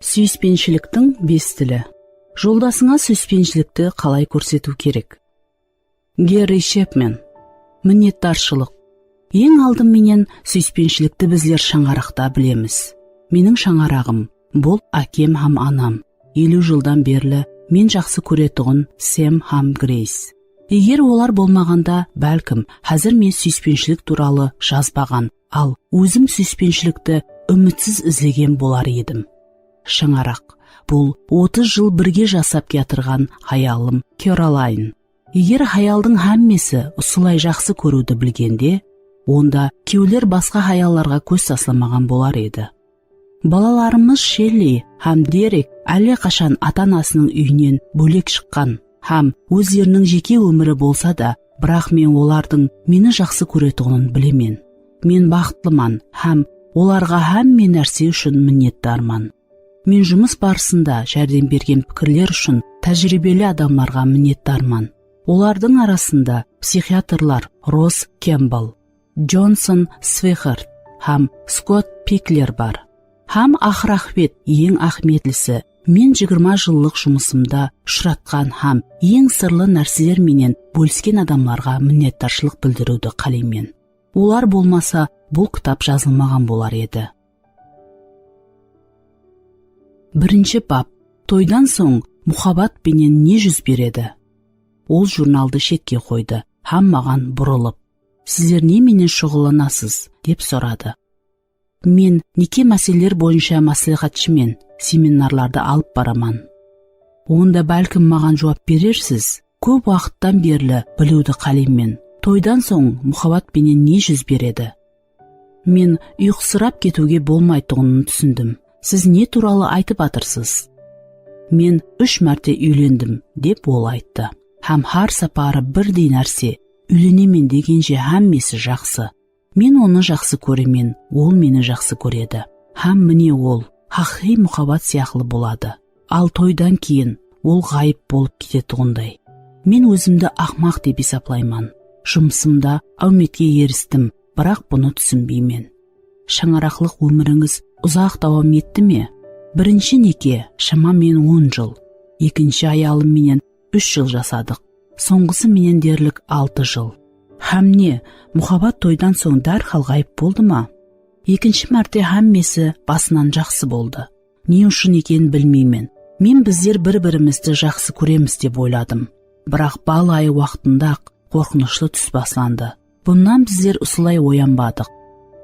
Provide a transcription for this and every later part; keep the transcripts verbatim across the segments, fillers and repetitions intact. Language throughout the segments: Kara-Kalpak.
Súyispenshiliktiń bes tili. Joldasıńa súyispenshilikti qalay kórsetiw kerek? Gerri Shepmen. Minnetdarshılıq. Eń aldın menen, súyispenshilikti bizler shańaraqta bilemiz. Meniń shańaraǵım, bul ákem hám anam, eliw jıldan berli men jaqsı kóretuǵın Sem hám Greys. Eger olar bolmaǵanda, bálkim, házir men súyispenshilik tuwralı jazbaǵan, al ózim súyispenshilikti úmitsiz izlegen bolar edim. Shańaraq, bul otız jıl birge jasap kiyatırǵan hayalım Kerolayn. Eger hayaldıń hámmesi usılay jaqsı kóriwdi bilgende, onda kewler basqa hayallarǵa kóz taslamaǵan bolar edi. Balalarımız Shelli hám Derek álle qashan ata-anasınıń úyinen bólek shıqqan hám ózleriniń jeke ómiri bolsa da, biraq men olardıń meni jaqsı kóretuǵının bilemen. Men baxıtlıman hám olarǵa hámme nárse ushın minnetdarman. Men jumıs barısında járdem bergen pikirler ushın tájiriybeli adamlarǵa minnetdarman. Olardıń arasında psixiatrlar Ross Kembbell, Jonson Swihart hám Skott Pikler bar. Hám aqır-aqıbet, eń áhmiyetlisi, men jigirma jıllıq jumısımda ushıratqan hám eń sırlı nárseler menen bólisken adamlarǵa minnetdarshılıq bildiriwdi qáleymen. Olar bolmasa, bul kitap jazılmaǵan bolar edi. Birinshi bap. Toydan soń muhabbat penen ne júz beredi? Ol jurnaldı shetke qoydı hám maǵan burılıp, "Sizler ne menen shuǵıllanasız?" dep soradı. "Men neke máseleler boyınsha másláhátshımen, seminarlardı alıp baraman." Onda bálkim maǵan juwap berersiz, kóp waqıttan berli biliwdi qáleymen. Toydan soń muhabbat penen ne júz beredi? Men uyqısırap ketiwge bolmaytuǵının túsindim. Siz ne tuwralı aytıp atırsız? Men úsh márte úylendim, dep ol ayttı. Hám hár saparı birdey nárse, úylenemen degenshe hámmesi jaqsı. Men onı jaqsı kóremen, ol meni jaqsı kóredi. Hám mine ol, haqıyqıy muhabbat sıyaqlı boladı. Al toydan keyin ol ǵayıp bolıp ketetuǵınday. Men ózimdi aqmaq dep esaplayman. Jumısımda áwmetke eristim, biraq bunı túsinbeymen. Shańaraqlıq ómirińiz uzaq dawam etti me? Birinshi neke, shamamen on jıl. Ekinshi ayalım menen úsh jıl jasadıq. Sońǵısı menen derlik altı jıl. Hám ne, muhabbat toydan soń dárhal ǵayıp boldı ma? Ekinshi márte hámmesi basınan jaqsı boldı. Ne ushın ekenin bilmeymen. Men bizler bir-birimizdi jaqsı kóremiz dep oyladım. Biraq bal ayı waqtında-aq qorqınıshlı tús baslandı. Bunnan bizler usılay oyanbadıq.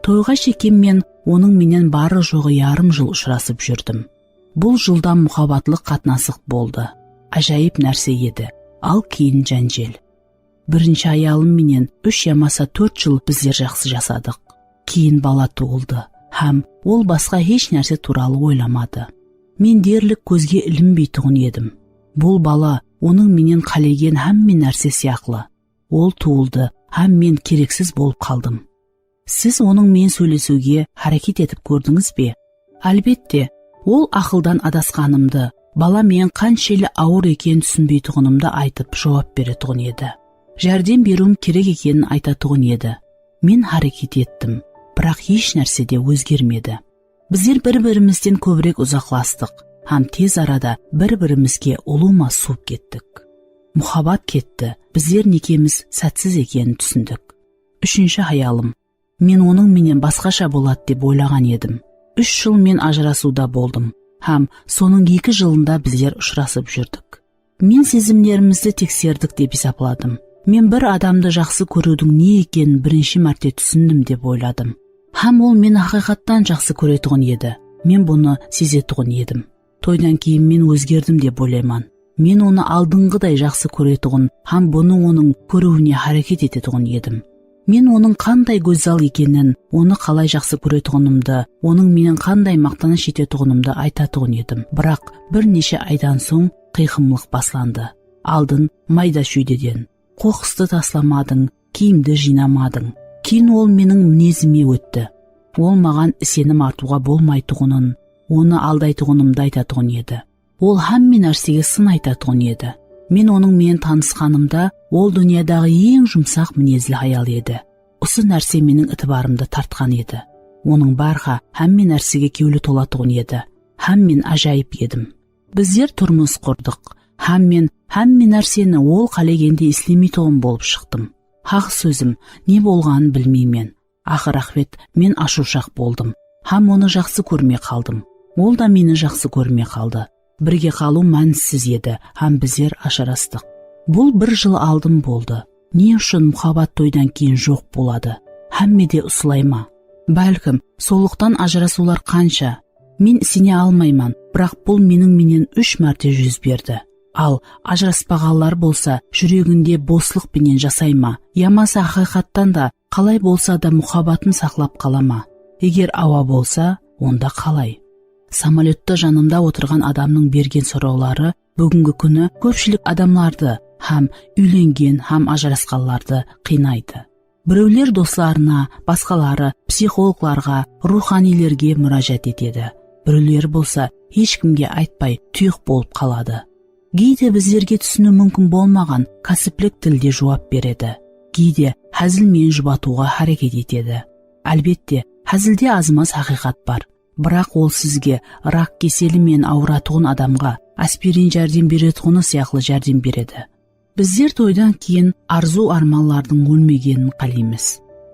Toyǵa shekem men onıń menen barı-joǵı yarım jıl ushırasıp júrdim. Bul jıldan muhabbatlıq qatnasıq boldı. Ájayıp nárse edi. Al keyin jánjel. Birinshi ayalım menen úsh yamasa tórt jıl bizler jaqsı jasadıq. Keyin bala tuwıldı hám ol basqa hesh nárse tuwralı oylamadı. Men derlik kózge ilinbeytuǵın edim. Bul bala onıń menen qálegen hámme nárse sıyaqlı. Ol tuwıldı hám men kereksiz bolıp qaldım. Siz onıń menen sóylesiwge háreket etip kórdińiz be? Álbette, ol aqıldan adasqanımdı, bala menen qanshelli awır ekenin túsinbeytuǵınımdı aytıp juwap beretuǵın edi. Járdem beriwim kerek ekenin aytatuǵın edi. Men háreket ettim, biraq hesh nárse de ózgermedi. Bizler bir-birimizden kóbirek uzaqlastıq hám tez arada bir-birimizge ulıwma suwıp kettik. Muhabbat ketti, bizler nekemiz sátsiz ekenin túsindik. Úshinshi hayalım. Men onıń menen basqasha boladı dep oylaǵan edim. Úsh jıl men ajırasıwda boldım hám sonıń eki jılında bizler ushırasıp júrdik. Men sezimlerimizdi tekserdik dep esapladım. Men bir adamdı jaqsı kóriwdiń ne ekenin birinshi márte túsindim dep oyladım. Hám ol meni haqıyqattan jaqsı kóretuǵın edi. Men bunı sezetuǵın edim. Toydan keyin men ózgerdim dep oylayman. Men onı aldınǵıday jaqsı kóretuǵın hám bunı onıń kóriwine háreket etetuǵın edim. Men onıń qanday gózzal ekenin, onı qalay jaqsı kóretuǵınımdı, onıń menen qanday maqtanısh etetuǵınımdı aytatuǵın edim. Biraq bir neshe aydan soń qıyqımlıq baslandı. Aldın mayda-shúydeden. Qoqıstı taslamadıń, kiyimdi jıynamadıń. Keyin ol meniń minezime ótti. Ol maǵan isenim artıwǵa bolmaytuǵının, onı aldaytuǵınımdı aytatuǵın edi. Ol hámme nársege sın aytatuǵın edi. Men onıń menen tanısqanımda, ol dúnyadaǵı eń jumsaq minezli hayal edi. Usı nárse meniń itibarımdı tartqan edi. Onıń bárha hámme nársege kewli tolatuǵın edi. hám men ájayıp edim. Bizler turmıs qurdıq, hám men hámme nárseni ol qálegendey islemeytuǵın bolıp shıqtım. Haq sózim, ne bolǵanın bilmeymen. Aqır-aqıbet men ashıwshaq boldım hám onı jaqsı kórmey qaldım. Ol da meni jaqsı kórmey qaldı. Birge qalıw mánissiz edi hám bizler ajırastıq. Bul bir jıl aldın boldı. Ne ushın muhabbat toydan keyin joq boladı? Hámmede usılay ma? Bálkim, sonlıqtan ajırasıwlar qansha? Men isene almayman, biraq bul meniń menen úsh márte júz berdi. Al, ajıraspaǵanlar bolsa júreginde boslıq penen jasay ma? Yamasa haqıyqattan da qalay bolsa da muhabbatın saqlap qala ma? Eger awa bolsa, onda qalay? Samolyotta janımda otırǵan adamnıń bergen sorawları búgingi kúni kópshilik adamlardı hám úylengen hám ajırasqanlardı qıynaydı. Birewler doslarına, basqaları psixologlarǵa, ruwxaniylerge múrájat etedi. Birewler bolsa hesh kimge aytpay tuyıq bolıp qaladı. Geyde bizlerge túsiniw múmkin bolmaǵan kásiplik tilde juwap beredi. Geyde házilmen jubatıwǵa háreket etedi. Álbette, házilde azmaz haqıyqat bar. Biraq ol sizge rak keseli menen awıratuǵın adamǵa aspirin járdem beretuǵını sıyaqlı járdem beredi. Bizler toydan keyin arzıw-ármanlardıń ólmegenin qáleymiz.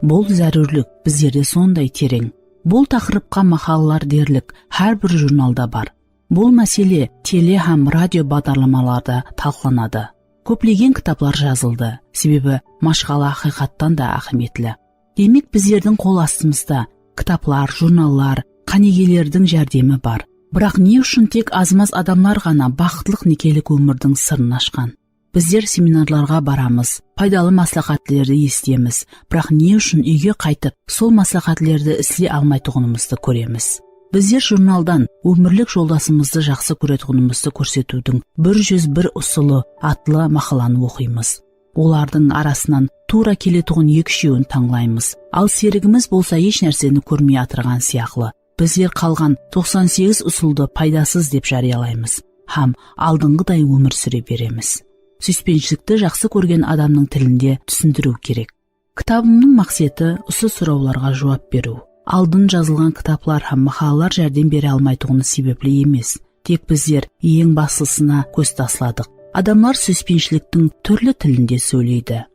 Bul zárúrlik bizlerde sonday tereń. Bul taqırıpqa maqalalar derlik hár bir jurnalda bar. Bul másele tele hám radio badarlamalarda talqılanadı. Kóplegen kitaplar jazıldı, sebebi mashqala haqıyqattan da áhmiyetli. Demek, bizlerdiń qol astımızda kitaplar, jurnallar, qánigelerdiń járdemi bar. Biraq ne ushın tek azmaz adamlar ǵana baxıtlıq nekelik ómirdiń sırın ashqan? Bizler seminarlarǵa baramız, paydalı másláhátlerdi esitemiz, biraq ne ushın úyge qaytıp, sol másláhátlerdi isley almaytuǵınımızdı kóremiz? Bizler jurnaldan ómirlik joldasımızdı jaqsı kóretuǵınımızdı kórsetiwdiń bir júz bir usılı atlı maqalanı oqıymız. Olardıń arasınan tuwra keletuǵın eki-úshewin tańlaymız. Al serigimiz bolsa hesh nárseni kórmey atırǵan sıyaqlı. Bizler qalǵan toqsan segiz usıldı paydasız dep járiyalaymız hám aldınǵıday ómir súre beremiz. Súyispenshilikti jaqsı kórgen adamnıń tilinde túsindiriw kerek. Kitabımnıń maqseti usı sorawlarǵa juwap beriw. Aldın jazılǵan kitaplar hám maqalalar járdem bere almaytuǵını sebepli emes. Tek bizler eń baslısına kóz tasladıq. Adamlar súyispenshiliktiń túrli tilinde sóyleydi.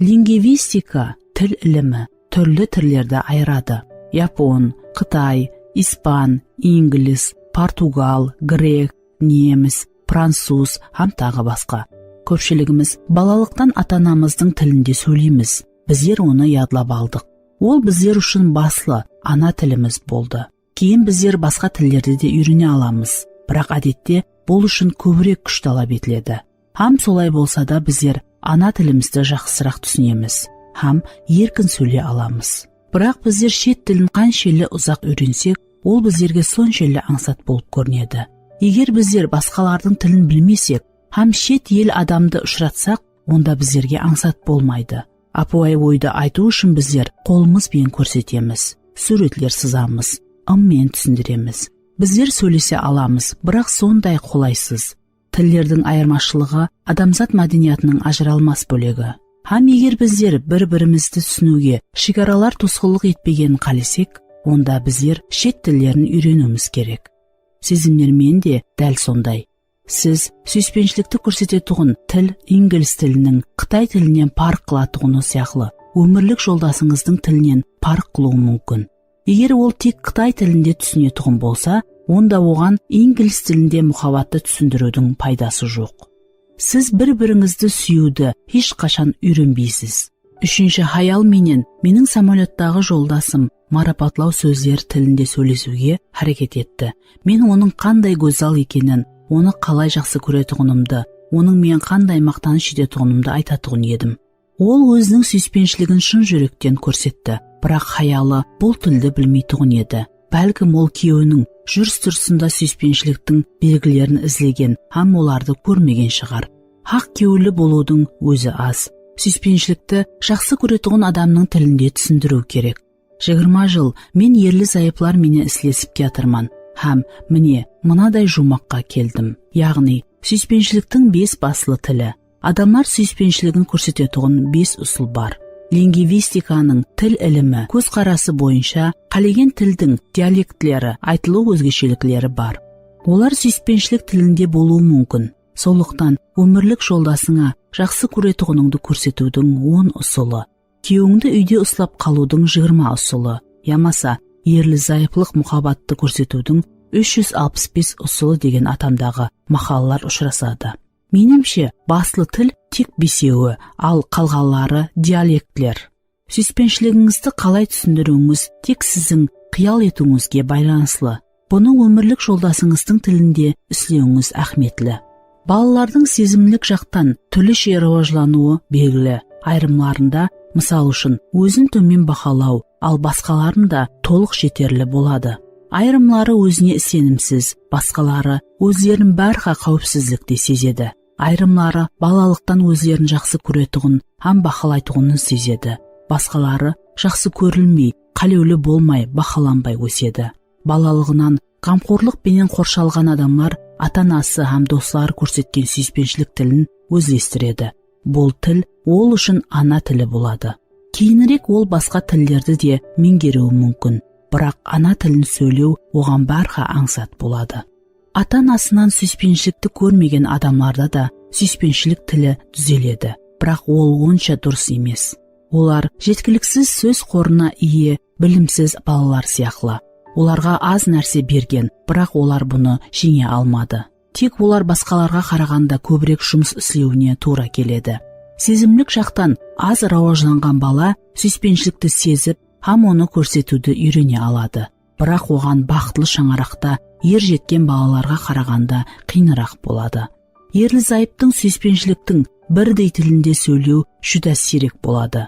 Lingvistika, til ilimi, túrli tillerdi ayıradı. Yapon, qıtay, ispan, inglis, portugal, grek, nemis, francuz hám taǵı basqa. Kópshiligimiz balalıqtan ata-anamızdıń tilinde sóyleymiz. Bizler onı yadlap aldıq. Ol bizler ushın baslı, ana tilimiz boldı. Keyin bizler basqa tillerdi de úyrene alamız. Biraq, ádette, bul ushın kóbirek kúsh talap etiledi. Hám solay bolsa da, bizler ana tilimizdi jaqsıraq túsinemiz hám erkin sóyley alamız. Biraq bizler shet tilin qanshelli uzaq úyrensek, ol bizlerge sonshelli ańsat bolıp kórinedi. Eger bizler basqalardıń tilin bilmesek hám shet el adamdı ushıratsaq, onda bizlerge ańsat bolmaydı. Ápiwayı oydı aytıw ushın bizler qolımız benen kórsetemiz, súwretler sızamız, ım menen túsindiremiz. Bizler sóylese alamız, biraq sonday qolaysız. Tillerdiń ayırmashılıǵı adamzat mádeniyatınıń ajıralmas bólegi. Hám eger bizler bir-birimizdi túsiniwge shegaralar tosqınlıq etpegenin qálesek, onda bizler shet tillerin úyreniwimiz kerek. Sezimler menen de dál sonday. Siz súyispenshilikti kórsetetuǵın til inglis tiliniń qıtay tilinen parıq qılatuǵını sıyaqlı, ómirlik joldasıńızdıń tilinen parıq qılıwı múmkin. Eger ol tek qıtay tilinde túsinetuǵın bolsa, onda oǵan inglis tilinde muhabbattı túsindiriwdiń paydası joq. Siz bir-birińizdi súyiwdi hesh qashan úyrenbeysiz. Úshinshi hayal menen meniń samolyottaǵı joldasım marapatlaw sózleri tilinde sóylesiwge háreket etti. Men onıń qanday gózzal ekenin, onı qalay jaqsı kóretuǵınımdı, onıń menen qanday maqtanısh etetuǵınımdı aytatuǵın edim. Ol óziniń súyispenshiligin shın júrekten kórsetti, biraq hayalı bul tildi bilmeytuǵın edi. Bálkim ol kúyewiniń júris-turısında súyispenshiliktiń belgilerin izlegen hám olardı kórmegen shıǵar. Haq kewilli bolıwdıń ózi az. Súyispenshilikti jaqsı kóretuǵın adamnıń tilinde túsindiriw kerek. Jigirma jıl men erli-zayıplar menen islesip kiyatırman hám, mine, mınaday juwmaqqa keldim. Yaǵnıy, súyispenshiliktiń bes baslı tili. Adamlar súyispenshiligin kórsetetuǵın bes usıl bar. Lingvistikanıń til ilimi kózqarası boyınsha qálegen tildiń dialektleri, aytılıw ózgeshelikleri bar. Olar súyispenshilik tilinde bolıwı múmkin. Sonlıqtan, ómirlik joldasıńa jaqsı kóretuǵınıńdı kórsetiwdiń on usılı, kúyewińdi úyde uslap qalıwdıń jigirma usılı, yamasa erli-zayıplıq muhabbattı kórsetiwdiń úsh júz alpıs bes usılı degen atamdaǵı maqalalar ushırasadı. Menimshe, baslı til tek besewi, al qalǵanları dialektler. Súyispenshiliginińizdi qalay túsindiriwińiz tek siziń qıyal etiwińizge baylanıslı. Bunıń ómirlik joldasıńızdıń tilinde islewińiz áhmiyetli. Balalardıń sezimlik jaqtan túrleshe rawajlanıwı belgili. Ayırımlarında, mısal ushın, ózin tómen bahalaw, al basqalarında tolıq jeterli boladı. Ayırımları ózine isenimsiz, basqaları ózlerin bárha qáwipsizlikte sezedi. Ayırımları balalıqtan ózlerin jaqsı kóretuǵın hám bahalaytuǵının sezedi. Basqaları jaqsı kórilmey, qálewli bolmay, bahalanbay ósedi. Balalıǵınan ǵamxorlıq penen qorshalǵan adamlar ata-anası hám dosları kórsetken súyispenshilik tilin ózlestiredi. Bul til ol ushın ana tili boladı. Keyinirek ol basqa tillerdi de meńgeriwi múmkin, biraq ana tilin sóylew oǵan bárha ańsat boladı. Ata-anasınan súyispenshilikti kórmegen adamlarda da súyispenshilik tili dúzeledi, biraq ol onsha durıs emes. Olar jetkiliksiz sóz qorına iye, bilimsiz balalar sıyaqlı. Olarǵa az nárse bergen, biraq olar bunı jeńe almadı. Tek olar basqalarǵa qaraǵanda kóbirek jumıs islewine tuwra keledi. Sezimlik jaqtan az rawajlanǵan bala súyispenshilikti sezip hám onı kórsetiwdi úyrene aladı. Biraq oǵan baxıtlı shańaraqta er jetken balalarǵa qaraǵanda qıyınıraq boladı. Erli-zayıptıń súyispenshiliktiń birdey tilinde sóylew júdá siyrek boladı.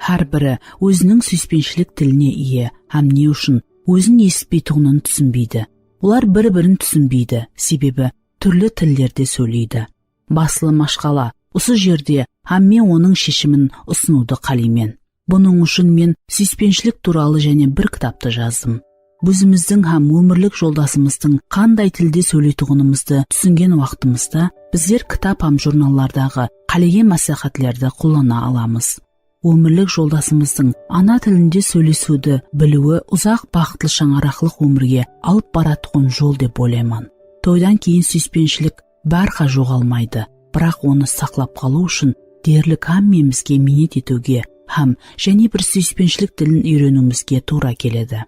Hár biri óziniń súyispenshilik tiline iye hám ne ushın ózin esitpeytuǵının túsinbeydi. Olar bir-birin túsinbeydi, sebebi túrli tillerde sóyleydi. Baslı mashqala usı jerde hám men onıń sheshimin usınıwdı qáleymen. Bunıń ushın men súyispenshilik tuwralı jáne bir kitaptı jazdım. Ózimizdiń hám ómirlik joldasımızdıń qanday tilde sóyleytuǵınımızdı túsingen waqtımızda, bizler kitap hám jurnallardaǵı qálegen másláhátlerdi qollana alamız. Ómirlik joldasımızdıń ana tilinde sóylesiwdi biliwi uzaq baxıtlı shańaraqlıq ómirge alıp baratuǵın jol dep oylayman. Toydan keyin súyispenshilik bárha joǵalmaydı, biraq onı saqlap qalıw ushın derlik hámmemizge miynet etiwge hám jáne bir súyispenshilik tilin úyreniwimizge tuwra keledi.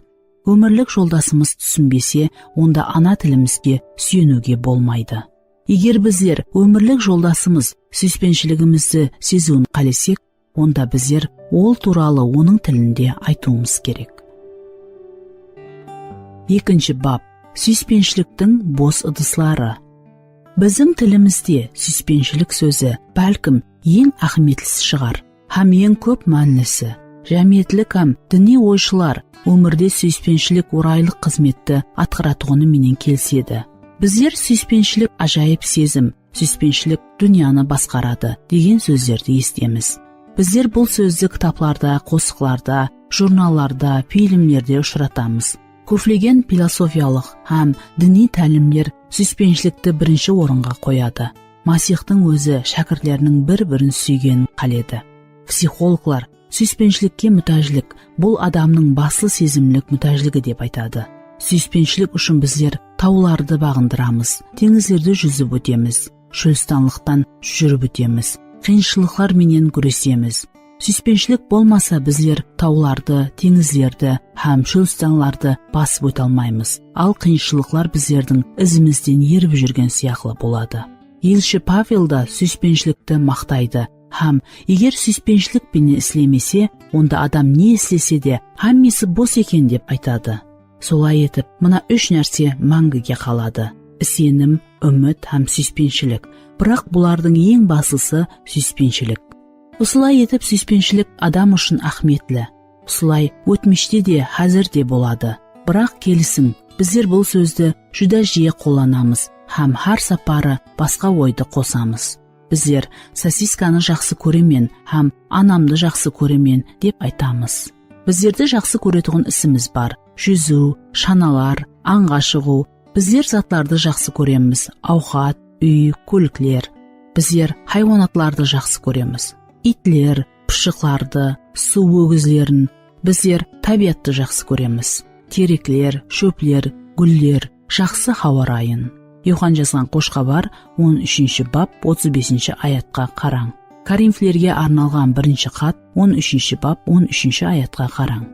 Ómirlik joldasımız túsinbese, onda ana tilimizge súyeniwge bolmaydı. Eger bizler ómirlik joldasımız súyispenshiligimizdi seziwin qálesek, onda bizler ol tuwralı onıń tilinde aytıwımız kerek. Ekinshi bap. Súyispenshiliktiń bos ıdısları. Biziń tilimizde súyispenshilik sózi, bálkim, eń áhmiyetlisi shıǵar hám eń kóp mánilisi. Jámiyetlik hám diniy oyshılar ómirde súyispenshilik oraylıq xızmetti atqaratuǵını menen kelisedi. Bizler súyispenshilik ájayıp sezim, súyispenshilik dúnyanı basqaradı degen sózlerdi esitemiz. Bizler bul sózdi kitaplarda, qosıqlarda, jurnallarda, filmlerde ushıratamız. Kóplegen filosofiyalıq hám diniy tálimler súyispenshilikti birinshi orınǵa qoyadı. Masiyxtıń ózi shákirtleriniń bir-birin súygenin qáledi. Psixologlar súyispenshilikке mútájlik, bul adamnıń baslı sezimlik mútájligi dep aytadı. Súyispenshilik ushın bizler tawlardı baǵındıramız, teńizlerdi júzip ótemiz, shólstanlıqtan júrip ótemiz, qıyınshılıqlar menen gúresemiz. Súyispenshilik bolmasa, bizler tawlardı, teńizlerdi hám shólstanlardı basıp óte almaymız. Al, qıyınshılıqlar bizlerdiń izimizden erip júrgen sıyaqlı boladı. Elshi Pavel da súyispenshilikti maqtaydı hám eger súyispenshilik penen islemese, onda adam ne islese de, hámmesi bos eken dep aytadı. Solay etip, mına úsh nárse máńgige qaladı: isenim, úmit hám súyispenshilik. Biraq bulardıń eń baslısı súyispenshilik. Usılay etip, súyispenshilik adam ushın áhmiyetli. Usılay ótmishte de, házir de boladı. Biraq kelisiń, bizler bul sózdi júdá jiyi qollanamız hám hár saparı basqa oydı qosamız. Bizler sosiskanı jaqsı kóremen hám anamdı jaqsı kóremen dep aytamız. Bizlerdi jaqsı kóretuǵın isimiz bar. Júziw, shanalar, ańǵa shıǵıw. Bizler zatlardı jaqsı kóremiz: awqat, úy, kólikler. Bizler haywanatlardı jaqsı kóremiz: iytler, pıshıqlardı, suw ógizlerin. Bizler tábiyattı jaqsı kóremiz: terekler, shópler, gúller, jaqsı hawa rayın. Yoxan jazǵan Xosh xabar, on úshinshi bap, otız besinshi ayatqa qarań. Korinflerge arnalǵan birinshi xat, on úshinshi bap, on úshinshi ayatqa qarań.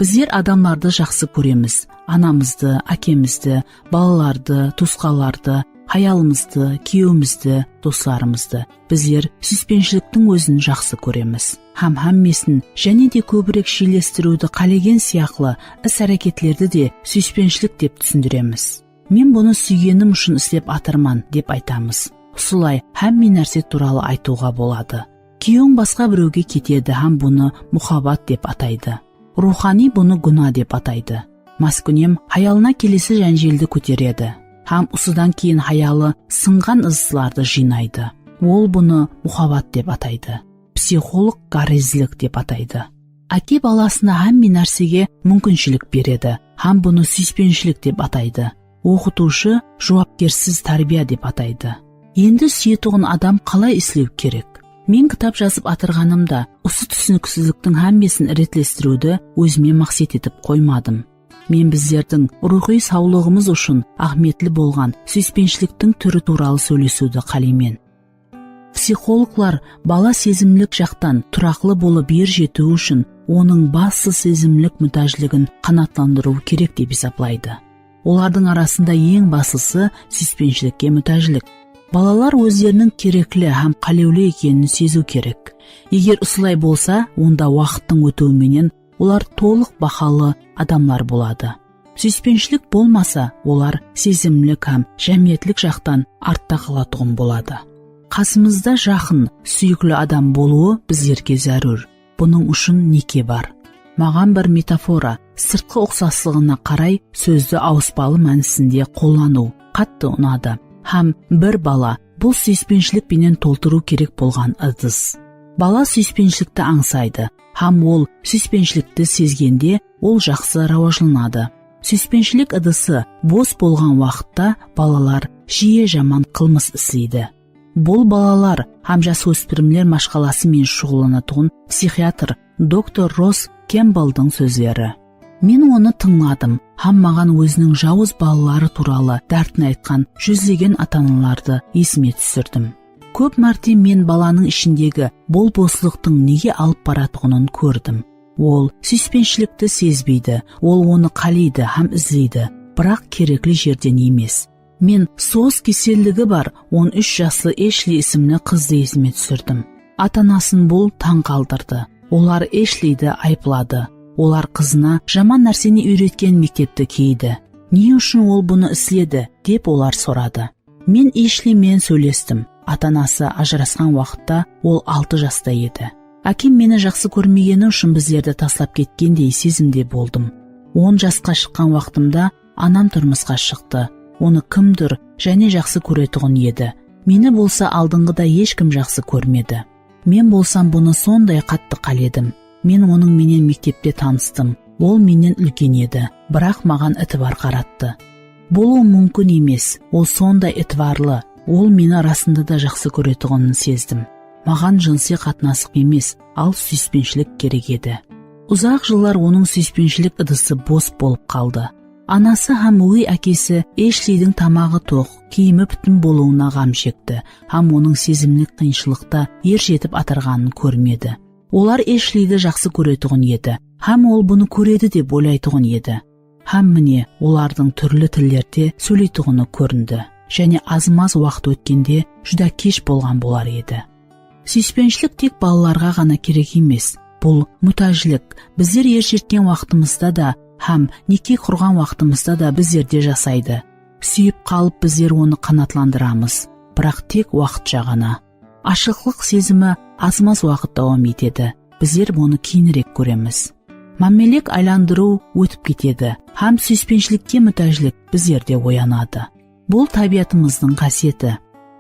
Bizler adamlardı jaqsı kóremiz. Anamızdı, ákemizdi, balalardı, tuwısqanlardı, hayalımızdı, kúyewimizdi, doslarımızdı. Bizler súyispenishiliktiń ózin jaqsı kóremiz. Hám hámmesin jáne de kóbirek shiyllestiriwdi qálegen sıyaqlı is-háreketlerdi de súyispenshilik dep túsindiremiz. Men bunı súygenim ushın islep atırman, dep aytamız. Usılay hámme nárse tuwralı aytıwǵa boladı. Kúyewiń basqa birewge ketedi hám bunı muhabbat dep ataydı. Ruwxaniy bunı gúna dep ataydı. Máskúnem hayalına kelesi jánjeldi kóteredi. Hám usıdan keyin hayalı sınǵan ızıslardı jıynaydı. Ol bunı muhabbat dep ataydı. Psixolog ǵárezlik dep ataydı. Áke balasına hámme nársege múmkinshilik beredi hám bunı súyispenshilik dep ataydı. Oqıtıwshı juwapkersiz tárbiya dep ataydı. Endi súyetuǵın adam qalay islew kerek? Men kitap jazıp atırǵanımda usı túsiniksizliktiń hámmesin retlestiriwdi ózime maqset etip qoymadım. Men bizlerdiń ruwxıy sawlıǵımız ushın áhmiyetli bolǵan súyispenshiliktiń túri tuwralı sóylesiwdi qáleymen. Psixologlar bala sezimlik jaqtan turaqlı bolıp er jetiwi ushın onıń baslı sezimlik mútájligin qanaatlandırıwı kerek dep esaplaydı. Olardıń arasında eń baslısı súyispenshilikke mútájlik. Balalar ózleriniń kerekli hám qálewli ekenin seziw kerek. Eger usılay bolsa, onda waqıttıń ótiwi menen olar tolıq bahalı adamlar boladı. Súyispenshilik bolmasa, olar sezimlik hám jámiyetlik jaqtan artta qalatuǵın boladı. Qasımızda jaqın, súyikli adam bolıwı bizlerge zárúr. Bunıń ushın neke bar. Maǵan bir metafora, sırtqı uqsaslıǵına qaray sózdi awıspalı mánisinde qollanıw qattı unadı. Hám bir bala, bul súyispenshilik penen toltırıw kerek bolǵan ıdıs. Bala súyispenshilikti ańsaydı hám ol súyispenshilikti sezgende ol jaqsı rawajlanadı. Súyispenshilik ıdısı bos bolǵan waqıtta balalar jiye jaman qılmıs isleydi. Bul balalar hám jasóspirimler mashqalası menen shuǵıllanatuǵın psixiatr doktor Ross Kembldiń sózleri. Men onı tıńladım hám maǵan óziniń jawız balaları tuwralı dártin aytqan júzlegen ata-analardı esime túsirdim. Kóp márte men balanıń ishindegi bol-boslıqtıń nege alıp baratuǵının kórdim. Ol súyispenshilikti sezbeydi, ol onı qáleydi hám izleydi, biraq kerekli jerden emes. Men SOS keselligi bar on úsh jaslı Eshli ismli qızdı esime túsirdim. Ata-anasın bul tań qaldırdı. Olar Eshlidi ayıpladı. Olar qızına jaman nárseni úyretken mektepti kiydi. Ne ushın ol bunı isledi, dep olar soradı. Men Eshli menen sóylestim. Ata-anası ajırasqan waqıtta ol altı jasta edi. Ákem meni jaqsı kórmegeni ushın bizlerdi taslap ketkendey sezimde boldım. On jasqa shıqqan waqtımda anam turmısqa shıqtı. Onı kimdur jáne jaqsı kóretuǵın edi. Meni bolsa aldınǵıday hesh kim jaqsı kórmedi. Men bolsam bunı sonday qattı qáledim. Men onıń menen mektepte tanıstım. Ol mennen úlken edi, biraq maǵan itibar qarattı. Bolıwı múmkin emes, ol sonday itibarlı, ol meni rasında da jaqsı kóretuǵının sezdim. Maǵan jınısıy qatnasıq emes, al súyispenshilik kerek edi. Uzaq jıllar onıń súyispenshilik ıdısı bos bolıp qaldı. Anası hám ógey ákesi Eshlidiń tamaǵı toq, kiyimi pitim bolıwına ǵam shekti hám onıń sezimlik qıyınshılıqta er jetip atırǵanın kórmedi. Olar Eshlidi jaqsı kóretuǵın edi hám ol bunı kóredi dep oylaytuǵın edi. Hám mine, olardıń túrli tillerde sóyleytuǵını kórindi. Jáne azmaz waqıt ótkende júdá kesh bolǵan bolar edi. Súyispenshilik tek balalarǵa ǵana kerek emes. Bul mútájlik. Bizler er jetken waqtımızda da hám neke qurǵan waqtımızda da bizlerde jasaydı. Súyip qalıp bizler onı qanaatlandıramız. Biraq tek waqıtsha ǵana. Ashıqlıq sezimi azmaz waqıt dawam etedi. Bizler bunı keyinirek kóremiz. Mámelek aylandırıw ótip ketedi hám súyispenshilikte mútájlik bizlerde oyanadı. Bul tábiyatımızdıń qásiyeti.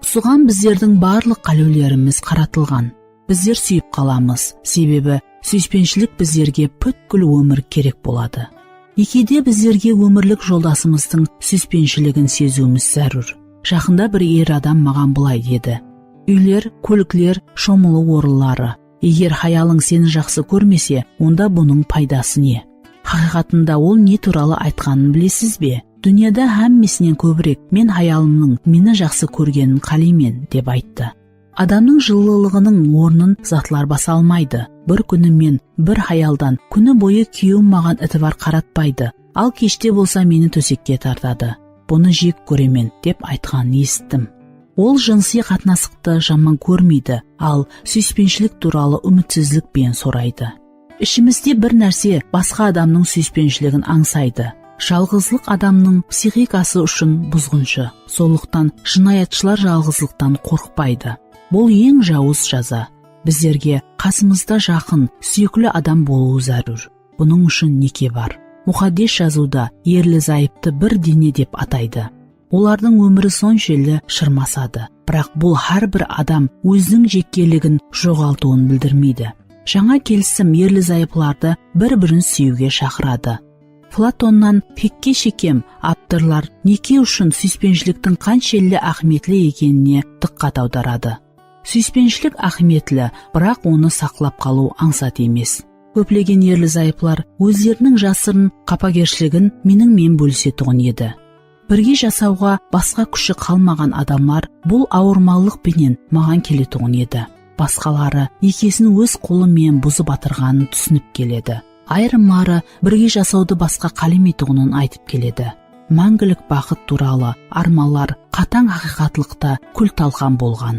Usıǵan bizlerdiń barlıq qálewlerimiz qaratılǵan. Bizler súyip qalamız, sebebi súyispenshilik bizlerge pútkil ómir kerek boladı. Nekede bizlerge ómirlik joldasımızdıń súyispenishiligin seziwimiz zárúr. Jaqında bir er adam maǵan bılay dedi. Úyler, kólikler, shomılıw orınları. Eger hayalıń seni jaqsı kórmese, onda bunıń paydası ne? Haqıyqatında ol ne tuwralı aytqanın bilesiz be? Dúnyada hámmesinen kóbirek men hayalımnıń meni jaqsı kórgenin qáleymen, dep ayttı. Adamnıń jıllılıǵınıń ornın zatlar basa almaydı. Bir kúni men bir hayaldan kúni boyı kúyewim maǵan itibar qaratpaydı, al keshte bolsa meni tósekke tartadı. Bunı jek kóremen, dep aytqanın esittim. Ol jınısıy qatnasıqtı jaman kórmeydi, al súyispenshilik tuwralı úmitsizlik penen soraydı. Ishimizde bir nárse basqa adamnıń súyispenshligin ańsaydı. Jalǵızlıq adamnıń psixikası ushın buzǵınshı. Sonlıqtan jınayatshılar jalǵızlıqtan qorqpaydı. Bul eń jawız jaza. Bizlerge qasımızda jaqın, súyikli adam bolıwı zárúr. Bunıń ushın neke bar. Muqaddes Jazıwda erli-zayıptı bir dene dep ataydı. Olardıń ómiri sonshelli shırmasadı. Biraq bul hár bir adam óziniń jekkeligin joǵaltıwın bildirmeydi. Jańa Kelisim erli-zayıplardı bir-birin súyiwge shaqıradı. Platonnan Fikke shekem avtorlar neke ushın súyispenshiliktiń qanshelli áhmiyetli ekenine dıqqat awdaradı. Súyispenshilik áhmiyetli, biraq onı saqlap qalıw ańsat emes. Kóplegen erli-zayıplar ózleriniń jasırın qapagershiligin meniń menen bólisetuǵın edi. Birge jasawǵa basqa kúshi qalmaǵan adamlar bul awırmalıq penen maǵan keletuǵın edi. Basqaları nekesin óz qolı menen buzıp atırǵanın túsinip keledi. Ayırımları birge jasawdı basqa qálemeytuǵının aytıp keledi. Máńgilik baxıt tuwralı ármanlar qatań haqıyqatlıqta kúl-talqan bolǵan.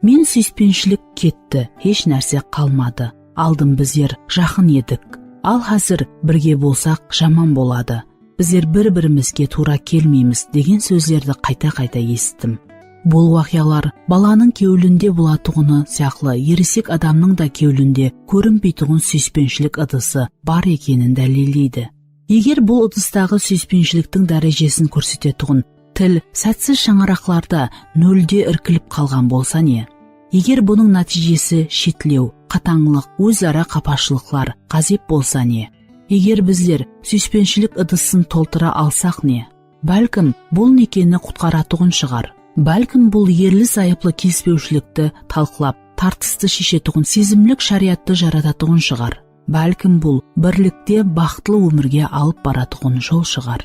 Men súyispenshilik ketti, hesh nárse qalmadı. Aldın bizler jaqın edik. Al házir birge bolsaq jaman boladı. Bizler bir-birimizge tuwra kelmeymiz degen sózlerdi qayta-qayta esittim. Bul waqıyalar balanıń kewlinde bolatuǵını sıyaqlı eresek adamnıń da kewlinde kórinbeytuǵın súyispenshilik ıdısı bar ekenin dálilleydi. Eger bul ıdıstaǵı súyispenshiliktiń dárejesin kórsetetuǵın til sátsiz shańaraqlarda nólde irkilip qalǵan bolsa ne? Eger bunıń nátiyjesi shetlew, qatańlıq, óz-ara qapashılıqlar, ǵázep bolsa ne? Eger bizler súyispenshilik ıdısın toltıra alsaq ne? Bálkim, bul nekeni qutqaratuǵın shıǵar. Bálkim, bul erli-zayıplı kelispewshilikti talqılap, tartıstı sheshetuǵın sezimlik sháriyattı jaratatuǵın shıǵar. Bálkim, bul birlikte baxıtlı ómirge alıp baratuǵın jol shıǵar.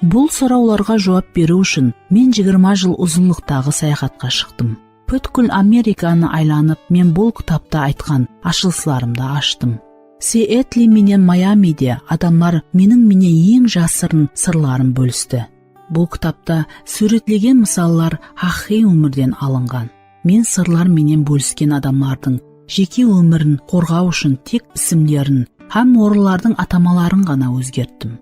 Bul sorawlarǵa juwap beriw ushın men jigirma jıl uzınlıqtaǵı sayaxatqa shıqtım. Pútkil Amerikanı aylanıp, men bul kitapta aytqan ashılıslarımdı ashtım. Sietli menen Mayamide adamlar meniń menen eń jasırın sırların bólisti. Bul kitapta súwretlegen mısallar haqıyqıy ómirden alınǵan. Men sırlar menen bólisken adamlardıń jeke ómirin qorǵaw ushın tek isimlerin hám orınlardıń atamaların ǵana ózgerttim.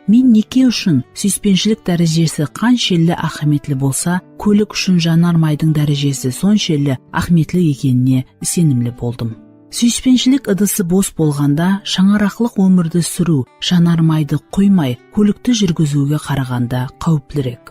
Men neke ushın súyispenshilik dárejesi qanshelli áhmiyetli bolsa, kólik ushın janarmaydıń dárejesi sonshelli áhmiyetli ekenine isenimli boldım. Súyispenshilik ıdısı bos bolǵanda, shańaraqlıq ómirdi súriw janarmaydı qoymay, kólikti júrgiziwge qaraǵanda qáwiptirek.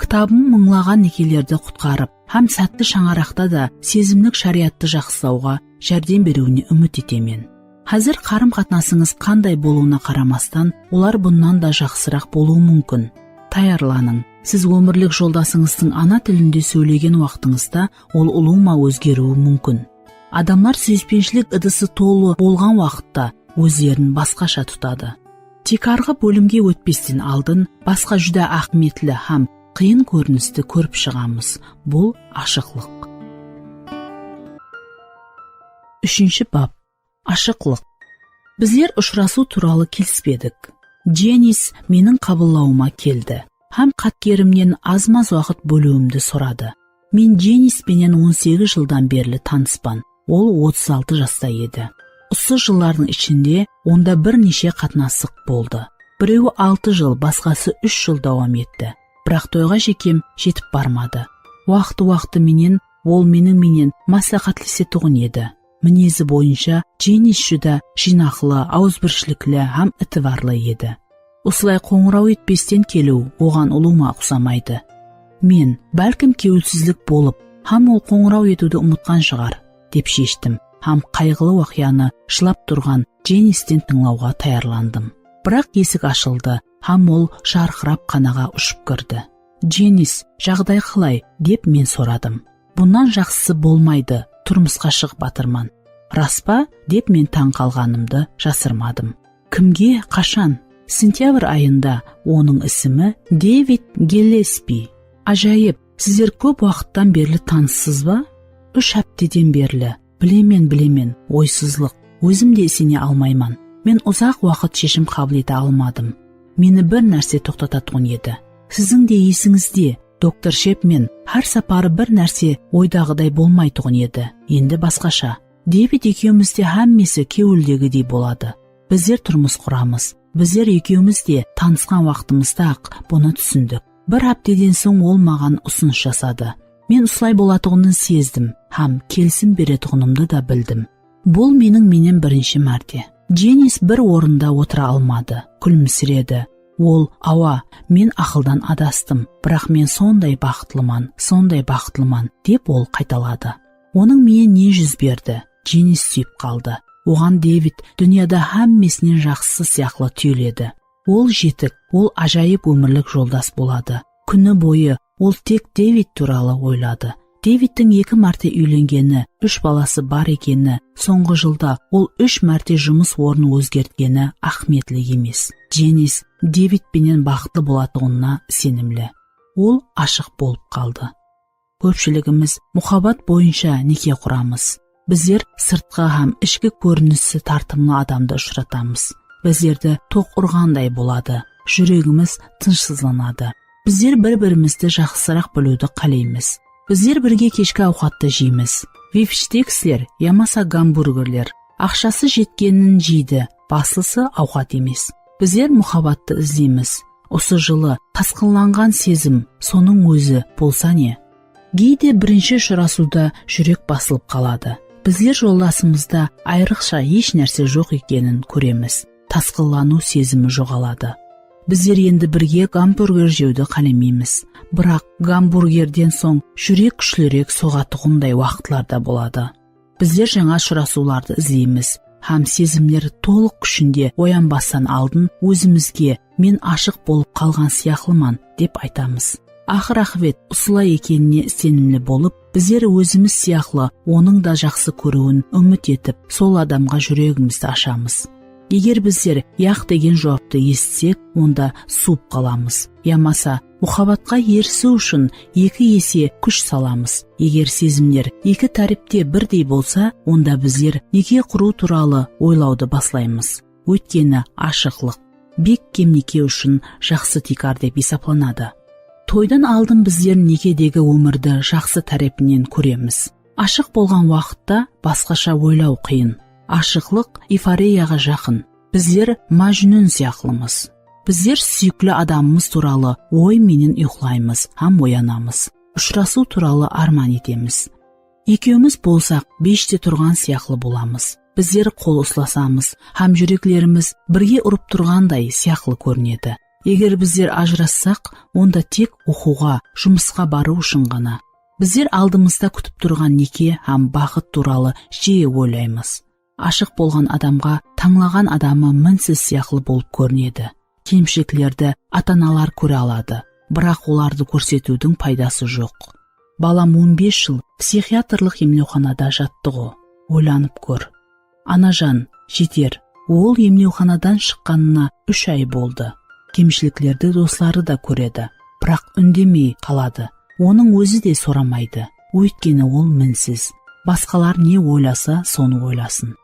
Kitabım mıńlaǵan nekelerdi qutqarıp, hám sátti shańaraqta da sezimlik sháriyattı jaqsılawǵa járdem beriwine úmit etemen. Házir qarım-qatnasıńız qanday bolıwına qaramastan, olar bunnan da jaqsıraq bolıwı múmkin. Tayarlanıń. Siz ómirlik joldasıńızdıń ana tilinde sóylegen waqtıńızda ol ulıwma ózgeriwi múmkin. Adamlar súyispenshilik ıdısı tolı bolǵan waqıtta ózlerin basqasha tutadı. Tiykarǵı bólimge ótpesten aldın basqa júdá áhmiyetli hám qıyın kórinisti kórip shıǵamız. Bul ashıqlıq. Úshinshi bap. Ashıqlıq. Bizler ushırasıw tuwralı kelispedik. Jennis meniń qabıllawıma keldi hám xatkerimnen azmaz waqıt bóliwimdi soradı. Men Jennis penen on segiz jıldan berli tanıspan. Ol otız altı jasta edi. Usı jıllardıń ishinde onda bir neshe qatnasıq boldı. Birewi altı jıl, basqası úsh jıl dawam etti. Biraq toyǵa shekem jetip barmadı. Waqtı-waqtı menen ol meniń menen másláhátlesetuǵın edi. Minezi boyınsha Jennis júdá jıynaqlı, awızbirshilikli hám itibarlı edi. Usılay qońıraw etpesten keliw oǵan ulıwma uqsamaydı. Men, bálkim, kewilsizlik bolıp, hám ol qońıraw etiwdi umıtqan shıǵar, dep sheshtim hám qayǵılı waqıyanı jılap turǵan Jennisten tıńlawǵa tayarlandım. Biraq esik ashıldı hám ol jarqırap xanaǵa ushıp kirdi. Jennis, jaǵday qalay? Dep men soradım. Bunnan jaqsısı bolmaydı, turmısqa shıǵıp atırman. Ras pa? Dep men tań qalǵanımdı jasırmadım. Kimge, qashan? Sentyabr ayında onıń isimi Devid Gillespie. Ájayıp, sizler kóp waqıttan berli tanıssız ba? Úsh hápteden berli. Bilemen, bilemen, oysızlıq. Ózim de isene almayman. Men uzaq waqıt sheshim qabıl ete almadım. Meni bir nárse toqtatatuǵın edi. Siziń de esińizde, doktor Shepmen, hár saparı bir nárse oydaǵıday bolmaytuǵın edi. Endi basqasha. Devid ekewimizde hámmesi kewildegidey boladı. Bizler turmıs quramız. Bizler ekewimiz de tanısqan waqtımızda-aq bunı túsindik. Bir hápteden soń ol maǵan usınıs jasadı. Men usılay bolatuǵının sezdim hám kelisim beretuǵınımdı da bildim. Bul meniń menen birinshi márte. Jennis bir orında otıra almadı, kúlimsiredi. Ol, awa, men aqıldan adastım, biraq men sonday baxıtlıman, sonday baxıtlıman, dep ol qaytaladı. Onıń menen ne júz berdi? Jennis súyip qaldı. Oǵan Devid dúnyada hámmesinen jaqsısı sıyaqlı túyiledi. Ol jetik, ol ájayıp ómirlik joldas boladı. Kúni boyı ol tek Devid tuwralı oyladı. Devidtiń eki márte úylengeni, úsh balası bar ekeni, sońǵı jılda ol úsh márte jumıs ornın ózgertkeni áhmiyetli emes. Jennis Devid penen baxıtlı bolatuǵınına isenimli. Ol ashıq bolıp qaldı. Kópshiligimiz muhabbat boyınsha neke quramız. Bizler sırtqı hám ishki kórinisi tartımlı adamdı ushıratamız. Bizlerdi toq urǵanday boladı. Júregimiz tınıshsızlanadı. Bizler bir-birimizdi jaqsıraq biliwdi qáleymiz. Bizler birge keshki awqattı jeymiz. Bifshteksler yamasa gamburgerler. Aqshası jetkenin jeydi, baslısı awqat emes. Bizler muhabbattı izleymiz. Usı jılı tasqınlanǵan sezim, sonıń ózi bolsa ne? Geyde birinshi ushırasıwda júrek basılıp qaladı. Bizler joldasımızda ayrıqsha hesh nárse joq ekenin kóremiz. Tasqınlanıw sezimi joǵaladı. Bizler endi birge gamburger jewdi qálemeymiz. Biraq gamburgerden soń júrek kúshlirek soǵatuǵınday waqıtlar da boladı. Bizler jańa ushırasıwlardı izleymiz hám sezimler tolıq kúshinde oyanbastan aldın ózimizge, "Men ashıq bolıp qalǵan sıyaqlıman", dep aytamız. Aqır-aqıbet usılay ekenine isenimli bolıp, bizler ózimiz sıyaqlı onıń da jaqsı kóriwin úmit etip, sol adamǵa júregimizdi ashamız. Eger bizler yaq degen juwaptı esitsek, onda suwıp qalamız. Yamasa, muhabbatqa erisiw ushın eki ese kúsh salamız. Eger sezimler eki tárepte birdey bolsa, onda bizler neke qurıw tuwralı oylawdı baslaymız. Óytkeni ashıqlıq bek kem neke ushın jaqsı tiykar dep esaplanadı. Toydan aldın bizler nekedegi ómirdi jaqsı tárepinen kóremiz. Ashıq bolǵan waqıtta basqasha oylaw qıyın. Ashıqlıq eyforiyaǵa jaqın. Bizler Majnún sıyaqlımız. Bizler súyikli adamımız tuwralı oy menen uyqılaymız hám oyanamız. Ushırasıw tuwralı árman etemiz. Ekewimiz bolsaq, beyishte turǵan sıyaqlı bolamız. Bizler qol uslasamız hám júreklerimiz birge urıp turǵanday sıyaqlı kórinedi. Eger bizler ajırassaq, onda tek oqıwǵa, jumısqa barıw ushın ǵana. Bizler aldımızda kútip turǵan neke hám baxıt tuwralı jiyi oylaymız. Ashıq bolǵan adamǵa tańlaǵan adamı minsiz sıyaqlı bolıp kórinedi. Kemshiliklerdi ata-analar kóre aladı, biraq olardı kórsetiwdiń paydası joq. Balam on bes jıl psixiatrlıq emlewxanada jattı-ǵo, oylanıp kór. Anajan, jeter, ol emlewxanadan shıqqanına úsh ay boldı. Kemshiliklerdi dosları da kóredi, biraq úndemey qaladı. Onıń ózi de soramaydı, óytkeni ol minsiz. Basqalar ne oylasa, sonı oylasın.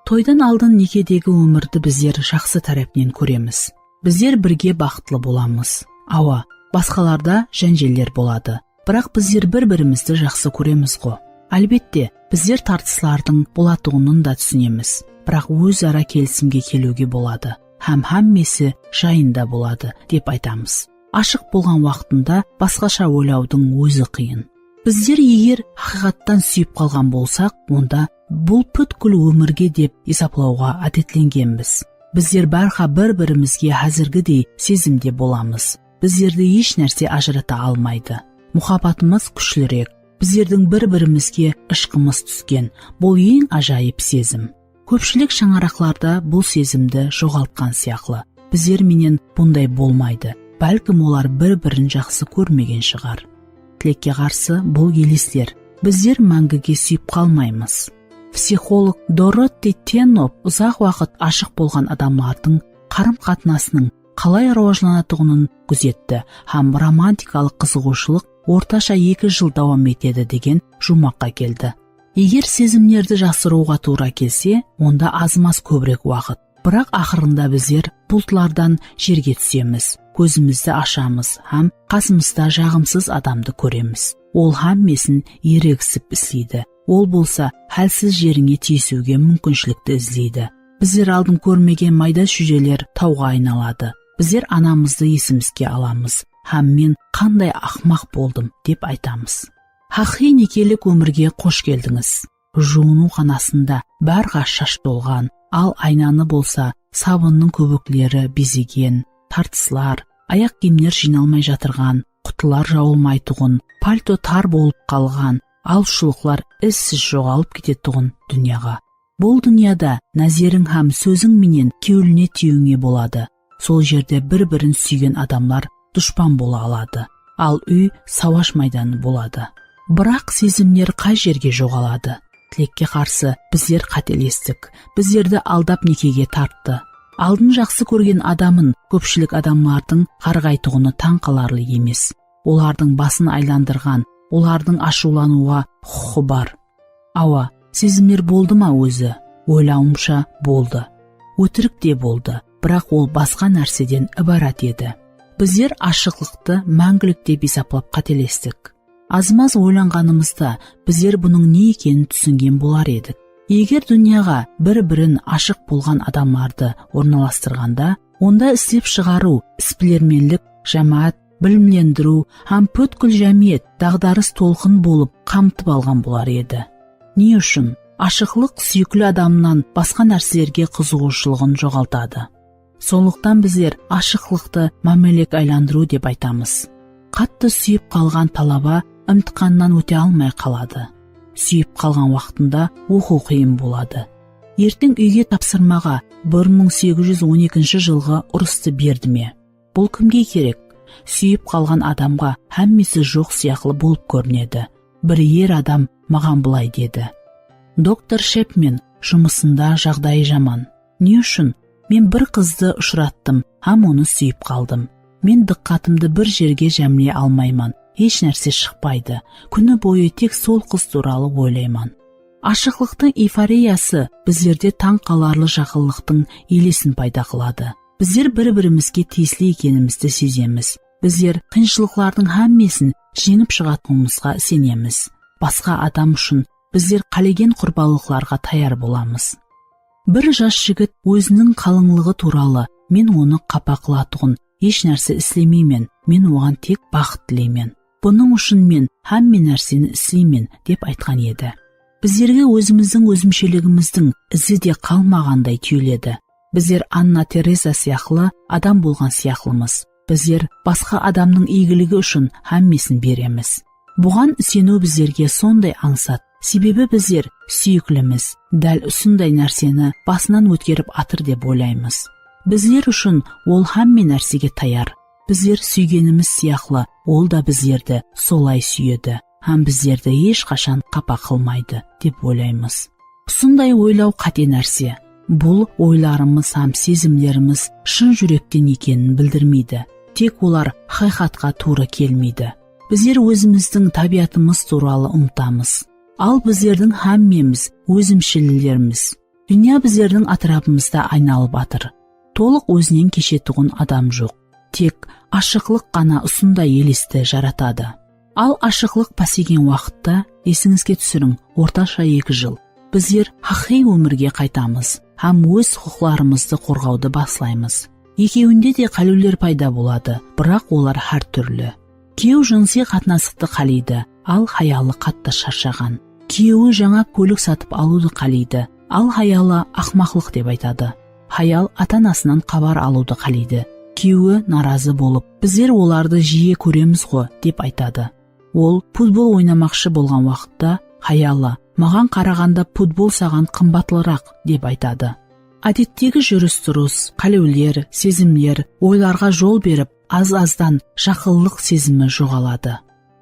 Toydan aldın nekedegi ómirdi bizler jaqsı tárepinen kóremiz. Bizler birge baxıtlı bolamız. Awa, basqalarda jánjeller boladı. Biraq bizler bir-birimizdi jaqsı kóremiz-ǵo. Álbette, bizler tartıslardıń bolatuǵının da túsinemiz. Biraq óz-ara kelisimge keliwge boladı hám hámmesi jayında boladı, dep aytamız. Ashıq bolǵan waqtında basqasha oylawdıń ózi qıyın. Bizler eger haqıyqattan súyip qalǵan bolsaq, onda bul pútkil ómirge dep esaplawǵa ádetlengenbiz. Bizler bárha bir-birimizge házirgidey sezimde bolamız. Bizlerdi hesh nárse ajırata almaydı. Muhabbatımız kúshlirek. Bizlerdiń bir-birimizge ıshqımız túsken. Bul eń ájayıp sezim. Kópshilik shańaraqlarda bul sezimdi joǵaltqan sıyaqlı. Bizler menen bunday bolmaydı. Bálkim olar bir-birin jaqsı kórmegen shıǵar. Tilekke qarsı, bul elesler. Bizler máńgige súyip qalmaymız. Psixolog Dorotti Tennop uzaq waqıt ashıq bolǵan adamlardıń qarım-qatnasınıń qalay rawajlanatuǵının gúzetti hám romantikalıq qızıǵıwshılıq ortasha eki jıl dawam etedi degen juwmaqqa keldi. Eger sezimlerdi jasırıwǵa tuwra kelse, onda az-maz kóbirek waqıt. Biraq aqırında bizler bultlardan jerge túsemiz, kózimizdi ashamız hám qasımızda jaǵımsız adamdı kóremiz. Ol hámmesin erigisip isleydi. Ol bolsa hálsiz jerińe tiyisiwge múmkinshilikti izleydi. Bizler aldın kórmegen mayda shújeler tawǵa aynaladı. Bizler anamızdı esimizge alamız hám men qanday aqmaq boldım dep aytamız. Haqıyqıy nekelik ómirge qosh keldińiz. Juwınıw xanasında bárha shash tolǵan, al aynanı bolsa sabınnıń kóbikleri bezegen, tartıslar, ayaq kiyimler jıynalmay jatırǵan, qutılar jawılmaytuǵın, palto tar bolıp qalǵan, al shıwlıqlar izsiz joǵalıp ketetuǵın dúnyaǵa. Bul dúnyada názeriń hám sóziń menen kewline tiyiwińe boladı. Sol jerde bir-birin súygen adamlar dushpan bola aladı, al úy sawash maydanı boladı. Biraq sezimler qay jerge joǵaladı? Tilekke qarsı, bizler qátelestik. Bizlerdi aldap nekege tarttı. Aldın jaqsı kórgen adamın kópshilik adamlardıń qarǵaytuǵını tań qalarlı emes. Olardıń basın aylandırǵan, olardıń ashıwlanıwǵa huqıqı bar. Awa, sezimler boldı ma ózi? Oylawımsha, boldı. Ótirik te boldı, biraq ol basqa nárseden ibarat edi. Bizler ashıqlıqtı máńgilik dep esaplap qátelestik. Az-maz oylanǵanımızda bizler bunıń ne ekenin túsingen bolar edik. Eger dúnyaǵa bir-birin ashıq bolǵan adamlardı ornalastırǵanda, onda islep shıǵarıw, isbilermenlik, jámáát, bilimlendiriw hám pútkil jámiyet daǵdarıs tolqın bolıp qamtıp alǵan bolar edi. Ne ushın? Ashıqlıq súyikli adamınan basqa nárselerge qızıǵıwshılıǵın joǵaltadı. Sonlıqtan bizler ashıqlıqtı mámelek aylandırıw dep aytamız. Qattı súyip qalǵan talaba imtixannan óte almay qaladı. Súyip qalǵan waqtında oqıw qıyın boladı. Erteń úyge tapsırmaǵa bir mıń segiz júz on ekinshi jılǵı urıstı berdi me? Bul kimge kerek? Súyip qalǵan adamǵa hámmesi joq sıyaqlı bolıp kórinedi. Bir er adam maǵan bılay dedi. Doktor Shepmen jumısında jaǵdayı jaman. Ne ushın? Men bir qızdı ushırattım hám onı súyip qaldım. Men dıqqatımdı bir jerge jámley almayman, hesh nárse shıqpaydı. Kúni boyı tek sol qız tuwralı oylayman. Ashıqlıqtıń eyforiyası bizlerde tań qalarlı jaqınlıqtıń elesin payda qıladı. Bizler bir-birimizge tiyisli ekenimizdi sezemiz. Bizler qıyınshılıqlardıń hámmesin jeńip shıǵatuǵınımızǵa isenemiz. Basqa adam ushın bizler qálegen qurbanlıqlarǵa tayar bolamız. Bir jas jigit óziniń qalıńlıǵı tuwralı, men onı qapa qılatuǵın hesh nárse islemeymen, men oǵan tek baxıt tileymen. Bunıń ushın men hámme nárseni isleymen, dep aytqan edi. Bizlerge ózimizdiń ózimsheligimizdiń izi de qalmaǵanday túyiledi. Bizler Anna Tereza sıyaqlı adam bolǵan sıyaqlımız. Bizler basqa adamnıń iygiligi ushın hámmesin beremiz. Buǵan iseniw bizlerge sonday ańsat, sebebi bizler súyiklimiz, dál usınday nárseni basınan ótkerip atır dep oylaymız. Bizler ushın ol hámme nársege tayar. Bizler súygenimiz sıyaqlı, ol da bizlerdi solay súyedi hám bizlerdi hesh qashan qapa qılmaydı, dep oylaymız. Usınday oylaw qáte nárse. Bul oylarımız hám sezimlerimiz shın júrekten ekenin bildirmeydi. Tek olar haqıyqatqa tuwrı kelmeydi. Bizler ózimizdiń tábiyatımız tuwralı umıtamız. Al bizlerdiń hámmemiz ózimshillermiz. Dúnya bizlerdiń átirapımızda aynalıp atır. Tolıq ózinen keshetuǵın adam joq. Tek ashıqlıq ǵana usınday elisti jaratadı. Al ashıqlıq pásegen waqıtta, esińizge túsiriń, ortasha eki jıl, bizler haqıyqıy ómirge qaytamız hám óz huqıqlarımızdı qorǵawdı baslaymız. Ekewinde de qáliwler payda boladı, biraq olar hár túrli. Kiyew jınısıy qatnasıqtı qáleydi, al hayalı qattı sharshaǵan. Kiyewi jańa kólik satıp alıwdı qáleydi, al hayalı aqmaqlıq dep aytadı. Hayal ata-anasınan xabar alıwdı qáleydi. Kiyewi narazı bolıp, bizler olardı jiye kóremiz-ǵo, dep aytadı. Ol futbol oynamaqshı bolǵan waqıtta hayalı, maǵan qaraǵanda futbol saǵan qımbatlıraq, dep aytadı. Ádettegi júris-turıs, qáliwler, sezimler, oylarǵa jol berip, az-azdan jaqınlıq sezimi joǵaladı.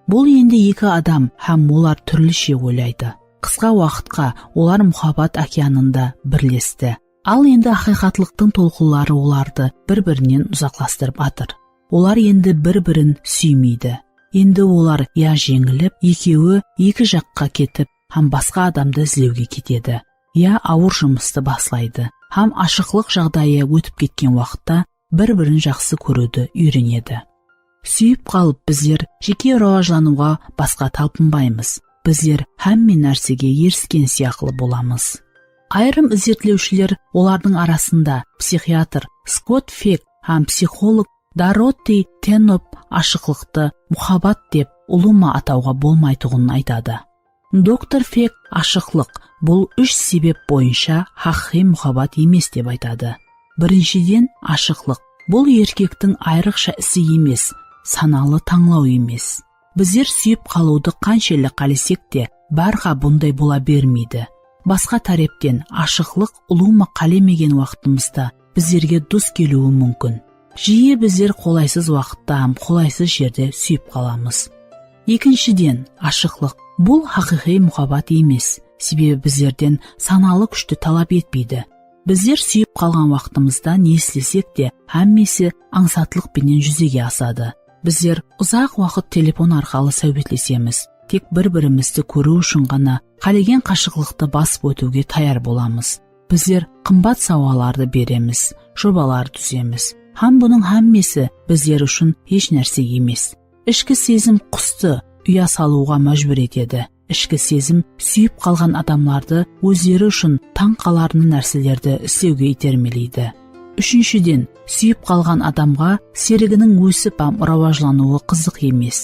Bul endi eki adam hám olar túrlishe oylaydı. Qısqa waqıtqa olar muhabbat okeanında birlesti. Al endi haqıyqatlıqtıń tolqınları olardı bir-birinen uzaqlastırıp atır. Olar endi bir-birin súymeydi. Endi olar ya jeńilip, ekewi eki jaqqa ketip hám basqa adamdı izlewge ketedi, ya awır jumıstı baslaydı hám ashıqlıq jaǵdayı ótip ketken waqıtta bir-birin jaqsı kóriwdi úyrenedi. Súyip qalıp bizler jeke rawajlanıwǵa basqa talpınbaymız. Bizler hámme nársege erisken sıyaqlı bolamız. Ayırım izertlewshiler olardıń arasında psixiatr Skott Fek hám psixolog Doroti Tenop ashıqlıqtı muhabbat dep ulıwma atawǵa bolmaytuǵının aytadı. Doktor Fek ashıqlıq bul úsh sebep boyınsha haqıyqıy muhabbat emes dep aytadı. Birinshiden, ashıqlıq bul erkektiń ayrıqsha isi emes, sanalı tańlaw emes. Bizler súyip qalıwdı qanshelli qálesek te, bárha bunday bola bermeydi. Basqa tárepten, ashıqlıq ulıwma qálemegen waqtımızda bizlerge dus keliwi múmkin. Jiyi bizler qolaysız waqıtta hám qolaysız jerde súyip qalamız. Ekinshiden, ashıqlıq bul haqıyqıy muhabbat emes, sebebi bizlerden sanalı kúshti talap etpeydi. Bizler súyip qalǵan waqtımızda ne islesek te, hámmesi ańsatlıq penen júzege asadı. Bizler uzaq waqıt telefon arqalı sáwbetlesemiz, tek bir-birimizdi kóriw ushın ǵana qálegen qashıqlıqtı basıp ótiwge tayar bolamız. Bizler qımbat sawǵalardı beremiz, jobalar dúzemiz. Hám bunıń hámmesi bizler ushın hesh nárse emes. Ishki sezim qustı uya salıwǵa májbúr etedi. Ishki sezim súyip qalǵan adamlardı ózleri ushın tań qalarını nárselerdi islewge iytermeleydi. Úshinshiden, súyip qalǵan adamǵa seriginiń ósip hám rawajlanıwı qızıq emes.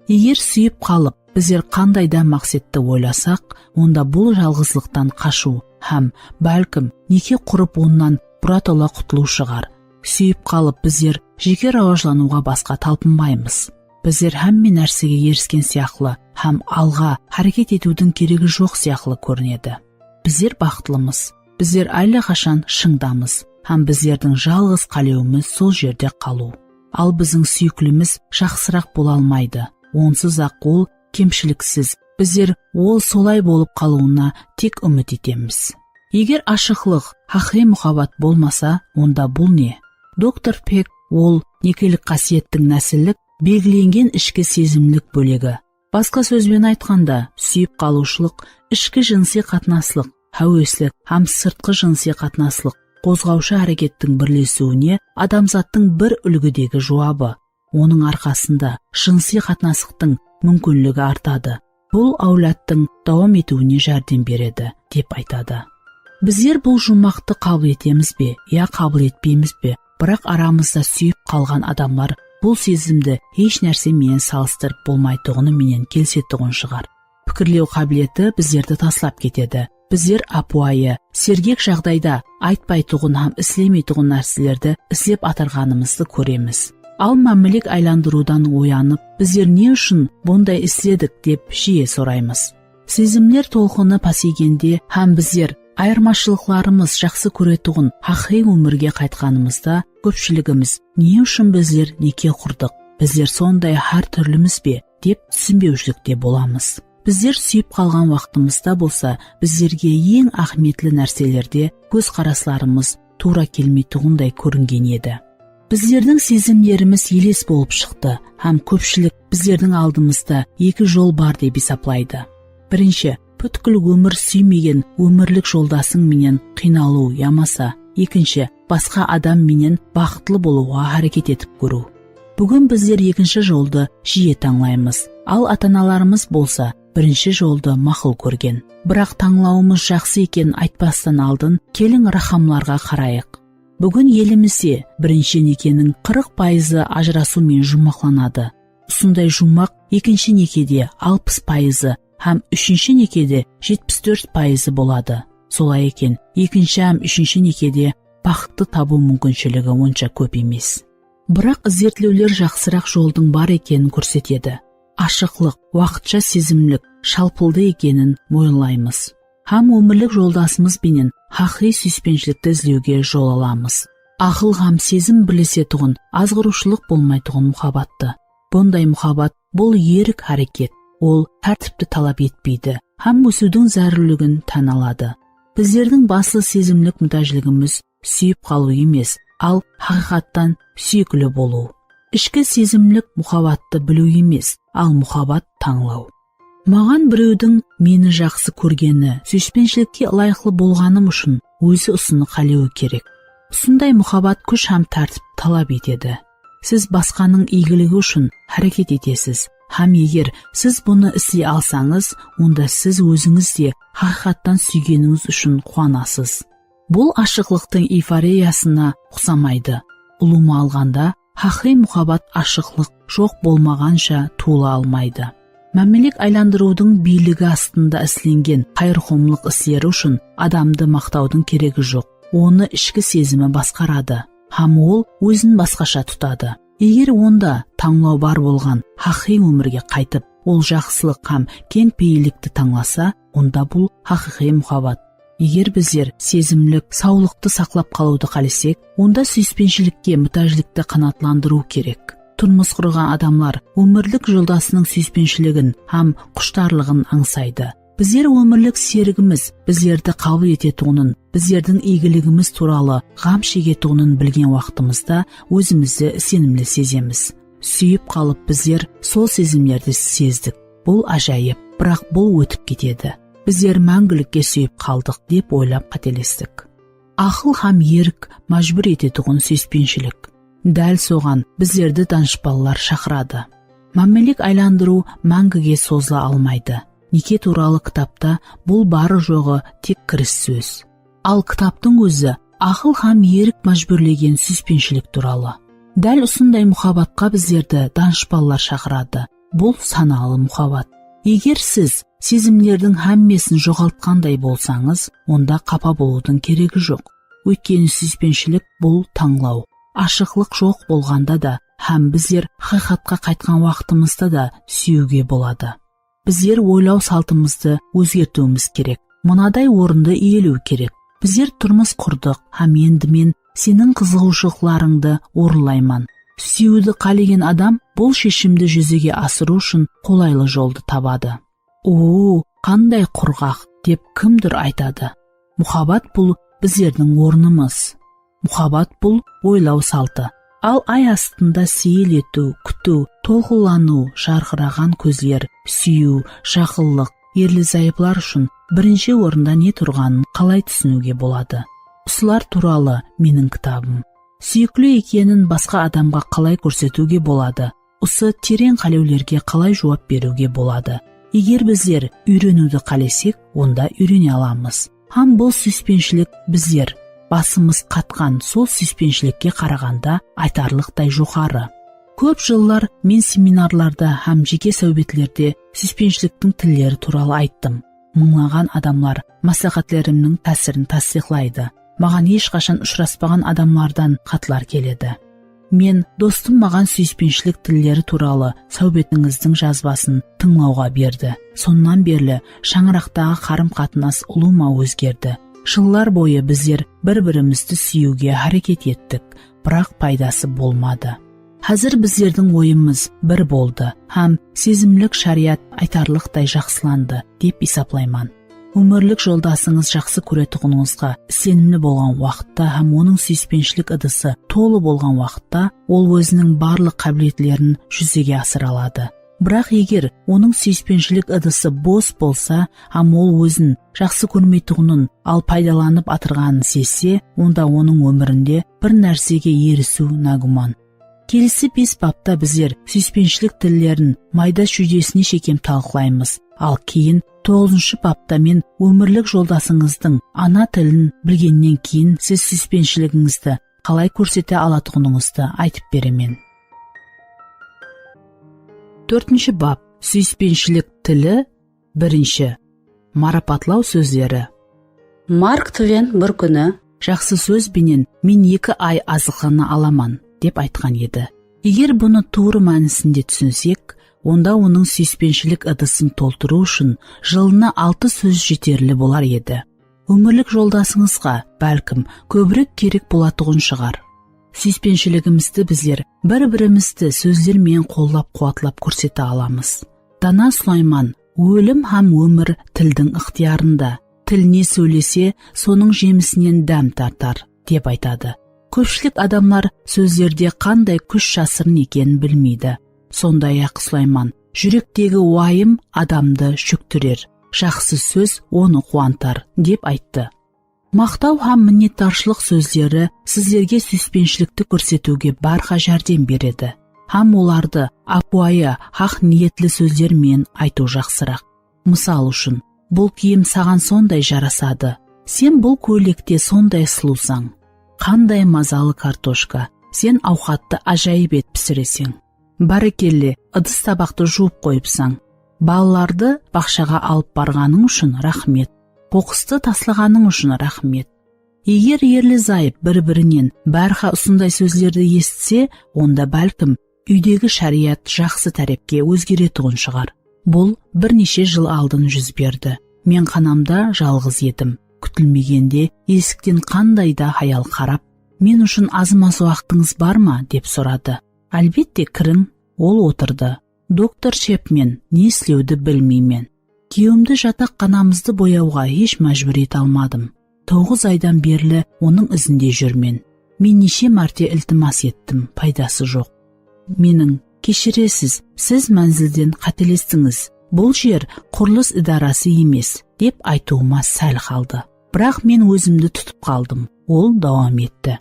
Eger súyip qalıp, bizler qanday da maqsetti oylasaq, onda bul jalǵızlıqtan qashıw hám, bálkim, neke qurıp onnan biratola qutılıw shıǵar. Súyip qalıp bizler jeke rawajlanıwǵa basqa talpınbaymız. Bizler hámme nársege erisken sıyaqlı hám alǵa háreket etiwdiń keregi joq sıyaqlı kórinedi. Bizler baxıtlımız. Bizler álle qashan shıńdamız hám bizlerdiń jalǵız qálewimiz sol jerde qalıw. Al biziń súyiklimiz jaqsıraq bola almaydı. Onsız-aq ol kemshiliksiz. Bizler ol solay bolıp qalıwına tek úmit etemiz. Eger ashıqlıq, haqıyqıy muhabbat bolmasa, onda bul ne? Doktor Fek ol nekelik qásiyettiń násillik, belgilengen ishki sezimlik bólegi. Basqa sóz benen aytqanda, súyip qalıwshılıq ishki jınısıy qatnaslıq, háweslik hám sırtqı jınısıy qatnaslıq, qozǵawshı hárekettiń birlesiwine adamzattıń bir úlgidegi juwabı. Onıń arqasında jınısıy qatnasıqtıń múmkinligi artadı. Bul áwladtıń dawam etiwine járdem beredi, dep aytadı. Bizler bul juwmaqtı qabıl etemiz be, ya qabıl etpeymiz be, biraq aramızda súyip qalǵan adamlar bul sezimdi hesh nárse menen salıstırıp bolmaytuǵını menen kelisetuǵın shıǵar. Pikirlew qábileti bizlerdi taslap ketedi. Bizler ápiwayı, sergek jaǵdayda aytpaytuǵın hám islemeytuǵın nárselerdi islep atırǵanımızdı kóremiz. Al mámilek aylandırıwdan oyanıp, bizler ne ushın bunday isledik dep jiyi soraymız. Sezimler tolqını páseygende hám bizler ayırmashılıqlarımız jaqsı kóretuǵın haqıyqıy ómirge qaytqanımızda, kópshiligimiz ne ushın bizler neke qurdıq? Bizler sonday hár túrlimiz be? Dep túsinbewshilikte bolamız. Bizler súyip qalǵan waqtımızda bolsa bizlerge eń áhmiyetli nárselerde kózqaraslarımız tuwra kelmeytuǵınday kóringen edi. Bizlerdiń sezimlerimiz eles bolıp shıqtı hám kópshilik bizlerdiń aldımızda eki jol bar dep esaplaydı. Birinshi, pútkil ómir súymegen ómirlik joldasıń menen qıynalıw yamasa, ekinshi, basqa adam menen baxıtlı bolıwǵa háreket etip kóriw. Búgin bizler ekinshi joldı jiyi tańlaymız. Al ata-analarımız bolsa birinshi joldı maqul kórgen. Biraq tańlawımız jaqsı ekenin aytpastan aldın keliń raqamlarǵa qarayıq. Búgin elimizde birinshi nekeniń qırq payızı ajırasıw menen juwmaqlanadı. Usınday juwmaq ekinshi nekede alpıs payızı hám úshinshi nekede jetpis tórt payızı boladı. Solay eken, ekinshi hám úshinshi nekede baxıttı tabıw múmkinshiligi onsha kóp emes. Biraq izertlewler jaqsıraq joldıń bar ekenin kórsetedi. Ashıqlıq, waqıtsha sezimlik, shalpıldı ekenin moyınlaymız. Hám ómirlik joldasımız benen haqıyqıy súyispenshilikti izlewge jol alamız. Aqıl hám sezim birlesetuǵın, azǵırıwshılıq bolmaytuǵın muhabbattı. Bunday muhabbat bul erik háreket. Ol tártipti talap etpeydi hám ósiwdiń zárúrligin tán aladı. Bizlerdiń baslı sezimlik mútájligimiz súyip qalıw emes, al haqıyqattan súyikli bolıw. Ishki sezimlik muhabbattı biliw emes, al muhabbat tańlaw. Maǵan birewdiń meni jaqsı kórgeni, súyispenshilikke ılayıqlı bolǵanım ushın ózi usını qálewi kerek. Usınday muhabbat kúsh hám tártip talap etedi. Siz basqanıń iygiligi ushın háreket etesiz hám eger siz bunı isley alsańız, onda siz ózińiz de haqıyqattan súygenińiz ushın quwanasız. Bul ashıqlıqtıń eyforiyasına uqsamaydı. Ulıwma alǵanda, haqıyqıy muhabbat ashıqlıq joq bolmaǵansha tuwıla almaydı. Mámmelek aylandırıwdıń biyligi astında islengen qayırqomlıq isleri ushın adamdı maqtawdıń keregi joq. Onı ishki sezimi basqaradı hám ol ózin basqasha tutadı. Eger onda tańlaw bar bolǵan haqıyqıy ómirge qaytıp, ol jaqsılıq hám keń peyillikti tańlasa, onda bul haqıyqıy muhabbat. Eger bizler sezimlik sawlıqtı saqlap qalıwdı qálesek, onda súyispenshilikte mútájlikti qanaatlandırıw kerek. Turmıs qurǵan adamlar ómirlik joldasınıń súyispenshiligin hám qushtarlıǵın ańsaydı. Bizler ómirlik serigimiz bizlerdi qabıl etetuǵının, bizlerdiń iygiligimiz tuwralı ǵam shegetuǵının bilgen waqtımızda ózimizdi isenimli sezemiz. Súyip qalıp bizler sol sezimlerdi sezdik. Bul ájayıp, biraq bul ótip ketedi. Bizler máńgilikke súyip qaldıq, dep oylap qátelestik. Aqıl hám erik májbúr etetuǵın súyispenshilik. Dál soǵan bizlerdi danıshpanlar shaqıradı. Mámmelek aylandırıw máńgige sozıla almaydı. Neke tuwralı kitapta bul barı-joǵı tek kiriss sóz. Al kitaptıń ózi aqıl hám erik májbúrlegen súyispenshilik tuwralı. Dál usınday muhabbatqa bizlerdi danıshpanlar shaqıradı. Bul sanalı muhabbat. Eger siz sezimlerdiń hámmesin joǵaltqanday bolsańız, onda qapa bolıwdıń keregi joq. Óytkeni súyispenshilik bul tańlaw. Ashıqlıq joq bolǵanda da hám bizler haqıyqatqa qaytqan waqtımızda da súyiwge boladı. Bizler oylaw saltımızdı ózgertiwimiz kerek. Mınaday orındı iyelew kerek. Bizler turmıs qurdıq hám endi men seniń qızıǵıwshılıqlarıńdı orınlayman. Súyiwdi qálegen adam bul sheshimdi júzege asırıw ushın qolaylı joldı tabadı. Uuu, qanday qurǵaq, dep kimdur aytadı. Muhabbat bul bizlerdiń ornımız. Muhabbat bul oylaw saltı. Al ay astında seyil etiw, kútiw, tolqınlanıw, jarqıraǵan kózler, súyiw, jaqınlıq, erli-zayıplar ushın birinshi orında ne turǵanın qalay túsiniwge boladı? Usılar tuwralı meniń kitabım. Súyikli ekenin basqa adamǵa qalay kórsetiwge boladı? Usı tereń qálewlerge qalay juwap beriwge boladı? Eger bizler úyreniwdi qálesek, onda úyrene alamız. Hám bul súyispenshilik bizler basımız qatqan sol súyispenshilikke qaraǵanda aytarlıqtay joqarı. Kóp jıllar men seminarlarda hám jeke sáwbetlerde súyispenshiliktің tilleri tuwralı ayttım. Mıńlaǵan adamlar másláhátlerimniń tásirin tastıyıqlaydı. Maǵan hesh qashan ushıraspaǵan adamlardan xatlar keledi. Men dostım maǵan súyispenshilik tilleri tuwralı sáwbetińizdiń jazbasın tıńlawǵa berdi. Sonnan berli shańaraqtaǵı qarım-qatnas ulıwma ózgerdi. Jıllar boyı bizler bir-birimizdi súyiwge háreket ettik, biraq paydası bolmadı. Házir bizlerdiń oyımız bir boldı hám sezimlik shariyat aytarlıqtay jaqsılandı, dep esaplayman. Ómirlik joldasıńız jaqsı kóretuǵınıńızǵa isenimli bolǵan waqıtta hám onıń súyispenshilik ıdısı tolı bolǵan waqıtta ol óziniń barlıq qábiletlerin júzege asıra aladı. Biraq eger onıń súyispenshilik ıdısı bos bolsa hám ol ózin jaqsı kórmeytuǵının, al paydalanıp atırǵanın sezse, onda onıń ómirinde bir nársege erisiw nágúman. Kelesi bes bapta bizler súyispenshilik tillerin mayda shúydesine shekem talıqlaymız. Al keyin toǵızınshı bapta men ómirlik joldasıńızdıń ana tilin bilgennen keyin siz súyispenshiligingizdi qalay kórsete alatuǵınıńızdı aytıp beremen. Tórtinshi bap. Súyispenshilik tili. Birinshi. Marapatlaw sózleri. Mark Tven bir kúni, "Jaqsı sóz benen men eki ay azıqını alaman", dep aytqan edi. Eger bunı tuwrı mánisinde túsinsek, onda onıń súyispenshilik ıdısın toltırıw ushın jılına altı sóz jeterli bolar edi. Ómirlik joldasıńızǵa, bálkim, kóbirek kerek bolatuǵın shıǵar. Súyispenshiligimizdi bizler bir-birimizdi sózler menen qollap-quwatlap kórsete alamız. Dana Sulayman, "Ólim hám ómir tildiń ıqtıyarında. til ne sóylese, sonıń jemisinen dám tartar, dep aytadı. Kópshilik adamlar sózlerde qanday kúsh jasırın ekenin bilmeydi. Sonday-aq, Sulayman, "Júrektegi uwayım adamdı shóktirer, jaqsı sóz onı quwantar", dep ayttı. Maqtaw hám minnetdarshılıq sózleri sizlerge súyispenshilikti kórsetiwge bárha járdem beredi, hám olardı ápiwayı, haq niyetli sózler menen aytıw jaqsıraq. Mısal ushın, "Bul kiyim saǵan sonday jarasadı. Sen bul kóylekte sonday sulıwsań. Qanday mazalı kartoshka. Sen awqattı ájayıp etip pisireseń. Bárekelle, ıdıs-tabaqtı juwıp qoyıpsań. Balalardı baqshaǵa alıp barǵanıń ushın raxmet. Qoqıstı taslaǵanıń ushın raxmet." Eger erli-zayıp bir-birinen bárha usınday sózlerdi esitse, onda, bálkim, úydegi sháriyat jaqsı tárepke ózgeretuǵın shıǵar. Bul bir neshe jıl aldın júz berdi. Meyxanamda jalǵız edim. Kútilmegende esikten qanday da hayal qarap, "Men ushın azmaz waqtıńız bar ma?" dep soradı. "Álbette, kiriń." Ol otırdı. "Doktor Chepmen, ne islewdi bilmeymen. Kúyewimdi jataqxanamızdı boyawǵa hesh májbúr ete almadım. Toǵız aydan berli onıń izinde júrmen. Men neshe márte iltimas ettim, paydası joq. Meniń, 'Keshiresiz, siz mánzilden qátelestińiz. Bul jer qurılıs idarası emes', dep aytıwıma sál qaldı. Biraq men ózimdi tutıp qaldım", ol dawam etti.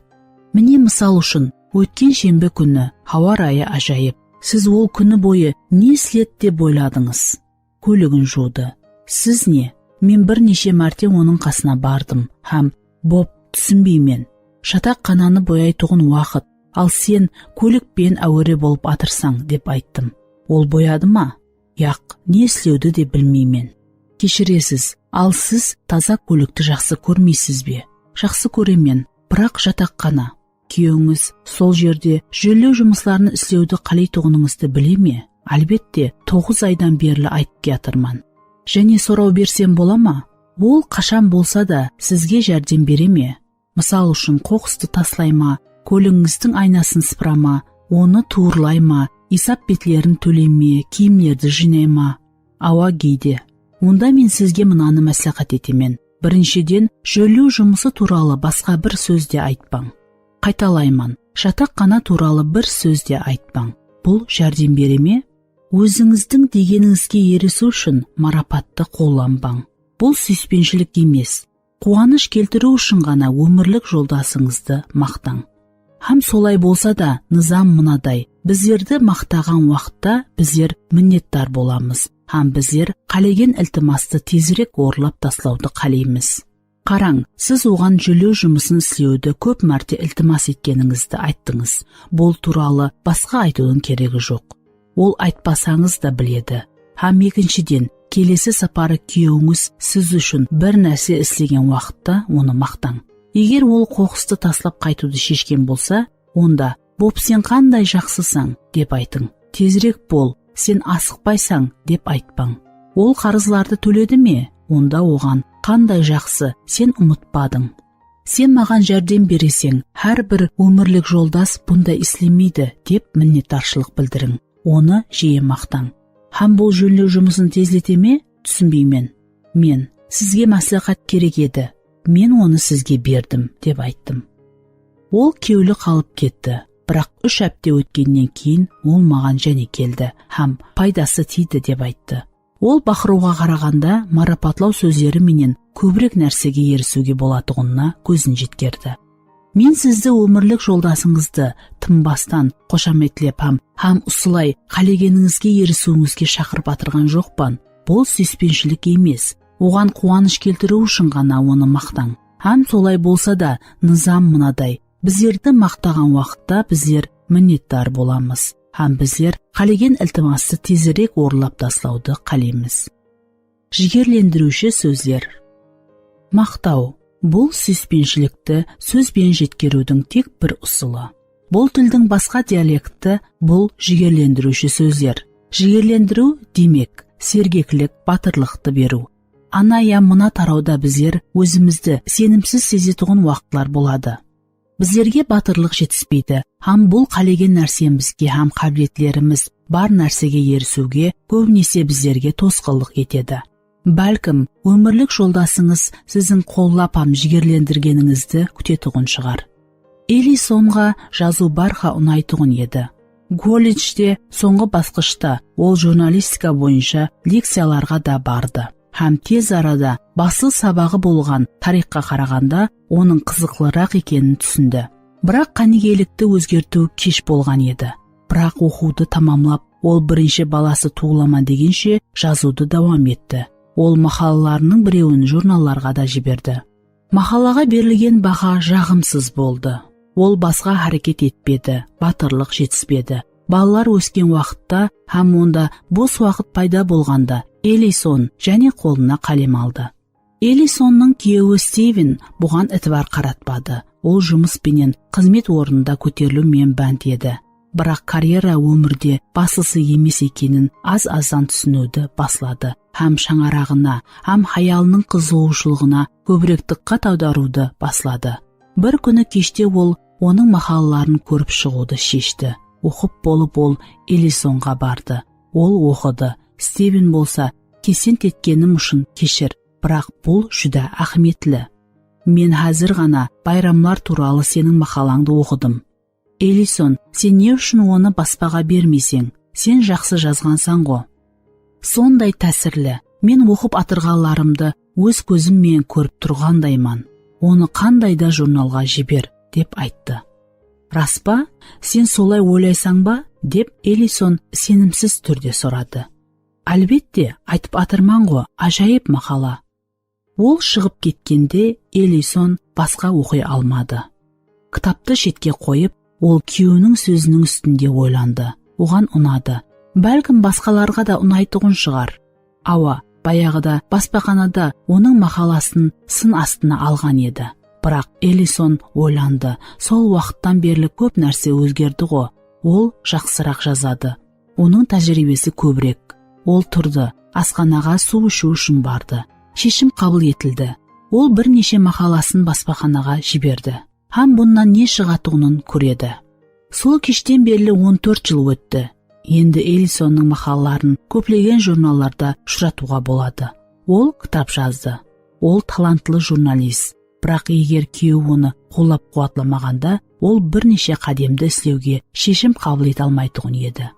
Mine, mısal ushın, ótken shembi kúni hawa rayı ájayıp. Siz ol kúni boyı ne isledi dep oyladıńız? Kóligin juwdı. Siz ne? Men bir neshe márte onıń qasına bardım hám, "Bob, túsinbeymen. Jataqxananı boyaytuǵın waqıt, al sen kólik penen áwere bolıp atırsań", dep ayttım. Ol boyadı ma? Yaq, ne islewdi de bilmeymen. Keshiresiz, al siz taza kólikti jaqsı kórmeysiz be? Jaqsı kóremen, biraq jataqxana. Kúyewińiz sol jerde jónlew jumısların islewdi qáleytuǵınıńızdı bile me? Álbette, toǵız aydan berli aytıp kiyatırman. Jáne soraw bersem bola ma? Ol qashan bolsa da sizge járdem bere me? Mısal ushın, qoqıstı taslay ma, kóligińizdiń aynasın sıpıra ma, onı tuwrılay ma, esap betlerin tóley me, kiyimlerdi jıynay ma? Awa, geyde. Onda men sizge mınanı másláhát etemen. Birinshiden, jónlew jumısı tuwralı basqa bir sóz de aytpań. Qaytalayman, jataqxana tuwralı bir sóz de aytpań. Bul járdem bere me? Ózińizdiń degenińizge erisiw ushın marapattı qollanbań. Bul súyispenshilik emes. Quwanısh keltiriw ushın ǵana ómirlik joldasıńızdı maqtań. Hám solay bolsa da, nızam mınaday, bizlerdi maqtaǵan waqıtta bizler minnetdar bolamız hám bizler qálegen iltimastı tezirek orınlap taslawdı qáleymiz. Qarań, siz oǵan jónlew jumısın islewdi kóp márte iltimas etkenińizdi ayttıńız. Bul tuwralı basqa aytıwdıń keregi joq. Ol aytpasańız da biledi. Hám ekinshiden, kelesi saparı kúyewińiz siz ushın bir nárse islegen waqıtta onı maqtań. Eger ol qoqıstı taslap qaytıwdı sheshken bolsa, onda, "Bob, sen qanday jaqsısań?" dep aytıń. "Tezirek bol, sen asıqpaysań", dep aytpań. Ol qarızlardı tóledi me? Onda oǵan, "Qanday jaqsı, sen umıtpadıń. Sen maǵan járdem bereseń, hár bir ómirlik joldas bunday islemeydi", dep minnetdarshılıq bildiriń. Onı jiyi maqtań. "Hám bul jónlew jumısın tezlete me? Túsinbeymen. Men, sizge másláhát kerek edi. Men onı sizge berdim", dep ayttım. Ol kewli qalıp ketti. Biraq úsh hápte ótkennen keyin ol maǵan jáne keldi hám "Paydası tiydi", dep ayttı. Ol baqırıwǵa qaraǵanda marapatlaw sózleri menen kóbirek nársege erisiwge bolatuǵınına kózin jetkerdi. Men sizdi ómirlik joldasıńızdı tınbastan xoshametlep hám, hám usılay qálegenińizge erisiwińizge shaqırıp atırǵan joqpan. Bul súyispenshilik emes. Oǵan quwanısh keltiriw ushın ǵana onı maqtań. Hám solay bolsa da, nızam mınaday, bizlerdi maqtaǵan waqıtta bizler minnetdar bolamız hám bizler qálegen iltimastı tezirek orınlap taslawdı qáleymiz. Jigerlendiriwshi sózler. Maqtaw, bul súyispenshilikti sóz benen jetkeriwdiń tek bir usılı. Bul tildiń basqa dialekti, bul jigerlendiriwshi sózler. Jigerlendiriw, demek, sergeklik, batırlıqtı beriw. Ana ya mına tarawda bizler ózimizdi isenimsiz sezetuǵın waqıtlar boladı. Bizlerge batırlıq jetispeydi hám bul qálegen nársemizge hám qábiletlerimiz bar nársege erisiwge kóbinese bizlerge tosqınlıq etedi. Bálkim, ómirlik joldasıńız siziń qollap hám jigerlendirgenińizdi kútetuǵın shıǵar. Ellisonǵa jazıw bárha unaytuǵın edi. Kolledjde sońǵı basqıshta ol jurnalistika boyınsha lekciyalarǵa da bardı hám tez arada baslı sabaǵı bolǵan tariyxqa qaraǵanda onıń qızıqlıraq ekenin túsindi. Biraq qánigelikti ózgertiw kesh bolǵan edi. Biraq oqıwdı tamamlap, ol birinshi balası tuwılaman degenshe jazıwdı dawam etti. Ol maqalalarınıń birewin jurnallarǵa da jiberdi. Maqalaǵa berilgen baha jaǵımsız boldı. Ol basqa háreket etpedi, batırlıq jetispedi. Balalar ósken waqıtta hám onda bos waqıt payda bolǵanda Ellison jáne qolına qálem aldı. Ellisonnıń kúyewi Stiven buǵan itibar qaratpadı. Ol jumıs penen xızmet ornında kóteriliw menen bánt edi. Biraq karyera ómirde baslısı emes ekenin az-azdan túsiniwdi basladı hám shańaraǵına hám hayalınıń qızıǵıwshılıǵına kóbirek dıqqat awdarıwdı basladı. Bir kúni keshte ol onıń maqalaların kórip shıǵıwdı sheshti. Oqıp bolıp ol Ellisonǵa bardı. Ol oqıdı. Stiven bolsa, "Kesent etkenim ushın keshir, biraq bul júdá áhmiyetli. Men házir ǵana bayramlar tuwralı seniń maqalańdı oqıdım." "Ellison, sen ne ushın onı baspaǵa bermeyseń? Sen jaqsı jazǵansań ǵo." "Sonday tásirli. Men oqıp atırǵanlarımdı óz kózim menen kórip turǵandayman. Onı qanday da jurnalǵa jiber", dep ayttı. "Ras pa? Sen solay oylaysań ba?" dep Ellison isenimsiz túrde soradı. "Álbette, aytıp atırman ǵo, ájayıp maqala." Ol shıǵıp ketkende Ellison basqa oqıy almadı. Kitaptı shetke qoyıp, ol kúyewiniń sóziniń ústinde oylandı. Oǵan unadı. Bálkim, basqalarǵa da unaytuǵın shıǵar. Awa, bayaǵıda baspaxanada onıń maqalasın sın astına alǵan edi. Biraq Ellison oylandı. Sol waqıttan berli kóp nárse ózgerdi ǵo. Ol jaqsıraq jazadı. Onıń tájiriybesi kóbirek. Ol turdı, asxanaǵa suw ishiw ushın bardı. Sheshim qabıl etildi. Ol bir neshe maqalasın baspaxanaǵa jiberdi hám bunnan ne shıǵatuǵının kóredi. Sol keshten berli on tórt jıl ótti. Endi Ellisonnıń maqalaların kóplegen jurnallarda ushıratıwǵa boladı. Ol kitap jazdı. Ol talantlı jurnalist. Biraq eger kúyewi onı qollap-quwatlamaǵanda, ol bir neshe qádemdi islewge sheshim qabıl ete almaytuǵın edi.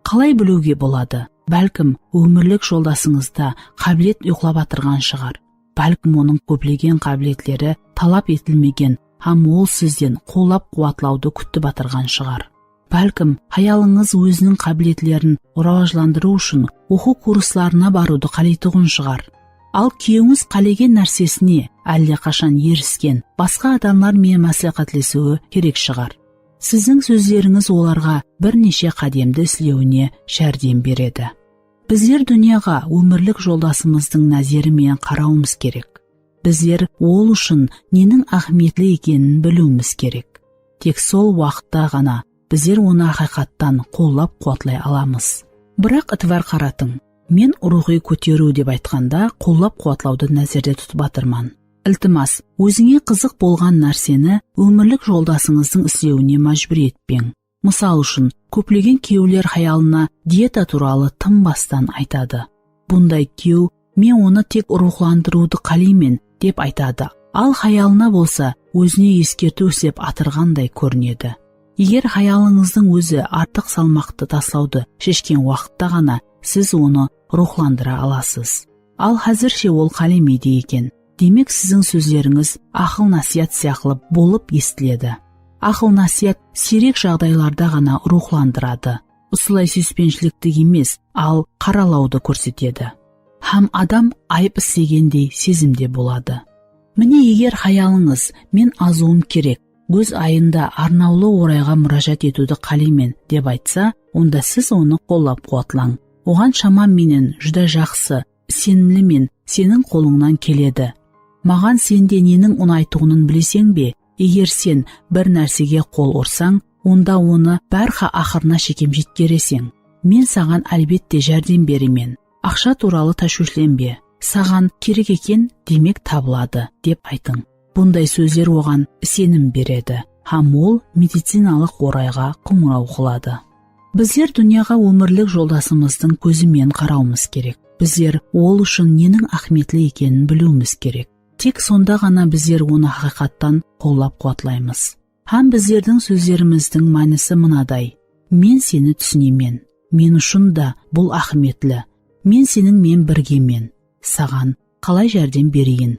Qalay biliwge boladı? Bálkim, ómirlik joldasıńızda qábilet uyıqlap atırǵan shıǵar. Bálkim, onıń kóplegen qábiletleri talap etilmegen hám ol sizden qollap-quwatlawdı kútip atırǵan shıǵar. Bálkim, hayalıńız óziniń qábiletlerin rawajlandırıw ushın oqıw kurslarına barıwdı qáleytuǵın shıǵar. Al, kúyewińiz qálegen nársesine, álle qashan erisken, basqa adamlar menen másláhátlesiwi kerek shıǵar. Siziń sózlerińiz olarǵa bir neshe qádemdi islewine járdem beredi. Bizler dúnyaǵa ómirlik joldasımızdıń názeri menen qarawımız kerek. Bizler ol ushın neniń áhmiyetli ekenin biliwimiz kerek. Tek sol waqıtta ǵana bizler onı haqıyqattan qollap-quwatlay alamız. Biraq itibar qaratıń, men ruwxıy kóteriw dep aytqanda qollap-quwatlawdı názerde tutıp atırman. Iltimas, ózińe qızıq bolǵan nárseni ómirlik joldasıńızdıń islewine májbúr etpeń. Mısal ushın, kóplegen kúyewler hayalına dieta tuwralı tınbastan aytadı. Bunday kúyew, "Men onı tek ruwxlandırıwdı qáleymen", dep aytadı. Al, hayalına bolsa ózine eskertiw islep atırǵanday kórinedi. Eger hayalıńızdıń ózi artıq salmaqtı taslawdı sheshken waqıtta ǵana siz onı ruwxlandıra alasız. Al, házirshe ol qálemeydi eken. Demek, siziń sózlerińiz aqıl-násiyat sıyaqlı bolıp esitiledi. Aqıl-násiyat siyrek jaǵdaylarda ǵana ruwxlandıradı. Usılay súyispenshilikti emes, al qaralawdı kórsetedi. Hám adam ayıp islegendey sezimde boladı. Mine, eger hayalıńız, "Men azıwım kerek, gúz ayında arnawlı orayǵa múrájat etiwdi qáleymen", dep aytsa, onda siz onı qollap-quwatlań. Oǵan shamam menen júdá jaqsı, isenimlimen, seniń qolıńnan keledi. Maǵan sende neniń unaytuǵının bileseń be? Eger sen bir nársege qol ursań, onda onı bárha aqırına shekem jetkereseń. Men saǵan, álbette, járdem beremen. Aqsha tuwralı táshwishlenbe. Saǵan kerek eken, demek, tabıladı, dep aytıń. Bunday sózler oǵan isenim beredi hám ol medicinalıq orayǵa qońıraw qıladı. Bizler dúnyaǵa ómirlik joldasımızdıń kózi menen qarawımız kerek. Bizler ol ushın neniń áhmiyetli ekenin biliwimiz kerek. Tek sonda ǵana bizler onı haqıyqattan qollap-quwatlaymız. Hám bizlerdiń sózlerimizdiń mánisi mınaday: "Men seni túsinemen. Men ushın da bul áhmiyetli. Men seniń menen birgemen. Saǵan qalay járdem bereyin?"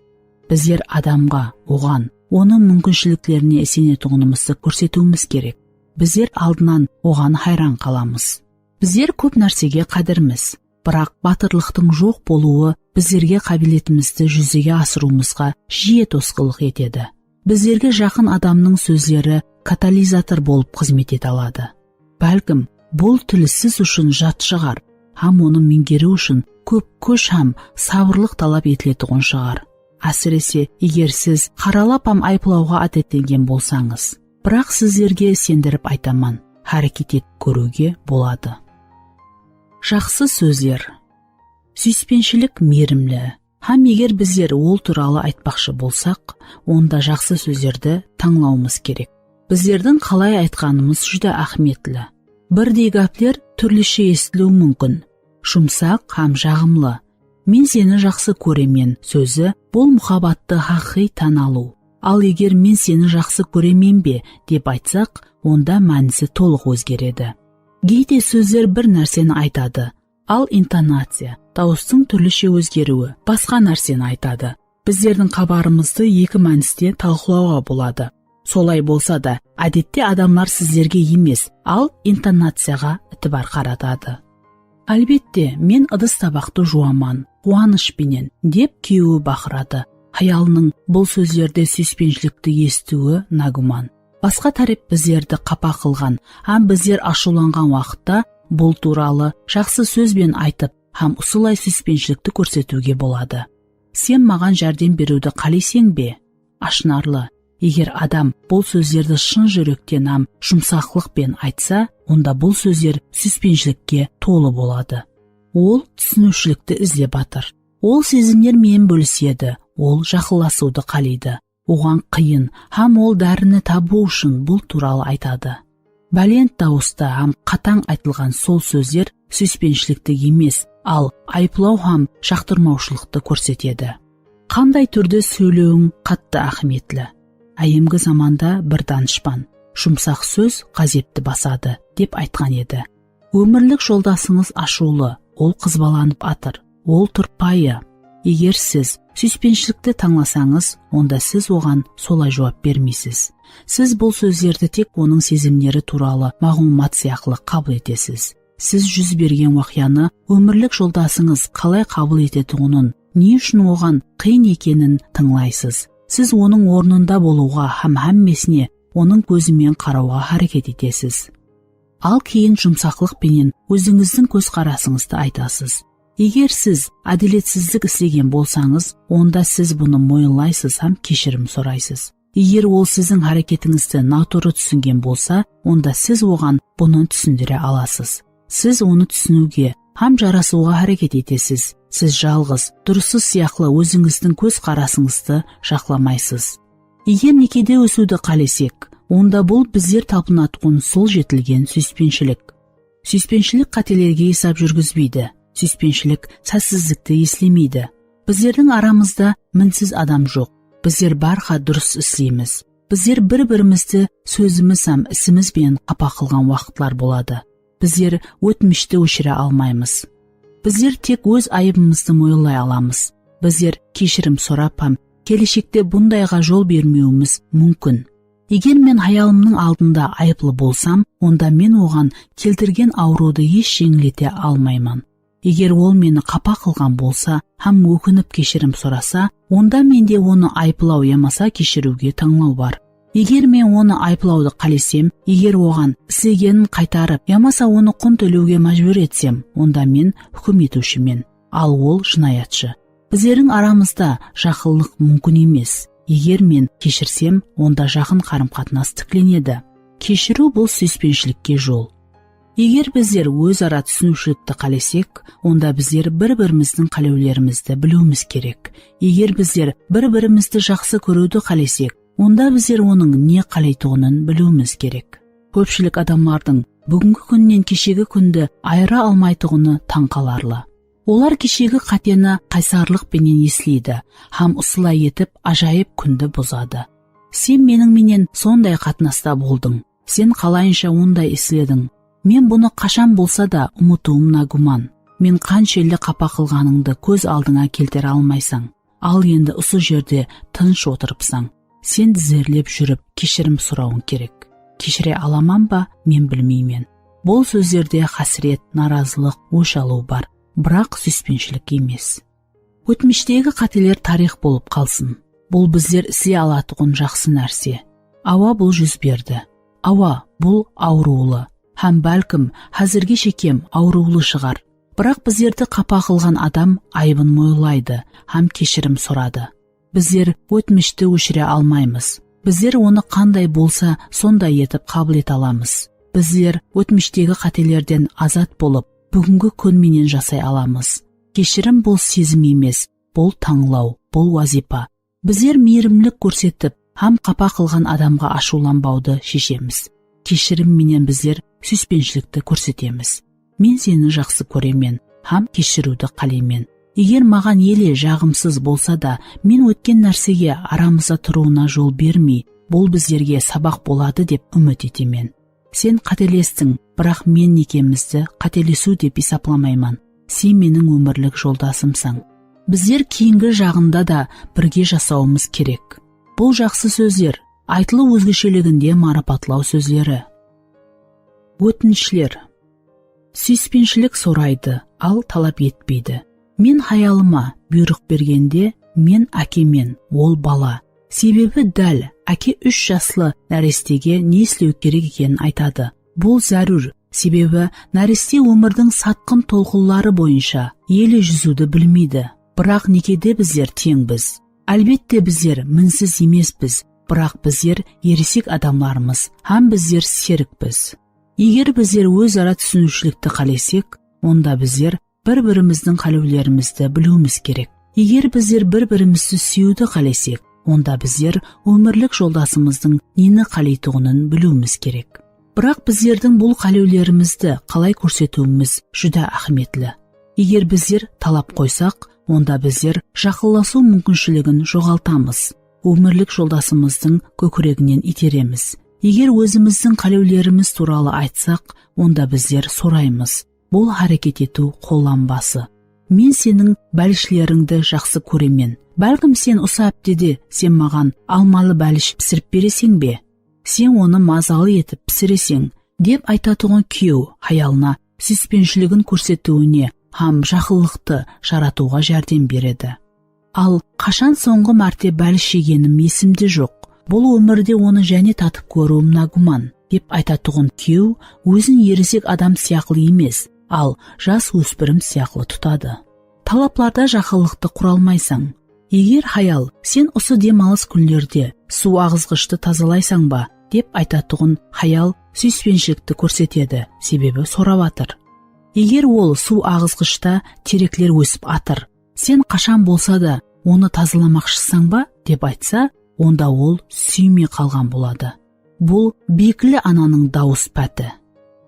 Bizler adamǵa, oǵan, onıń múmkinshiliklerine isenetuǵınımızdı kórsetiwimiz kerek. Bizler aldınan oǵan hayran qalamız. Bizler kóp nársege qádirmiz, biraq batırlıqtıń joq bolıwı bizlerge qábiletimizdi júzege asırıwımızǵa jiye tosqınlıq etedi. Bizlerge jaqın adamnıń sózleri katalizator bolıp xızmet ete aladı. Bálkim, bul til siz ushın jat shıǵar hám onı meńgeriw ushın kóp kúsh hám sabırlıq talap etiletuǵın shıǵar. Ásirese, eger siz qaralap hám ayıplawǵa ádetlengen bolsańız. Biraq sizlerge isendirip aytaman, háreket etip kóriwge boladı. Jaqsı sózler. Súyispenshilik miyrimli. Hám eger bizler ol tuwralı aytpaqshı bolsaq, onda jaqsı sózlerdi tańlawımız kerek. Bizlerdiń qalay aytqanımız júdá áhmiyetli. Birdey gápler túrlishe esitiliwi múmkin. Jumsaq hám jaǵımlı. "Men seni jaqsı kóremen" sózi, bul muhabbattı haqıyqıy tán alıw. Al eger "Men seni jaqsı kóremen be?" dep aytsaq, onda mánisi tolıq ózgeredi. Geyde sózler bir nárseni aytadı, al intonaciya, dawıstıń túrlishe ózgeriwi, basqa nárseni aytadı. Bizlerdiń xabarımızdı eki mániste talqılawǵa boladı. Solay bolsa da, ádette adamlar sizlerge emes, al intonaciyaǵa itibar qaratadı. "Álbette, men ıdıs-tabaqtı juwaman, quwanısh penen", dep kúyewi baqıradı. Hayalınıń bul sózlerde súyispenshilikti esitiwi nágúman. Basqa tárep bizlerdi qapa qılǵan hám bizler ashıwlanǵan waqıtta bul tuwralı jaqsı sóz ben aytıp hám usılay súyispenshilikti kórsetiwge boladı. "Sen maǵan járdem beriwdi qáleyseń be?" Ashınarlı, eger adam bul sózlerdi shın júrekten hám jumsaqlıq penen aytsa, onda bul sózler súyispenshilikte tolı boladı. Ol túsiniwshilikti izlep atır. Ol sezimler menen bólisedi, ol jaqınlasıwdı qáleydi. Oǵan qıyın hám ol dárini tabıw ushın bul tuwralı aytadı. Bálent dawısta hám qatań aytılǵan sol sózler súyispenshilikti emes, al ayıplaw hám jaqtırmawshılıqtı kórsetedi. Qanday túrde sóylewiń qattı áhmiyetli. Áyyemgi zamanda bir danıshpan, "Jumsaq sóz ǵázepti basadı", dep aytqan edi. Ómirlik joldasıńız ashıwlı, ol qızbalanıp atır, ol turpayı. Eger siz súyispenshilikti tańlasańız, onda siz oǵan solay juwap bermeysiz. Siz bul sózlerdi tek onıń sezimleri tuwralı maǵlıwmat sıyaqlı qabıl etesiz. Siz júz bergen waqıyanı ómirlik joldasıńız qalay qabıl etetuǵının, ne ushın oǵan qıyın ekenin tıńlaysız. Siz onıń ornında bolıwǵa hám hámmesine onıń kózi menen qarawǵa háreket etesiz. Al keyin jumsaqlıq penen ózińizdiń kózqarasıńızdı aytasız. Eger siz ádiletsizlik islegen bolsańız, onda siz bunı moyınlaysız hám keshirim soraysız. Eger ol siziń háreketińizdi natuwrı túsingen bolsa, onda siz oǵan bunı túsindire alasız. Siz onı túsiniwge hám jarasıwǵa háreket etesiz. Siz jalǵız, durısı sıyaqlı ózińizdiń kózqarasıńızdı jaqlamaysız. Eger nekede ósiwdi qálesek, onda bul bizler talpınatuǵın sol jetilgen súyispenshilik. Súyispenshilik qátelerge esap júrgizbeydi. Súyispenshilik sátsizlikti eslemeydi. Bizlerdiń aramızda minsiz adam joq. Bizler bárha durıs isleymiz. Bizler bir-birimizdi sózimiz hám isimiz benen qapa qılǵan waqıtlar boladı. Bizler ótmishti óshire almaymız. Bizler tek óz ayıbımızdı moyınlay alamız. Bizler keshirim sorap hám keleshekte bundayǵa jol bermewimiz múmkin. Eger men hayalımnıń aldında ayıplı bolsam, onda men oǵan keltirgen awırıwdı hesh jeńillete almayman. Eger ol meni qapa qılǵan bolsa hám ókinip keshirim sorasa, onda mende onı ayıplaw yamasa keshiriwge tańlaw bar. Eger men onı ayıplawdı qálesem, eger oǵan islegenin qaytarıp yamasa onı qun tólewge májbúr etsem, onda men húkim etiwshimen. Al ol jınayatshı. Bizlerdiń aramızda jaqınlıq múmkin emes. Eger men keshirsem, onda jaqın qarım-qatnas tiklenedi. Keshiriw bul súyispenshilikke jol. Eger bizler óz ara túsiniwshilikti qálesek, onda bizler bir-birimizdiń qálewlerimizdi biliwimiz kerek. Eger bizler bir-birimizdi jaqsı kóriwdi qálesek, onda bizler onıń ne qáleytuǵının biliwimiz kerek. Kópshilik adamlardıń búgingi kúnnen keshegi kúndi ayıra almaytuǵını tań qalarlı. Olar keshegi qáteni qaysarlıq penen esleydi hám usılay etip ájayıp kúndi buzadı. Sen meniń menen sonday qatnasta boldıń. Sen qalayınsha onday islediń? Men bunı qashan bolsa da umıtıwım nágúman. Men qanshelli qapa qılǵanıńdı kóz aldıńa keltire almaysań. Al endi usı jerde tınısh otırıpsań. Sen dizerlep júrip keshirim sorawıń kerek. Keshire alaman ba, men bilmeymen. Bul sózlerde hásiret, narazılıq, ósh alıw bar. Biraq súyispenshilik emes. Ótmishtegi qáteler tariyx bolıp qalsın. Bul bizler isley alatuǵın jaqsı nárse. Awa, bul júz berdi. Awa, bul awırıwlı. Hám bálkim, házirge shekem awırıwlı shıǵar. Biraq bizlerdi qapa qılǵan adam ayıbın moyınlaydı hám keshirim soradı. Bizler ótmishti óshire almaymız. Bizler onı qanday bolsa, sonday etip qabıl ete alamız. Bizler ótmishtegi qátelerden azat bolıp, búgingi kún menen jasay alamız. Keshirim bul sezim emes, bul tańlaw, bul wazıypa. Bizler miyrimlik kórsetip hám qapa qılǵan adamǵa ashıwlanbawdı sheshemiz. Keshirim menen bizler súyispenshilikti kórsetemiz. Men seni jaqsı kóremen hám keshiriwdi qáleymen. Eger maǵan ele jaǵımsız bolsa da, men ótken nársege aramızda turıwına jol bermey, bul bizlerge sabaq boladı dep úmit etemen. Sen qátelestiń, biraq men nekemizdi qátelesiw dep esaplamayman. Sen meniń ómirlik joldasımsań. Bizler keyingi jaǵında da birge jasawımız kerek. Bul jaqsı sózler, aytılıw ózgesheliginde marapatlaw sózleri. Ótinishler. Súyispenshilik soraydı, al talap etpeydi. Men hayalıma buyrıq bergende, men ákemen, ol bala. Sebebi dál áke úsh jaslı nárestege ne islew kerek ekenin aytadı. Bul zárúr, sebebi náreste ómirdiń satqın tolqınları boyınsha ele júziwdi bilmeydi. Biraq nekede bizler teńbiz. Álbette, bizler minsiz emespiz, biraq bizler eresek adamlarmız hám bizler serikpiz. Eger bizler óz-ara túsiniwshilikti qálesek, onda bizler bir-birimizdiń qálewlerimizdi biliwimiz kerek. Eger bizler bir-birimizdi súyiwdi qálesek, onda bizler ómirlik joldasımızdıń neni qáleytuǵının biliwimiz kerek. Biraq bizlerdiń bul qálewlerimizdi qalay kórsetiwimiz júdá áhmiyetli. Eger bizler talap qoysaq, onda bizler jaqınlasıw múmkinshiligin joǵaltamız. Ómirlik joldasımızdıń kókireginen iyteremiz. Eger ózimizdiń qálewlerimiz tuwralı aytsaq, onda bizler soraymız. Bul háreket etiw qollanbası. Men seniń bálishilerińdi jaqsı kóremen. Bálkim sen usı háptede sen maǵan almalı bálish pisirip bereseń be? Sen onı mazalı etip pisireseń, dep aytatuǵın kúyew hayalına súyispenshiligin kórsetiwine hám jaqınlıqtı jaratıwǵa járdem beredi. Al, qashan sońǵı márte bálish jegenim esimde joq. Bul ómirde onı jáne tatıp kóriwim nágúman, dep aytatuǵın kúyew ózin eresek adam sıyaqlı emes, al, jas óspirim sıyaqlı tutadı. Talaplarda jaqınlıqtı quralmaysań. Eger hayal, sen usı dem alıs kúnlerde suw aǵızǵıshtı tazalaysań ba, dep aytatuǵın hayal súyispenshilikti kórsetedi, sebebi sorap atır. Eger ol suw aǵızǵıshta terekler ósip atır, sen qashan bolsa da onı tazalamaqshısań ba, dep aytsa, onda ol súymey qalǵan boladı. Bul biyikli ananıń dawıs páti.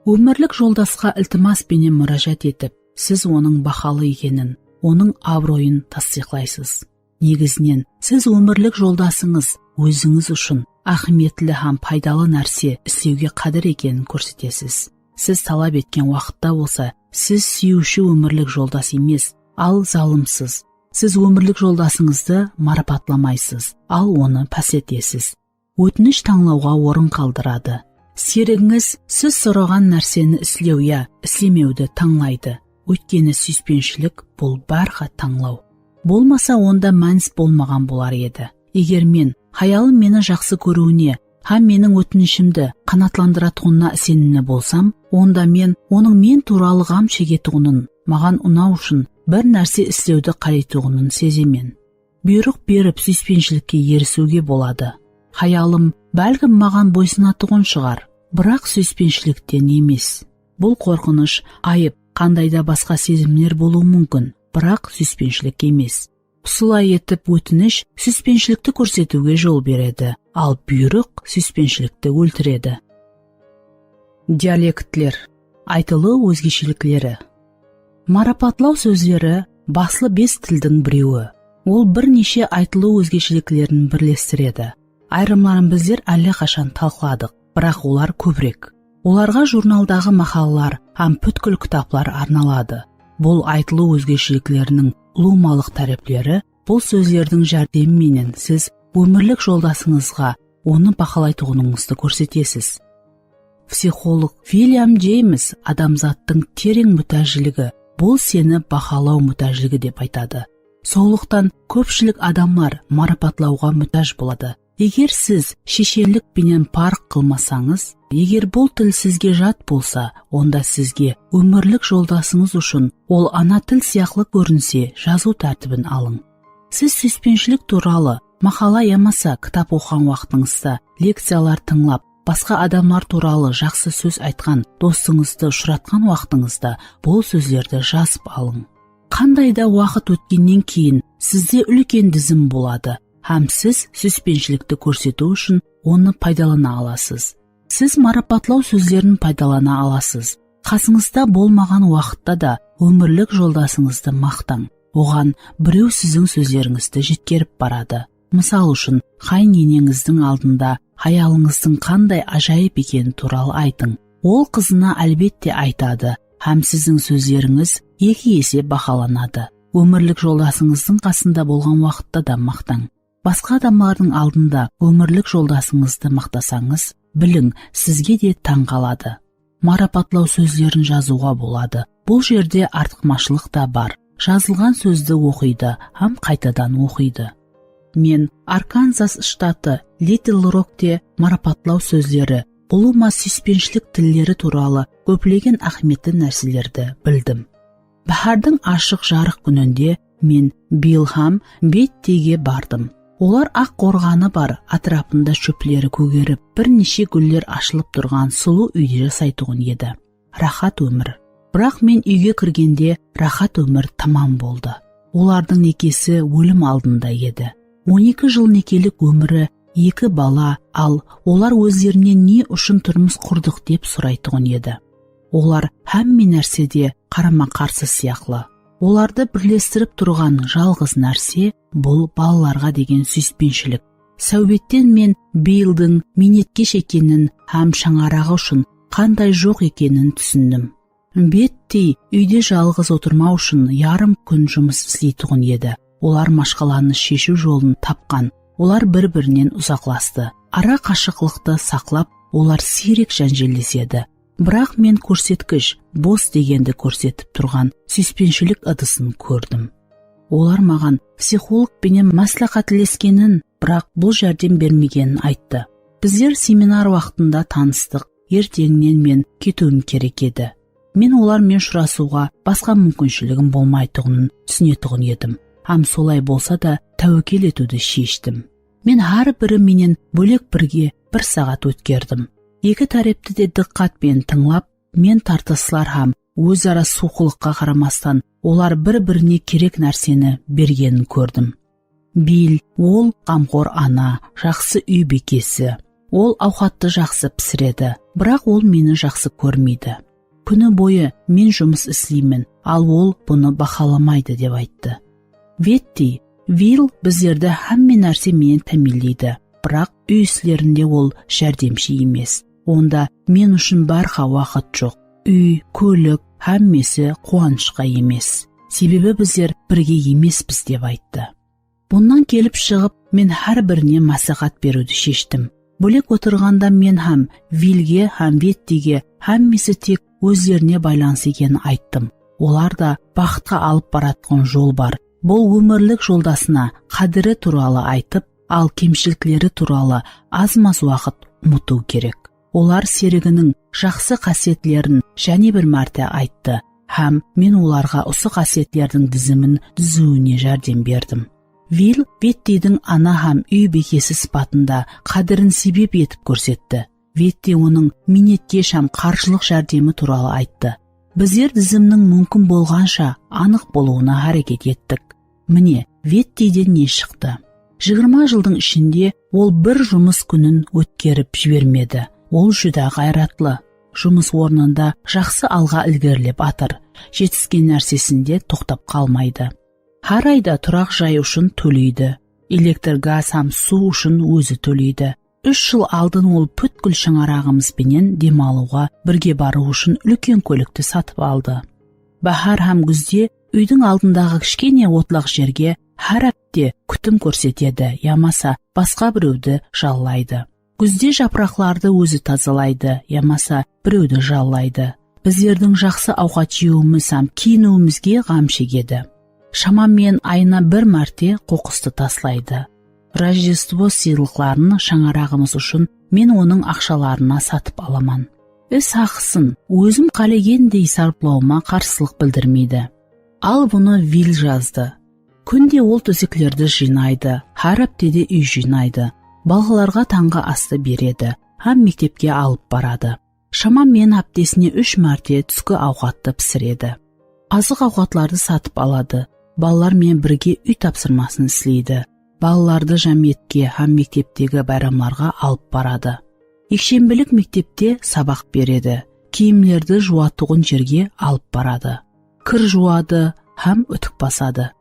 Ómirlik joldasqa iltimas penen múrájat etip, siz onıń bahalı ekenin, onıń abıroyın tastıyıqlaysız. Negizinen, siz ómirlik joldasıńız ózińiz ushın áhmiyetli hám paydalı nárse islewge qádir ekenin kórsetesiz. Siz talap etken waqıtta bolsa, siz súyiwshi ómirlik joldas emes, al zalımsız. Siz ómirlik joldasıńızdı marapatlamayız, al onı pásletesiz. Ótinish tańlawǵa orın qaldıradı. Serigińiz siz soraǵan nárseni islew ya islemewdi tańlaydı. Óytkeni súyispenshilik bul bárha tańlaw. Bolmasa, onda mánis bolmaǵan bolar edi. Eger men hayalım meni jaqsı kóriwine hám meniń ótinishimdi qanaatlandıratuǵınına isenimli bolsam, onda men onıń men tuwralı ǵam shegetuǵının, maǵan unaw ushın bir nárse islewdi qáleytuǵının sezemen. Buyrıq berip súyispenshilikte erisiwge boladı. Hayalım, bálkim, maǵan boysınatuǵın shıǵar, biraq súyispenshilikten emes. Bul qorqınısh, ayıp, qanday da basqa sezimler bolıwı múmkin, biraq súyispenshilik emes. Usılay etip ótinish súyispenshilikti kórsetiwge jol beredi, al buyrıq súyispenshilikti óltiredi. Dialektler. Aytılıw ózgeshelikleri. Marapatlaw sózleri baslı bes tildiń birewi. Ol bir neshe aytılıw ózgesheliklerin birlestiredi. Ayırımların bizler álleqashan talqıladıq, biraq olar kóbirek. Olarǵa jurnaldaǵı maqalalar hám pútkil kitaplar arnaladı. Bul aytılıw ózgeshelikleriniń ulıwmalıq tárepleri bul sózlerdiń járdemi menen siz ómirlik joldasıńızǵa onı bahalaytuǵınıńızdı kórsetesiz. Psixolog William Jeyms adamzattıń tereń mútájligi, bul seni bahalaw mútájligi dep aytadı. Sonlıqtan kópshilik adamlar marapatlawǵa mútáj boladı. Eger siz sheshenlik penen parıq qılmasańız, eger bul til sizge jat bolsa, onda sizge ómirlik joldasıńız ushın ol ana til sıyaqlı kórinse jazıw tártibin alıń. Siz súyspenshilik tuwralı maqala yamasa kitap oqıǵan waqtıńızda, lekciyalar tıńlap, basqa adamlar tuwralı jaqsı sóz aytqan dostıńızdı ushıratqan waqtıńızda bul sózlerdi jazıp alıń. Qanday da waqıt ótkennen keyin sizde úlken dizim boladı hám siz súyspenshilikti kórsetiw ushın onı paydalana alasız. Siz marapatlaw sózlerin paydalana alasız. Qasıńızda bolmaǵan waqıtta da ómirlik joldasıńızdı maqtań. Oǵan birew siziń sózlerińizdi jetkerip baradı. Mısal ushın, qáyin eneńizdiń aldında hayalıńızdıń qanday ájayıp ekeni tuwralı aytıń. Ol qızına, álbette, aytadı hám siziń sózlerińiz eki ese bahalanadı. Ómirlik joldasıńızdıń qasında bolǵan waqıtta da maqtań. Basqa adamlardıń aldında ómirlik joldasıńızdı maqtasańız, biliń, sizge de tań qaladı. Marapatlaw sózlerin jazıwǵa boladı. Bul jerde artıqmashılıq ta bar. Jazılǵan sózdi oqıydı hám qaytadan oqıydı. Men Arkanzas shtatı Little Rockte marapatlaw sózleri, ulıwma súyspenshilik tilleri tuwralı kóplegen áhmiyetli nárselerdi bildim. Báhárdiń ashıq jarıq kúninde men Bill hám Bettiyge bardım. Olar aq qorǵanı bar, átirapında shópleri kógerip, bir neshe gúller ashılıp turǵan sulıw úyde jasaytuǵın edi. Rahat ómir. Biraq men úyge kirgende rahat ómir tamam boldı. Olardıń nekesi ólim aldında edi. On eki jıl nekelik ómiri, eki bala, al olar ózlerinen ne ushın turmıs qurdıq dep soraytuǵın edi. Olar hámme nársede qarama-qarsı sıyaqlı. Olardı birlestirip turǵan jalǵız nárse, bul balalarǵa degen súyispenshilik. Sáwbetten men Billdiń miynetkesh ekenin hám shańaraǵı ushın qanday joq ekenin túsindim. Betti úyde jalǵız otırmaw ushın yarım kún jumıs isleytuǵın edi. Olar mashqalanı sheshiw jolın tapqan. Olar bir-birinen uzaqlastı. Ara qashıqlıqtı saqlap, olar siyrek jánjellesedi. Biraq men kórsetkish, bos degendi kórsetip turǵan súyispenshilik ıdısın kórdim. Olar maǵan psixolog penen másláhátleskenin, biraq bul járdem bermegenin ayttı. Bizler seminar waqtında tanıstıq, erteńinen men ketiwim kerek edi. Men olar menen ushırasıwǵa basqa múmkinshiligim bolmaytuǵının túsinetuǵın edim hám solay bolsa da táwekel etiwdi sheshtim. Men hár biri menen bólek birge bir saat ótkerdim. Eki tárepti de dıqqat penen tıńlap, men tartıslar hám óz-ara suwqılıqqa qaramastan, olar bir-birine kerek nárseni bergenin kórdim. Bill, ol ǵamxor ana, jaqsı úy biykesi. Ol awqattı jaqsı pisiredi, biraq ol meni jaqsı kórmeydi. Kúni boyı men jumıs isleymen, al ol bunı bahalamaydı, dep ayttı. Vetti, Vill bizlerdi hámme nárse menen támiyinleydi, biraq úy islerinde ol járdemshi emes. Onda men ushın bárha waqıt joq. Úy, kólik, hámmesi quwanıshqa emes. Sebebi bizler birge emespiz, dep ayttı. Bunnan kelip shıǵıp, men hár birine másláhát beriwdi sheshtim. Bólek otırǵanda men hám Villge hám Vettige hámmesi tek ózlerine baylanıslı ekenin ayttım. Olar da baxıtqa alıp baratuǵın jol bar. Bul ómirlik joldasına qádiri tuwralı aytıp, al kemshilikleri tuwralı az-maz waqıt umıtıw kerek. Olar seriginiń jaqsı qásiyetlerin jáne bir márte ayttı hám men olarǵa usı qásiyetlerdiń dizimin dúziwine járdem berdim. Vill Vettidiń ana hám úy biykesi sıpatında qádirin sebep etip kórsetti. Vetti onıń miynetkesh hám qarjılıq járdemi tuwralı ayttı. Bizler dizimniń múmkin bolǵansha anıq bolıwına háreket ettik. Mine, Vettiden ne shıqtı? Jigirma jıldıń ishinde ol bir jumıs kúnin ótkerip jibermedi. Ol júdá ǵayratlı. Jumıs ornında jaqsı alǵa ilgerilep atır. jetisken nársesinde toqtap qalmaydı. Hár ayda turaq jay ushın tóleydi. Elektr, gaz hám suw ushın ózi tóleydi. Úsh jıl aldın ol pútkil shańaraǵımız benen dem alıwǵa birge barıw ushın úlken kólikti satıp aldı. Báhár hám gúzde úydiń aldındaǵı kishkene otlaq jerge hár hápte kútim kórsetedi yamasa basqa birewdi jallaydı. Gúzde japıraqlardı ózi tazalaydı yamasa birewdi jallaydı. Bizlerdiń jaqsı awqat jeyiwimiz hám kiyiniwimizge ǵam shegedi. Shaman menen ayına bir márte qoqıstı taslaydı. Rojdestvo sıylıqların shańaraǵımız ushın men onıń aqshalarına satıp alaman. Is haqısın ózim qálegendey sarplawıma qarsılıq bildirmeydi. Al bunı Vil jazdı. Kúnde ol tóseklerdi jıynaydı, hár háptede úy jıynaydı, balalarǵa tańǵı astı beredi hám mektepke alıp baradı. Shaman menen háptesine úsh márte túski awqattı pisiredi. Azıq-awqatlardı satıp aladı, balalar menen birge úy tapsırmasın isleydi. Balalardı jámiyetke hám mekteptegi bayramlarǵa alıp baradı. Ekshembilik mektepte sabaq beredi, kiyimlerdi juwatuǵın jerge alıp baradı. Kir juwadı hám útik basadı.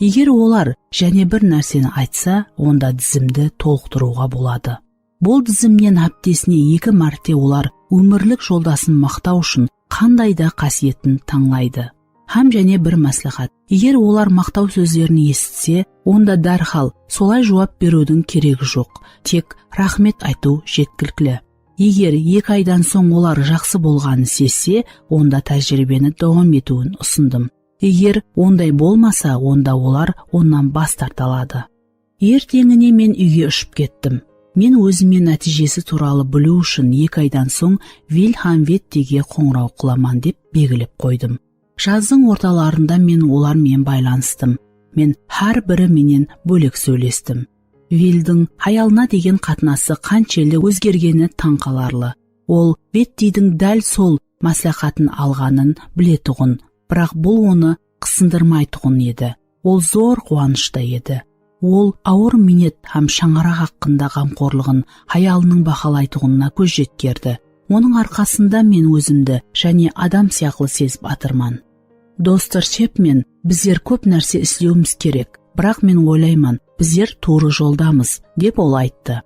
Eger olar jáne bir nárseni aytsa, onda dizimdi tolıqtırıwǵa boladı. Bul dizimnen háptesine eki márte olar ómirlik joldasın maqtaw ushın qanday da qásiyetin tańlaydı. Hám jáne bir másláhát, eger olar maqtaw sózlerin esitse, onda dárhal solay juwap beriwdiń keregi joq, tek raxmet aytıw jetkilikli. Eger eki aydan soń olar jaqsı bolǵanın sezse, onda tájiriybeni dawam etiwin usındım. Eger onday bolmasa, onda olar onnan bas tarta aladı. Erteńine men úyge ushıp kettim. Men ózime nátiyjesi tuwralı biliw ushın eki aydan soń Vil hám Vettege qońıraw qılaman dep belgilep qoydım. Jazdıń ortalarında men olar menen baylanıstım. Men hár biri menen bólek sóylestim. Vildiń hayalına degen qatnası qanshelli ózgergeni tań qalarlı. Ol Vettiydiń dál sol másláhátın alǵanın biletuǵın, biraq bul onı qısındırmaytuǵın edi. Ol zor quwanıshta edi. Ol awır miynet hám shańaraq haqqında ǵamqorlıǵın hayalınıń bahalaytuǵınına kóz jetkerdi. Onıń arqasında men ózimdi jáne adam sıyaqlı sezip atırman. Dostır Chepmen, bizler kóp nárse islewimiz kerek, biraq men oylayman, bizler tuwrı joldamız, dep ol ayttı.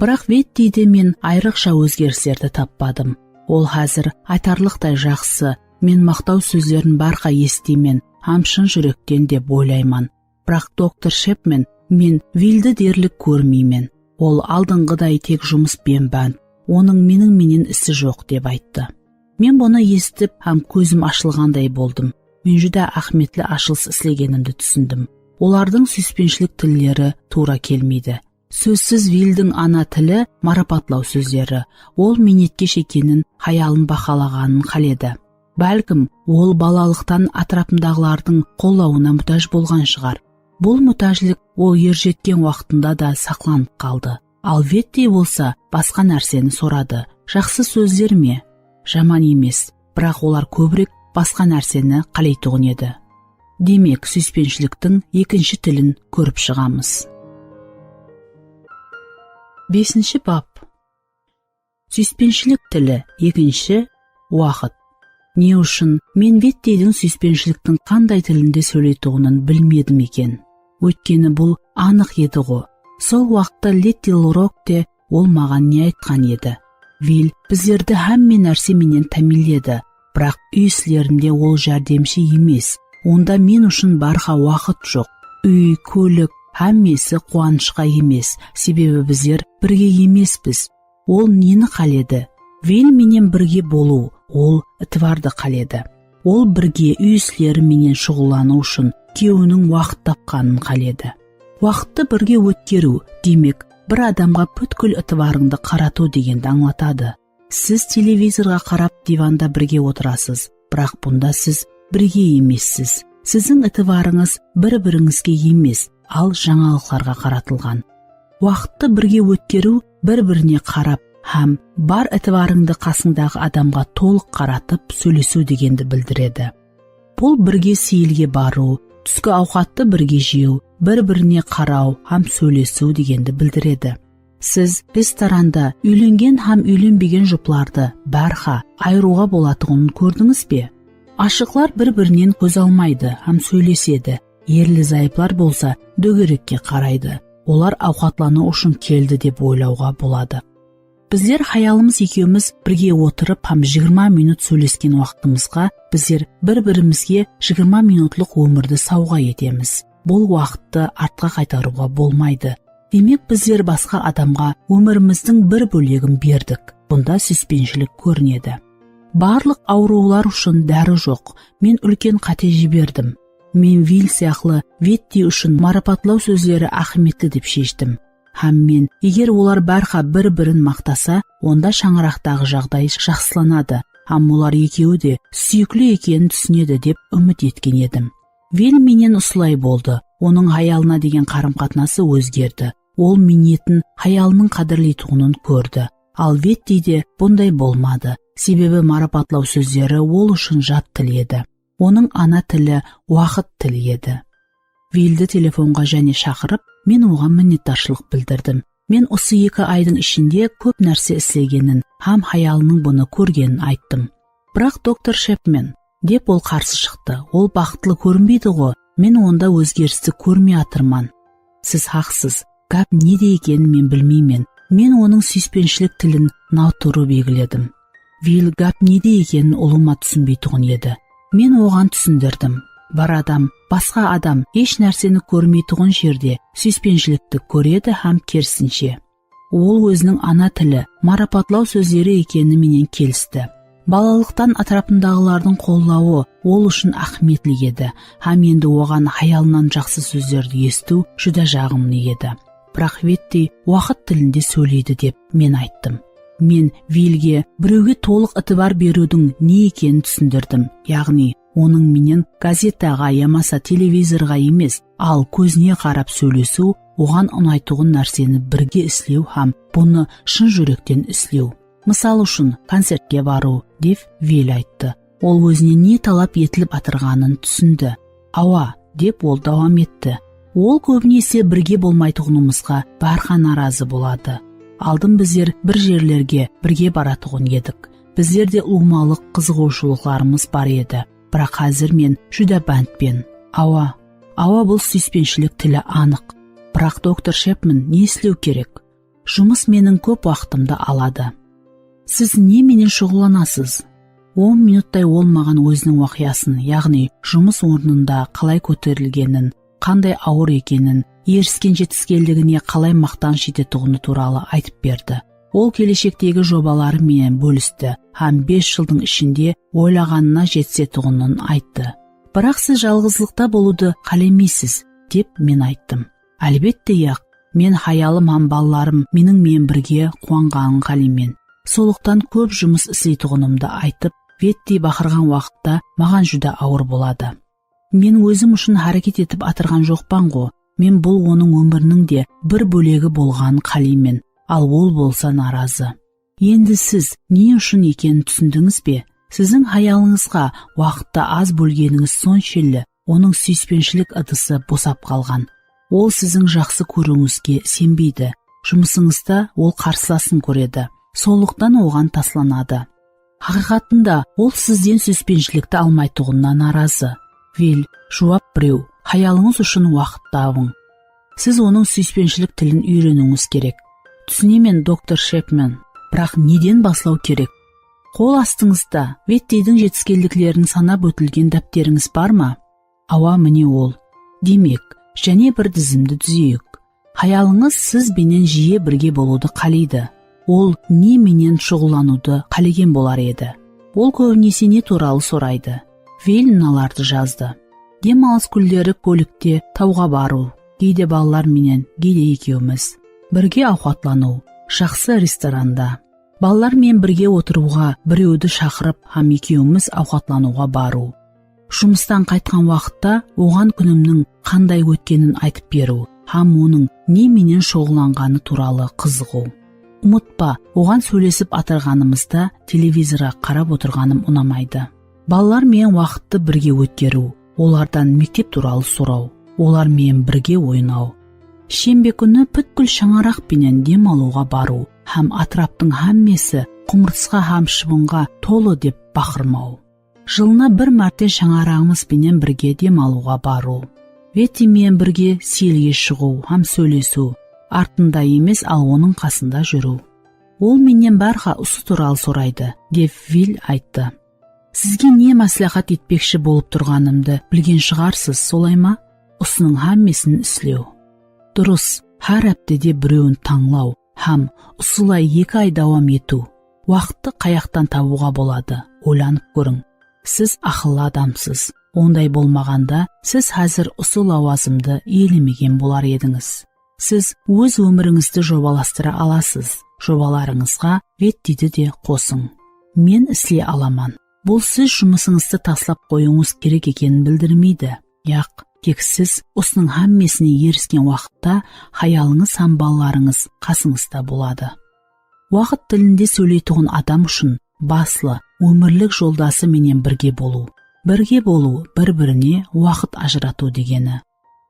Biraq Vettiyde men ayrıqsha ózgerislerdi tappadım. Ol házir aytarlıqtay jaqsı, men maqtaw sózlerin bárha esiteymen hám shın júrekten dep oylayman. Biraq doktor Chepmen, men Vildi derlik kórmeymen. Ol aldınǵıday tek jumıs penen bánt, onıń meniń menen isi joq, dep ayttı. Men bunı esitip hám kózim ashılǵanday boldım. Men júdá áhmiyetli ashılıs islegenimdi túsindim. Olardıń súyispenshilik tilleri tuwra kelmeydi. Sózsiz, Vildiń ana tili marapatlaw sózleri. Ol miynetkesh ekenin, hayalın bahalaǵanın qáledi. Bálkim, ol balalıqtan átirapındaǵılardıń qollawına mútáj bolǵan shıǵar. Bul mútájlik ol erjetken waqtında da saqlanıp qaldı. Al Vetti bolsa basqa nárseni soradı. Jaqsı sózler me? Jaman emes, biraq olar kóbirek basqa nárseni qáleytuǵın edi. Demek, súyispenshiliktiń ekinshi tilin kórip shıǵamız. Besinshi bap. Súyispenshilik tili, ekinshi, waqıt. Ne ushın men Vettiydiń súyispenshiliktiń qanday tilinde sóyleytuǵının bilmedim eken? Óytkeni bul anıq edi-ǵo. Sol waqıtta Little Rockte ol maǵan ne aytqan edi? Vil bizlerdi hámme nárse menen támiyinledi, biraq úy islerinde ol járdemshi emes. Onda men ushın bárha waqıt joq. Úy, kólik, hámmesi quwanıshqa emes, sebebi bizler birge emespiz. Ol neni qáledi? Vil menen birge bolıw, ol itibardı qáledi. Ol birge úy isleri menen shuǵıllanıw ushın kúyewiniń waqıt tapqanın qáledi. Waqıttı birge ótkeriw, demek, bir adamǵa pútkil itibarıńdı qaratıw degendi ańlatadı. Siz televizorǵa qarap divanda birge otırasız, biraq bunda siz birge emessiz. Siziń itibarıńız bir-birińizge emes, al jańalıqlarǵa qaratılǵan. Waqıttı birge ótkeriw bir-birine qarap hám bar itibarıńdı qasıńdaǵı adamǵa tolıq qaratıp sóylesiw degendi bildiredi. Bul birge seyilge barıw, túski awqattı birge jew, bir-birine qaraw hám sóylesiw degendi bildiredi. Siz restoranda úylengen hám úylenbegen juplardı bárha ayırıwǵa bolatuǵının kórdińiz be? Ashıqlar bir-birinen kóz almaydı hám sóylesedi. Erli-zayıplar bolsa dógerekke qaraydı. Olar awqatlanıw ushın keldi dep oylawǵa boladı. Bizler hayalımız ekewimiz birge otırıp hám jigirma minut sóylesken waqtımızǵa bizler bir-birimizge jigirma minutlıq ómirdi sawǵa etemiz. Bul waqıttı artqa qaytarıwǵa bolmaydı. Demek, bizler basqa adamǵa ómirimizdiń bir bólegin berdik. Bunda súyispeńshilik kórinedi. Barlıq awırıwlar ushın dári joq. Men úlken qáte jiberdim. Men Vill sıyaqlı Vetti ushın marapatlaw sózleri áhmiyetli dep sheshtim. Hám men, eger olar bárha bir-birin maqtasa, onda shańaraqtaǵı jaǵday jaqsılanadı hám olar ekewi de súyikli ekenin túsinedi dep úmit etken edim. Vill menen usılay boldı. Onıń hayalına degen qarım-qatnası ózgerdi. Ol miynetin hayalınıń qádirleytuǵının kórdi. Al Vetti de bunday bolmadı, sebebi marapatlaw sózleri ol ushın jat til edi. Onıń ana tili waqıt tili edi. Villdi telefonǵa jáne shaqırıp, men oǵan minnetdarshılıq bildirdim. Men usı eki aydıń ishinde kóp nárse islegenin hám hayalınıń bunı kórgenin ayttım. Biraq doktor Shepmen, dep ol qarsı shıqtı, ol baxıtlı kórinbeydi ǵo, men onda ózgeristi kórmey atırman. Siz haqsız, gáp nede ekenin men bilmeymen. Men onıń súyispeńshilik tilin nawtırıw belgiledim. Vill gáp nede ekenin ulıwma túsinbeytuǵın edi. Men oǵan túsindirdim. Bir adam, basqa adam hesh nárseni kórmeytuǵın jerde súyispeńshilikti kóredi hám kerisinshe. Ol óziniń ana tili, marapatlaw sózleri ekeni menen kelisti. Balalıqtan átirapındaǵılardıń qollawı ol ushın áhmiyetli edi, hám endi oǵan hayalınan jaqsı sózlerdi esitiw júdá jaǵımlı edi. Biraq Vetti waqıt tilinde sóyleydi dep men ayttım. Men Villge birewge tolıq itibar beriwdiń ne ekenin túsindirdim, yaǵnıy onıń menen gazetaǵa yamasa televizorǵa emes, al kózine qarap sóylesiw, oǵan unaytuǵın nárseni birge islew hám bunı shın júrekten islew. Mısal ushın, koncertke barıw, dep Vill ayttı. Ol ózine ne talap etilip atırǵanın túsindi. Awa, dep ol dawam etti. Ol kóbinese birge bolmaytuǵınımızǵa bárha narazı boladı. Aldın bizler bir jerlerge birge baratuǵın edik. Bizlerde ulıwmalıq qızıǵıwshılıqlarımız bar edi. Biraq házir men júdá bántpen. Awa, awa, bul súyispeńshilik tili anıq. Biraq doktor Shepman ne islew kerek? Jumıs meniń kóp waqtımdı aladı. Siz ne menen shuǵıllanasız? On minuttay ol maǵan óziniń waqıyasın, yaǵnıy jumıs ornında qalay kóterilgenin, qanday awır ekenin, erisken jetiskenligine qalay maqtanısh etetuǵını tuwralı aytıp berdi. Ol keleshektegi jobaları menen bólisti hám bes jıldıń ishinde oylaǵanına jetisetuǵının ayttı. Biraq siz jalǵızlıqta bolıwdı qálemeysiz, dep men ayttım. Álbette, yaq. Men hayalım hám balalarım meniń menen birge quwanǵanın qáleymen. Sonlıqtan kóp jumıs isleytuǵınımdı aytıp, Vetti baqırǵan waqıtta maǵan júdá awır boladı. Men ózim ushın háreket etip atırǵan joqpan ǵo. Men bul onıń ómiriniń de bir bólegi bolǵanın qáleymen, al ol bolsa narazı. Endi siz ne ushın ekenin túsindińiz be? Siziń hayalıńızǵa waqıttı az bólgenińiz sonshelli onıń súyispeńshilik ıdısı bosap qalǵan. Ol siziń jaqsı kóriwińizge isenbeydi. Jumısıńızda ol qarsılasın kóredi. Sonlıqtan oǵan taslanadı. Haqıyqatında ol sizden súyispeńshilikti almaytuǵınına narazı. Vill, juwap birew, hayalıńız ushın waqıt tabıń. Siz onıń súyispeńshilik tilin úyreniwińiz kerek. Túsinemen, doktor Shepman, biraq neden baslaw kerek? Qol astıńızda Vettiydiń jetiskenliklerin sanap ótilgen dápterińiz bar ma? Awa, mine ol. Demek, jáne bir dizimdi dúzeyik. Hayalıńız siz benen jiyi birge bolıwdı qáleydi. Ol ne menen shuǵıllanıwdı qálegen bolar edi? Ol kóbinese ne tuwralı soraydı? Vill mınalardı jazdı. Dem alıs kúnleri kólikte tawǵa barıw, geyde balalar menen, geyde ekewimiz. Birge awqatlanıw, jaqsı restoranda. Balalar menen birge otırıwǵa birewdi shaqırıp hám ekewimiz awqatlanıwǵa barıw. Jumıstan qaytqan waqıtta oǵan kúnimniń qanday ótkenin aytıp beriw hám onıń ne menen shuǵıllanǵanı tuwralı qızıǵıw. Umıtpa, oǵan sóylesip atırǵanımızda televizorǵa qarap otırǵanım unamaydı. Balalar menen waqıttı birge ótkeriw, olardan mektep tuwralı soraw, olar menen birge oynaw. Shembe kúni pútkil shańaraq penen dem alıwǵa barıw hám átiraptıń hámmesi qumırtısqa hám shıbınǵa tolı dep baqırmaw. Jılına bir márte shańaraǵımız benen birge dem alıwǵa barıw. Vetti menen birge seyilge shıǵıw hám sóylesiw, artında emes, al onıń qasında júriw. Ol mennen bárha usı tuwralı soraydı, dep Vill ayttı. Sizge ne másláhát etpekshi bolıp turǵanımdı bilgen shıǵarsız, solay ma? Usınıń hámmesin islew. Durıs, hár háptede birewin tańlaw hám usılay eki ay dawam etiw. Waqıttı qayaqtan tabıwǵa boladı, oylanıp kóriń. Siz aqıllı adamsız. Onday bolmaǵanda, siz házir usı lawazımdı iyelemegen bolar edińiz. Siz óz ómirińizdi jobalastıra alasız. Jobalarıńızǵa Vettidi de qosıń. Men isley alaman. Bul siz jumısıńızdı taslap qoyıwıńız kerek ekenin bildirmeydi. Yaq, tek siz usınıń hámmesine erisken waqıtta hayalıńız hám balalarıńız qasıńızda boladı. Waqıt tilinde sóyleytuǵın adam ushın baslı, ómirlik joldası menen birge bolıw. Birge bolıw, bir-birine waqıt ajıratıw degeni.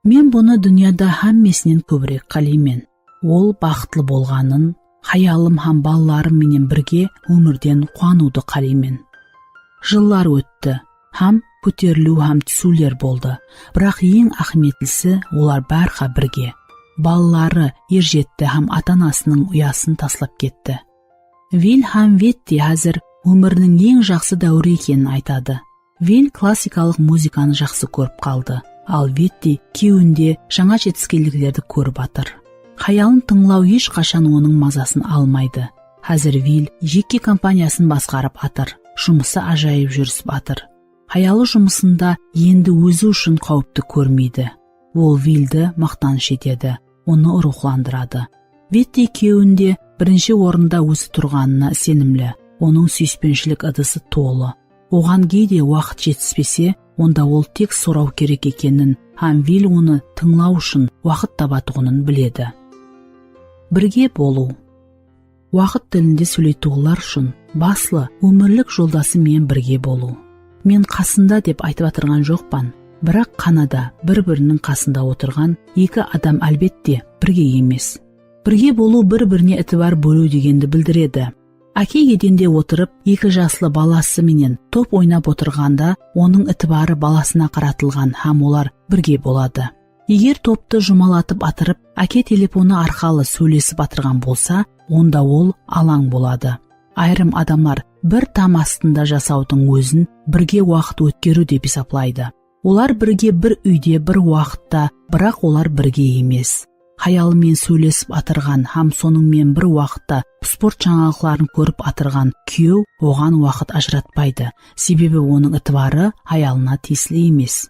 Men bunı dúnyada hámmesinen kóbirek qáleymen. Ol baxıtlı bolǵanın, hayalım hám balalarım menen birge ómirden quwanıwdı qáleymen. Jıllar ótti, hám kóteriliw hám túsiwler boldı. Biraq eń áhmiyetlisi, olar bárha birge. Balaları, erjetti hám ata-anasınıń uyasın taslap ketti. Vill hám Vetti házir ómiriniń eń jaqsı dáwiri ekenin aytadı. Vill klassikalıq muzıkanı jaqsı kórip qaldı, al Vetti kewinde jańa jetiskenliklerdi kórip atır. Hayalın tıńlaw hesh qashan onıń mazasın almaydı. Házir Vill jekke kompaniyasın basqarıp atır, jumısı ájayıp júrisip atır. Hayalı jumısında endi ózi ushın qáwipti kórmeydi. Ol Villdi maqtanısh etedi, onı ruwxlandıradı. Vetti ekewinde birinshi orında ózi turǵanına isenimli, onıń súyispenshilik ıdısı tolı. Oǵan geyde waqıt jetispese, onda ol tek soraw kerek ekenin hám Vill onı tıńlaw ushın waqıt tabatuǵının biledi. Birge bolıw. Waqıt tilinde sóyleytuǵınlar ushın baslı ómirlik joldası menen birge bolıw. Men qasında dep aytıp atırǵan joqpan, biraq qanada bir-biriniń qasında otırǵan eki adam, álbette, birge emes. Birge bolıw bir-birine itibar bóliw degendi bildiredi. Áke edende otırıp, eki jaslı balası menen top oynap otırǵanda, onıń itibarı balasına qaratılǵan hám olar birge boladı. Eger toptı jumalatıp atırıp, áke telefonı arqalı sóylesip atırǵan bolsa, onda ol alań boladı. Ayırım adamlar bir tam astında jasawdıń ózin birge waqıt ótkeriw dep esaplaydı. Olar birge bir úyde, bir waqıtta, biraq olar birge emes. Hayalı menen sóylesip atırǵan hám sonıń menen bir waqıtta sport jańalıqların kórip atırǵan kúyew oǵan waqıt ajıratpaydı, sebebi onıń itibarı hayalına tiyisli emes.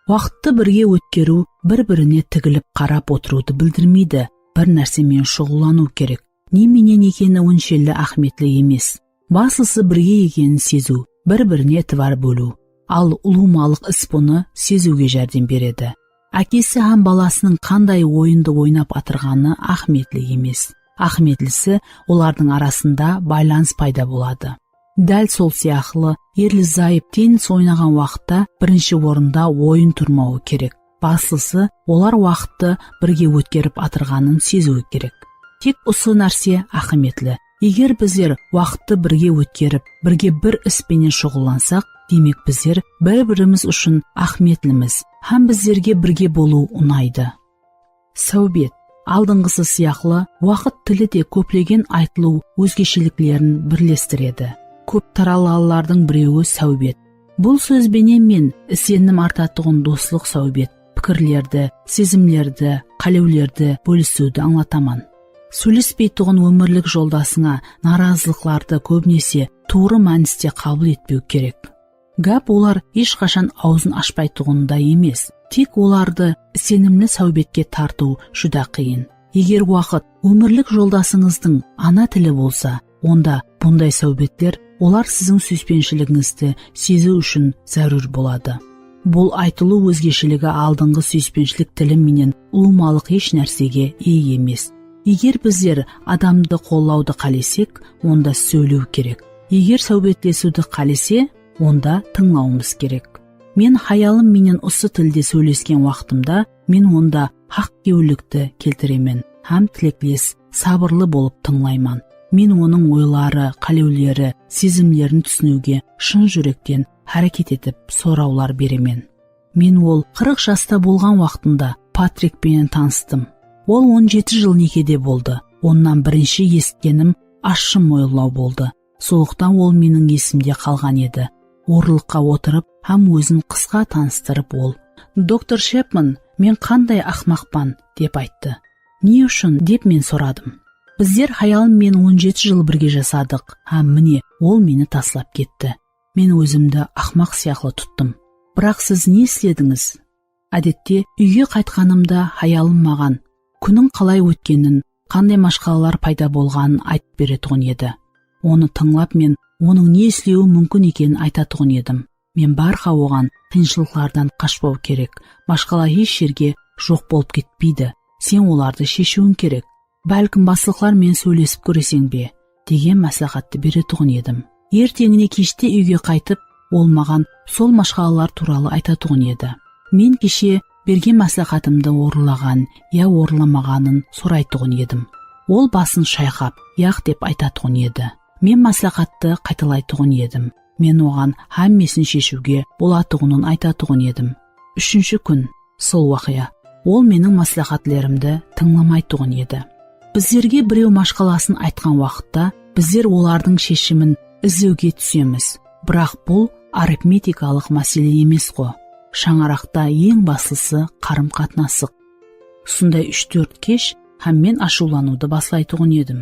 Waqıttı birge ótkeriw bir-birine tigilip qarap otırıwdı bildirmeydi, bir nárse menen shuǵıllanıw kerek. Ne menen ekeni onshelli áhmiyetli emes. Baslısı birge ekenin seziw, bir-birine itibar bóliw. Al ulıwmalıq is bunı seziwge járdem beredi. Ákesi hám balasınıń qanday oyındı oynap atırǵanı áhmiyetli emes. Áhmiyetlisi, olardıń arasında baylanıs payda boladı. Dál sol sıyaqlı, erli-zayıp tennis oynaǵan waqıtta birinshi orında oyın turmawı kerek. Baslısı, olar waqıttı birge ótkerip atırǵanın seziwi kerek. Tek usı nárse áhmiyetli. Eger bizler waqıttı birge ótkerip, birge bir is penen shuǵıllansaq, demek bizler bir-birimiz ushın áhmiyetlimiz hám bizlerge birge bolıw unaydı. Sáwbet. Aldınǵısı sıyaqlı, waqıt tili de kóplegen aytılıw ózgesheliklerin birlestiredi. Kóp taralǵanlardıń birewi sáwbet. Bul sóz benen men isenim artatuǵın doslıq sáwbet, pikirlerdi, sezimlerdi, qálewlerdi bólisiwdi ańlataman. Sóylespeytuǵın ómirlik joldasıńa narazılıqlardı kóbinese tuwrı mániste qabıl etpew kerek. Gáp olar hesh qashan awzın ashpaytuǵınında emes, tek olardı isenimli sáwbetke tartıw júdá qıyın. Eger waqıt ómirlik joldasıńızdıń ana tili bolsa, onda bunday sáwbetler olar siziń súyispenshiligizdi seziw ushın zárúr boladı. Bul aytılıw ózgeshiligi aldınǵı súyispenshilik tili menen ulıwmalıq hesh nársege iye emes. Eger bizler adamdı qollawdı qálesek, onda sóylew kerek. Eger sáwbetlesiwdi qálese, onda tıńlawımız kerek. Men hayalım menen usı tilde sóylesken waqtımda men onda haqkewillikti keltiremen hám tilekles, sabırlı bolıp tıńlayman. Men onıń oyları, qálewleri, sezimlerin túsiniwge shın júrekten háreket etip, sorawlar beremen. Men ol qırıq jasta bolǵan waqtında Patrik penen tanıstım. Ol on jeti jıl nekede boldı. Onnan birinshi esitkenim ashshı moyınlaw boldı. Solıqtan ol meniń esimde qalǵan edi. Orınlıqqa otırıp hám ózin qısqa tanıstırıp ol, "Doktor Shepman, men qanday aqmaqpan?" dep ayttı. "Ne ushın?" dep men soradım. "Bizler hayalım menen on jeti jıl birge jasadıq, hám mine, ol meni taslap ketti. Men ózimdi aqmaq sıyaqlı tuttım. Biraq siz ne isledińiz?" Ádette, úyge qaytqanımda hayalım maǵan kúniń qalay ótkenin, qanday mashqalalar payda bolǵanın aytıp beretuǵın edi. Onı tıńlap, men onıń ne islewi múmkin ekenin aytatuǵın edim. Men bárha oǵan, "Qıyınshılıqlardan qashpaw kerek. Mashqala hesh jerge joq bolıp ketpeydi. Sen olardı sheshiwiń kerek. Bálkim, baslıqlar menen sóylesip kóreseń be?" degen másláhátti beretuǵın edim. Erteńine keshte úyge qaytıp, ol maǵan sol mashqalalar tuwralı aytatuǵın edi. Men keshe bergen másláhátımdi orınlaǵan ya orınlamaǵanın soraytuǵın edim. Ol basın shayqap, "Yaq" dep aytatuǵın edi. Men másláhátti qaytalaytuǵın edim. Men oǵan hámmesin sheshiwge bolatuǵının aytatuǵın edim. Úshinshi kún, sol waqıya. Ol meniń másláhátlerimdi tıńlamaytuǵın edi. Bizlerge birew mashqalasın aytqan waqıtta, bizler olardıń sheshimin izlewge túsemiz. Biraq bul arifmetikalıq másele emes-ǵo. Shańaraqta eń baslısı qarım-qatnasıq. Usınday úsh-tórt kesh hám men ashıwlanıwdı baslaytuǵın edim.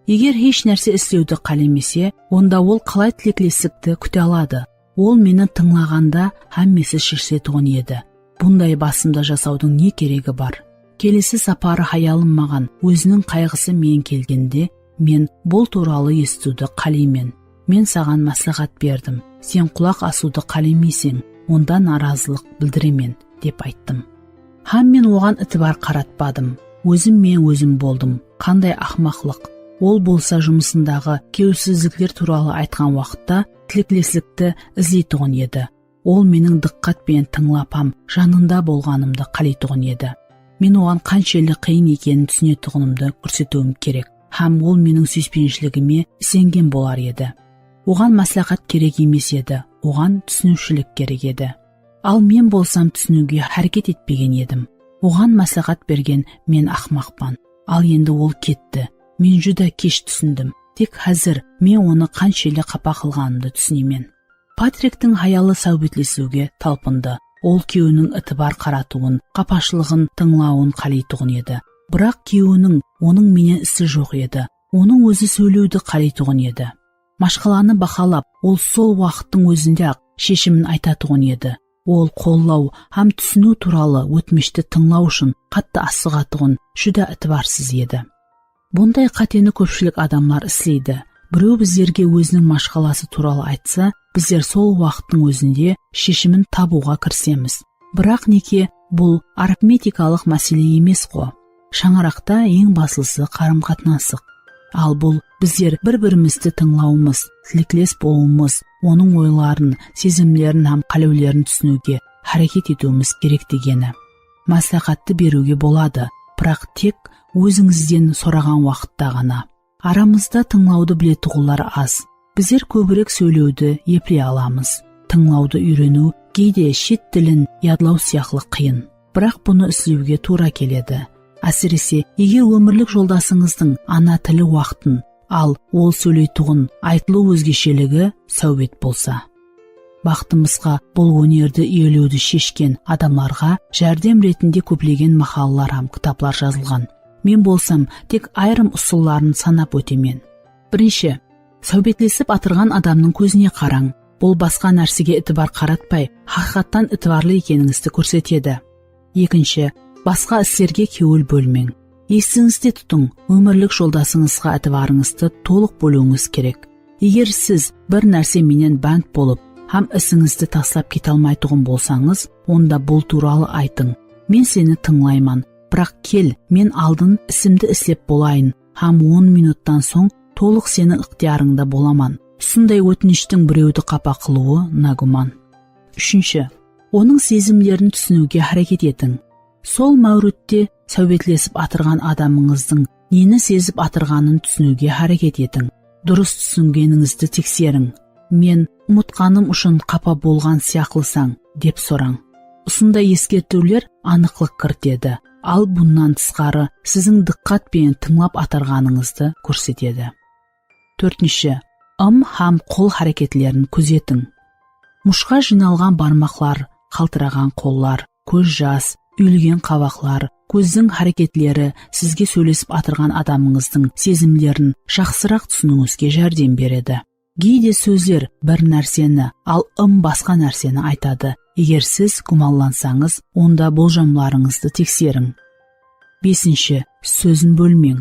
Eger hesh nárse islewdi qálemese, onda ol qalay tilekleslikti kúte aladı? Ol meni tıńlaǵanda hámmesi sheshiletuǵın edi. Bunday basımda jasawdıń ne keregi bar? Kelesi saparı hayalım maǵan óziniń qayǵısı menen kelgende, men bul tuwralı esitiwdi qáleymen. Men saǵan másláhát berdim. Sen qulaq asıwdı qálemeyseń, onda narazılıq bildiremen, dep ayttım. Hám men oǵan itibar qaratpadım. Ózim menen ózim boldım. Qanday aqmaqlıq! Ol bolsa jumısındaǵı kewilsizlikler tuwralı aytqan waqıtta tilekleslikti izleytuǵın edi. Ol meniń dıqqat penen tıńlap hám janında bolǵanımdı qáleytuǵın edi. Men oǵan qanshelli qıyın ekenin túsinetuǵınımdı kórsetiwim kerek. Hám ol meniń súyispenishiligime isengen bolar edi. Oǵan másláhát kerek emes edi, oǵan túsiniwshilik kerek edi. Al men bolsam túsiniwge háreket etpegen edim. Oǵan másláhát bergen men aqmaqpan. Al endi ol ketti. Men júdá kesh túsindim. Tek házir men onı qanshelli qapa qılǵanımdı túsinemen. Patriktiń hayalı sáwbetlesiwge talpındı. Ol kúyewiniń itibar qaratıwın, qapashılıǵın tıńlawın qáleytuǵın edi. Biraq kúyewiniń onıń menen isi joq edi. Onıń ózi sóylewdi qáleytuǵın edi. Mashqalanı bahalap, ol sol waqıttıń ózinde-aq sheshimin aytatuǵın edi. Ol qollaw hám túsiniw tuwralı ótmishti tıńlaw ushın qattı asıǵatuǵın, júdá itibarsız edi. Bunday qáteni kópshilik adamlar isleydi. Birew bizlerge óziniń mashqalası tuwralı aytsa, bizler sol waqıttıń ózinde sheshimin tabıwǵa kirisemiz. Biraq neke bul arifmetikalıq másele emes-ǵo. Shańaraqta eń baslısı qarım-qatnasıq. Al bul bizler bir-birimizdi tıńlawımız, tilekles bolıwımız, onıń oyların, sezimlerin hám qálewlerin túsiniwge háreket etiwimiz kerek degeni. Másláhátti beriwge boladı, biraq tek ózińizden soraǵan waqıtta ǵana. Aramızda tıńlawdı biletuǵınlar az. Bizler kóbirek sóylewdi epley alamız. Tıńlawdı úyreniw geyde shet tilin yadlaw sıyaqlı qıyın. Biraq bunı islewge tuwra keledi. Ásirese, eger ómirlik joldasıńızdıń ana tili waqtın, al ol sóyleytuǵın, aytılıw ózgesheligi sáwbet bolsa. Baxtımızǵa, bul ónerdi iyelewdi sheshken adamlarǵa járdem retinde kóplegen maqalalar hám kitaplar jazılǵan. Men bolsam, tek ayırım usılların sanap ótemen. Birinshi, sáwbetlesip atırǵan adamnıń kózine qarań. Bul basqa nársege itibar qaratpay, haqıyqattan itibarlı ekenińizdi kórsetedi. Ekinshi, basqa islerge kewil bólmeń. Esińizde tutıń, ómirlik joldasıńızǵa itibarıńızdı tolıq bóliwińiz kerek. Eger siz bir nárse menen bánt bolıp hám isińizdi taslap kete almaytuǵın bolsańız, onda bul tuwralı aytıń. Men seni tıńlayman, biraq kel, men aldın isimdi islep bolayın hám on minuttan soń tolıq seniń ıqtıyarıńda bolaman. Usınday ótinishtiń birewdi qapa qılıwı nagúman. Úshinshi, onıń sezimlerin túsiniwge háreket etiń. Sol máwritte sáwbetlesip atırǵan adamıńızdıń neni sezip atırǵanın túsiniwge háreket etiń. Durıs túsingenińizdi tekseriń. "Men umıtqanım ushın qapa bolǵan sıyaqlısań?" dep sorań. Usınday eskertiwler anıqlıq kiritedi, al bunnan tısqarı siziń dıqqat penen tıńlap atırǵanıńızdı kórsetedi. Tórtinshi, ım hám qol háreketlerin kózetiń. Mushqa jıynalǵan barmaqlar, qaltıraǵan qollar, kóz jas, úyilgen qabaqlar, kózdiń háreketleri sizge sóylesip atırǵan adamıńızdıń sezimlerin jaqsıraq túsiniwińizge járdem beredi. Geyde sózler bir nárseni, al ım basqa nárseni aytadı. Eger siz gúmanlansańız, onda boljamlarıńızdı tekseriń. Besinshi, sózin bólmeń.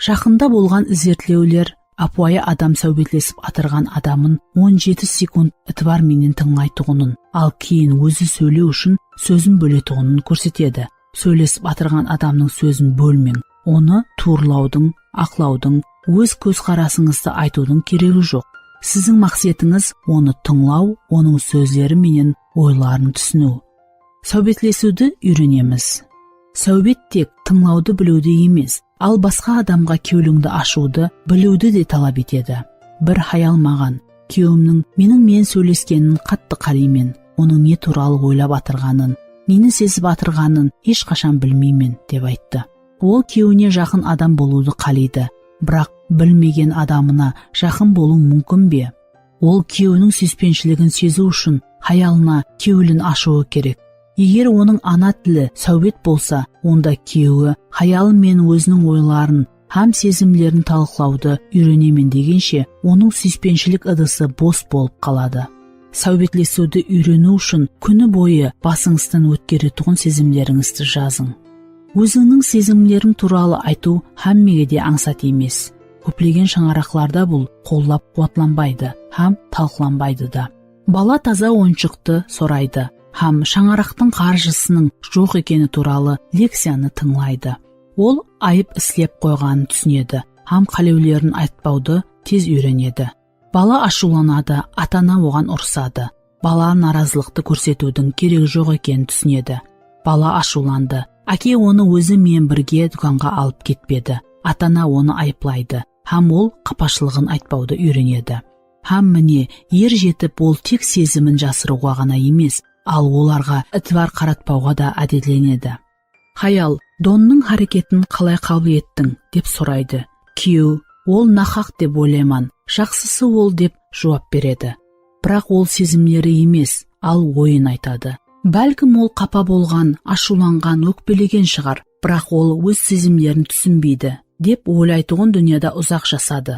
Jaqında bolǵan izertlewler ápiwayı adam sáwbetlesip atırǵan adamın on jeti sekund itibar menen tıńlaytuǵının, al keyin ózi sóylew ushın sózin bóletuǵının kórsetedi. Sóylesip atırǵan adamnıń sózin bólmeń. Onı tuwrılawdıń, aqlawdıń, óz kózqarasıńızdı aytıwdıń keregi joq. Siziń maqsetińiz onı tıńlaw, onıń sózleri menen oyların túsiniw. Sáwbetlesiwdi úyrenemiz. Sáwbet tek tıńlawdı biliwde emes, al basqa adamǵa kewlińdi ashıwdı biliwdi de talap etedi. Bir hayal maǵan, "Kúyewimniń meniń menen sóyleskenin qattı qáleymen, onıń ne tuwralı oylap atırǵanın, neni sezip atırǵanın hesh qashan bilmeymen," dep ayttı. Ol kúyewine jaqın adam bolıwdı qáleydi, biraq bilmegen adamına jaqın bolıw múmkin be? Ol kúyewiniń súyispenshiligin seziw ushın hayalına kewlin ashıwı kerek. Eger onıń ana tili sáwbet bolsa, onda kúyewi hayalı menen óziniń oyların hám sezimlerin talıqlawdı úyrenemen degenshe, onıń súyispenshilik ıdısı bos bolıp qaladı. Sáwbetlesiwdi úyreniw ushın kúni boyı basıńızdan ótkeretuǵın sezimlerińizdi jazıń. Ózińniń sezimleriń tuwralı aytıw hámmege de ańsat emes. Kóplegen shańaraqlarda bul qollap-quwatlanbaydı hám talıqlanbaydı da. Bala taza oyınshıqtı soraydı hám shańaraqtıń qarjısınıń joq ekeni tuwralı lekciyanı tıńlaydı. Ol ayıp islep qoyǵanın túsinedi hám qálewlerin aytpawdı tez úyrenedi. Bala ashıwlanadı, ata-ana oǵan urısadı. Bala narazılıqtı kórsetiwdiń keregi joq ekenin túsinedi. Bala ashıwlandı. Áke onı ózi menen birge dúkanǵa alıp ketpedi. Ata-ana onı ayıplaydı hám ol qapashılıǵın aytpawdı úyrenedi. Hám mine, er jetip, ol tek sezimin jasırıwǵa ǵana emes, al olarǵa itibar qaratpawǵa da ádetlenedi. Hayal, "Donnıń háreketin qalay qabıl ettiń?" dep soraydı. Kúyew, "Ol nahaq dep oylayman, jaqsısı ol," dep juwap beredi. Biraq ol sezimleri emes, al oyın aytadı. Bálkim ol qapa bolǵan, ashıwlanǵan, ókpelegen shıǵar, biraq ol óz sezimlerin túsinbeydi, dep oylaytuǵın dúnyada uzaq jasadı.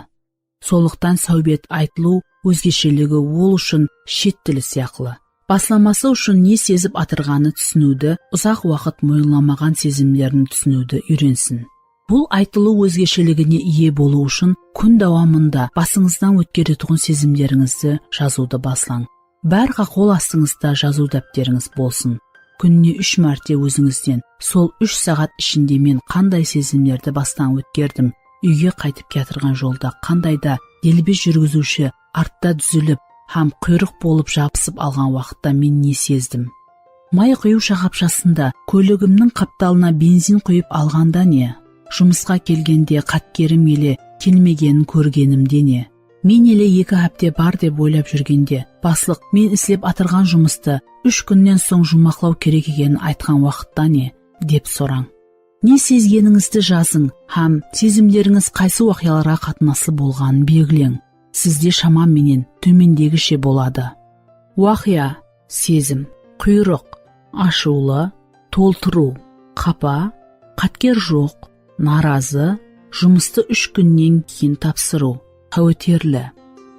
Sonlıqtan sáwbet aytılıw ózgesheligi ol ushın shet tili sıyaqlı. Baslaması ushın ne sezip atırǵanı túsiniwdi, uzaq waqıt moyınlamaǵan sezimlerin túsiniwdi úyrensin. Bul aytılıw ózgesheligine iye bolıw ushın kún dawamında basıńızdan ótkeretuǵın sezimlerińizdi jazıwdı baslań. Bárha qol astıńızda jazıw dápterińiz bolsın. Kúnine úsh márte ózińizden, "Sol úsh saat ishinde men qanday sezimlerdi bastan ótkerdim, úyge qaytıp kiyatırǵan jolda qanday da delbe júrgiziwshi artta dúzilip hám quyrıq bolıp jabısıp alǵan waqıtta men ne sezdim? May quyiw shaqapshasında kóligimniń qaptalına benzin quyıp alǵanda ne? Jumısqa kelgende qatkerim ele kelmegenin kórgenimde ne? Men ele eki hápte bar dep oylap júrgende, baslıq men islep atırǵan jumıstı úsh kúnnen soń juwmaqlaw kerek ekenin aytqan waqıtta ne?" dep sorań. Ne sezgenińizdi jazıń hám sezimlerińiz qaysı waqıyalarǵa qatnaslı bolǵanın belgileń. Sizde shama menen tómendegishe boladı. Waqıya, sezim, quyrıq, ashıwlı, toltırıw, qapa, qatker joq, narazı, jumıstı úsh kúnnen keyin tapsırıw, qáweterli.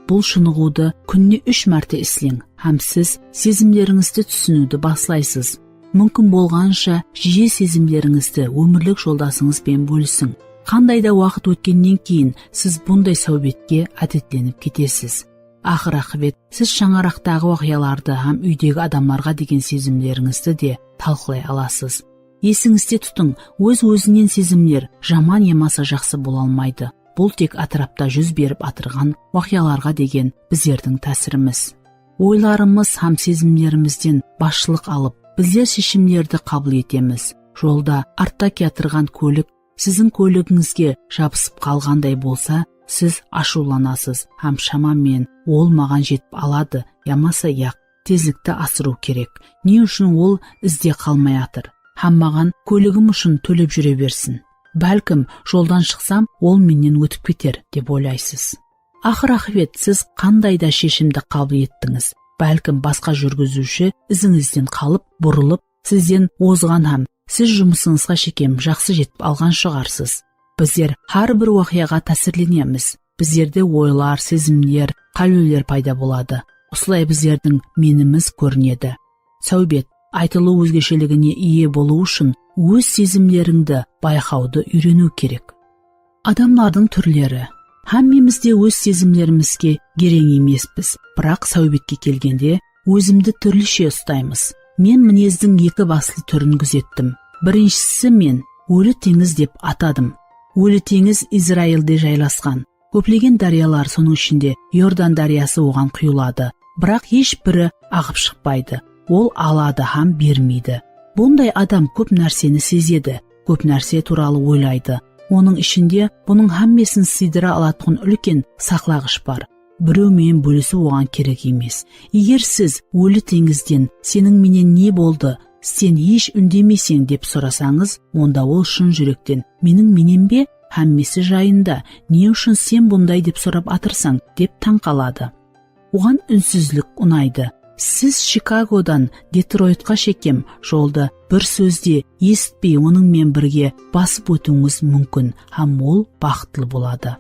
Bul shınıǵıwdı kúnine úsh márte isleń hám siz sezimlerińizdi túsiniwdi baslaysız. Múmkin bolǵanınsha jiye sezimlerińizdi ómirlik joldasıńız benen bólisiń. Qanday da waqıt ótkennen keyin siz bunday sáwbetke ádetlenip ketesiz. Aqır-aqıbet, siz shańaraqtaǵı waqıyalardı hám úydegi adamlarǵa degen sezimlerińizdi de talqılay alasız. Esińizde tutıń, óz-ózinen sezimler jaman yamasa jaqsı bola almaydı. Bul tek átirapta júz berip atırǵan waqıyalarǵa degen bizlerdiń tásirimiz. Oylarımız hám sezimlerimizden basshılıq alıp, bizler sheshimlerdi qabıl etemiz. Jolda artta kiyatırǵan kólik siziń kóligińizge jabısıp qalǵanday bolsa, siz ashıwlanasız hám shama menen ol maǵan jetip aladı yamasa yaq, tezlikti asırıw kerek. Ne ushın ol izde qalmay atır hám maǵan kóligim ushın tólep júre bersin? Bálkim, joldan shıqsam, ol mennen ótip keter, dep oylaysız. Aqır-aqıbet siz qanday da sheshimdi qabıl ettińiz. Bálkim, basqa júrgiziwshi izińizden qalıp, burılıp, sizden ozǵan hám siz jumısıńızǵa shekem jaqsı jetip alǵan shıǵarsız. Bizler hár bir waqıyaǵa tásirlenemiz. Bizlerde oylar, sezimler, qáleler payda boladı. Usılay bizlerdiń menimiz kórinedi. Sáwbet, aytılıw ózgesheligine iye bolıw ushın óz sezimlerińdi bayqawdı úyreniw kerek. Adamlardıń túrleri. Hámmemiz de óz sezimlerimizge gereń emespiz, biraq sáwbetke kelgende, ózimdi túrlishe ustaymız. Men minezdiń eki baslı túrin gúzettim. Birinshisi men Óli teńiz dep atadım. Óli teńiz Izrailde jaylasqan. Kóplegen dáryalar, sonıń ishinde Iordan dáryası oǵan quyıladı. Biraq hesh biri aǵıp shıqpaydı. Ol aladı hám bermeydi. Bunday adam kóp nárseni sezedi, kóp nárse tuwralı oylaydı. Onıń ishinde bunıń hámmesin sıydıra alatuǵın úlken saqlaǵısh bar. Birew menen bólisiw oǵan kerek emes. Eger siz Óli teńizden "Seniń menen ne boldı? Sen hesh úndemeyseń?" dep sorasańız, onda ol shın júrekten "Meniń menen be? Hámmesi jayında. Ne ushın sen bunday dep sorap atırsań?" dep tań qaladı. Oǵan únsizlik unaydı. Siz Chikagodan Detroitqa shekem joldı bir sóz de esitpey onıń menen birge basıp ótiwińiz múmkin hám ol baxıtlı boladı.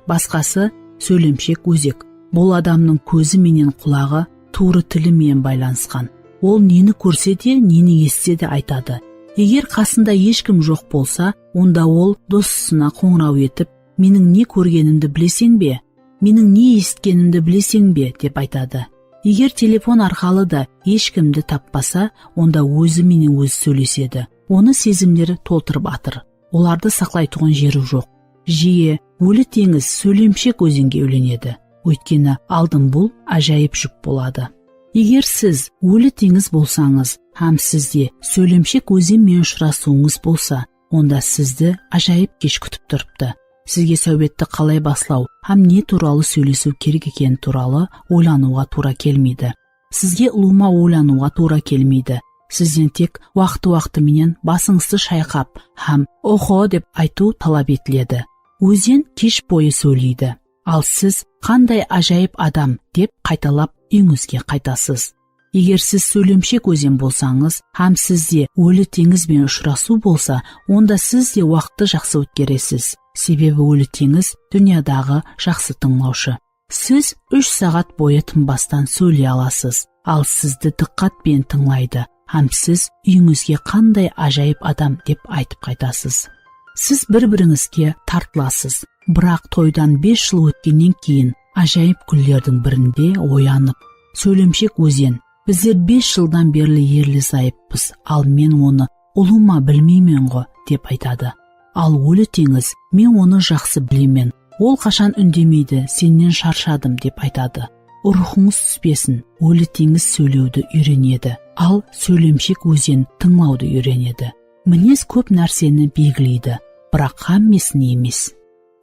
Basqası, sóylemshek ózek. Bul adamnıń kózi menen qulaǵı tuwrı tili menen baylanısqan. Ol neni kórse de, neni esitse de aytadı. Eger qasında hesh kim joq bolsa, onda ol dosısına qońıraw etip, "Meniń ne kórgenimdi bileseń be? Meniń ne esitkenimdi bileseń be?" dep aytadı. Eger telefon arqalı da hesh kimdi tappasa, onda ózi menen ózi sóylesedi. Onı sezimleri toltırıp atır. Olardı saqlaytuǵın jeri joq. Jiyi Óli teńiz sóylemshek ózenge úylenedi. Óytkeni aldın bul ájayıp júp boladı. Eger siz Óli teńiz bolsańız hám sizde sóylemshek ózen menen ushırasıwıńız bolsa, onda sizdi ájayıp kesh kútip turıptı. Sizge sáwbetti qalay baslaw hám ne tuwralı sóylesiw kerek ekeni tuwralı oylanıwǵa tuwra kelmeydi. Sizge ulıwma oylanıwǵa tuwra kelmeydi. Sizden tek waqtı-waqtı menen basıńızdı shayqap hám "Oho" dep aytıw talap etiledi. Ózen kesh boyı sóyleydi. Al siz "Qanday ájayıp adam" dep qaytalap úyińizge qaytasız. Eger siz sóylemshek ózen bolsańız hám sizde Óli teńiz benen ushırasıw bolsa, onda siz de waqıttı jaqsı ótkeresiz. Sebebi Óli teńiz dúnyadaǵı jaqsı tıńlawshı. Siz úsh saǵat boyı tınbastan sóyley alasız, al sizdi dıqqat penen tıńlaydı hám siz úyińizge "Qanday ájayıp adam" dep aytıp qaytasız. Siz bir-birińizge tartılasız, biraq toydan bes jıl ótkennen keyin ájayıp kúnlerdiń birinde oyanıp, "Sóylemshek ózen, bizler bes jıldan berli erli-zayıppız, al men onı ulıwma bilmeymen ǵo", dep aytadı. Al Óli teńiz, "Men onı jaqsı bilemen. Ol qashan úndemeydi, sennen sharshadım", dep aytadı. Ruwxıńız túspesin, Óli teńiz sóylewdi úyrenedi. Al sóylemshek ózen tıńlawdı úyrenedi. Minez kóp nárseni belgileydi, biraq hámmesin emes.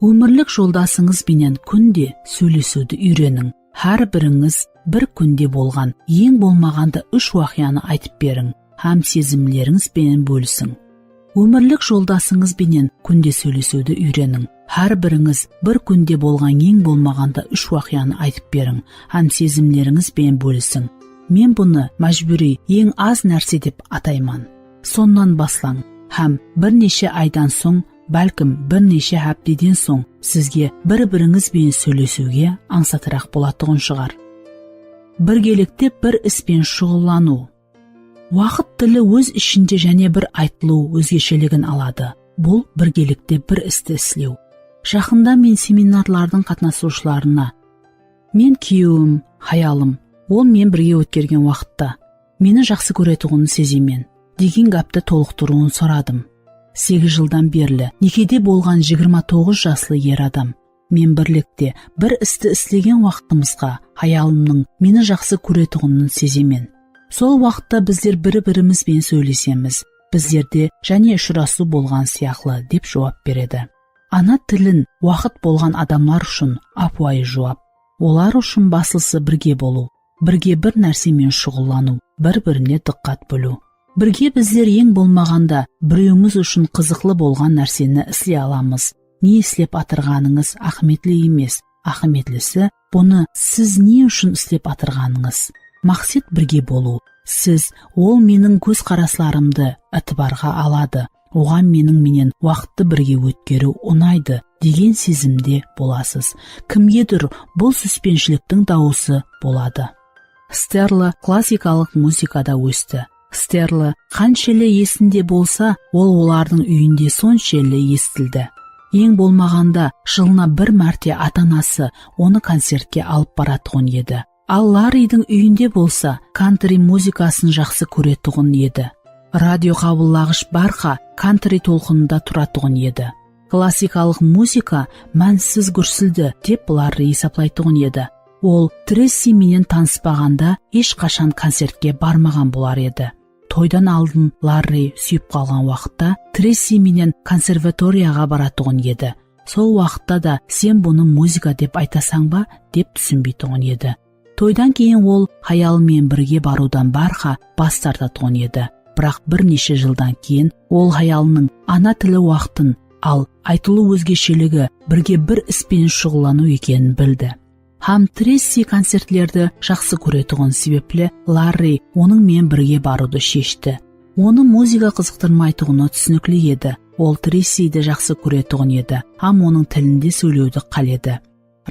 Ómirlik joldasıńız benen kúnde sóylesiwdi úyreniń. Hár birińiz bir kúnde bolǵan eń bolmaǵanda úsh waqıyanı aytıp beriń hám sezimlerińiz benen bólisiń. Ómirlik joldasıńız benen kúnde sóylesiwdi úyreniń. Hár birińiz bir kúnde bolǵan eń bolmaǵanda úsh waqıyanı aytıp beriń hám sezimlerińiz benen bólisiń. Men bunı májbúriy eń az nárse dep atayman. Sonnan baslań hám bir neshe aydan soń, bálkim bir neshe hápteden soń sizge bir-birińiz benen sóylesiwge ańsatıraq bolatuǵın shıǵar. Birgelikte bir is penen shuǵıllanıw. Waqıt tili óz ishinde jáne bir aytılıw ózgesheligin aladı. Bul birgelikte bir isti islew. Jaqında men seminarlardıń qatnasıwshılarına, "Men kúyewim, hayalım, ol men birge ótkergen waqıtta meni jaqsı kóretuǵının sezemen" degen gápti tolıqtırıwın soradım. Segiz jıldan berli nekede bolǵan jigirma toǵız jaslı er adam, "Men birlikte bir isti islegen waqtımızǵa hayalımnıń meni jaqsı kóretuǵının sezemen. Sol waqıtta bizler bir-birimiz benen sóylesemiz. bizlerde jáne ushırasıw bolǵan sıyaqlı, dep juwap beredi. Ana tilin waqıt bolǵan adamlar ushın ápiwayı juwap. Olar ushın baslısı birge bolıw, birge bir nárse menen shuǵıllanıw, bir-birine dıqqat bóliw. Birge bizler eń bolmaǵanda birewimiz ushın qızıqlı bolǵan nárseni isley alamız. Ne islep atırǵanıńız áhmiyetli emes. Áhmiyetlisi, bunı siz ne ushın islep atırǵanıńız. Maqset birge bolıw. Siz, ol meniń kózqaraslarımdı itibarǵa aladı, oǵan meniń menen waqıttı birge ótkeriw unaydı, degen sezimde bolasız. Kimgedur bul súyispenshiliktiń dawısı boladı. Sterla klassikalıq muzıkada ósti. Sterla qanshelli esinde bolsa, ol olardıń úyinde sonshelli esitildi. Eń bolmaǵanda jılına bir márte ata-anası onı koncertke alıp baratuǵın edi. Al Larridiń úyinde bolsa kantri muzıkasın jaqsı kóretuǵın edi. Radio qabıllaǵısh barqa kantri tolqınında turatuǵın edi. Klassikalıq muzıka mánsiz gúrsildi, dep Larri esaplaytuǵın edi. Ol Tressi menen tanıspaǵanda hesh qashan koncertke barmaǵan bolar edi. Toydan aldın Larri súyip qalǵan waqıtta Tressi menen konservatoriyaǵa baratuǵın edi. Sol waqıtta da sen bunı muzıka dep aytasań ba, dep túsinbeytuǵın edi. Toydan keyin ol hayalı menen birge barıwdan barqa bas tartatuǵın edi. Biraq bir neshe jıldan keyin ol hayalınıń ana tili waqtın, al aytılıw ózgesheligi birge bir is penen shuǵıllanıw ekenin bildi. Hám Tressi koncertlerdi jaqsı kóretuǵın sebepli Larri onıń menen birge barıwdı sheshti. Onı muzıka qızıqtırmaytuǵını túsinikli edi. Ol Tressidi jaqsı kóretuǵın edi hám onıń tilinde sóylewdi qáledi.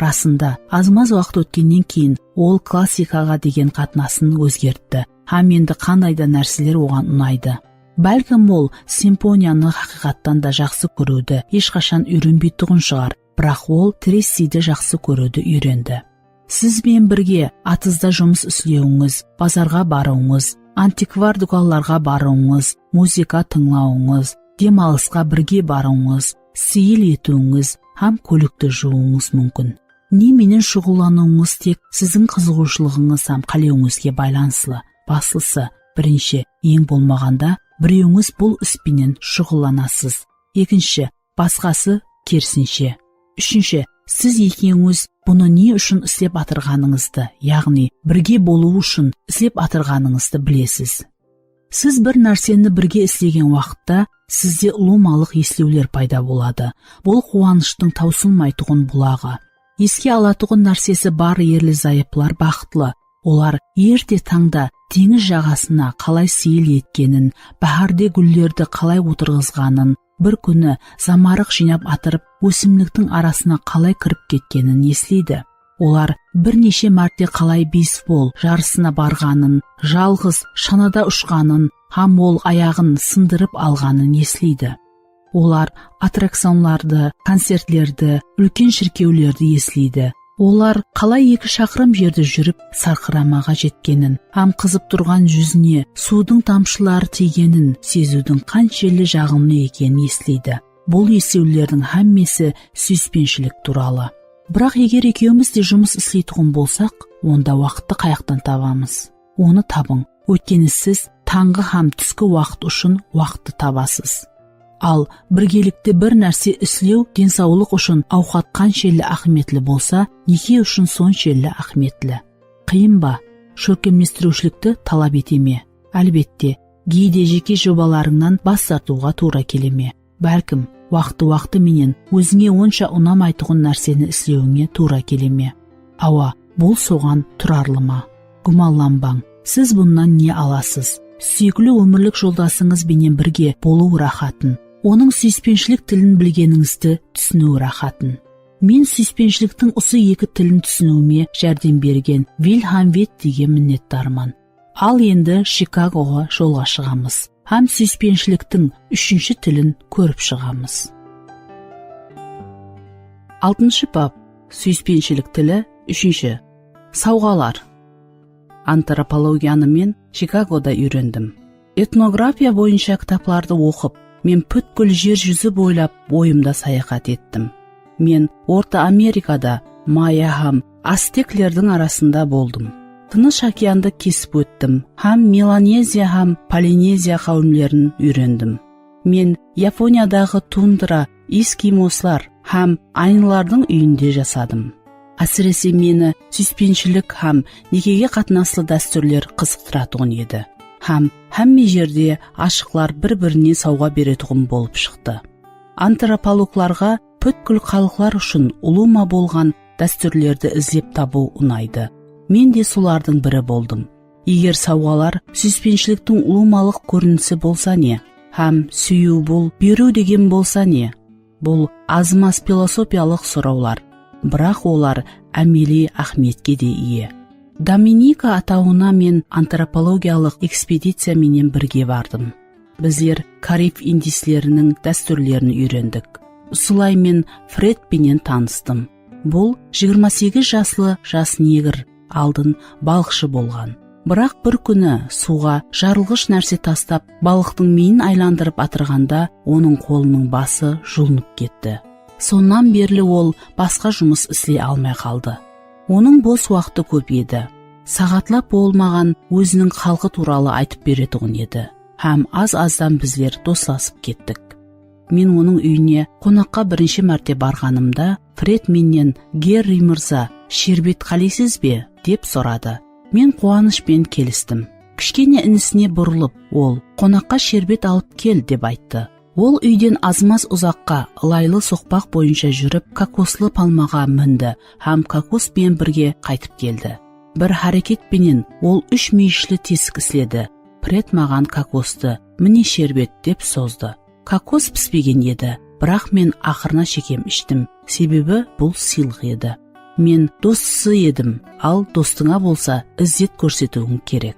Rasında, azmaz waqıt ótkennen keyin ol klassikaǵa degen qatnasın ózgertti hám endi qanday da nárseler oǵan unaydı. Bálkim ol simfoniyanı haqıyqattan da jaqsı kóriwdi hesh qashan úyrenbeytuǵın shıǵar, biraq ol Tressidi jaqsı kóriwdi úyrendi. Siz benen birge atızda jumıs islewińiz, bazarǵa barıwıńız, antikvar dúkanlarǵa barıwıńız, muzıka tıńlawıńız, dem alısqa birge barıwıńız, seyil etiwińiz hám kólikti juwıwıńız múmkin. Ne menen shuǵıllanıwıńız tek siziń qızıǵıwshılıǵıńız hám qálewińizge baylanıslı. Baslısı, birinshi, eń bolmaǵanda birewińiz bul is penen shuǵıllanasız. Ekinshi, basqası kerisinshe. Úshinshi, siz ekewińiz bunı ne ushın islep atırǵanıńızdı, yaǵnıy birge bolıw ushın islep atırǵanıńızdı bilesiz. Siz bir nárseni birge islegen waqıtta sizde ulıwmalıq eslewler payda boladı. Bul quwanıshtıń tawsılmaytuǵın bulaǵı. Eske alatuǵın nársesi bar erli-zayıplar baxıtlı. Olar erte tańda teńiz jaǵasına qalay seyil etkenin, báhárde gúllerdi qalay otırǵızǵanın, bir kúni zamarıq jıynap atırıp, ósimliktiń arasına qalay kirip ketkenin esleydi. Olar bir neshe márte qalay beysbol jarısına barǵanın, jalǵız shanada ushqanın hám ol ayaǵın sındırıp alǵanın esleydi. Olar attrakcionlardı, koncertlerdi, úlken shirkewlerdi esleydi. Olar qalay eki shaqırım jerdi júrip, sarqıramaǵa jetkenin hám qızıp turǵan júzine suwdıń tamshıları tiygenin seziwdiń qanshelli jaǵımlı ekenin esleydi. Bul eslewlerdiń hámmesi súyispenshilik tuwralı. Biraq eger ekewimiz de jumıs isleytuǵın bolsaq, onda waqıttı qayaqtan tabamız? Onı tabıń, óytkeni siz tańǵı hám túski waqıt ushın waqıttı tabasız. Al, birgelikte bir nárse islew densawlıq ushın awqat qanshelli áhmiyetli bolsa, neke ushın sonshelli áhmiyetli. Qıyın ba? Shólkemlestiriwshilikti talap ete me? Álbette, geyde jeke jobalarıńnan bas tartıwǵa tuwra kele me? Bálkim, waqtı-waqtı menen ózińe onsha unamaytuǵın nárseni islewińe tuwra kele me? Awa, bul soǵan turarlı ma? Gúmanlanbań, siz bunnan ne alasız? Súyikli ómirlik joldasıńız benen birge bolıw ráhátın, onıń súyispenshilik tilin bilgenińizdi túsiniw ráhátın. Men súyispenshiliktiń usı eki tilin túsiniwime járdem bergen Vil hám Vet dege minnetdarman. Al endi Chikagoǵa jolǵa shıǵamız hám súyispenshiliktiń úshinshi tilin kórip shıǵamız. Altınshı bap. Súyispenshilik tili, úshinshi. Sawǵalar. Antropologiyanı men Chikagoda úyrendim. Etnografiya boyınsha kitaplardı oqıp, men pútkil jer júzi boylap oyımda sayaxat ettim. Men Orta Amerikada maya hám azteklerdiń arasında boldım. Tınısh okeandı kesip óttim hám Melaneziya hám Polineziya qáwimlerin úyrendim. Men Yaponiyadaǵı tundra, eskimoslar hám aynılardıń úyinde jasadım. Ásirese, meni súyispenshilik hám nekege qatnaslı dástúrler qızıqtıratuǵın edi. Hám hámme jerde ashıqlar bir-birine sawǵa beretuǵın bolıp shıqtı. Antropologlarǵa pútkil xalıqlar ushın ulıwma bolǵan dástúrlerdi izlep tabıw unaydı. Men de solardıń biri boldım. Eger sawǵalar súyispenshiliktiń ulıwmalıq kórinisi bolsa ne? Hám súyiw bul beriw degen bolsa ne? Bul azmaz filosofiyalıq sorawlar, biraq olar ámeliy áhmiyetke de iye. Dominika atawına men antropologiyalıq ekspediciya menen birge bardım. Bizler Karib indisleriniń dástúrlerin úyrendik. Usılay men Fred penen tanıstım. Bul jigirma segiz jaslı jas negr, aldın balıqshı bolǵan. Biraq bir kúni suwǵa jarılǵısh nárse tastap, balıqtıń miyin aylandırıp atırǵanda, onıń qolınıń bası julınıp ketti. Sonnan berli ol basqa jumıs isley almay qaldı. Onıń bos waqtı kóp edi. Saǵatlap bolmaǵan óziniń xalqı tuwralı aytıp beretuǵın edi. Hám az-azdan bizler doslasıp kettik. Men onıń úyine qonaqqa birinshi márte barǵanımda, Fred mennen: "Gerri mırza, sherbet qáleysiz be?" dep soradı. Men quwanısh penen kelistim. Kishkene inisine burılıp, ol: "Qonaqqa sherbet alıp kel", dep ayttı. Ol úyden azmaz uzaqqa, ılaylı soqpaq boyınsha júrip, kokoslı palmaǵa mindi hám kokos penen birge qaytıp keldi. Bir háreket penen ol úsh múyeshli tesik isledi. Fred maǵan kokostı, "Mine sherbet", dep sozdı. Kokos pispegen edi, biraq men aqırına shekem ishtim, sebebi bul sıylıq edi. Men dostısı edim, al dostıńa bolsa izzet kórsetiwiń kerek.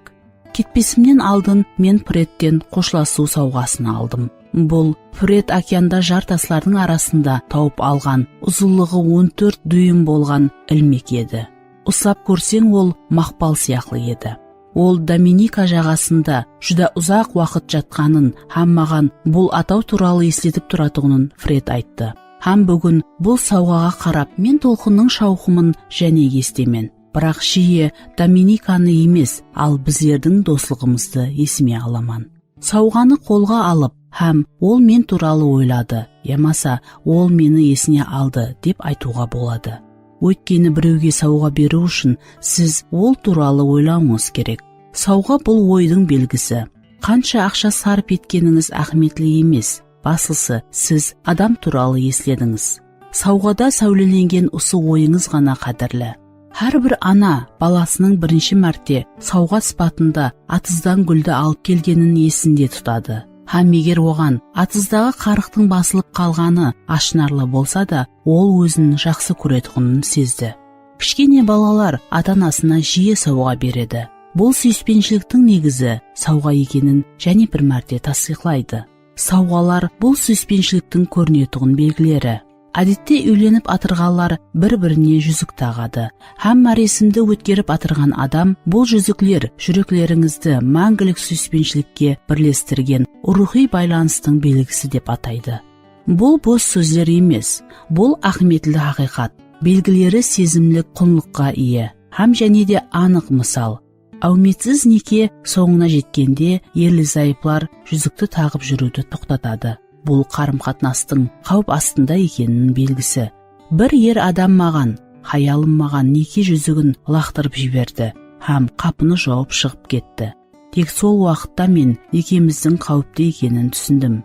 Ketpesimnen aldın men Fredten xoshlasıw sawǵasın aldım. Bul Fred okeanda jar taslardıń arasında tawıp alǵan, uzınlıǵı on tórt dúym bolǵan ilmek edi. Uslap kórseń, ol maqpal sıyaqlı edi. Ol Dominika jaǵasında júdá uzaq waqıt jatqanın hám maǵan bul ataw tuwralı esletip turatuǵının Fred ayttı. Hám búgin bul sawǵaǵa qarap men tolqınnıń shawqımın jáne esitemen. Biraq jiyi Dominikanı emes, al bizlerdiń doslıǵımızdı esime alaman. Sawǵanı qolǵa alıp hám "Ol men tuwralı oyladı, yamasa ol meni esine aldı", dep aytıwǵa boladı. Óytkeni birewge sawǵa beriw ushın siz ol tuwralı oylawıńız kerek. Sawǵa bul oydıń belgisi. Qansha aqsha sarp etkenińiz áhmiyetli emes. Baslısı, siz adam tuwralı esledińiz. Sawǵada sáwlelengen usı oyıńız ǵana qádirli. Hár bir ana balasınıń birinshi márte sawǵa sıpatında atızdan gúldi alıp kelgenin esinde tutadı. Hám eger oǵan atızdaǵı qarıqtıń basılıp qalǵanı ashınarlı bolsa da, ol ózin jaqsı kóretuǵının sezdi. Kishkene balalar ata-anasına jiyi sawǵa beredi. Bul súyispenshiliktiń negizi sawǵa ekenin jáne bir márte tastıyıqlaydı. Sawǵalar bul súyispenshiliktiń kórinetuǵın belgileri. Ádette úylenip atırǵanlar bir-birine júzik taǵadı. Hám máresimdi ótkerip atırǵan adam bul júzikler júreklerińizdi máńgilik súyispenshilikке birlestirgen ruwxıy baylanıstıń belgisi dep ataydı. Bul bos sózler emes, bul áhmiyetli haqıyqat. Belgileri sezimlik qunlıqqa iye hám jáne de anıq mısal. Áwmetsiz neke sońına jetkende erli-zayıplar júzikti taǵıp júriwdi toqtatadı. Bul qarım-qatnastıń qáwip astında ekeniniń belgisi. Bir er adam maǵan, hayalım maǵan neke júzigin ılaqtırıp jiberdi hám qapını jawıp shıǵıp ketti. Tek sol waqıtta men nekemizdiń qáwipte ekenin túsindim.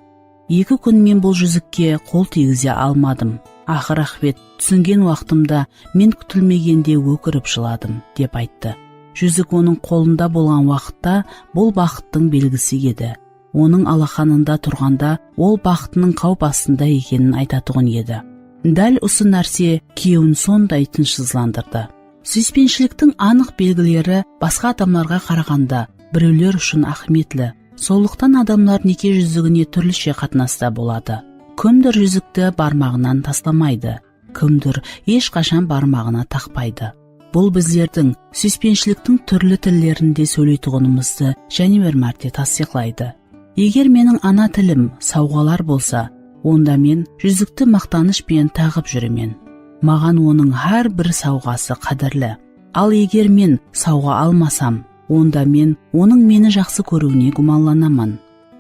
Eki kún men bul júzikke qol tiygize almadım. Aqır-aqıbet, túsingen waqtımda men kútilmegende ókirip jıladım, dep ayttı. Júzik onıń qolında bolǵan waqıtta bul baxıttıń belgisi edi. Onıń alaqanında turǵanda ol baxıtınıń qáwip astında ekenin aytatuǵın edi. Dál usı nárse kúyewin sonday tınıshsızlandırdı. Súyispenshiliktiń anıq belgileri basqa adamlarǵa qaraǵanda birewler ushın áhmiyetli. Sonlıqtan adamlar neke júzigine túrlishe qatnasta boladı. Kimdur júzikti barmaǵınan taslamaydı, kimdur hesh qashan barmaǵına taqpaydı. Bul bizlerdiń súyispenshiliktiń túrli tillerinde sóyleytuǵınımızdı jáne bir márte tastıyıqlaydı. Eger meniń ana tilim sawǵalar bolsa, onda men júzikti maqtanısh penen taǵıp júremen. Maǵan onıń hár bir sawǵası qádirli. Al eger men sawǵa almasam, onda men onıń meni jaqsı kóriwine gúmanlanaman.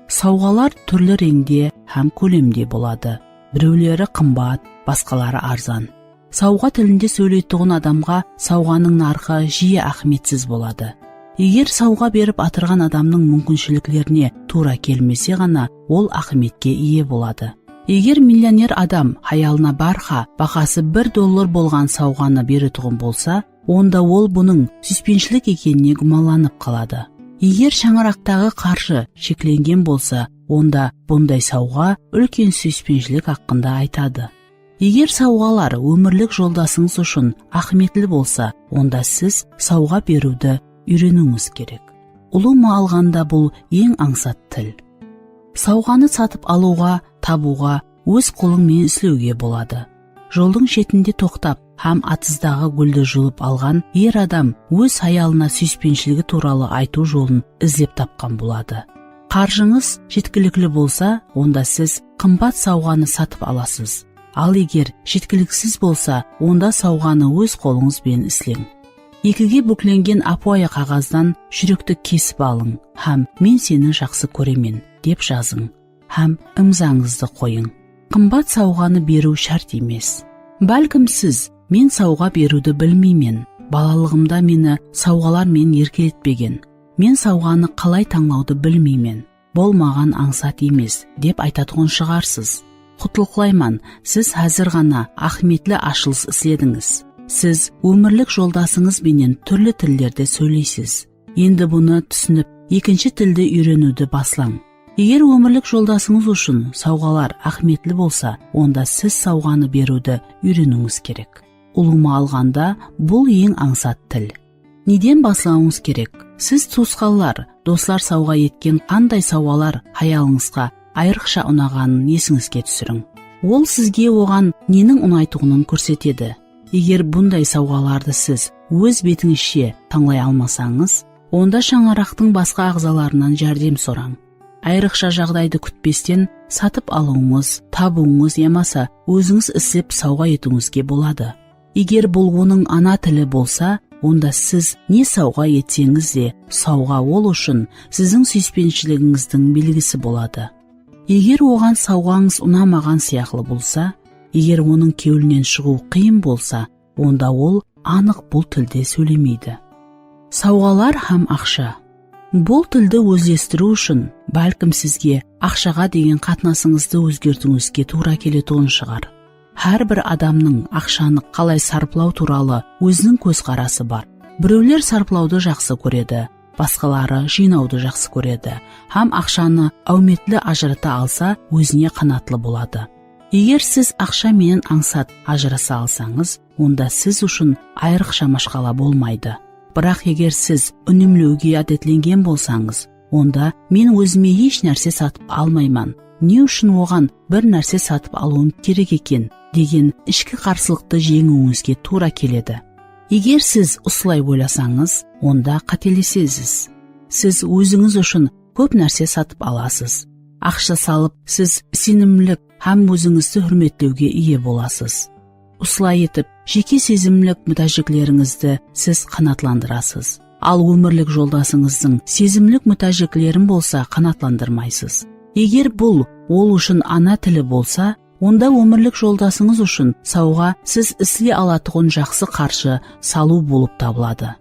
Sawǵalar túrli reńde hám kólemde boladı. Birewleri qımbat, basqaları arzan. Sawǵa tilinde sóyleytuǵın adamǵa sawǵanıń narqı jiyi áhmiyetsiz boladı. Eger sawǵa berip atırǵan adamnıń múmkinshiliklerine tuwra kelmese ǵana, ol áhmiyetke iye boladı. Eger millioner adam hayalına barqa bahası bir dollar bolǵan sawǵanı beretuǵın bolsa, onda ol bunıń súyispenshilik ekenine gúmanlanıp qaladı. Eger shańaraqtaǵı qarjı sheklengen bolsa, onda bunday sawǵa úlken súyispenshilik haqqında aytadı. Eger sawǵalar ómirlik joldasıńız ushın áhmiyetli bolsa, onda siz sawǵa beriwdi úyreniwińiz kerek. Ulıwma alǵanda, bul eń ańsat til. Sawǵanı satıp alıwǵa, tabıwǵa, óz qolıń menen islewge boladı. Joldıń shetinde toqtap hám atızdaǵı gúldi julıp alǵan er adam óz hayalına súyispenshiligi tuwralı aytıw jolın izlep tapqan boladı. Qarjıńız jetkilikli bolsa, onda siz qımbat sawǵanı satıp alasız. Al eger jetkiliksiz bolsa, onda sawǵanı óz qolıńız benen isleń. Ekige búklengen ápiwayı qaǵazdan júrekti kesip alıń hám "Men seni jaqsı kóremen" dep jazıń hám imzańızdı qoyıń. Qımbat sawǵanı beriw shárt emes. Bálkim siz, "Men sawǵa beriwdi bilmeymen. Balalıǵımda meni sawǵalar menen erkeletpegen. Men sawǵanı qalay tańlawdı bilmeymen. Bul maǵan ańsat emes", dep aytatuǵın shıǵarsız. Qutlıqlayman, siz házir ǵana áhmiyetli ashılıs isledińiz. Siz ómirlik joldasıńız benen túrli tillerde sóyleysiz. Endi bunı túsinip, ekinshi tildi úyreniwdi baslań. Eger ómirlik joldasıńız ushın sawǵalar áhmiyetli bolsa, onda siz sawǵanı beriwdi úyreniwińiz kerek. Ulıwma alǵanda, bul eń ańsat til. Neden baslawıńız kerek? Siz tuwısqanlar, doslar sawǵa etken qanday sawǵalar hayalıńızǵa ayrıqsha unaǵanın esińizge túsiriń. Ol sizge oǵan neniń unaytuǵının kórsetedi. Eger bunday sawǵalardı siz óz betińizshe tańlay almasańız, onda shańaraqtıń basqa aǵzalarınan járdem sorań. Ayrıqsha jaǵdaydı kútpesten satıp alıwıńız, tabıwıńız yamasa ózińiz islep sawǵa etiwińizge boladı. Eger bul onıń ana tili bolsa, onda siz ne sawǵa etseńiz de, sawǵa ol ushın siziń súyispenshiliginińizdiń belgisi boladı. Eger oǵan sawǵańız unamaǵan sıyaqlı bolsa, eger onıń kewlinen shıǵıw qıyın bolsa, onda ol anıq bul tilde sóylemeydi. Sawǵalar hám aqsha. Bul tildi ózlestiriw ushın, bálkim, sizge aqshaǵa degen qatnasıńızdı ózgertiwińizge tuwra keletuǵın shıǵar. Hár bir adamnıń aqshanı qalay sarplaw tuwralı óziniń kózqarası bar. Birewler sarplawdı jaqsı kóredi, basqaları jıynawdı jaqsı kóredi hám aqshanı áwmetli ajırata alsa, ózine qanatlı boladı. Eger siz aqsha menen ańsat ajırasa alsańız, onda siz ushın ayrıqsha mashqala bolmaydı. Biraq eger siz únemlewge ádetlengen bolsańız, onda "Men ózime hesh nárse satıp almayman, ne ushın oǵan bir nárse satıp alıwım kerek eken?" degen ishki qarsılıqtı jeńiwińizge tuwra keledi. Eger siz usılay oylasańız, onda qátelesesiz. Siz ózińiz ushın kóp nárse satıp alasız. Aqsha salıp, siz isenimlilik hám ózińizdi húrmetlewge iye bolasız. Usılay etip, jeke sezimlik mútájliklerińizdi siz qanaatlandırasız. Al ómirlik joldasıńızdıń sezimlik mútájliklerin bolsa qanaatlandırmaysız. Eger bul ol ushın ana tili bolsa, onda ómirlik joldasıńız ushın sawǵa siz isley alatuǵın jaqsı qarjı salıw bolıp tabıladı.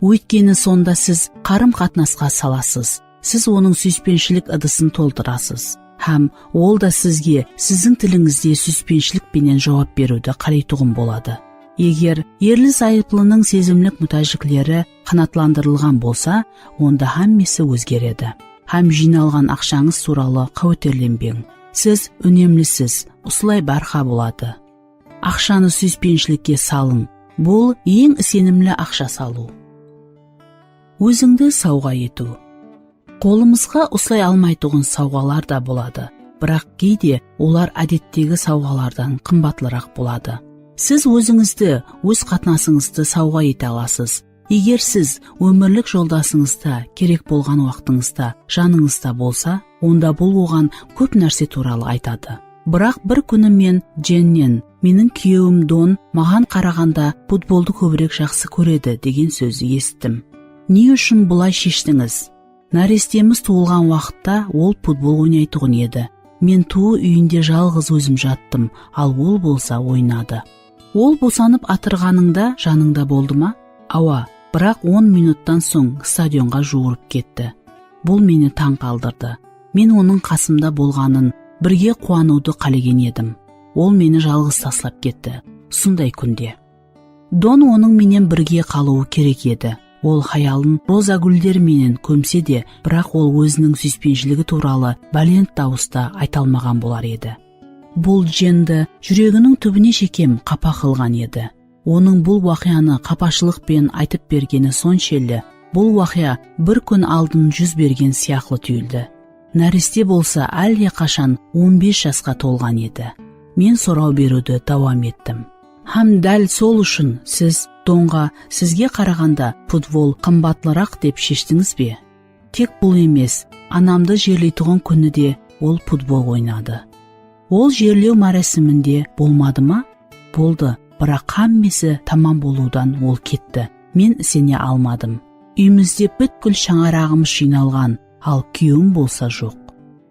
Óytkeni sonda siz qarım-qatnasqa salasız, siz onıń súyispenshilik ıdısın toltırasız hám ol da sizge siziń tilińizde súyispenshilik penen juwap beriwdi qáleytuǵın boladı. Eger erli-zayıplınıń sezimlik mútájlikleri qanaatlandırılǵan bolsa, onda hámmesi ózgeredi hám jıynalǵan aqshańız tuwralı qáweterlenbeń. Siz únemlisiz, usılay bárha boladı. Aqshanı súyispenshilikke salıń. Bul eń isenimli aqsha salıw. Ózińdi sawǵa etiw. Qolımızǵa usılay almaytuǵın sawǵalar da boladı, biraq geyde olar ádettegi sawǵalardan qımbatlıraq boladı. Siz ózińizdi, óz qatnasıńızdı sawǵa ete alasız. Eger siz ómirlik joldasıńızda kerek bolǵan waqtıńızda janıńızda bolsa, onda bul oǵan kóp nárse tuwralı aytadı. Biraq bir kúni men Jennen, "Meniń kúyewim Don maǵan qaraǵanda futboldı kóbirek jaqsı kóredi," degen sózdi esittim. "Ne ushın bılay sheshtińiz?" Nárestemiz tuwılǵan waqıtta ol futbol oynaytuǵın edi. Men tuwı úyinde jalǵız ózim jattım, al ol bolsa oynadı. Ol bosanıp atırǵanıńda janıńda boldı ma? Awa, biraq on minuttan soń stadionǵa juwırıp ketti. Bul meni tań qaldırdı. Men onıń qasımda bolǵanın, birge quwanıwdı qálegen edim. Ol meni jalǵız taslap ketti. Usınday kúnde. Don onıń menen birge qalıwı kerek edi. Ol hayalın roza gúlleri menen kómse de, biraq ol óziniń súyispensheligi tuwralı bálent dawısta ayta almaǵan bolar edi. Bul Jendi júreginiń túbine shekem qapa qılǵan edi. Onıń bul waqıyanı qapashılıq penen aytıp bergeni sonshelli, bul waqıya bir kún aldın júz bergen sıyaqlı túyildi. Náreste bolsa álle qashan on bes jasqa tolǵan edi. Men soraw beriwdi dawam ettim. Hám dál sol ushın siz Donǵa sizge qaraǵanda futbol qımbatlıraq dep sheshtińiz be? Tek bul emes, anamdı jerleytuǵın kúni de ol futbol oynadı. Ol jerlew máresiminde bolmadı ma? Boldı, biraq hámmesi tamam bolıwdan ol ketti. Men isene almadım. Úyimizde pútkil shańaraǵımız jıynalǵan, al kúyewim bolsa joq.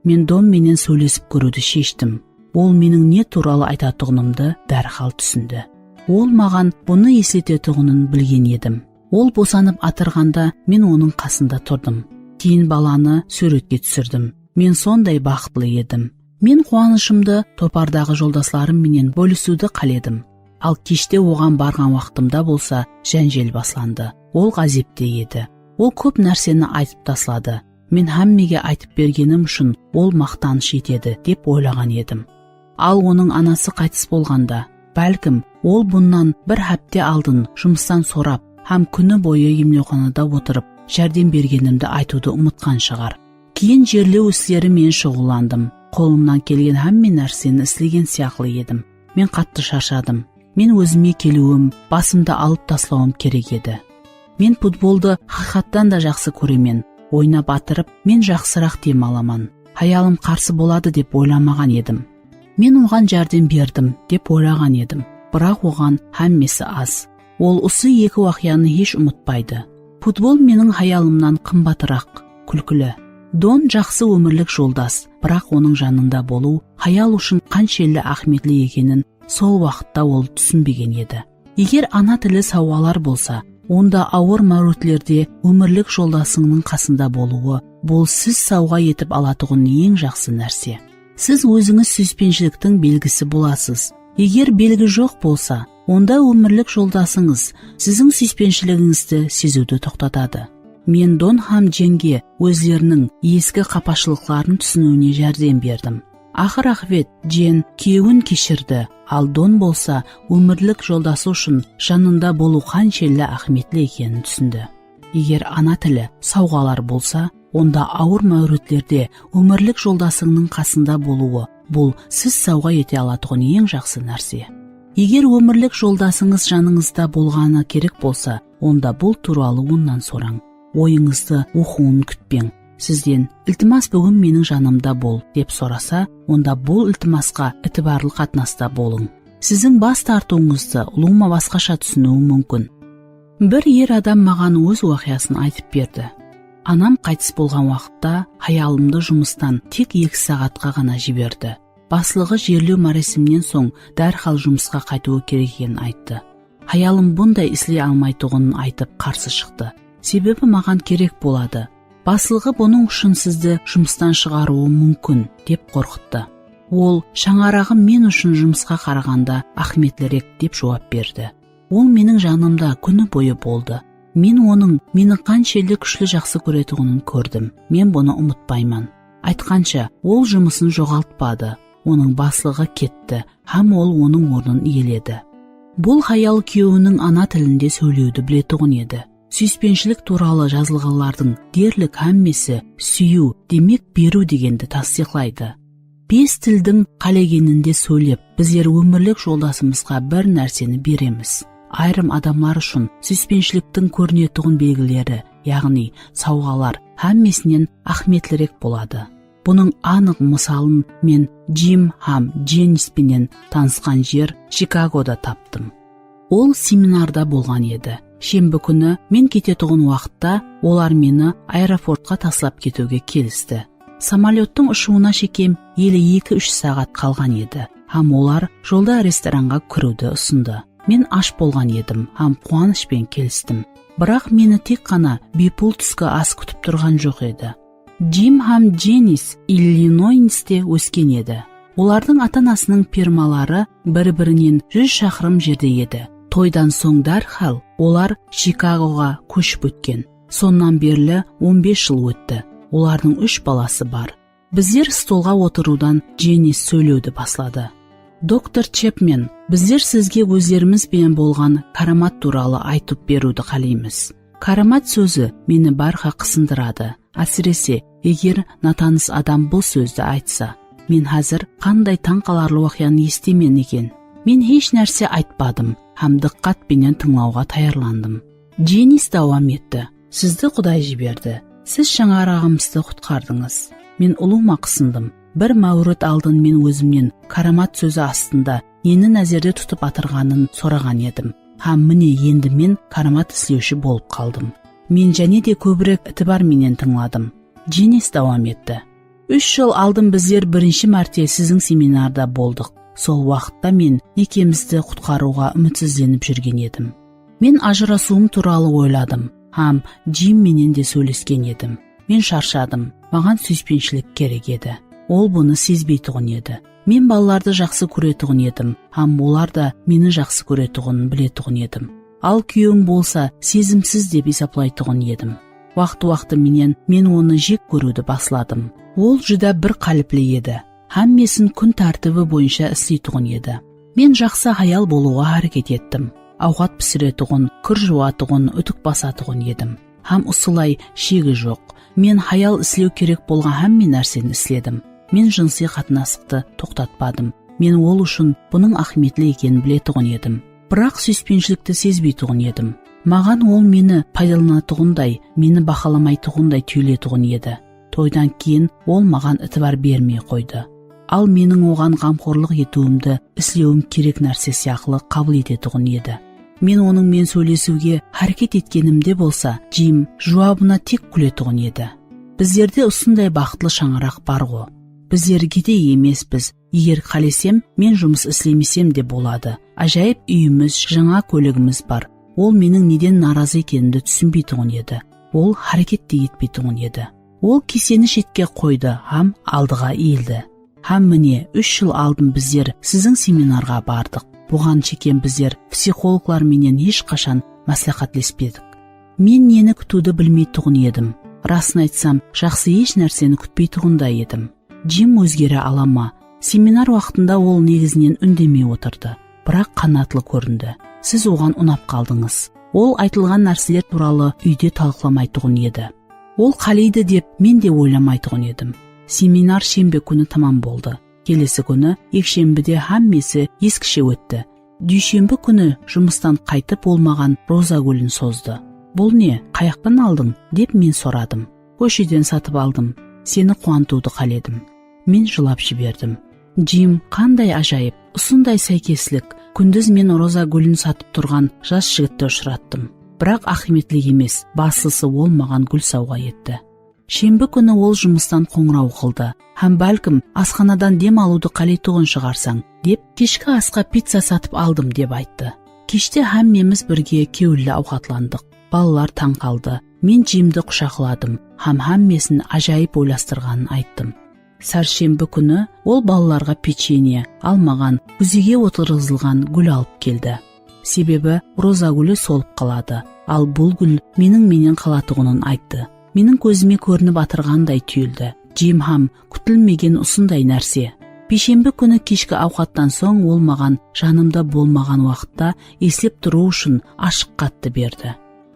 Men Don menen sóylesip kóriwdi sheshtim. Ol meniń ne tuwralı aytatuǵınımdı dárhal túsindi. Ol maǵan bunı esletetuǵının bilgen edim. Ol bosanıp atırǵanda men onıń qasında turdım. Keyin balanı súwretke túsirdim. Men sonday baxıtlı edim. Men quwanıshımdı topardaǵı joldaslarım menen bólisiwdi qáledim. Al keshte oǵan barǵan waqtımda bolsa jánjel baslandı. Ol ǵázepte edi. Ol kóp nárseni aytıp tasladı. Men hámmege aytıp bergenim ushın ol maqtanısh etedi, dep oylaǵan edim. Al onıń anası qaytıs bolǵanda, bálkim, ol bunnan bir hápte aldın jumıstan sorap hám kúni boyı emlewxanada otırıp járdem bergenimdi aytıwdı umıtqan shıǵar. Keyin jerlew isleri menen shuǵıllandım. Qolımnan kelgen hámme nárseni islegen sıyaqlı edim. Men qattı sharshadım. Men ózime keliwim, basımdı alıp taslawım kerek edi. Men futboldı haqıyqattan da jaqsı kóremen. Oynap atırıp, men jaqsıraq dem alaman. Hayalım qarsı boladı dep oylamaǵan edim. Men oǵan járdem berdim dep oylaǵan edim. Biraq oǵan hámmesi az. Ol usı eki waqıyanı hesh umıtpaydı. Futbol meniń hayalımnan qımbatıraq, kúlkili. Don jaqsı ómirlik joldas, biraq onıń janında bolıw hayal ushın qanshelli áhmiyetli ekenin sol waqıtta ol túsinbegen edi. Eger ana tili sawǵalar bolsa, onda awır máwritlerde ómirlik joldasıńnıń qasında bolıwı, bul siz sawǵa etip alatuǵın eń jaqsı nárse. Siz ózińiz súyispenshiliktiń belgisi bolasız. Eger belgi joq bolsa, onda ómirlik joldasıńız siziń súyispenshiliginińizdi seziwdi toqtatadı. Men Don hám Jenge ózleriniń eski qapashılıqların túsiniwine járdem berdim. Aqır-aqıbet, Jen kúyewin keshirdi, al Don bolsa ómirlik joldası ushın janında bolıw qanshelli áhmiyetli ekenin túsindi. Eger ana tili sawǵalar bolsa, onda awır máwritlerde ómirlik joldasıńnıń qasında bolıwı, bul siz sawǵa ete alatuǵın eń jaqsı nárse. Eger ómirlik joldasıńız janıńızda bolǵanı kerek bolsa, onda bul tuwralı onnan sorań. Oyıńızdı oqıwın kútpeń. Sizden, "Iltimas, búgin meniń janımda bol," dep sorasa, onda bul iltimasqa itibarlı qatnasta bolıń. Siziń bas tartıwıńızdı ulıwma basqasha túsiniwi múmkin. Bir er adam maǵan óz waqıyasın aytıp berdi. Anam qaytıs bolǵan waqıtta hayalımdı jumıstan tek eki saǵatqa ǵana jiberdi. Baslıǵı jerlew máresiminen soń dárhal jumısqa qaytıwı kerek ekenin ayttı. Hayalım bunday isley almaytuǵının aytıp qarsı shıqtı. Sebebi maǵan kerek boladı. Baslıǵı bunıń ushın sizdi jumıstan shıǵarıwı múmkin, dep qorqıttı. Ol, shańaraǵı men ushın jumısqa qaraǵanda áhmiyetlirek, dep juwap berdi. Ol meniń janımda kúni boyı boldı. Men onıń meni qanshelli kúshli jaqsı kóretuǵının kórdim. Men bunı umıtpayman. Aytqansha, ol jumısın joǵaltpadı. Onıń baslıǵı ketti hám ol onıń ornın iyeledi. Bul hayal kúyewiniń ana tilinde sóylewdi biletuǵın edi. Súyispenshilik tuwralı jazılǵanlardıń derlik hámmesi súyiw, demek, beriw degendi tastıyıqlaydı. Bes tildiń qálegeninde sóylep, bizler ómirlik joldasımızǵa bir nárseni beremiz. Ayırım adamlar ushın súyispenshiliktiń kórinetuǵın belgileri, yaǵnıy sawǵalar hámmesinen áhmiyetlirek boladı. Bunıń anıq mısalın men Jim hám Jennis penen tanısqan jer Chikagoda taptım. Ol seminarda bolǵan edi. Shembi kúni men ketetuǵın waqıtta olar meni aeroportqa taslap ketiwge kelisti. Samolyottıń ushıwına shekem ele eki-úsh saǵat qalǵan edi hám olar jolda restoranǵa kiriwdi usındı. Men ash bolǵan edim hám quwanıshpen kelistim. Biraq meni tek ǵana biypul túski as kútip turǵan joq edi. Jim hám Jennis Illinoyste ósken edi. Olardıń ata-anasınıń fermaları bir-birinen júz shaqırım jerde edi. Toydan soń dárhal olar Chikagoǵa kóship ótken. Sonnan berli on bes jıl ótti. Olardıń úsh balası bar. Bizler stolǵa otırıwdan Jennis sóylewdi basladı. Doktor Chepmen, bizler sizge ózlerimiz benen bolǵan káramat tuwralı aytıp beriwdi qáleymiz. Káramat sózi meni bárha qısındıradı. Ásirese, eger natanıs adam bul sózdi aytsa, men házir qanday tań qalarlı waqıyanı esitemen eken? Men hesh nárse aytpadım hám dıqqat penen tıńlawǵa tayarlandım. Jennis dawam etti. Sizdi Quday jiberdi. Siz shańaraǵımızdı qutqardıńız. Men ulıwma qısındım. Bir máwrit aldın men ózimnen káramat sózi astında neni názerde tutıp atırǵanın soraǵan edim. Hám mine endi men káramat islewshi bolıp qaldım. Men jáne de kóbirek itibar menen tıńladım. Jennis dawam etti. Úsh jıl aldın bizler birinshi márte siziń seminarda boldıq. Sol waqıtta men nekemizdi qutqarıwǵa úmitsizlenip júrgen edim. Men ajırasıwım tuwralı oyladım hám Jim menen de sóylesken edim. Men sharshadım. Maǵan súyispenshilik kerek edi. Ol bunı sezbeytuǵın edi. Men balalardı jaqsı kóretuǵın edim hám olar da meni jaqsı kóretuǵının biletuǵın edim. Al kúyewim bolsa sezimsiz dep esaplaytuǵın edim. Waqtı-waqtı menen men onı jek kóriwdi basladım. Ol júdá bir qálipli edi. Hámmesin kún tártibi boyınsha isleytuǵın edi. Men jaqsı hayal bolıwǵa háreket ettim. Awqat pisiretuǵın, kir juwatuǵın, útik basatuǵın edim. Hám usılay shegi joq. Men hayal islew kerek bolǵan hámme nárseni isledim. Men jınısıy qatnasıqtı toqtatpadım. Men ol ushın bunıń áhmiyetli ekenin biletuǵın edim. Biraq súyispenshilikti sezbeytuǵın edim. Maǵan ol meni paydalanatuǵınday, meni bahalamaytuǵınday túyiletuǵın edi. Toydan keyin ol maǵan itibar bermey qoydı. Al meniń oǵan ǵamxorlıq etiwimdi islewim kerek nárse sıyaqlı qabıl etetuǵın edi. Men onıń men sóylesiwge háreket etkenimde bolsa, Jim juwabına tek kúletuǵın edi. Bizlerde usınday baxıtlı shańaraq bar-ǵo. Bizler gedey emespiz, eger qálesem, men jumıs islemesem de boladı. Ájayıp úyimiz, jańa kóligimiz bar. Ol meniń neden narazı ekenimdi túsinbeytuǵın edi. Ol háreket te etpeytuǵın edi. Ol keseni shetke qoydı hám aldıǵa iyildi. Hám mine, úsh jıl aldın bizler siziń seminarǵa bardıq. Buǵan shekem bizler psixologlar menen hesh qashan másláhátlespedik. Men neni kútiwdi bilmeytuǵın edim. Rasın aytsam, jaqsı hesh nárseni kútpeytuǵın da edim. Jim ózgere ala ma? Seminar waqtında ol negizinen úndemey otırdı, biraq qanatlı kórindi. Siz oǵan unap qaldıńız. Ol aytılǵan nárseler tuwralı úyde talıqlamaytuǵın edi. Ol qáleydi dep men de oylamaytuǵın edim. Seminar shembe kúni tamam boldı. Kelesi kúni, ekshembide hámmesi eskishe ótti. Dúyshembi kúni jumıstan qaytıp ol maǵan roza gúlin sozdı. Bul ne, qayaqtan aldıń? Dep men soradım. Kósheden satıp aldım. Seni quwantıwdı qáledim. Men jılap jiberdim. Jim, qanday ájayıp, usınday sáykeslik. Kúndiz men roza gúlin satıp turǵan jas jigitti ushırattım. Biraq áhmiyetli emes, baslısı ol maǵan gúl sawǵa etti. Shembi kúni ol jumıstan qońıraw qıldı hám bálkim asxanadan dem alıwdı qáleytuǵın shıǵarsań, dep, keshki asqa pizza satıp aldım, dep ayttı. Keshte hámmemiz birge kewilli awqatlandıq. Balalar tań qaldı. Men Jimdi qushaqladım hám hámmesin ájayıp oylastırǵanın ayttım. Sárshembi kúni ol balalarǵa pechenye, al maǵan kúzege otırǵızılǵan gúl alıp keldi. Sebebi roza gúli solıp qaladı, al bul gúl meniń menen qalatuǵının ayttı. Meniń kózime kórinip atırǵanday túyildi. Jim hám kútilmegen usınday nárse. Biyshembi kúni keshki awqattan soń ol maǵan janımda bolmaǵan waqıtta eslep turıw ushın ashıq xattı berdi.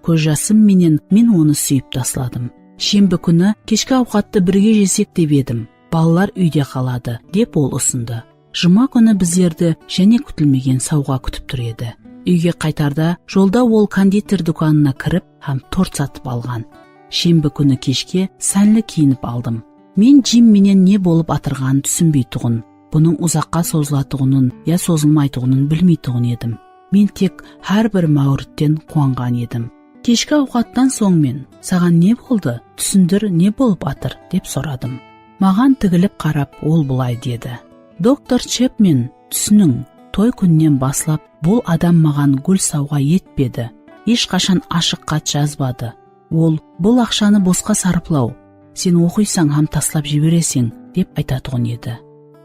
Kóz jasım menen men onı súyip tasladım. Shembi kúni keshki awqattı birge jesek dep edim. Balalar úyde qaladı, dep ol usındı. Juma kúni bizlerdi jáne kútilmegen sawǵa kútip tur edi. Úyge qaytarda jolda ol konditer dúkanına kirip hám tort satıp alǵan. Shembi kúni keshke sánli kiyinip aldım. Men Jim menen ne bolıp atırǵanın túsinbeytuǵın, bunıń uzaqqa sozılatuǵının ya sozılmaytuǵının bilmeytuǵın edim. Men tek hár bir máwritten quwanǵan edim. Keshki awqattan soń men, "Saǵan ne boldı? Túsindir, ne bolıp atır?" dep soradım. Maǵan tigilip qarap, ol bılay dedi. "Doktor Chepmen, túsiniń, toy kúnnen baslap bul adam maǵan gúl sawǵa etpedi. Hesh qashan ashıq xat jazbadı. Ol, 'Bul aqshanı bosqa sarıplaw. Sen oqıysań hám taslap jibereseń,' dep aytatuǵın edi."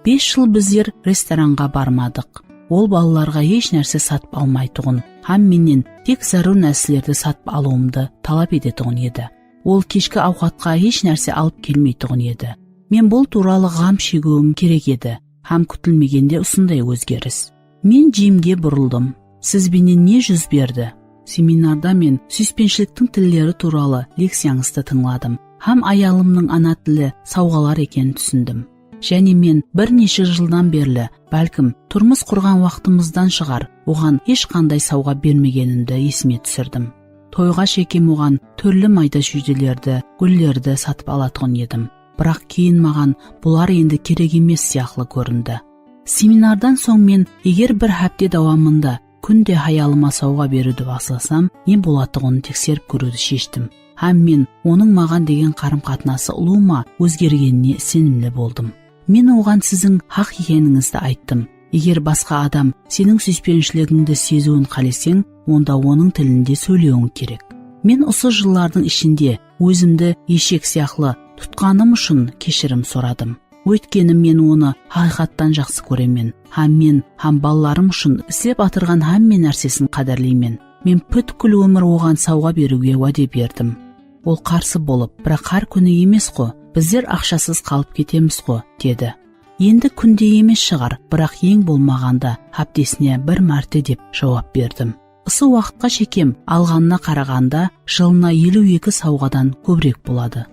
Bes jıl bizler restoranǵa barmadıq. Ol balalarǵa hesh nárse satıp almaytuǵın hám mennen tek zárúr nárselerdi satıp alıwımdı talap etetuǵın edi. Ol keshki awqatqa hesh nárse alıp kelmeytuǵın edi. Men bul tuwralı ǵam shegiwim kerek edi hám kútilmegende usınday ózgeris. Men Jimge burıldım. "Siz benen ne júz berdi?" Seminarda men súyispenshiliktiń tilleri tuwralı lekciyańızdı tıńladım hám ayalımnıń ana tili sawǵalar ekenin túsindim. Jáne men bir neshe jıldan berli, bálkim, turmıs qurǵan waqtımızdan shıǵar, oǵan hesh qanday sawǵa bermegenimdi esime túsirdim. Toyǵa shekem oǵan túrli mayda-shúydelerdi, gúllerdi satıp alatuǵın edim. Biraq keyin maǵan bular endi kerek emes sıyaqlı kórindi. Seminardan soń men, eger bir hápte dawamında kúnde hayalıma sawǵa beriwdi baslasam, ne bolatuǵının tekserip kóriwdi sheshtim. Hám men onıń maǵan degen qarım-qatnası ulıwma ózgergenine isenimli boldım. Men oǵan siziń haq ekenińizdi ayttım. Eger basqa adam seniń súyispenshiligingdi seziwin qáleseń, onda onıń tilinde sóylewiń kerek. Men usı jıllardıń ishinde ózimdi eshek sıyaqlı tutqanım ushın keshirim soradım. Óytkeni men onı haqıyqattan jaqsı kóremen hám men hám balalarım ushın islep atırǵan hámme nársesin qádirleymen. Men pútkil ómir oǵan sawǵa beriwge wáde berdim. Ol qarsı bolıp, "Biraq hár kúni emes-ǵo, bizler aqshasız qalıp ketemiz-ǵo," dedi. "Endi kúnde emes shıǵar, biraq eń bolmaǵanda háptesine bir márte," dep jawap berdim. Usı waqıtqa shekem alǵanına qaraǵanda jılına eliw eki sawǵadan kóbirek boladı.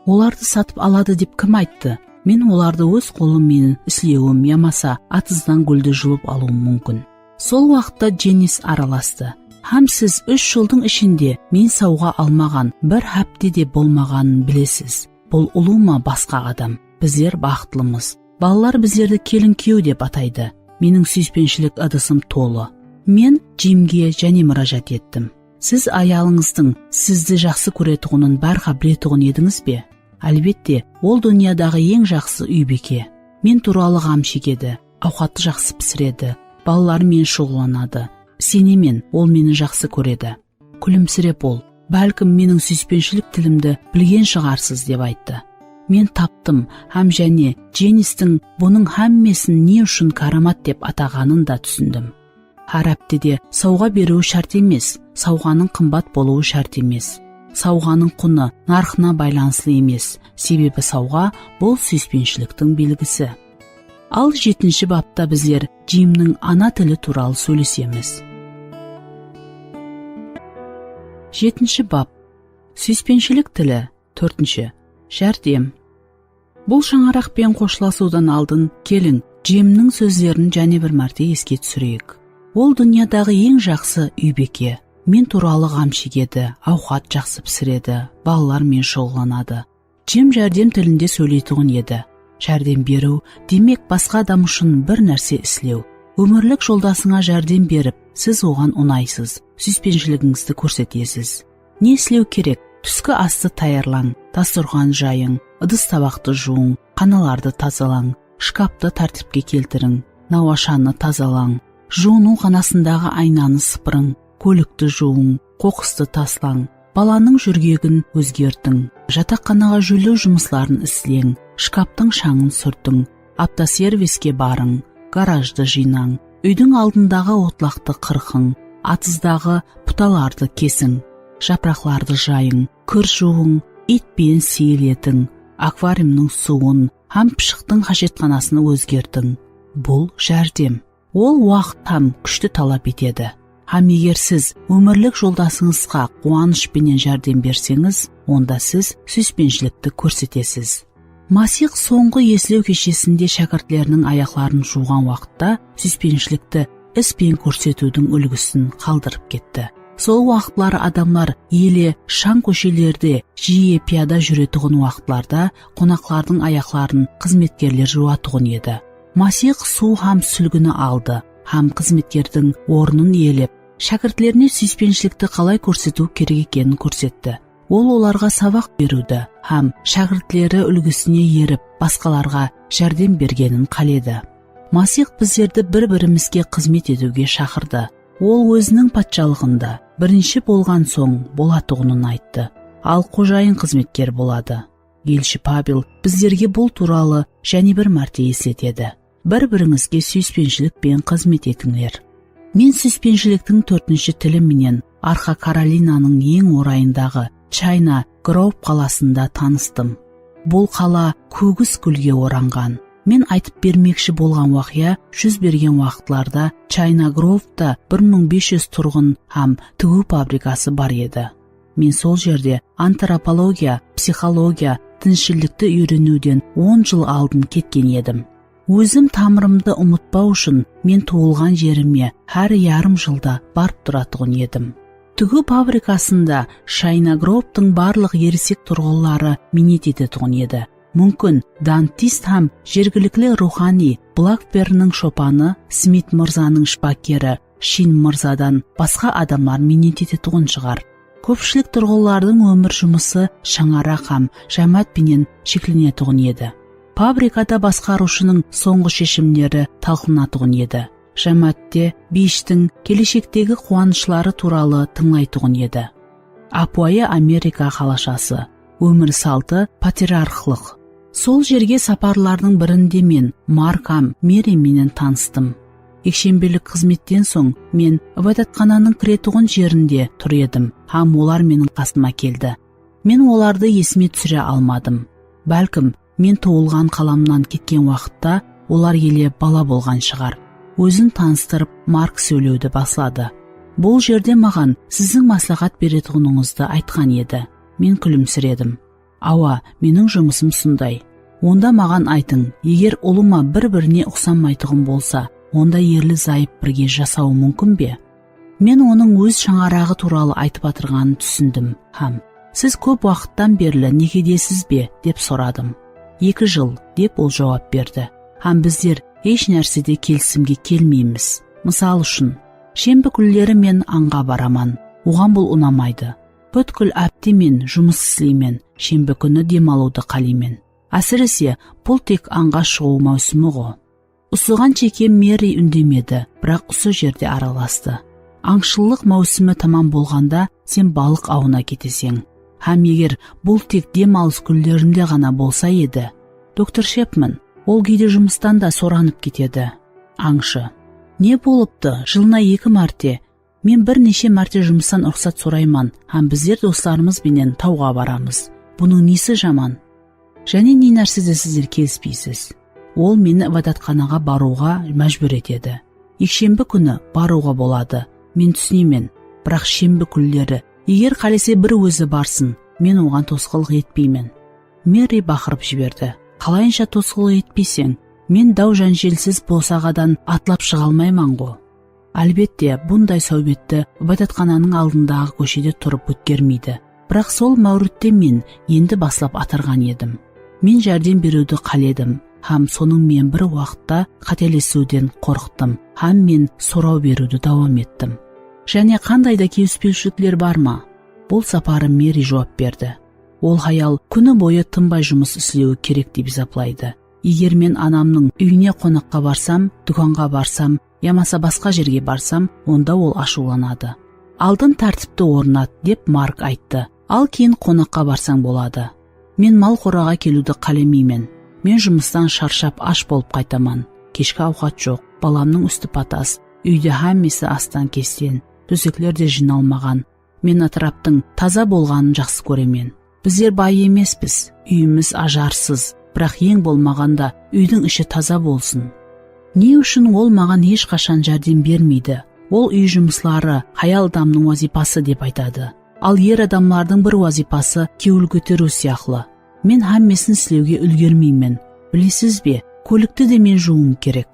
Olardı satıp aladı dep kim ayttı? Men olardı óz qolım menen islewim yamasa atızdan gúldi julıp alıwım múmkin. Sol waqıtta Jennis aralastı. Hám siz úsh jıldıń ishinde men sawǵa almaǵan bir hápte de bolmaǵanın bilesiz. Bul ulıwma basqa adam. Bizler baxıtlımız. Balalar bizlerdi kelin-kúyew dep ataydı. Meniń súyispenshilik ıdısım tolı. Men Jimge jáne múrájat ettim. Siz ayalıńızdıń sizdi jaqsı kóretuǵının bárha biletuǵın edińiz be? Álbette, ol dúnyadaǵı eń jaqsı úybiyke. Men tuwralı ǵam shegedi, awqattı jaqsı pisiredi, balalarım menen shuǵıllanadı. Isenemen, ol meni jaqsı kóredi. Kúlimsirep ol, "Bálkim, meniń súyispenshilik tilimdi bilgen shıǵarsız," dep ayttı. Men taptım hám jáne Jennistiń bunıń hámmesin ne ushın káramat dep ataǵanın da túsindim. Hár háptede sawǵa beriw shárt emes, sawǵanıń qımbat bolıwı shárt emes. Sawǵanıń qunı narqına baylanıslı emes, sebebi sawǵa bul súyispenshiliktiń belgisi. Al, jetinshi bapta bizler Jimniń ana tili tuwralı sóylesemiz. Jetinshi bap. Súyispenshilik tili. Tórtinshi. Járdem. Bul shańaraq penen xoshlasıwdan aldın keliń, Jimniń sózlerin jáne bir márte eske túsireyik. Ol dúnyadaǵı eń jaqsı úybiyke. Men tuwralı ǵam shegedi, awqat jaqsı pisiredi, balalar menen shuǵıllanadı. Jim járdem tilinde sóyleytuǵın edi. Járdem beriw, demek, basqa adam ushın bir nárse islew. Ómirlik joldasıńa járdem berip, siz oǵan unaysız, súyispenshiligíńizdi kórsetesiz. Ne islew kerek? Túski astı tayarlań, dasturxan jayıń, ıdıs-tabaqtı juwıń, xanalardı tazalań, shkaptı tártipke keltiriń, nawashanı tazalań, juwınıw xanasındaǵı aynanı sıpırıń, kólikti juwıń, qoqıstı taslań, balanıń júrgegin ózgertiń, jataqxanaǵa jónlew jumısların isleń, shkaptıń shańın súrtiń, avtoserviske barıń, garajdı jıynań, úydiń aldındaǵı otlaqtı qırqıń, atızdaǵı putalardı kesiń, japıraqlardı jayıń, kir juwıń, iyt penen seyil etiń, akvariumnıń suwın hám pıshıqtıń hájetxanasın ózgertiń. Bul járdem. Ol waqıt hám kúshti talap etedi. Hám eger siz ómirlik joldasıńızǵa quwanısh penen járdem berseńiz, onda siz súyispenshilikti kórsetesiz. Masih sońǵı eslew keshesinde shákirtleriniń ayaqların juwǵan waqıtta súyispenshilikti is penen kórsetiwdiń úlgisin qaldırıp ketti. Sol waqıtları adamlar ele shań kóshelerde jiye piyada júretuǵın waqıtlarda qonaqlardıń ayaqların xızmetkerler juwatuǵın edi. Masih suw hám súlgini aldı hám xızmetkerdiń ornın iyelep, shákirtlerine súyispenshilikti qalay kórsetiw kerek ekenin kórsetti. Ol olarǵa sabaq beriwdi hám shákirtleri úlgisine erip, basqalarǵa járdem bergenin qáledi. Masih bizlerdi bir-birimizge xızmet etiwge shaqırdı. Ol Óziniń Patshalıǵında birinshi bolǵan soń bolatuǵının ayttı, al xojayın xızmetker boladı. Elshi Pavel bizlerge bul tuwralı jáne bir márte esletedi. Bir-birińizge súyispenshilik penen xızmet etińler. Men súyispenshiliktiń tórtinshi tili menen Arqa Karolinanıń eń orayındaǵı China Grove qalasında tanıstım. Bul qala kógis gúlge oranǵan. Men aytıp bermekshi bolǵan waqıya júz bergen waqıtlarda China Grovda bir mıń bes júz turǵın hám tigiw fabrikası bar edi. Men sol jerde antropologiya, psixologiya, dinshilikti úyreniwden on jıl aldın ketken edim. Ózim tamırımdı umıtpaw ushın men tuwılǵan jerime hár yarım jılda barıp turatuǵın edim. Tigiw fabrikasında China Grovetıń barlıq erisek turǵınları miynet etetuǵın edi. Múmkin, dantist hám jergilikli ruwxanıy Blakferniń shopanı, Smit mırzanıń shıpakeri, Shin mırzadan basqa adamlar miynet etetuǵın shıǵar. Kópshilik turǵınlardıń ómir jumısı shańaraq hám jámáát penen sheklenetuǵın edi. Fabrikada basqarıwshınıń sońǵı sheshimleri talqınatuǵın edi. Jámáátte beyishtiń keleshektegi quwanıshları tuwralı tıńlaytuǵın edi. Ápiwayı Amerika qalashası, ómir saltı patriarxlıq. Sol jerge saparlardıń birinde men Mark hám Meri menen tanıstım. Ekshembelik xızmetten soń men ibadatxananıń kiretuǵın jerinde tur edim hám olar meniń qasıma keldi. Men olardı esime túsire almadım. Bálkim, men tuwılǵan qalamnan ketken waqıtta olar ele bala bolǵan shıǵar. Ózin tanıstırıp, Mark sóylewdi basladı. Bul jerde maǵan siziń másláhát beretuǵınıńızdı aytqan edi. Men kúlimsiredim. Awa, meniń jumısım sonday. Onda maǵan aytıń, eger ulıwma bir-birine uqsamaytuǵın bolsa, onda erli-zayıp birge jasawı múmkin be? Men onıń óz shańaraǵı tuwralı aytıp atırǵanın túsindim hám, siz kóp waqıttan berli nekedesiz be? Dep soradım. Eki jıl, dep ol juwap berdi. Hám bizler hesh nársede kelisimge kelmeymiz. Mısal ushın, shembi kúnleri men ańǵa baraman. Oǵan bul unamaydı. Pútkil ápte men jumıs isleymen, shembi kúni dem alıwdı qáleymen. Ásirese, bul tek ańǵa shıǵıw máwsimi ǵo. Usıǵan shekem Merri úndemedi, biraq usı jerde aralastı. Ańshılıq máwsimi tamam bolǵanda sen balıq awına keteseń. Hám eger bul tek dem alıs kúnlerinde ǵana bolsa edi. Doktor Shepman, ol geyde jumıstan da soranıp ketedi. Ańshı. Ne bolıptı, jılına eki márte Men bir neshe márte jumıstan ruxsat sorayman hám bizler doslarımız benen tawǵa baramız. Bunıń nesi jaman? Jáne ne nársede sizler kelispeysiz? Ol meni ibadatxanaǵa barıwǵa májbúr etedi. Ekshembi kúni barıwǵa boladı. Men túsinemen. Biraq shembi kúnleri, eger qálese bir ózi barsın, men oǵan tosqınlıq etpeymen. Merri baqırıp jiberdi. Qalayınsha tosqınlıq etpeyseń? Men daw-jánjelsiz bosaǵadan atlap shıǵa almayman ǵo. Álbette, bunday sáwbetti ibadatxananıń aldındaǵı kóshede turıp ótkermeydi. Biraq sol máwritte men endi baslap atırǵan edim. Men járdem beriwdi qáledim hám sonıń menen bir waqıtta qátelesiwden qorqtım hám men soraw beriwdi dawam ettim. Jáne qanday da kelispewshilikler bar ma? Bul saparı Merri juwap berdi. Ol hayal kúni boyı tınbay jumıs islewi kerek dep esaplaydı. Eger men anamnıń úyine qonaqqa barsam, dúkanǵa barsam yamasa basqa jerge barsam, onda ol ashıwlanadı. Aldın tártipti ornat, dep Mark ayttı. Al keyin qonaqqa barsań boladı. Men mal qoraǵa keliwdi qálemeymen. Men jumıstan sharshap ash bolıp qaytaman. Keshki awqat joq, balamnıń ústi patas, úyde hámmesi astan-kesten, tósekler de jıynalmaǵan. Men átiraptıń taza bolǵanın jaqsı kóremen. Bizler bay emespiz, úyimiz ajarsız, biraq eń bolmaǵanda úydiń ishi taza bolsın. Ne ushın ol maǵan hesh qashan járdem bermeydi? Ol úy jumısları hayal adamnıń wazıypası dep aytadı. Al er adamlardıń bir wazıypası kewil kóteriw sıyaqlı. Men hámmesin islewge úlgermeymen. Bilesiz be, kólikti de men juwıwım kerek.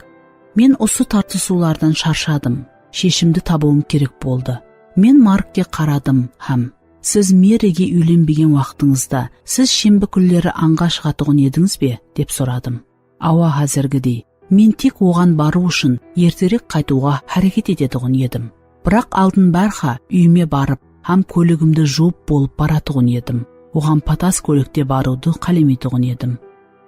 Men usı tartısıwlardan sharshadım. Sheshimdi tabıwım kerek boldı. Men Markke qaradım hám, "Siz Merige úylenbegen waqtıńızda siz shembi kúnleri ańǵa shıǵatuǵın edińiz be?" dep soradım. "Awa, házirgidey. Men tek oǵan barıw ushın erterek qaytıwǵa háreket etetuǵın edim. Biraq aldın bárha úyime barıp hám kóligimdi juwıp bolıp baratuǵın edim. Oǵan patas kólikte barıwdı qálemeytuǵın edim."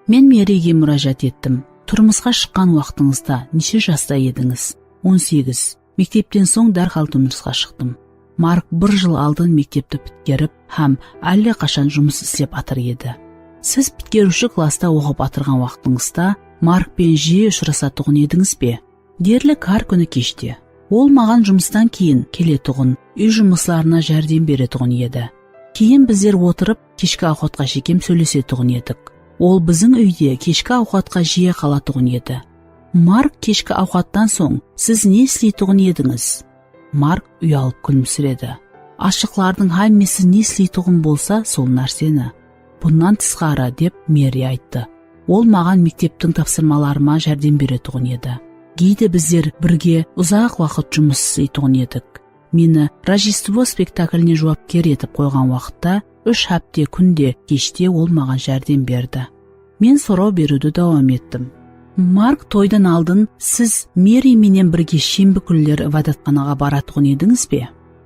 Men Merige múrájat ettim. "Turmısqa shıqqan waqtıńızda neshe jasta edińiz?" "On segiz. Mektepten soń dárhal turmısqa shıqtım." Mark bir jıl aldın mektepti pitkerip hám álle qashan jumıs islep atır edi. "Siz pitkeriwshi klassta oqıp atırǵan waqtıńızda Mark penen jiyi ushırasatuǵın edińiz be?" "Derlik hár kúni keshte. Ol maǵan jumıstan keyin keletuǵın, úy jumıslarına járdem beretuǵın edi. Keyin bizler otırıp, keshki awqatqa shekem sóylesetuǵın edik. Ol biziń úyde keshki awqatqa jiyi qalatuǵın edi." "Mark keshki awqattan soń siz ne isleytuǵın edińiz?" Mark uyalıp kúlimsiredi. "Ashıqlardıń hámmesi ne isleytuǵın bolsa, sol nárseni." "Bunnan tısqarı," dep Meri ayttı. "Ol maǵan mekteptiń tapsırmalarıma járdem beretuǵın edi. Geyde bizler birge uzaq waqıt jumıs isleytuǵın edik. Meni Rojdestvo spektakline juwapker etip qoyǵan waqıtta úsh hápte kúnde keshte ol maǵan járdem berdi." Men soraw beriwdi dawam ettim. "Mark toydan aldın siz Meri menen birge shembi kúnleri ibadatxanaǵa baratuǵın edińiz be?"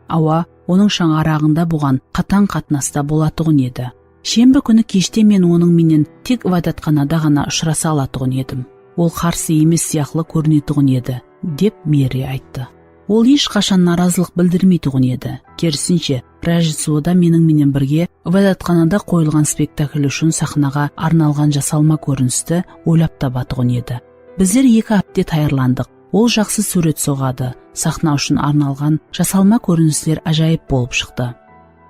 "Awa, onıń shańaraǵında buǵan qatań qatnasta bolatuǵın edi. Shembi kúni keshte men onıń menen tek ibadatxanada ǵana ushırasa alatuǵın edim. Ol qarsı emes sıyaqlı kórinetuǵın edi," dep Meri ayttı. "Ol hesh qashan narazılıq bildirmeytuǵın edi. Kerisinshe, Rojdestvoda meniń menen birge ibadatxanada qoyılǵan spektakl ushın saxnaǵa arnalǵan jasalma kórinisti oylap tabatuǵın edi. Bizler eki hápte tayarlandıq. Ol jaqsı súwret soǵadı. Saxna ushın arnalǵan jasalma kórinisler ájayıp bolıp shıqtı."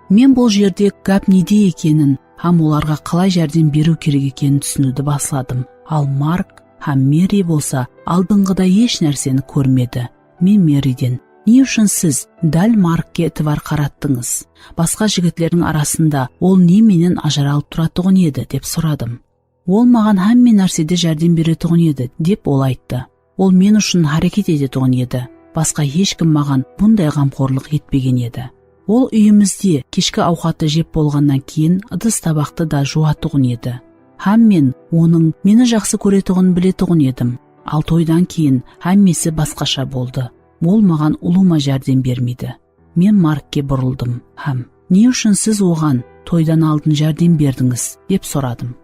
Men bul jerde gáp nede ekenin hám olarǵa qalay járdem beriw kerek ekenin túsiniwdi basladım. Al Mark hám Meri bolsa aldınǵıday hesh nárseni kórmedi. Men Meriden, "Ne ushın siz dál Markke itibar qarattıńız? Basqa jigitlerdiń arasında ol ne menen ajıralıp turatuǵın edi?" dep soradım. "Ol maǵan hámme nársede járdem beretuǵın edi," dep ol ayttı. "Ol men ushın háreket etetuǵın edi. Basqa hesh kim maǵan bunday ǵamxorlıq etpegen edi. Ol úyimizde keshki awqattı jep bolǵannan keyin ıdıs-tabaqtı da juwatuǵın edi. Hám men onıń meni jaqsı kóretuǵının biletuǵın edim. Al toydan keyin hámmesi basqasha boldı. Ol maǵan ulıwma járdem bermeydi." Men Markke burıldım hám, "Ne ushın siz oǵan toydan aldın járdem berdińiz?" dep soradım.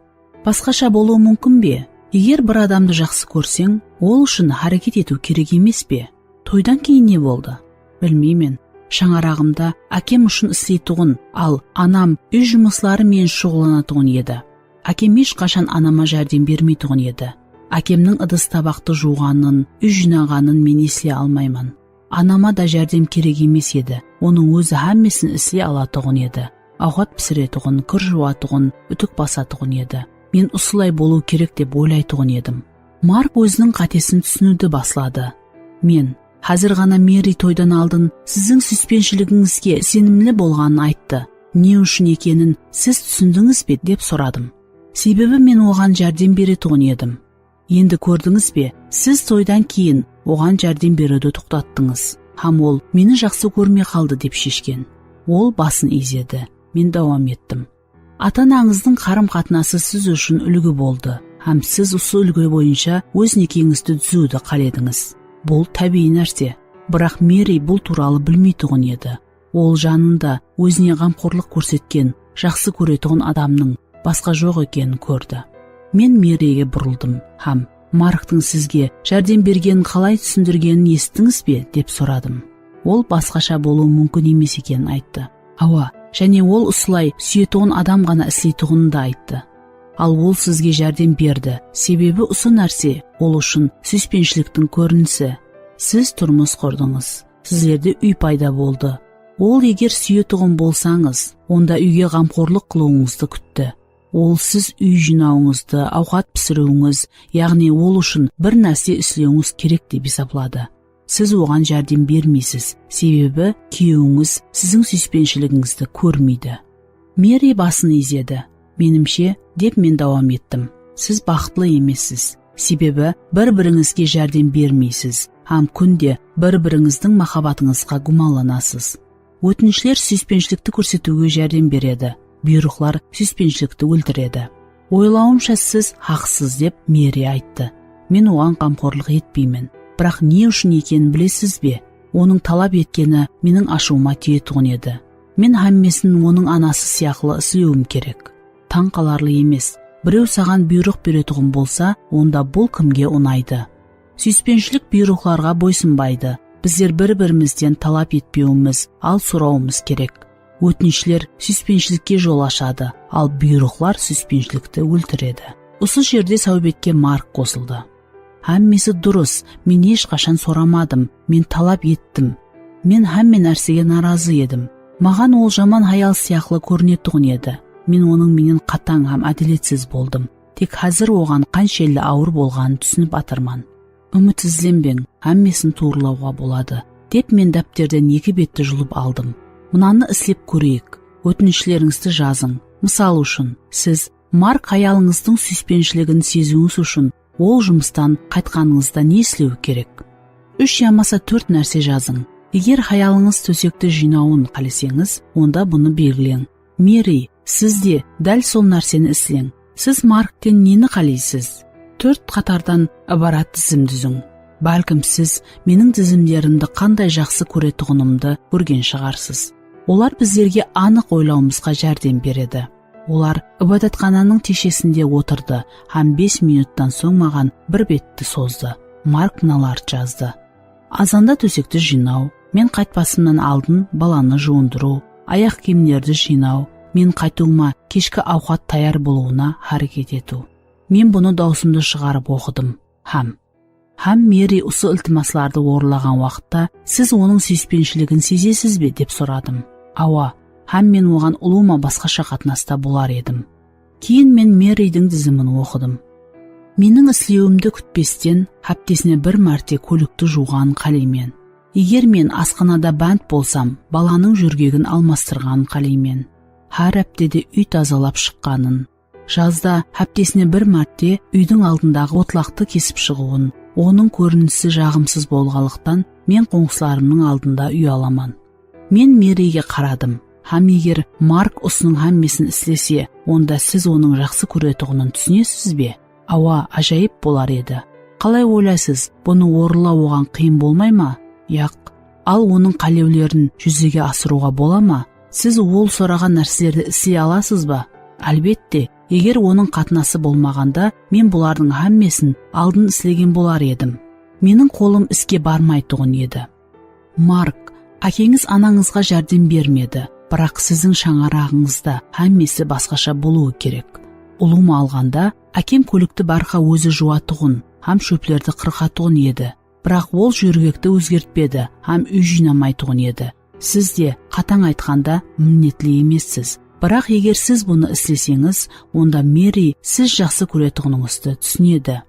"Basqasha bolıwı múmkin be? Eger bir adamdı jaqsı kórseń, ol ushın háreket etiw kerek emes pe? Toydan keyin ne boldı?" "Bilmeymen. Shańaraǵımda ákem ushın isleytuǵın, al anam úy jumısları menen shuǵıllanatuǵın edi. Ákem hesh qashan anama járdem bermeytuǵın edi. Ákemniń ıdıs-tabaqtı juwǵanın, úy jıynaǵanın men esley almayman. Anama da járdem kerek emes edi. Onıń ózi hámmesin isley alatuǵın edi. Awqat pisiretuǵın, kir juwatuǵın, útik basatuǵın edi. Men usılay bolıw kerek dep oylaytuǵın edim." Mark óziniń qátesin túsiniwdi basladı. Men, "Házir ǵana Meri toydan aldın siziń súyispenshiligińizge isenimli bolǵanın ayttı. Ne ushın ekenin siz túsindińiz be?" dep soradım. "Sebebi men oǵan járdem beretuǵın edim. Endi kórdińiz be, siz toydan keyin oǵan járdem beriwdi toqtattıńız hám ol meni jaqsı kórmey qaldı dep sheshken." Ol basın iyzedi. Men dawam ettim. "Ata-anańızdıń qarım-qatnası siz ushın úlgi boldı hám siz usı úlgi boyınsha óz nekeńizdi dúziwdi qáledińiz. Bul tábiyiy nárse. Biraq Meri bul tuwralı bilmeytuǵın edi. Ol janında ózine ǵamxorlıq kórsetken, jaqsı kóretuǵın adamnıń basqa joq ekenin kórdi." Men Merige burıldım hám, "Marktıń sizge járdem bergenin qalay túsindirgenin esittińiz be?" dep soradım. "Ol basqasha bolıwı múmkin emes ekenin ayttı. Awa, jáne ol usılay súyetuǵın adam ǵana isleytuǵının da ayttı. Al ol sizge járdem berdi, sebebi usı nárse ol ushın súyispenshiliktiń kórinisi. Siz turmıs qurdıńız, sizlerde úy payda boldı. Ol eger súyetuǵın bolsańız, onda úyge ǵamxorlıq qılıwıńızdı kútti. Ol siz úy jıynawıńızdı, awqat pisiriwińiz, yaǵnıy ol ushın bir nárse islewińiz kerek dep esapladı. Siz oǵan járdem bermeysiz, sebebi kúyewińiz siziń súyispenshiligíńizdi kórmeydi." Meri basın iyzedi. "Menimshe," dep men dawam ettim, "siz baxıtlı emessiz. Sebebi bir-birińizge járdem bermeysiz hám kúnde bir-birińizdiń mahabbatıńızǵa gúmanlanasız. Ótinishler súyispenshilikti kórsetiwge járdem beredi, buyrıqlar súyispenshilikti óltiredi. Oylawımsha, siz haqsız, dep Meri ayttı. Men oǵan ǵamxorlıq etpeymen. Biraq ne ushın ekenin bilesiz be? Onıń talap etkeni meniń ashıwıma tiyetuǵın edi. Men hámmesin onıń anası sıyaqlı islewim kerek. Tań qalarlı emes. Birew saǵan buyrıq beretuǵın bolsa, onda bul kimge unaydı? Súyispenshilik buyrıqlarǵa boysınbaydı. Bizler bir-birimizden talap etpewimiz, al sorawımız kerek. Ótinishler súyispenshilikke jol ashadı, al buyrıqlar súyispenshlikti óltiredi. Usı jerde sáwbetke Mark qosıldı. Hámmesi durıs, men hesh qashan soramadım, men talap ettim. Men hámme nársege narazı edim. Maǵan ol jaman hayal sıyaqlı kórinetuǵın edi. Men onıń menen qatań hám ádeletsiz boldım. Tek házir oǵan qanshelli awır bolǵanın túsinip atırman. Úmitsizlenbeń, hámmesin tuwrılawǵa boladı, dep men dápterden eki betti julıp aldım. Mınanı islep kóreyik. Ótinishlerińizdi jazıń. Mısal ushın, siz Mark hayalıńızdıń súyispenishiligin seziwińiz ushın ol jumıstan qaytqanıńızda ne islew kerek? Úsh yamasa tórt nárse jazıń. Eger hayalıńız tósekti jıynawın qáleseńiz, onda bunı belgileń. Meri, siz de dál sol nárseni isleń. Siz Markten neni qáleysiz? Tórt qatardan ibarat dizim dúziń. Bálkim siz meniń dizimlerimdi qanday jaqsı kóretuǵınımdı kórgen shıǵarsız. Olar bizlerge anıq oylawımızǵa járdem beredi. Olar ibadatxananıń tiyshesinde otırdı hám bes minuttan soń maǵan bir betti sozdı. Mark mınalardı jazdı. Azanda tósekti jıynaw, men qaytpasımnan aldın balanı juwındırıw, ayaq kiyimlerdi jıynaw, men qaytıwıma keshki awqat tayar bolıwına háreket etiw. Men bunı dawısımdı shıǵarıp oqıdım. Hám. Hám Meri usı iltimaslardı orınlaǵan waqıtta, siz onıń súyispenishiligin sezesiz be? Dep soradım. Awa, hám men oǵan ulıwma basqasha qatnasta bolar edim. Keyin men Meridiń dizimin oqıdım. Meniń islewimdi kútpesten, háptesine bir márte kólikti juwǵanın qáleymen. Eger men asxanada bánt bolsam, balanıń júrgegin almastırǵanın qáleymen. Hár háptede úy tazalap shıqqanın. Jazda háptesine bir márte úydiń aldındaǵı otlaqtı kesip shıǵıwın, onıń kórinisi jaǵımsız bolǵanlıqtan men qońsılarımnıń aldında uyalaman. Men Meriyge qaradım. Hám eger Mark usınıń hámmesin islese, onda siz onıń jaqsı kóretuǵının túsinesiz be? Awa, ájayıp bolar edi. Qalay oylaysız, bunı orınlaw oǵan qıyın bolmay ma? Yaq. Al onıń qálewlerin júzege asırıwǵa bola ma? Siz ol soraǵan nárselerdi isley alasız ba? Álbette, eger onıń qatnası bolmaǵanda, men bulardıń hámmesin aldın islegen bolar edim. Meniń qolım iske barmaytuǵın edi. Mark, ákeńiz-anańızǵa járdem bermedi, biraq siziń shańaraǵıńızda hámmesi basqasha bolıwı kerek. Ulıwma alǵanda, ákem kólikti bárha ózi juwatuǵın hám shóplerdi qırqatuǵın edi. Biraq ol júrgekti ózgertpedi hám úy jıynamaytuǵın edi. Siz de, qatań aytqanda, minnetli emessiz. Biraq eger siz bunı isleseńiz, onda Meri siz jaqsı kóretuǵınıńızdı túsinedi.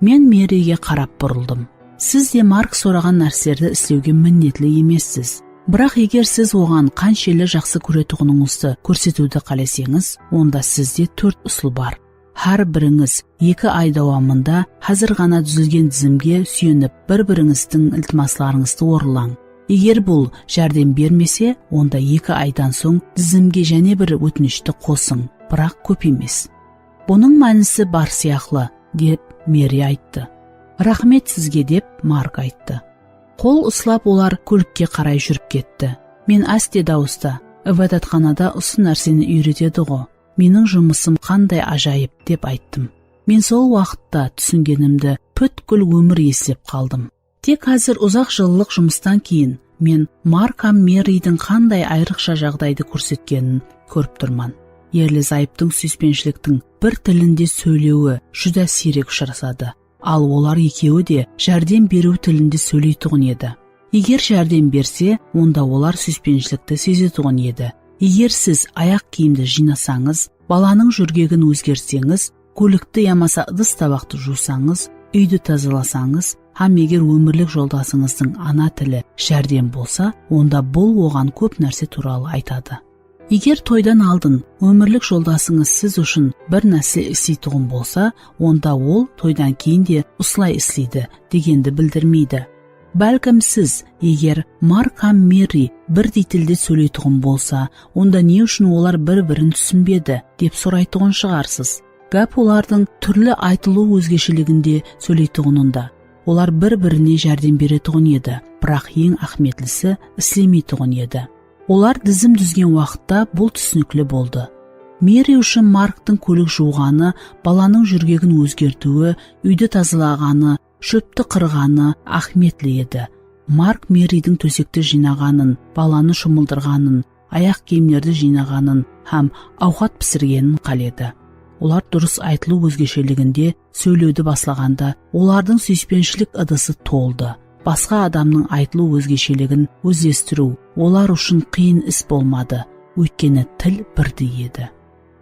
Men Meriyge qarap burıldım. Siz de Mark soraǵan nárselerdi islewge minnetli emessiz. Biraq eger siz oǵan qanshelli jaqsı kóretuǵınıńızdı kórsetiwdi qáleseńiz, onda sizde tórt usıl bar. Hár birińiz eki ay dawamında házir ǵana dúzilgen dizimge súyenip, bir-birińizdiń iltimaslarıńızdı orınlań. Eger bul járdem bermese, onda eki aydan soń dizimge jáne bir ótinishti qosıń, biraq kóp emes. Bunıń mánisi bar sıyaqlı, dep Meri ayttı. Raxmet sizge, dep Mark ayttı. Qol uslap olar kólikke qaray júrip ketti. Men áste dawısta, ibadatxanada usı nárseni úyretedi-ǵo, meniń jumısım qanday ájayıp, dep ayttım. Men sol waqıtta túsingenimdi pútkil ómir eslep qaldım. Tek házir uzaq jıllıq jumıstan keyin men Mark hám Meriydiń qanday ayrıqsha jaǵdaydı kórsetkenin kórip turman. Erli-zayıptıń súyispenishiliktiń bir tilinde sóylewi júdá siyrek ushırasadı. Al olar ekewi de járdem beriw tilinde sóyleytuǵın edi. Eger járdem berse, onda olar súyispenishilikti sezetuǵın edi. Eger siz ayaq kiyimdi jıynasańız, balanıń júrgegin ózgertseńiz, kólikti yamasa ıdıs-tabaqtı juwsańız, úydi tazalasańız hám eger ómirlik joldasıńızdıń ana tili járdem bolsa, onda bul oǵan kóp nárse tuwralı aytadı. Eger toydan aldın ómirlik joldasıńız siz ushın bir nárse isleytuǵın bolsa, onda ol toydan keyin de usılay isleydi degendi bildirmeydi. Bálkim siz, eger Mark hám Merri birdey tilde sóyleytuǵın bolsa, onda ne ushın olar bir-birin túsinbedi, dep soraytuǵın shıǵarsız. Gáp olardıń túrli aytılıw ózgesheliginde sóyleytuǵınında. Olar bir-birine járdem beretuǵın edi, biraq eń áhmiyetlisi, islemeytuǵın edi. Olar dizim dúzgen waqıtta bul túsinikli boldı. Merri ushın Marktıń kólik juwǵanı, balanıń júrgegin ózgertiwi, úydi tazalaǵanı, shópti qırǵanı áhmiyetli edi. Mark Merridiń tósekti jıynaǵanın, balanı shomıldırǵanın, ayaq kiyimlerdi jıynaǵanın hám awqat pisirgenin qáledi. Olar durıs aytılıw ózgesheliginde sóylewdi baslaǵanda, olardıń súyispenshilik ıdısı toldı. Basqa adamnıń aytılıw ózgesheligin ózlestiriw olar ushın qıyın is bolmadı, óytkeni til birdey edi.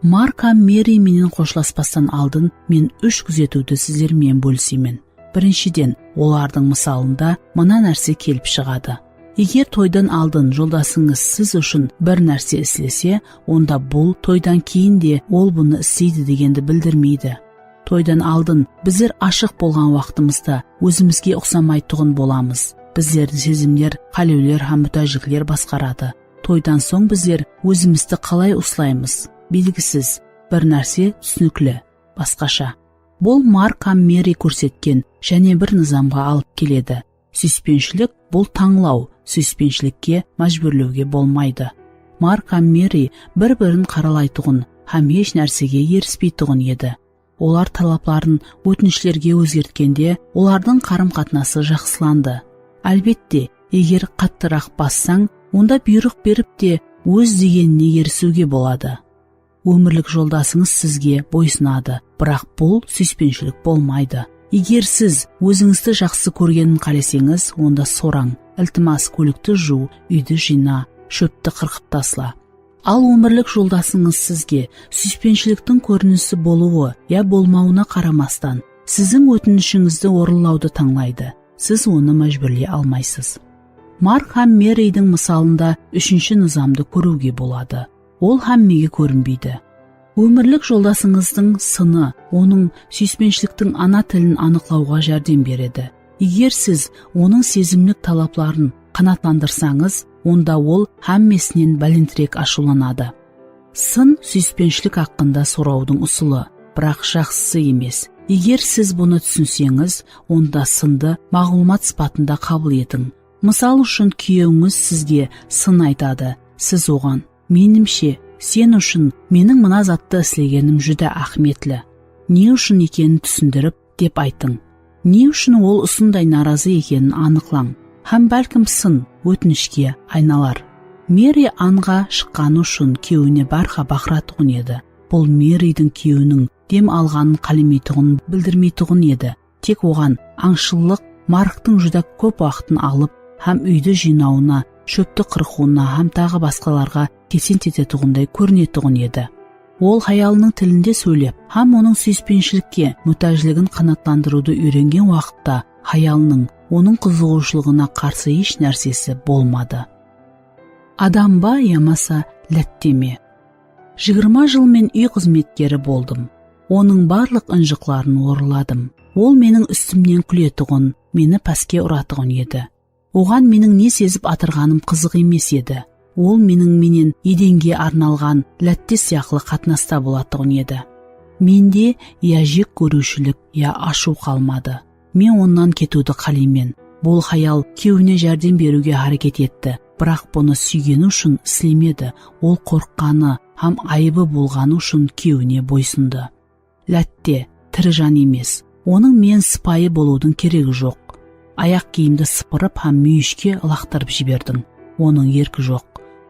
Mark hám Merri menen xoshlaspastan aldın men úsh gúzetiwdi sizler menen bólisemen. Birinshiden, olardıń mısalında mına nárse kelip shıǵadı. Eger toydan aldın joldasıńız siz ushın bir nárse islese, onda bul toydan keyin de ol bunı isleydi degendi bildirmeydi. Toydan aldın bizler ashıq bolǵan waqtımızda ózimizge uqsamaytuǵın bolamız. Bizlerdi sezimler, qálewler hám mútájlikler basqaradı. Toydan soń bizler ózimizdi qalay uslaymız? Belgisiz. Bir nárse túsinikli, basqasha. Bul Mark hám Merri kórsetken jáne bir nızamǵa alıp keledi. Súyispenshilik, bul tańlaw, súyispenshilikke májbúrlewge bolmaydı. Mark hám Merri bir-birin qaralaytuǵın hám hesh nársege erispeytuǵın edi. Olar talapların ótinishlerge ózgertkende, olardıń qarım-qatnası jaqsılandı. Álbette, eger qattıraq bassań, onda buyrıq berip te óz degenine erisiwge boladı. Ómirlik joldasıńız sizge boysınadı, biraq bul súyispenshilik bolmaydı. Eger siz ózińizdi jaqsı kórgenin qáleseńiz, onda sorań, iltimas, kólikti juw, úydi jıyna, shópti qırqıp tasla. Al ómirlik joldasıńız sizge súyispenshiliktiń kórinisi bolıwı ya bolmawına qaramastan, siziń ótinishińizdi orınlawdı tańlaydı, siz onı májbúrley almaysız. Mark hám Merridiń mısalında úshinshi nızamdı kóriwge boladı. Ol hámmege kórinbeydi. Ómirlik joldasıńızdıń sını onıń súyispenshiliktiń ana tilin anıqlawǵa járdem beredi. Eger siz onıń sezimlik talapların qanaatlandırsańız, onda ol hámmesinen bálentirek ashıwlanadı. Sın súyispenshilik haqqında sorawdıń usılı, biraq jaqsısı emes. Eger siz bunı túsinseńiz, onda sındı maǵlıwmat sıpatında qabıl etiń. Mısal ushın, kúyewińiz sizge sın aytadı, siz oǵan, "Menimshe, sen ushın meniń mına zattı islegenim júdá áhmiyetli. Ne ushın ekenin túsindirip", dep aytıń. Ne ushın ol usınday narazı ekenin anıqlań. Hám bálkim sın ótinishke aynalar. Merri anǵa shıqqanı ushın kúyewine bárha baqıratuǵın edi. Bul Merridiń kúyewiniń dem alǵanın qálemeytuǵının bildirmeytuǵın edi. Tek oǵan ańshıllıq Marktıń júdá kóp waqtın alıp hám úydi jıynawına, shópti qırqıwına hám taǵı basqalarǵa kesent etetuǵınday kórinetuǵın edi. Ol hayalınıń tilinde sóylep hám onıń súyispenshilikke mútájligin qanaatlandırıwdı úyrengen waqıtta hayalınıń onıń qızıǵıwshılıǵına qarsı hesh nársesi bolmadı. Adam ba yamasa látte me? Jigirma jıl men úy xızmetkeri boldım. Onıń barlıq ınjıqların orınladım. Ol meniń ústimnen kúletuǵın, meni páske uratuǵın edi. Oǵan meniń ne sezip atırǵanım qızıq emes edi. Ol meniń menen edenge arnalǵan látte sıyaqlı qatnasta bolatuǵın edi. Mende ya jek kóriwshilik, ya ashıw qalmadı. Men onnan ketiwdi qáleymen. Bul hayal kúyewine járdem beriwge háreket etti, biraq bunı súygeni ushın islemedi. Ol qorqqanı hám ayıbı bolǵanı ushın kúyewine boysındı. Látte, tiri jan emes. Onıń menen sıpayı bolıwdıń keregi joq. Ayaq kiyimdi sıpırıp hám múyeshke ılaqtırıp jiberdiń. Onıń erki joq.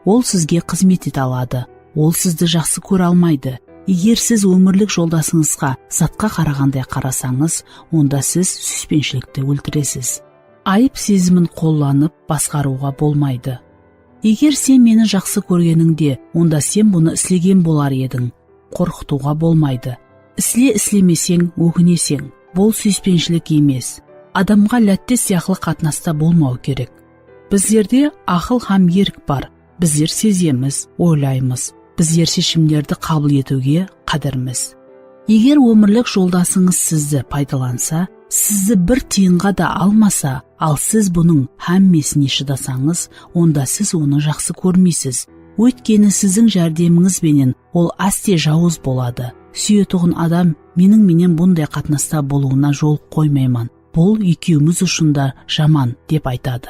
Ol sizge xızmet ete aladı. Ol sizdi jaqsı kóre almaydı. Eger siz ómirlik joldasıńızǵa zatqa qaraǵanday qarasańız, onda siz súyispenshilikti óltiresiz. Ayıp sezimin qollanıp basqarıwǵa bolmaydı. Eger sen meni jaqsı kórgenińde, onda sen bunı islegen bolar ediń. Qorqıtıwǵa bolmaydı. Isle, islemeseń, ógineseń. Bul súyispenshilik emes. Adamǵa látte sıyaqlı qatnasta bolmawı kerek. Bizlerde aqıl hám erk bar. Bizler sezemiz, oylaymız. Bizler sheshimlerdi qabıl etiwge qádirmiz. Eger ómirlik joldasıńız sizdi paydalansa, Sizdi bir tıyınǵa da almasa, al siz bunıń hámmesine shıdasańız, onda siz onı jaqsı kórmeysiz. Óytkeni siziń járdemińiz benen ol áste jawız boladı. Súyetuǵın adam meniń menen bunday qatnasta bolıwına jol qoymayman. Bul ekewimiz ushın da jaman, dep aytadı.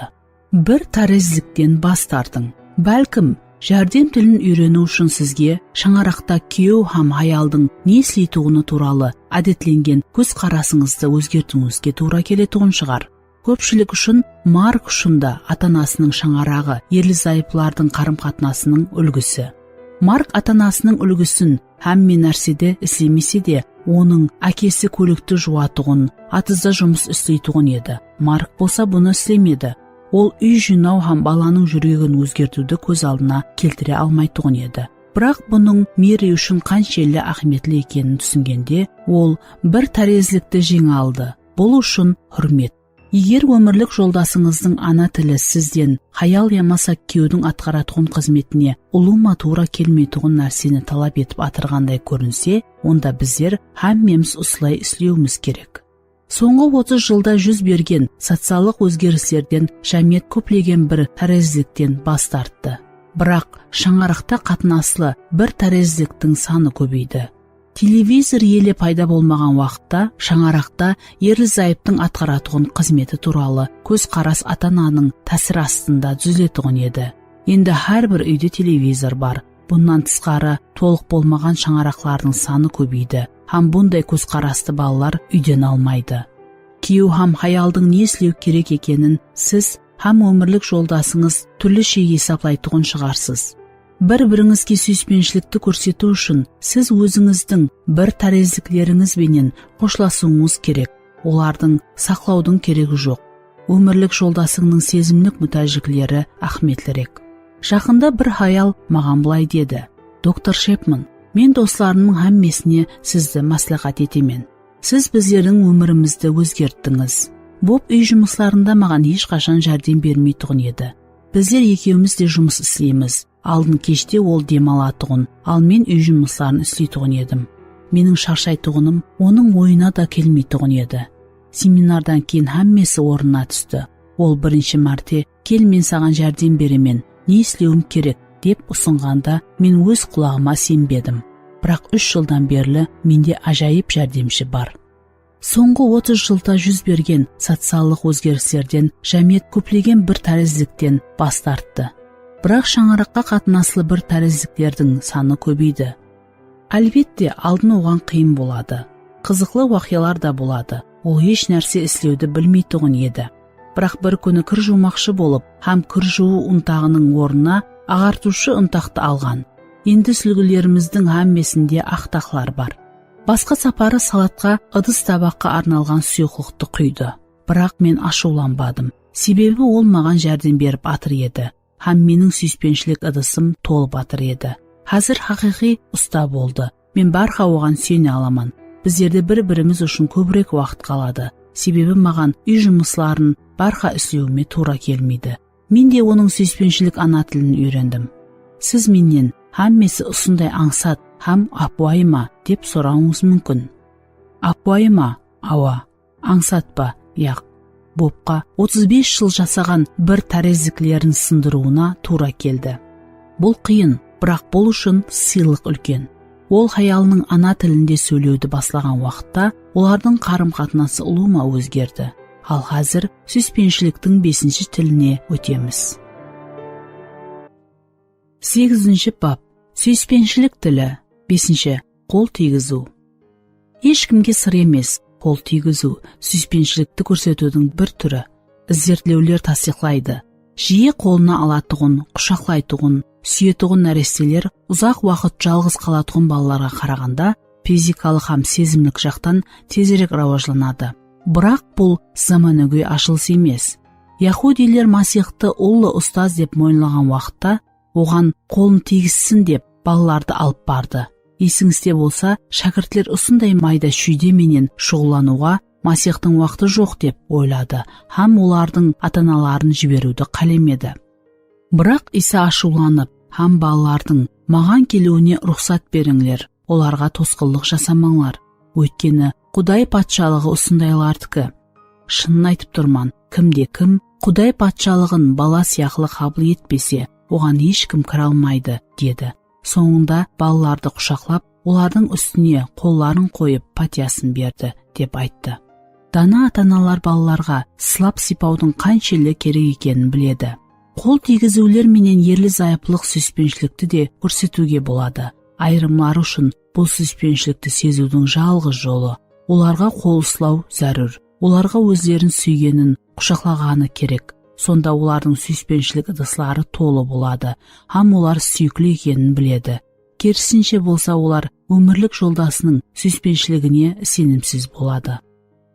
Bir tárezlikten bas tartıń. Bálkim, járdem tilin úyreniw ushın sizge shańaraqta kúyew hám hayaldıń ne isleytuǵını tuwralı ádetlengen kózqarasıńızdı ózgertiwińizge tuwra keletuǵın shıǵar. Kópshilik ushın Mark ushın da ata-anasınıń shańaraǵı erli-zayıplardıń qarım-qatnasınıń úlgisi. Mark ata-anasınıń úlgisin hámme nársede islemese de, onıń ákesi kólikti juwatuǵın, atızda jumıs isleytuǵın edi. Mark bolsa bunı islemedi. Ol úy jıynaw hám balanıń júregin ózgertiwdi kóz aldına keltire almaytuǵın edi. Biraq bunıń Meri ushın qanshelli áhmiyetli ekenin túsingende, ol bir tárezlikti jeńe aldı. Bul ushın húrmet. Eger ómirlik joldasıńızdıń ana tili sizden hayal yamasa kúyewdiń atqaratuǵın xızmetine ulıwma tuwra kelmeytuǵın nárseni talap etip atırǵanday kórinse, onda bizler hámmemiz usılay islewimiz kerek. Sońǵı otız jılda júz bergen sociallıq ózgerislerden jámiyet kóplegen bir tárezlikten bas tarttı. Biraq shańaraqta qatnaslı bir tárezliktiń sanı kóbeydi. Televizor ele payda bolmaǵan waqıtta shańaraqta erli-zayıptıń atqaratuǵın xızmeti tuwralı kózqaras ata-ananıń tásiri astında dúziletuǵın edi. Endi hár bir úyde televizor bar. Bunnan tısqarı, tolıq bolmaǵan shańaraqlardıń sanı kóbeydi hám bunday kózqarastı balalar úyden almaydı. Kúyew hám hayaldıń ne islew kerek ekenin siz hám ómirlik joldasıńız túrlishe esaplaytuǵın shıǵarsız. Bir-birińizge súyispenshilikti kórsetiw ushın siz ózińizdiń bir tárezliklerińiz benen xoshlasıwıńız kerek. Olardıń saqlawdıń keregi joq. Ómirlik joldasıńnıń sezimlik mútájlikleri áhmiyetlirek. Jaqında bir hayal maǵan bılay dedi: "Doktor Shepman, men doslarımnıń hámmesine sizdi másláhát etemen. Siz bizlerdiń ómirimizdi ózgerttińiz. Bob úy jumıslarında maǵan hesh qashan járdem bermeytuǵın edi. Bizler ekewimiz de jumıs isleymiz. Aldın keshte ol dem alatuǵın, al men úy jumısların isleytuǵın edim. Meniń sharshaytuǵınım onıń oyına da kelmeytuǵın edi." Seminardan keyin hámmesi ornına tústi. Ol birinshi márte "Kel, men saǵan járdem beremen, ne islewim kerek?" dep usınǵanda, men óz qulaǵıma isenbedim. Biraq úsh jıldan berli mende ájayıp járdemshi bar. Sońǵı otız jılda júz bergen sociallıq ózgerislerden jámiyet kóplegen bir tárezlikten bas tarttı. Biraq shańaraqqa qatnaslı bir tárezliklerdiń sanı kóbeydi. Álbette, aldın oǵan qıyın boladı. Qızıqlı waqıyalar da boladı. Ol hesh nárse islewdi bilmeytuǵın edi. Biraq bir kúni kir juwmaqshı bolıp hám kir juwıw untaǵınıń ornına aǵartıwshı untaqtı alǵan. Endi súlgilerimizdiń hámmesinde aq taqlar bar. Basqa saparı salatqa, ıdıs-tabaqqa arnalǵan suyıqlıqtı quydı. Biraq men ashıwlanbadım. Sebebi ol maǵan járdem berip atır edi. Hám meniń súyispenshilik ıdısım tolıp atır edi. Házir haqıyqıy usta boldı. Men bárha oǵan súyene alaman. Bizlerde bir-birimiz ushın kóbirek waqıt qaladı. Sebebi maǵan úy jumısların bárha islewime tuwra kelmeydi. Men de onıń súyispenshilik ana tilin úyrendim. Siz mennen hámmesi usınday ańsat hám ápiwayı ma dep sorawıńız múmkin. Ápiwayı ma? Awa. Ańsat pa? Yaq. Bobqa otız bes jıl jasaǵan bir tárezliklerin sındırıwına tuwra keldi. Bul qıyın, biraq bul ushın sıylıq úlken. Ol hayalınıń ana tilinde sóylewdi baslaǵan waqıtta olardıń qarım-qatnası ulıwma ózgerdi. Al házir súyispenshiliktiń besinshi tiline ótemiz. Segizinshi bap. Súyispenshilik tili. Besinshi. Qol tiygiziw. Hesh kimge sır emes, qol tiygiziw súyispenshilikti kórsetiwdiń bir túri. Izertlewler tastıyıqlaydı. Jiyi qolına alatuǵın, qushaqlaytuǵın, súyetuǵın náresteler uzaq waqıt jalǵız qalatuǵın balalarǵa qaraǵanda fizikalıq hám sezimlik jaqtan tezirek rawajlanadı. Biraq bul zamanagóy ashılıs emes. Yahudiyler Masixtı ullı ustaz dep moyınlaǵan waqıtta oǵan qolın tiygissin dep balalardı alıp bardı. Esińizde bolsa, shákirtler usınday mayda-shúyde menen shuǵıllanıwǵa Masixtıń waqtı joq dep oyladı hám olardıń ata-analarını jiberiwdi qálemedi. Biraq Iysa ashıwlanıp hám balalardıń maǵan keliwine ruxsat berińler, olarǵa tosqınlıq jasamańlar. Óytkeni Quday patshalıǵı usındaylardiki. Shının aytıp turman, kimde-kim Quday patshalıǵın bala sıyaqlı qabıl etpese, oǵan hesh kim kire almaydı, dedi. Sońında balalardı qushaqlap, olardıń ústine qolların qoyıp, pátiyasın berdi, dep ayttı. Dana ata-analar balalarǵa sılap-sıypawdıń qanshelli kerek ekenin biledi. Qol tiygiziwler menen erli-zayıplıq súyispenshilikti de kórsetiwge boladı. Ayırımları ushın bul súyispenshilikti seziwdiń jalǵız jolı, olarǵa qol uslaw zárúr. Olarǵa ózlerin súygenin qushaqlaǵanı kerek. Sonda olardıń súyispenshilik ıdısları tolı boladı hám olar súyikli ekenin biledi. Kerisinshe bolsa, olar ómirlik joldasınıń súyispenishiligine isenimsiz boladı.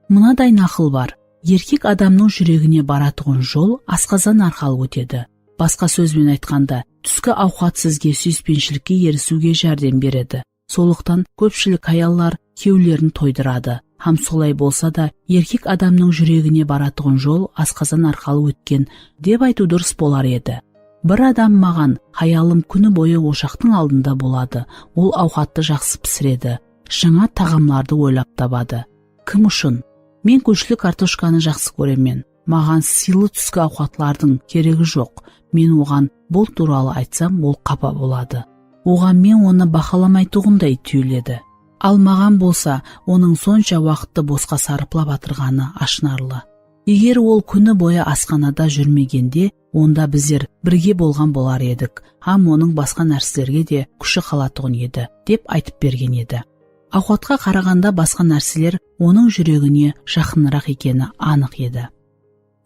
Mınaday naqıl bar. Erkek adamnıń júregine baratuǵın jol asqazan arqalı ótedi. Basqa sóz benen aytqanda, túski awqat sizge súyispenshilikke erisiwge járdem beredi. Sonlıqtan kópshilik hayallar kewlerin toydıradı. Hám solay bolsa da, erkek adamnıń júregine baratuǵın jol asqazan arqalı ótken, dep aytıw durıs bolar edi. Bir adam maǵan, hayalım kúni boyı oshaqtıń aldında boladı, ol awqattı jaqsı pisiredi, jańa taǵamlardı oylap tabadı. Kim ushın? Men góshli kartoshkanı jaqsı kóremen. Maǵan sıylı túski awqatlardıń keregi joq. Men oǵan bul tuwralı aytsam, ol qapa boladı. Oǵan men onı bahalamaytuǵınday túyiledi. Al maǵan bolsa, onıń sonsha waqıttı bosqa sarıplap atırǵanı ashınarlı. Eger ol kúni boyı asxanada júrmegende, onda bizler birge bolǵan bolar edik hám onıń basqa nárselerge de kúshi qalatuǵın edi, dep aytıp bergen edi. Awqatqa qaraǵanda basqa nárseler onıń júregine jaqınıraq ekeni anıq edi.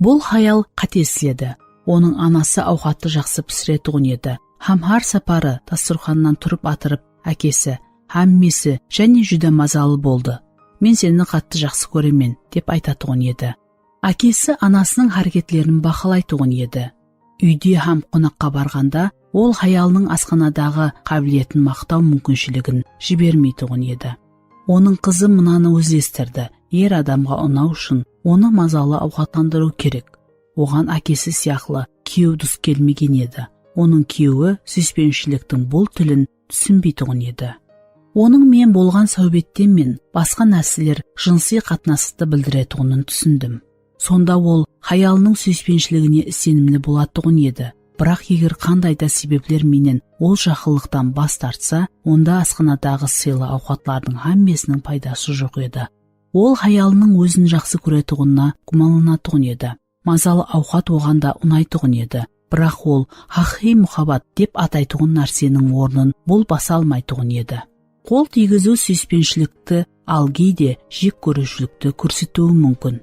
Bul hayal qáte isledi. Onıń anası awqattı jaqsı pisiretuǵın edi hám hár saparı dasturxannan turıp atırıp, ákesi, "Hámmesi jáne júdá mazalı boldı. Men seni qattı jaqsı kóremen", dep aytatuǵın edi. Ákesi anasınıń háreketlerin bahalaytuǵın edi. Úyde hám qonaqqa barǵanda, ol hayalınıń asxanadaǵı qábiletin maqtaw múmkinshiligin jibermeytuǵın edi. Onıń qızı mınanı ózlestirdi, er adamǵa unaw ushın onı mazalı awqatlandırıw kerek. Oǵan ákesi sıyaqlı kiyew dus kelmegen edi. Onıń kiyewi súyispenshiliktiń bul tilin túsinbeytuǵın edi. Onıń men bolǵan sáwbetten men basqa nárseler jınsıy qatnasıqtı bildiretuǵının túsindim. Sonda ol hayalınıń súyispenshiligine isenimli bolatuǵın edi. Biraq eger qanday da sebepler menen ol jaqınlıqtan bas tartsa, onda asxanadaǵı sıylı awqatlardıń hámmesiniń paydası joq edi. Ol hayalınıń ózin jaqsı kóretuǵınına gúmanlanatuǵın edi. Mazalı awqat oǵan da unaytuǵın edi. Biraq ol haqıyqıy muhabbat dep ataytuǵın nárseniń ornın bul basa almaytuǵın edi. Qol tiygiziw súyispenshilikti, al geyde jek kóriwshilikti kórsetiwi múmkin.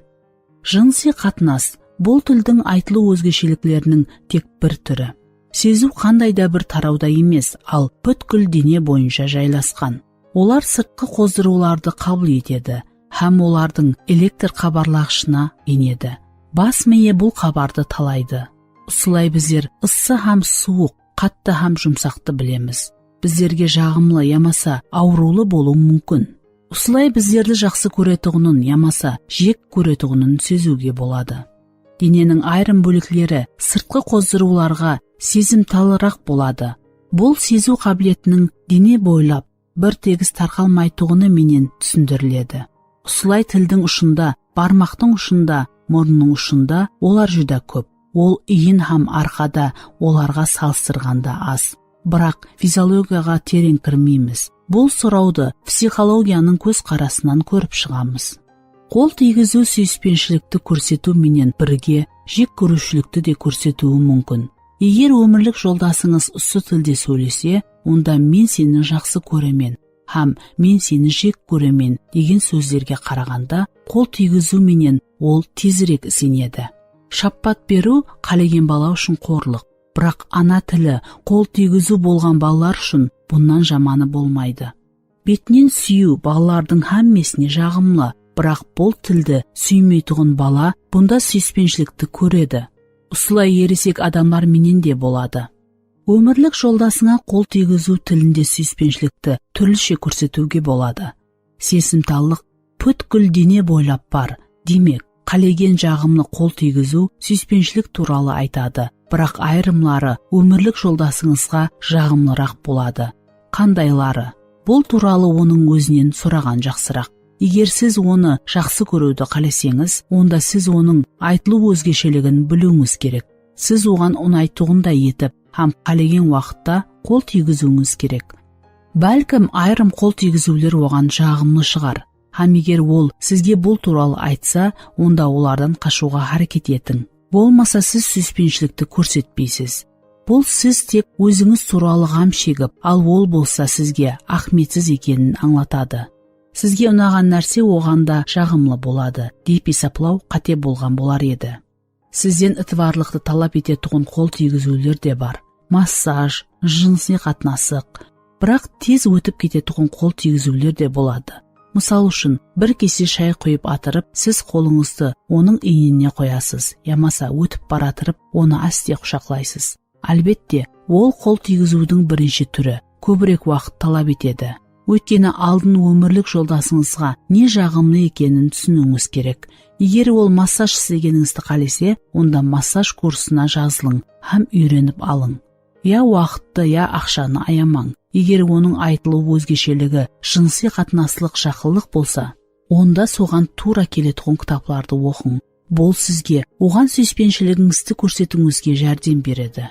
Jınısıy qatnas, bul tildiń aytılıw ózgeshelikleriniń tek bir túri. Seziw qanday da bir tarawda emes, al pútkil dene boyınsha jaylasqan. Olar sırtqı qozdırıwlardı qabıl etedi hám olardıń elektr xabarlaǵıshına enedi. Bas miyi bul xabardı talaydı. Usılay bizler ıssı hám suwıq, qattı hám jumsaqtı bilemiz. Bizlerge jaǵımlı yamasa awırıwlı bolıwı múmkin. Usılay bizlerdi jaqsı kóretuǵının yamasa jek kóretuǵının seziwge boladı. Deneniń ayırım bólekleri sırtqı qozdırıwlarǵa sezimtallıraq boladı. Bul seziw qábiletiniń dene boylap bir tegis tarqalmaytuǵını menen túsindiriledi. Usılay tildiń ushında, barmaqtıń ushında, murınnıń ushında olar júdá kóp. Ol iyin hám arqada olarǵa salıstırǵanda az. Biraq fiziologiyaǵa tereń kirmeymiz. Bul sorawdı psixologiyanıń kóz qarasınan kórip shıǵamız. Qol tiygiziw súyispenshilikti kórsetiw menen birge jek kóriwshilikti de kórsetiwi múmkin. Eger ómirlik joldasıńız usı tilde sóylese, onda "Men seni jaqsı kóremen" hám "Men seni jek kóremen" degen sózlerge qaraǵanda, qol tiygiziw menen ol tezirek isenedi. Shappat beriw qálegen bala ushın qorlıq. Biraq ana tili, qol tiygiziw bolǵan balalar ushın bunnan jamanı bolmaydı. Betinen súyiw balalardıń hámmesine jaǵımlı, biraq bul tildi súymeytuǵın bala bunda súyispenshilikti kóredi. Usılay eresek adamlar menen de boladı. Ómirlik joldasıńa qol tiygiziw tilinde súyispenshilikti túrlishe kórsetiwge boladı. Sezimtallıq pútkil dene boylap bar. Demek, qálegen jaǵımlı qol tiygiziw súyispenshilik tuwralı aytadı, biraq ayırımları ómirlik joldasıńızǵa jaǵımlıraq boladı. Qandayları? Bul tuwralı onıń ózinen soraǵan jaqsıraq. Eger siz onı jaqsı kóriwdi qáleseńiz, onda siz onıń aytılıw ózgesheligin biliwińiz kerek. Siz oǵan unaytuǵınday etip hám qálegen waqıtta qol tiygiziwińiz kerek. Bálkim, ayırım qol tiygiziwler oǵan jaǵımlı shıǵar, hám eger ol sizge bul tuwralı aytsa, onda olardan qashıwǵa háreket etiń. Bolmasa siz súyispenshilikti kórsetpeysiz. Bul siz tek ózińiz tuwralı ǵam shegip, al ol bolsa sizge áhmiyetsiz ekenin ańlatadı. Sizge unaǵan nárse oǵan da jaǵımlı boladı, dep esaplaw qáte bolǵan bolar edi. Sizden itibarlıqtı talap etetuǵın qol tiygiziwler de bar. Massaj, jınısıy qatnasıq. Biraq tez ótip ketetuǵın qol tiygiziwler de boladı. Mısal ushın, bir kese shay quyıp atırıp, siz qolıńızdı onıń iynine qoyasız yamasa ótip baratırıp onı áste qushaqlaysız. Álbette, ol qol tiygiziwdiń birinshi túri, kóbirek waqıt talap etedi. Óytkeni aldın ómirlik joldasıńızǵa ne jaǵımlı ekenin túsiniwińiz kerek. Eger ol massaj islegenińizdi qálese, onda massaj kursına jazılıń hám úyrenip alıń. Ya waqıttı, ya aqshanı ayamań. Eger onıń aytılıw ózgesheligi jınısıy qatnaslıq jaqınlıq bolsa, onda soǵan tuwra keletuǵın kitaplardı oqıń. Bul sizge oǵan súyispenshiliginińizdi kórsetiwińizge járdem beredi.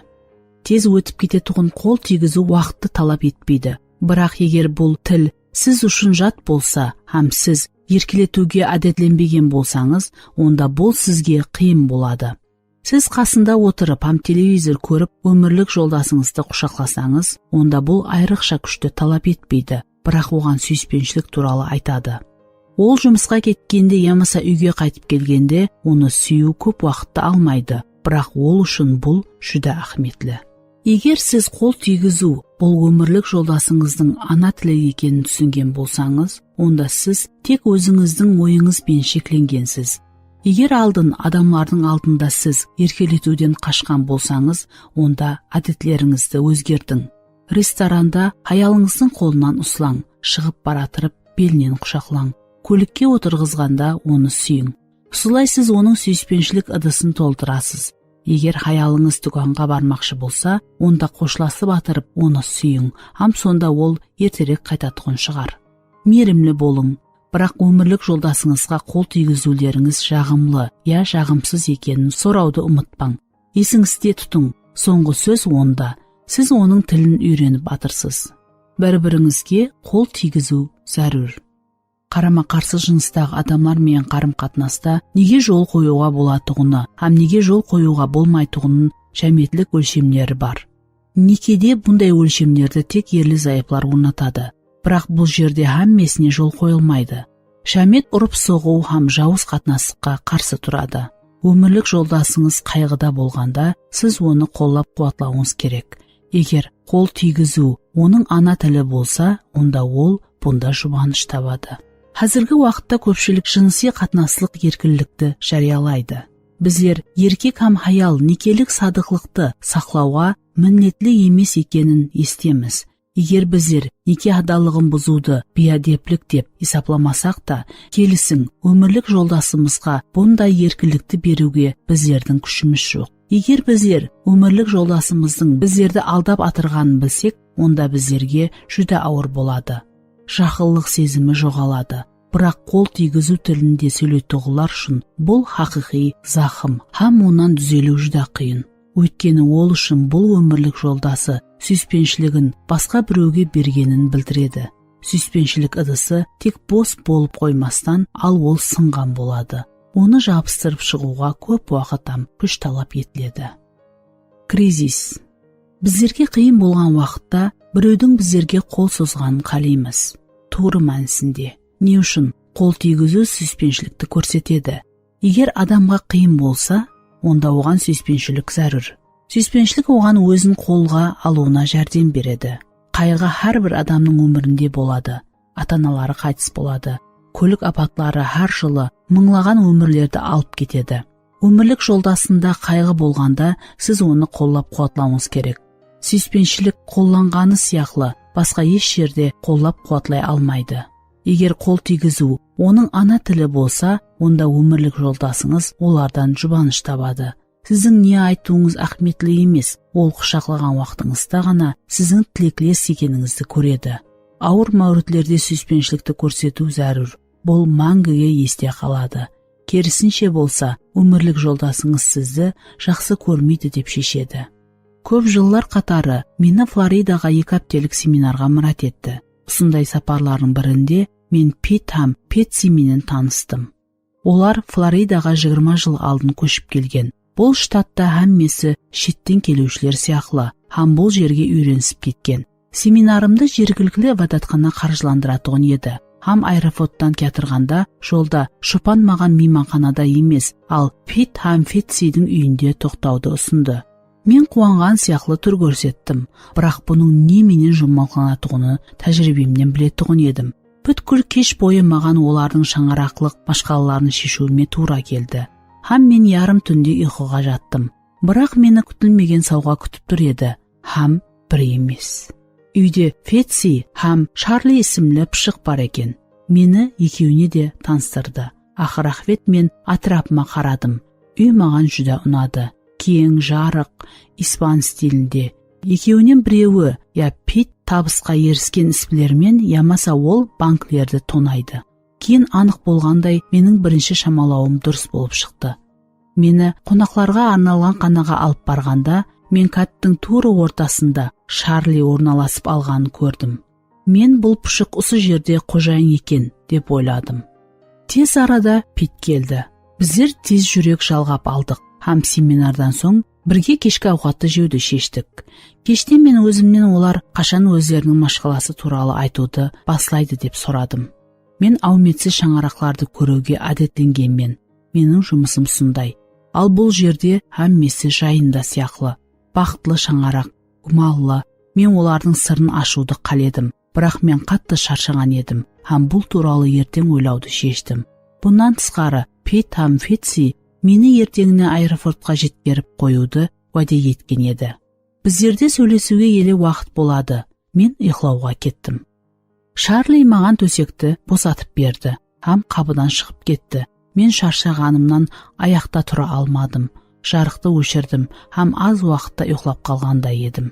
Tez ótip ketetuǵın qol tiygiziw waqıttı talap etpeydi. Biraq eger bul til siz ushın jat bolsa hám siz erkeletiwge ádetlenbegen bolsańız, onda bul sizge qıyın boladı. Siz qasında otırıp hám televizor kórip ómirlik joldasıńızdı qushaqlasańız, onda bul ayrıqsha kúshti talap etpeydi, biraq oǵan súyispenshilik tuwralı aytadı. Ol jumısqa ketkende yamasa úyge qaytıp kelgende onı súyiw kóp waqıttı almaydı, biraq ol ushın bul júdá áhmiyetli. Eger siz qol tiygiziw bul ómirlik joldasıńızdıń ana tili ekenin túsingen bolsańız, onda siz tek ózińizdiń oyıńız benen sheklengensiz. Eger aldın adamlardıń aldında siz erkeletiwden qashqan bolsańız, onda ádetlerińizdi ózgertiń. Restoranda hayalıńızdıń qolınan uslań, shıǵıp baratırıp belinen qushaqlań, kólikke otırǵızǵanda onı súyiń. Usılay siz onıń súyispenshilik ıdısın toltırasız. Eger hayalıńız dúkanǵa barmaqshı bolsa, onda xoshlasıp atırıp onı súyiń, hám sonda ol erterek qaytatuǵın shıǵar. Miyrimli bolıń, biraq ómirlik joldasıńızǵa qol tiygiziwlerińiz jaǵımlı ya jaǵımsız ekenin sorawdı umıtpań. Esińizde tutıń, sońǵı sóz onda, siz onıń tilin úyrenip atırsız. Bir-birińizge qol tiygiziw zárúr. Qarama-qarsı jınıstaǵı adamlar menen qarım-qatnasta nege jol qoyıwǵa bolatuǵını hám nege jol qoyıwǵa bolmaytuǵının jámiyetlik ólshemleri bar. Nekede bunday ólshemlerdi tek erli-zayıplar ornatadı. Biraq bul jerde hámmesine jol qoyılmaydı. Jámiyet urıp-soǵıw hám jawız qatnasıqqa qarsı turadı. Ómirlik joldasıńız qayǵıda bolǵanda, siz onı qollap-quwatlawıńız kerek. Eger qol tiygiziw onıń ana tili bolsa, onda ol bunda jubanısh tabadı. Házirgi waqıtta kópshilik jınısıy qatnaslıq erkinlikti járiyalaydı. Bizler erkek hám hayal nekelik sadıqlıqtı saqlawǵa minnetli emes ekenin esitemiz. Eger bizler neke adallıǵın buzıwdı biyádeplik dep esaplamasaq ta, kelisiń, ómirlik joldasımızǵa bunday erkinlikti beriwge bizlerdiń kúshimiz joq. Eger bizler ómirlik joldasımızdıń bizlerdi aldap atırǵanın bilsek, onda bizlerge júdá awır boladı. Jaqınlıq sezimi joǵaladı. Biraq qol tiygiziw tilinde sóyleytuǵınlar ushın bul haqıyqıy zaqım hám onnan dúzeliw júdá qıyın. Óytkeni ol ushın bul ómirlik joldası súyispenshiligin basqa birewge bergenin bildiredi. Súyispenshilik ıdısı tek bos bolıp qoymastan, al ol sınǵan boladı. Onı jabıstırıp shıǵıwǵa kóp waqıt hám kúsh talap etiledi. Krizis. Bizlerge qıyın bolǵan waqıtta birewdiń bizlerge qol sozǵanın qáleymiz. Tuwrı mánisinde, ne ushın qol tiygiziw súyispenshilikti kórsetedi? Eger adamǵa qıyın bolsa, onda oǵan súyispenshilik zárúr. Súyispenshilik oǵan ózin qolǵa alıwına járdem beredi. Qayǵı hár bir adamnıń ómirinde boladı. Ata-anaları qaytıs boladı. Kólik apatları hár jılı mıńlaǵan ómirlerdi alıp ketedi. Ómirlik joldasında qayǵı bolǵanda siz onı qollap-quwatlawıńız kerek. Súyispenshilik qollanǵanı sıyaqlı basqa hesh jerde qollap-quwatlay almaydı. Eger qol tiygiziw onıń ana tili bolsa, onda ómirlik joldasıńız olardan jubanısh tabadı. Siziń ne aytıwıńız áhmiyetli emes, ol qushaqlaǵan waqtıńızda ǵana siziń tilekles ekenińizdi kóredi. Awır máwritlerde súyispenshilikti kórsetiw zárúr. bul máńgige este qaladı. Kerisinshe bolsa, ómirlik joldasıńız sizdi jaqsı kórmeydi dep sheshedi. Kóp jıllar qatarı meni Floridaǵa eki háptelik seminarǵa mirát etti. Usınday saparlardıń birinde men Pit hám Petsi menen tanıstım. Olar Floridaǵa jigirma jıl aldın kóship kelgen. Bul shtatta hámmesi shetten keliwshiler sıyaqlı hám bul jerge úyrenisip ketken. Seminarımdı jergilikli ibadatxana qarjılandıratuǵın edi hám aeroporttan kiyatırǵanda jolda shopan maǵan miymanxanada emes, al Pit hám Fetsiydiń úyinde toqtawdı usındı. Men quwanǵan sıyaqlı túr kórsettim, biraq bunıń ne menen juwmalıqlanatuǵının tájiriybemnen biletuǵın edim. Pútkil kesh boyı maǵan olardıń shańaraqlıq mashqalaların sheshiwime tuwra keldi hám men yarım túnde uyqıǵa jattım. Biraq meni kútilmegen sawǵa kútip tur edi hám bir emes. Úyde Fetsi hám Sharli isimli pıshıq bar eken. Meni ekewine de tanıstırdı. Aqır-aqıbet men átirapıma qaradım. Úy maǵan júdá unadı. Keń, jarıq, ispan stilinde. Ekewinen birewi ya Pit tabısqa erisken isbilermen, yamasa ol banklerdi tonaydı. Keyin anıq bolǵanday meniń birinshi shamalawım durıs bolıp shıqtı. Meni qonaqlarǵa arnalǵan xanaǵa alıp barǵanda, men káttiń tuwrı ortasında Sharli ornalasıp alǵanın kórdim. Men bul pıshıq usı jerde xojayın eken, dep oyladım. Tez arada Pit keldi. Bizler tez júrek jalǵap aldıq hám seminardan soń birge keshki awqattı jewdi sheshtik. Keshte men ózimnen olar qashan ózleriniń mashqalası tuwralı aytıwdı baslaydı dep soradım. Men áwmetsiz shańaraqlardı kóriwge ádetlengenmen. Meniń jumısım usınday. Al bul jerde hámmesi jayında sıyaqlı. Baxıtlı shańaraq, gúmanlı. Men olardıń sırın ashıwdı qáledim. Biraq men qattı sharshaǵan edim hám bul tuwralı erteń oylawdı sheshtim. Bunnan tısqarı, Pit hám Fetsi meni erteńine aeroportqa jetkerip qoyıwdı wáde etken edi. Bizlerde sóylesiwge ele waqıt boladı. Men uyıqlawǵa kettim. Sharli maǵan tósekti bosatıp berdi hám qapıdan shıǵıp ketti. Men sharshaǵanımnan ayaqta tura almadım. Jarıqtı óshirdim hám az waqıtta uyıqlap qalǵanday edim.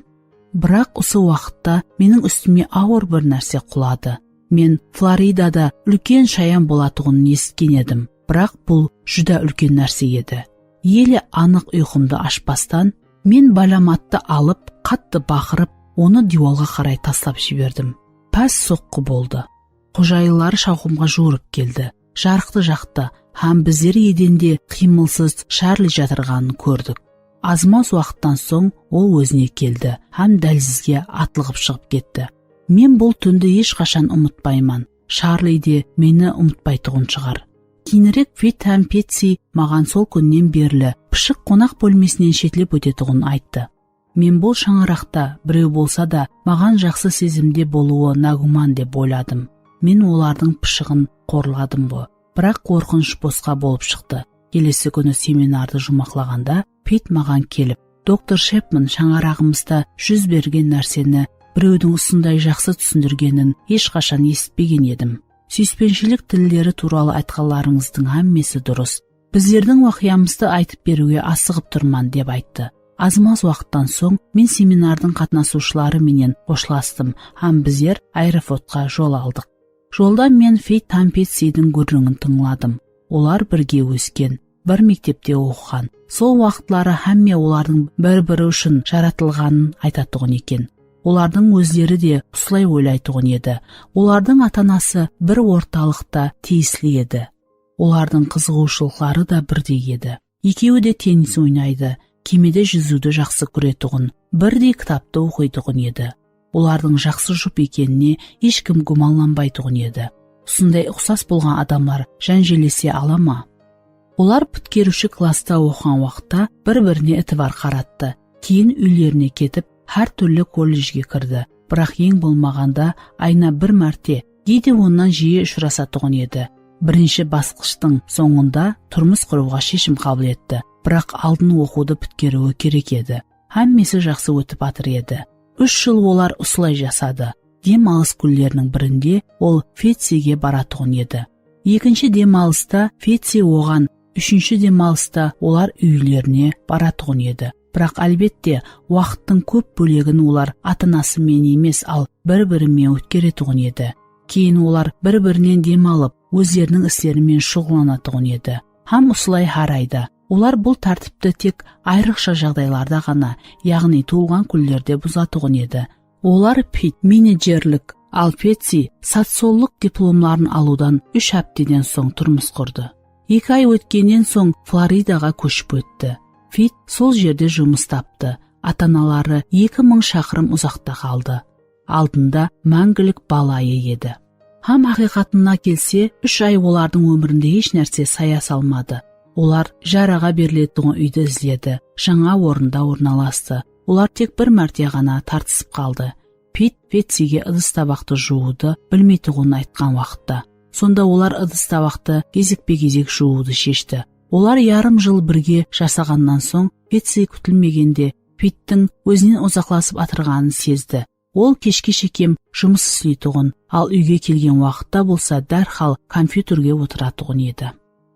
Biraq usı waqıtta meniń ústime awır bir nárse quladı. Men Floridada úlken shayan bolatuǵının esitken edim, biraq bul júdá úlken nárse edi. Ele anıq uyqımdı ashpastan, men balomattı alıp, qattı baqırıp, onı diywalǵa qaray taslap jiberdim. Pás soqqı boldı. Xojayınları shawqımǵa juwırıp keldi. Jarıqtı jaqtı hám bizler edende qıymılsız Sharli jatırǵanın kórdik. Azmaz waqıttan soń ol ózine keldi hám dálizge atlıǵıp shıǵıp ketti. Men bul túndi hesh qashan umıtpayman. Sharli de meni umıtpaytuǵın shıǵar. Keyinirek Pit hám Petsi maǵan sol kúnnen berli pıshıq qonaq bólmesinen shetlep ótetuǵının ayttı. Men bul shańaraqta birew bolsa da maǵan jaqsı sezimde bolıwı nágúman dep oyladım. Men olardıń pıshıǵın qorladım ǵo. Biraq qorqınısh bosqa bolıp shıqtı. Kelesi kúni seminardı juwmaqlaǵanda Pit maǵan kelip, Doktor Shepman, shańaraǵımızda júz bergen nárseni birewdiń usınday jaqsı túsindirgenin hesh qashan esitpegen edim. Súyispenshilik tilleri tuwralı aytqanlarıńızdıń hámmesi durıs. Bizlerdiń waqıyamızdı aytıp beriwge asıǵıp turman, dep ayttı. Azmaz waqıttan soń men seminardıń qatnasıwshıları menen xoshlastım hám bizler aeroportqa jol aldıq. Jolda men Pit hám Petsiydiń gúrrińin tıńladım. Olar birge ósken, bir mektepte oqıǵan. Sol waqıtları hámme olardıń bir-biri ushın jaratılǵanın aytatuǵın eken. Olardıń ózleri de usılay oylaytuǵın edi. Olardıń ata-anası bir ortalıqta tiyisli edi. Olardıń qızıǵıwshılıqları da birdey edi. Ekewi de tennis oynaydı, kemede júziwdi jaqsı kóretuǵın, birdey kitaptı oqıytuǵın edi. Olardıń jaqsı jup ekenine hesh kim gúmanlanbaytuǵın edi. Usınday uqsas bolǵan adamlar jánjellese ala ma? Olar pitkeriwshi klassta oqıǵan waqıtta bir-birine itibar qarattı. Keyin úylerine ketip, hár túrli kolledjge kirdi. Biraq eń bolmaǵanda ayına bir márte, geyde onnan jiyi ushırasatuǵın edi. Birinshi basqıshtıń sońında turmıs qurıwǵa sheshim qabıl etti. Biraq aldın oqıwdı pitkeriwi kerek edi. Hámmesi jaqsı ótip atır edi. Úsh jıl olar usılay jasadı. Dem alıs kúnleriniń birinde ol Fetsige baratuǵın edi. Ekinshi dem alısta Fetsi oǵan, úshinshi dem alısta olar úylerine baratuǵın edi. Biraq, álbette, waqıttıń kóp bólegin olar ata-anası menen emes, al bir-biri menen ótkeretuǵın edi. Keyin olar bir-birinen dem alıp, ózleriniń isleri menen shuǵıllanatuǵın edi. Hám usılay hár ayda. Olar bul tártipti tek ayrıqsha jaǵdaylarda ǵana, yaǵnıy tuwılǵan kúnlerde buzatuǵın edi. Olar Pit menejerlik, al Fetsi sociollıq diplomların alıwdan úsh hápteden soń turmıs qurdı. Eki ay ótkennen soń Floridaǵa kóship ótti. Fit sol jerde jumıs taptı. Ata-anaları eki mıń shaqırım uzaqta qaldı. Aldında máńgilik balayı edi. Hám haqıyqatına kelse, úsh ay olardıń ómirinde hesh nárse saya salmadı. Olar ijaraǵa beriletuǵın úydi izledi, jańa orında ornalastı. Olar tek bir márte ǵana tartısıp qaldı. Pit Fetsige ıdıs-tabaqtı juwıwdı bilmeytuǵının aytqan waqıtta. Sonda olar ıdıs-tabaqtı gezekpe-gezek juwıwdı sheshti. Olar yarım jıl birge jasaǵannan soń, Fetsi kútilmegende Pittiń ózinen uzaqlasıp atırǵanın sezdi. Ol keshke shekem jumıs isleytuǵın, al úyge kelgen waqıtta bolsa dárhal kompyuterge otıratuǵın edi.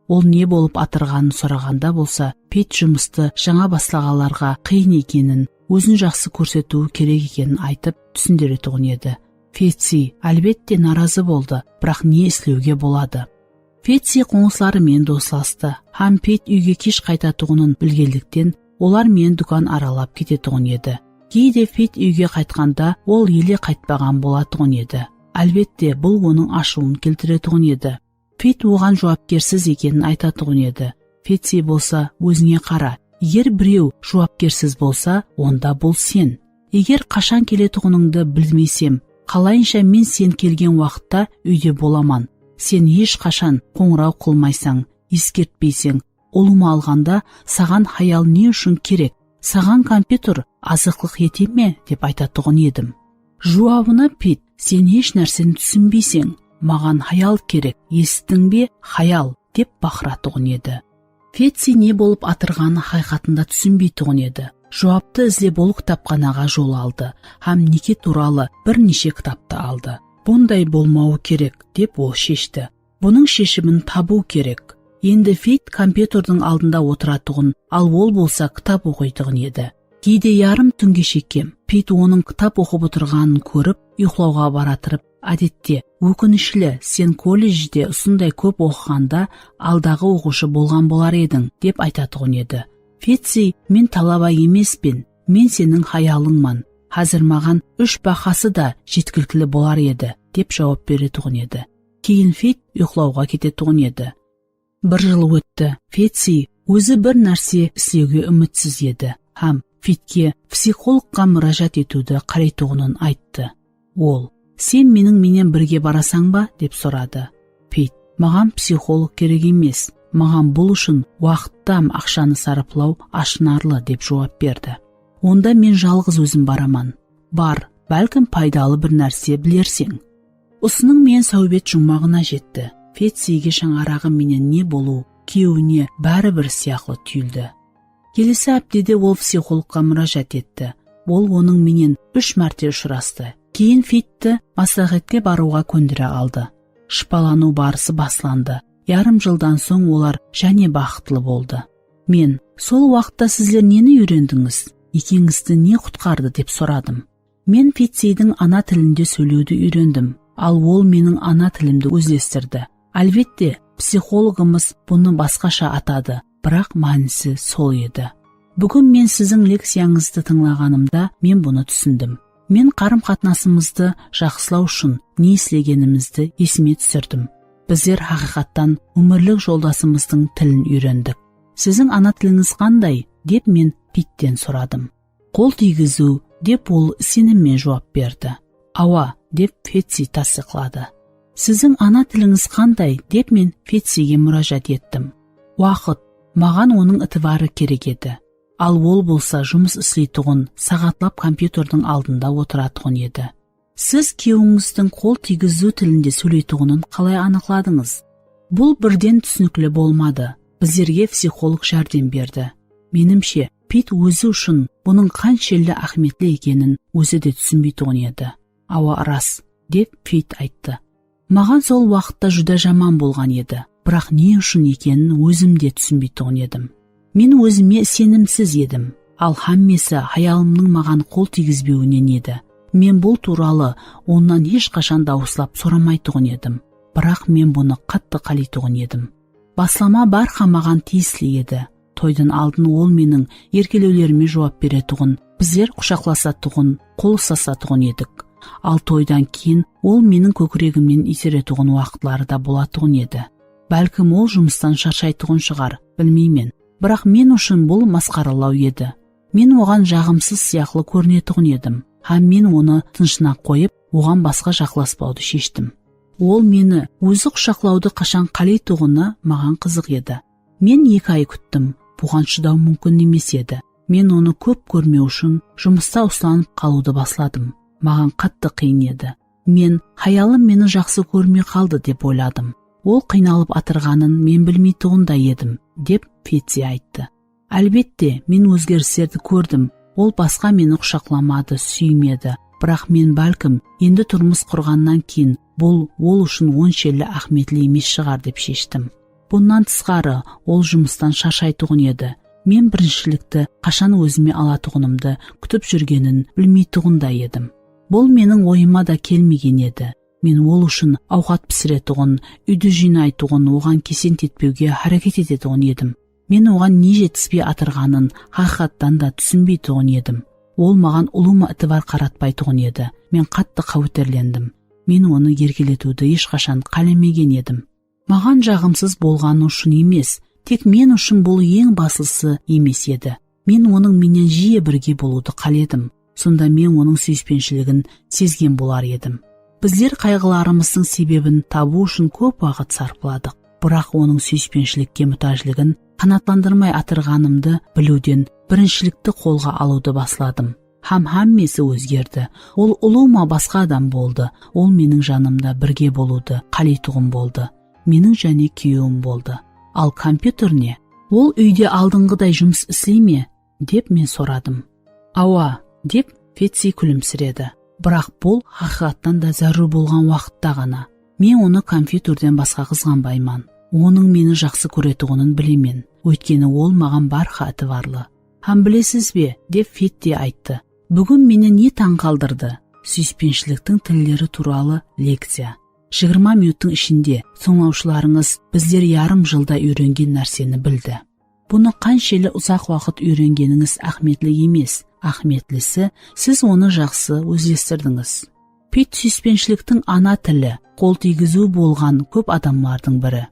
Ol ne bolıp atırǵanın soraǵanda bolsa, Pit jumıstı jańa baslaǵanlarǵa qıyın ekenin, ózin jaqsı kórsetiwi kerek ekenin aytıp túsindiretuǵın edi. Fetsi, álbette, narazı boldı, biraq ne islewge boladı? Fetsi qońsıları menen doslastı hám Pit úyge kesh qaytatuǵının bilgenlikten, olar menen dúkan aralap ketetuǵın edi. Geyde Pit úyge qaytqanda ol ele qaytpaǵan bolatuǵın edi. Álbette, bul onıń ashıwın keltiretuǵın edi. Pit oǵan juwapkersiz ekenin aytatuǵın edi. Fetsi bolsa, ózińe qara, eger birew juwapkersiz bolsa, onda bul sen. Eger qashan keletuǵınıńdı bilmesem, qalayınsha men sen kelgen waqıtta úyde bolaman? Sen hesh qashan qońıraw qılmaysań, eskertpeyseń, ulıwma alǵanda saǵan hayal ne ushın kerek? Saǵan kompyuter azıqlıq ete me? Dep aytatuǵın edim. Juwabına Pit, sen hesh nárseni túsinbeyseń, maǵan hayal kerek, esittiń be, hayal, dep baqıratuǵın edi. Fetsi ne bolıp atırǵanın haqıyqatında túsinbeytuǵın edi. Juwaptı izlep ol kitapxanaǵa jol aldı hám neke tuwralı bir neshe kitaptı aldı. Bunday bolmawı kerek, dep ol sheshti. Bunıń sheshimin tabıw kerek. Endi Fit kompyuterdiń aldında otıratuǵın, al ol bolsa kitap oqıytuǵın edi. Geyde yarım túnge shekem Pit onıń kitap oqıp otırǵanın kórip, uyıqlawǵa baratırıp, ádette, ókinishli, sen kolledjde usınday kóp oqıǵanda aldaǵı oqıwshı bolǵan bolar ediń, dep aytatuǵın edi. Fetsi, men talaba emespen, men seniń hayalıńman. Házir maǵan úsh bahası da jetkilikli bolar edi, dep juwap beretuǵın edi. Keyin Fit uyıqlawǵa ketetuǵın edi. Bir jıl ótti. Fetsi ózi bir nárse islewge úmitsiz edi hám Fitke psixologqa múrájat etiwdi qáleytuǵının ayttı. Ol, sen meniń menen birge barasań ba? Dep soradı. Fit, maǵan psixolog kerek emes, maǵan bul ushın waqıttı hám aqshanı sarıplaw ashınarlı, dep juwap berdi. Onda men jalǵız ózim baraman. Bar, bálkim paydalı bir nárse bilerseń. Usınıń menen sáwbet juwmaǵına jetti. Fetsige shańaraǵı menen ne bolıw kúyewine bári bir sıyaqlı túyildi. Kelesi háptede ol psixologqa múrájat etti. Ol onıń menen úsh márte ushırastı. Keyin Fitti másláhette barıwǵa kóndire aldı. Shıpalanıw barısı baslandı. Yarım jıldan soń olar jáne baxıtlı boldı. Men, sol waqıtta sizler neni úyrendińiz? Nekeńizdi ne qutqardı? Dep soradım. Men Fitsidiń ana tilinde sóylewdi úyrendim, al ol meniń ana tilimdi ózlestirdi. Álbette, psixologımız bunı basqasha atadı, biraq mánisi sol edi. Búgin men siziń lekciyańızdı tıńlaǵanımda men bunı túsindim. Men qarım-qatnasımızdı jaqsılaw ushın ne islegenimizdi esime túsirdim. Bizler haqıyqattan ómirlik joldasımızdıń tilin úyrendik. Siziń ana tilińiz qanday? Dep men Pitten soradım. Qol tiygiziw, dep ol isenimmen juwap berdi. Awa, dep Fetsi tastıyıqladı. Siziń ana tilińiz qanday? Dep men Fetsige múrájat ettim. Waqıt, maǵan onıń itibarı kerek edi. Al ol bolsa jumıs isleytuǵın, saǵatlap kompyuterdiń aldında otıratuǵın edi. Siz kúyewińizdiń qol tiygiziw tilinde sóyleytuǵının qalay anıqladıńız? Bul birden túsinikli bolmadı. Bizlerge psixolog járdem berdi. Menimshe, Pit ózi ushın bunıń qanshelli áhmiyetli ekenin ózi de túsinbeytuǵın edi. Awa, ras, dep Pit ayttı. Maǵan sol waqıtta júdá jaman bolǵan edi, biraq ne ushın ekenin ózim de túsinbeytuǵın edim. Men ózime isenimsiz edim, al hámmesi hayalımnıń maǵan qol tiygizbewinen edi. Men bul tuwralı onnan hesh qashan dawıslap soramaytuǵın edim. Biraq men bunı qattı qáleytuǵın edim. Baslama bárha maǵan tiyisli edi. Toydan aldın ol meniń erkelewlerime juwap beretuǵın, bizler qushaqlasatuǵın, qol uslasatuǵın edik. Al toydan keyin ol meniń kókiregimnen iyseretuǵın waqıtları da bolatuǵın edi. Bálkim ol jumıstan sharshaytuǵın shıǵar, bilmeymen. Biraq men ushın bul masqaralaw edi. Men oǵan jaǵımsız sıyaqlı kórinetuǵın edim, hám men onı tınıshına qoyıp, oǵan basqa jaqlaspawdı sheshtim. Ol meni ózi qushaqlawdı qashan qáleytuǵını maǵan qızıq edi. Men eki ay kúttim, buǵan shıdaw múmkin emes edi. Men onı kóp kórmew ushın jumısta uslanıp qalıwdı basladım. Maǵan qattı qıyın edi. Men, hayalım meni jaqsı kórmey qaldı, dep oyladım. Ol qıynalıp atırǵanın men bilmeytuǵınday edim, dep Fetsi ayttı. Álbette, men ózgerislerdi kórdim. Ol basqa meni qushaqlamadı, súymedi. Biraq men, bálkim, endi turmıs qurǵannan keyin bul ol ushın onshelli áhmiyetli emes shıǵar dep sheshtim. Bunnan tısqarı, ol jumıstan sharshaytuǵın edi. Men birinshilikti qashan ózime alatuǵınımdı kútip júrgenin bilmeytuǵınday edim. Bul meniń oyıma da kelmegen edi. Men ol ushın awqat pisiretuǵın, úydi jıynaytuǵın, oǵan kesent etpewge háreket etetuǵın edim. Men oǵan ne jetispey atırǵanın haqıyqattan da túsinbeytuǵın edim. Ol maǵan ulıwma itibar qaratpaytuǵın edi. Men qattı qáweterlendim. Men onı erkeletiwdi eshqashan qálemegen edim. Maǵan jaǵımsız bolǵanı ushın emes, tek men ushın bul eń baslısı emes edi. Men onıń menen jiye birge bolıwdı qáledim. Sonda men onıń súyispenshiligin sezgen bolar edim. Bizler qayǵılarımızdıń sebebin tabıw ushın kóp waqıt sarpladıq. Biraq onıń súyispenshilikке mútájligin qanaatlandırmay atırǵanımdı biliwden birinshilikti qolǵa alıwdı basladım. Hám hámmesi ózgerdi. Ol ulıwma basqa adam boldı. Ol meniń janımda birge bolıwdı qáleytuǵın boldı. Meniń jáne kúyewim boldı. Al kompyuter ne? Ol úyde aldınǵıday jumıs isley me? Dep men soradım. Awa, dep Fetsi kúlimsiredi. Biraq bul haqıyqattan da zárúr bolǵan waqıtta ǵana. Men onı kompyuterden basqa qızǵanbayman. Onıń meni jaqsı kóretuǵının bilemen. Óytkeni ol maǵan bárha itibarlı. Hám bilesiz be, dep Fetsi ayttı. Búgin meni ne tań qaldırdı? Súyispenshiliktiń tilleri tuwralı lekciya. Jigirma minuttıń ishinde tıńlawshılarıńız bizler yarım jılda úyrengen nárseni bildi. Bunı qanshelli uzaq waqıt úyrengenińiz áhmiyetli emes. Áhmiyetlisi, siz onı jaqsı ózlestirdińiz. Pit súyispenshiliktiń ana tili, qol tiygiziw bolǵan kóp adamlardıń biri.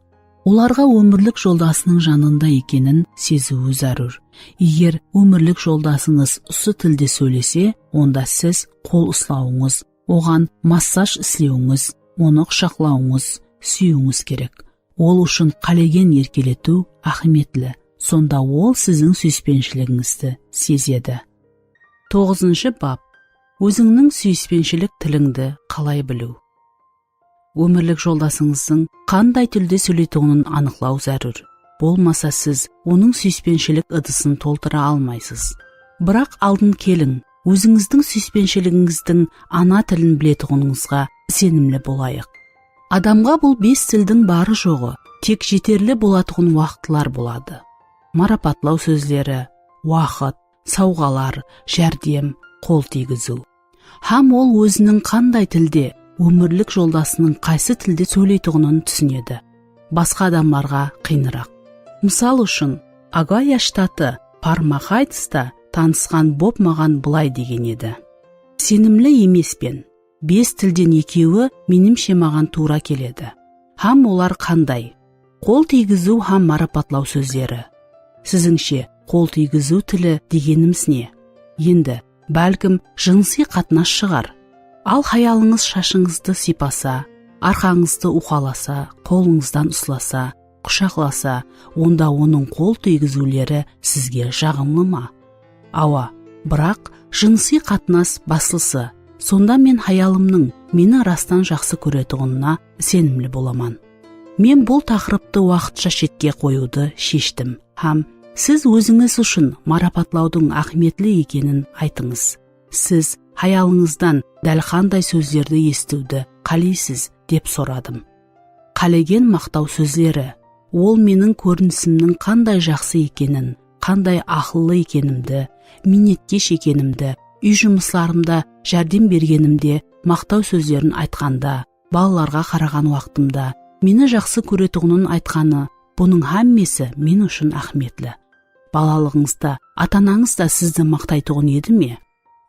Olarǵa ómirlik joldasınıń janında ekenin seziwi zárúr. Eger ómirlik joldasıńız usı tilde sóylese, onda siz qol uslawıńız, oǵan massaj islewińiz, onı qushaqlawıńız, súyiwińiz kerek. Ol ushın qálegen erkeletiw áhmiyetli. Sonda ol siziń súyispenshiligizdi sezedi. Toǵızınshı bap. Ózińniń súyispenshilik tilińdi qalay biliw? Ómirlik joldasıńızdıń qanday tilde sóyleytuǵının anıqlaw zárúr. Bolmasa siz onıń súyispenshilik ıdısın toltıra almaysız. Biraq aldın keliń, ózińizdiń súyispenshiligizdiń ana tilin biletuǵınıńızǵa isenimli bolayıq. Adamǵa bul bes tildiń barı-joǵı tek jeterli bolatuǵın waqıtlar boladı. Marapatlaw sózleri, waqıt, sawǵalar, járdem, qol tiygiziw. Hám ol óziniń qanday tilde, ómirlik joldasınıń qaysı tilde sóyleytuǵının túsinedi. Basqa adamlarǵa qıyınıraq. Mısal ushın, Ogayo shtatı Parma Haytsta tanısqan Bob maǵan bılay degen edi. Isenimli emespen. Bes tilden ekewi, menimshe, maǵan tuwra keledi. Hám olar qanday? Qol tiygiziw hám marapatlaw sózleri. Sizińshe, qol tiygiziw tili degenimiz ne? Endi, bálkim, jınısıy qatnas shıǵar. Al hayalıńız shashıńızdı sıypasa, arqańızdı uqalasa, qolıńızdan uslasa, qushaqlasa, onda onıń qol tiygiziwleri sizge jaǵımlı ma? Awa, biraq jınısıy qatnas baslısı. Sonda men hayalımnıń meni rastan jaqsı kóretuǵınına isenimli bolaman. Men bul taqırıptı waqıtsha shetke qoyıwdı sheshtim hám siz ózińiz ushın marapatlawdıń áhmiyetli ekenin aytıńız. Siz hayalıńızdan dál qanday sózlerdi esitiwdi qáleysiz, dep soradım. Qálegen maqtaw sózleri. Ol meniń kórinisimniń qanday jaqsı ekenin, qanday aqıllı ekenimdi, miynetkesh ekenimdi, úy jumıslarımda járdem bergenimde maqtaw sózlerin aytqanda, balalarǵa qaraǵan waqtımda meni jaqsı kóretuǵının aytqanı, bunıń hámmesi men ushın áhmiyetli. Balalıǵıńızda ata-anańız da sizdi maqtaytuǵın edi me?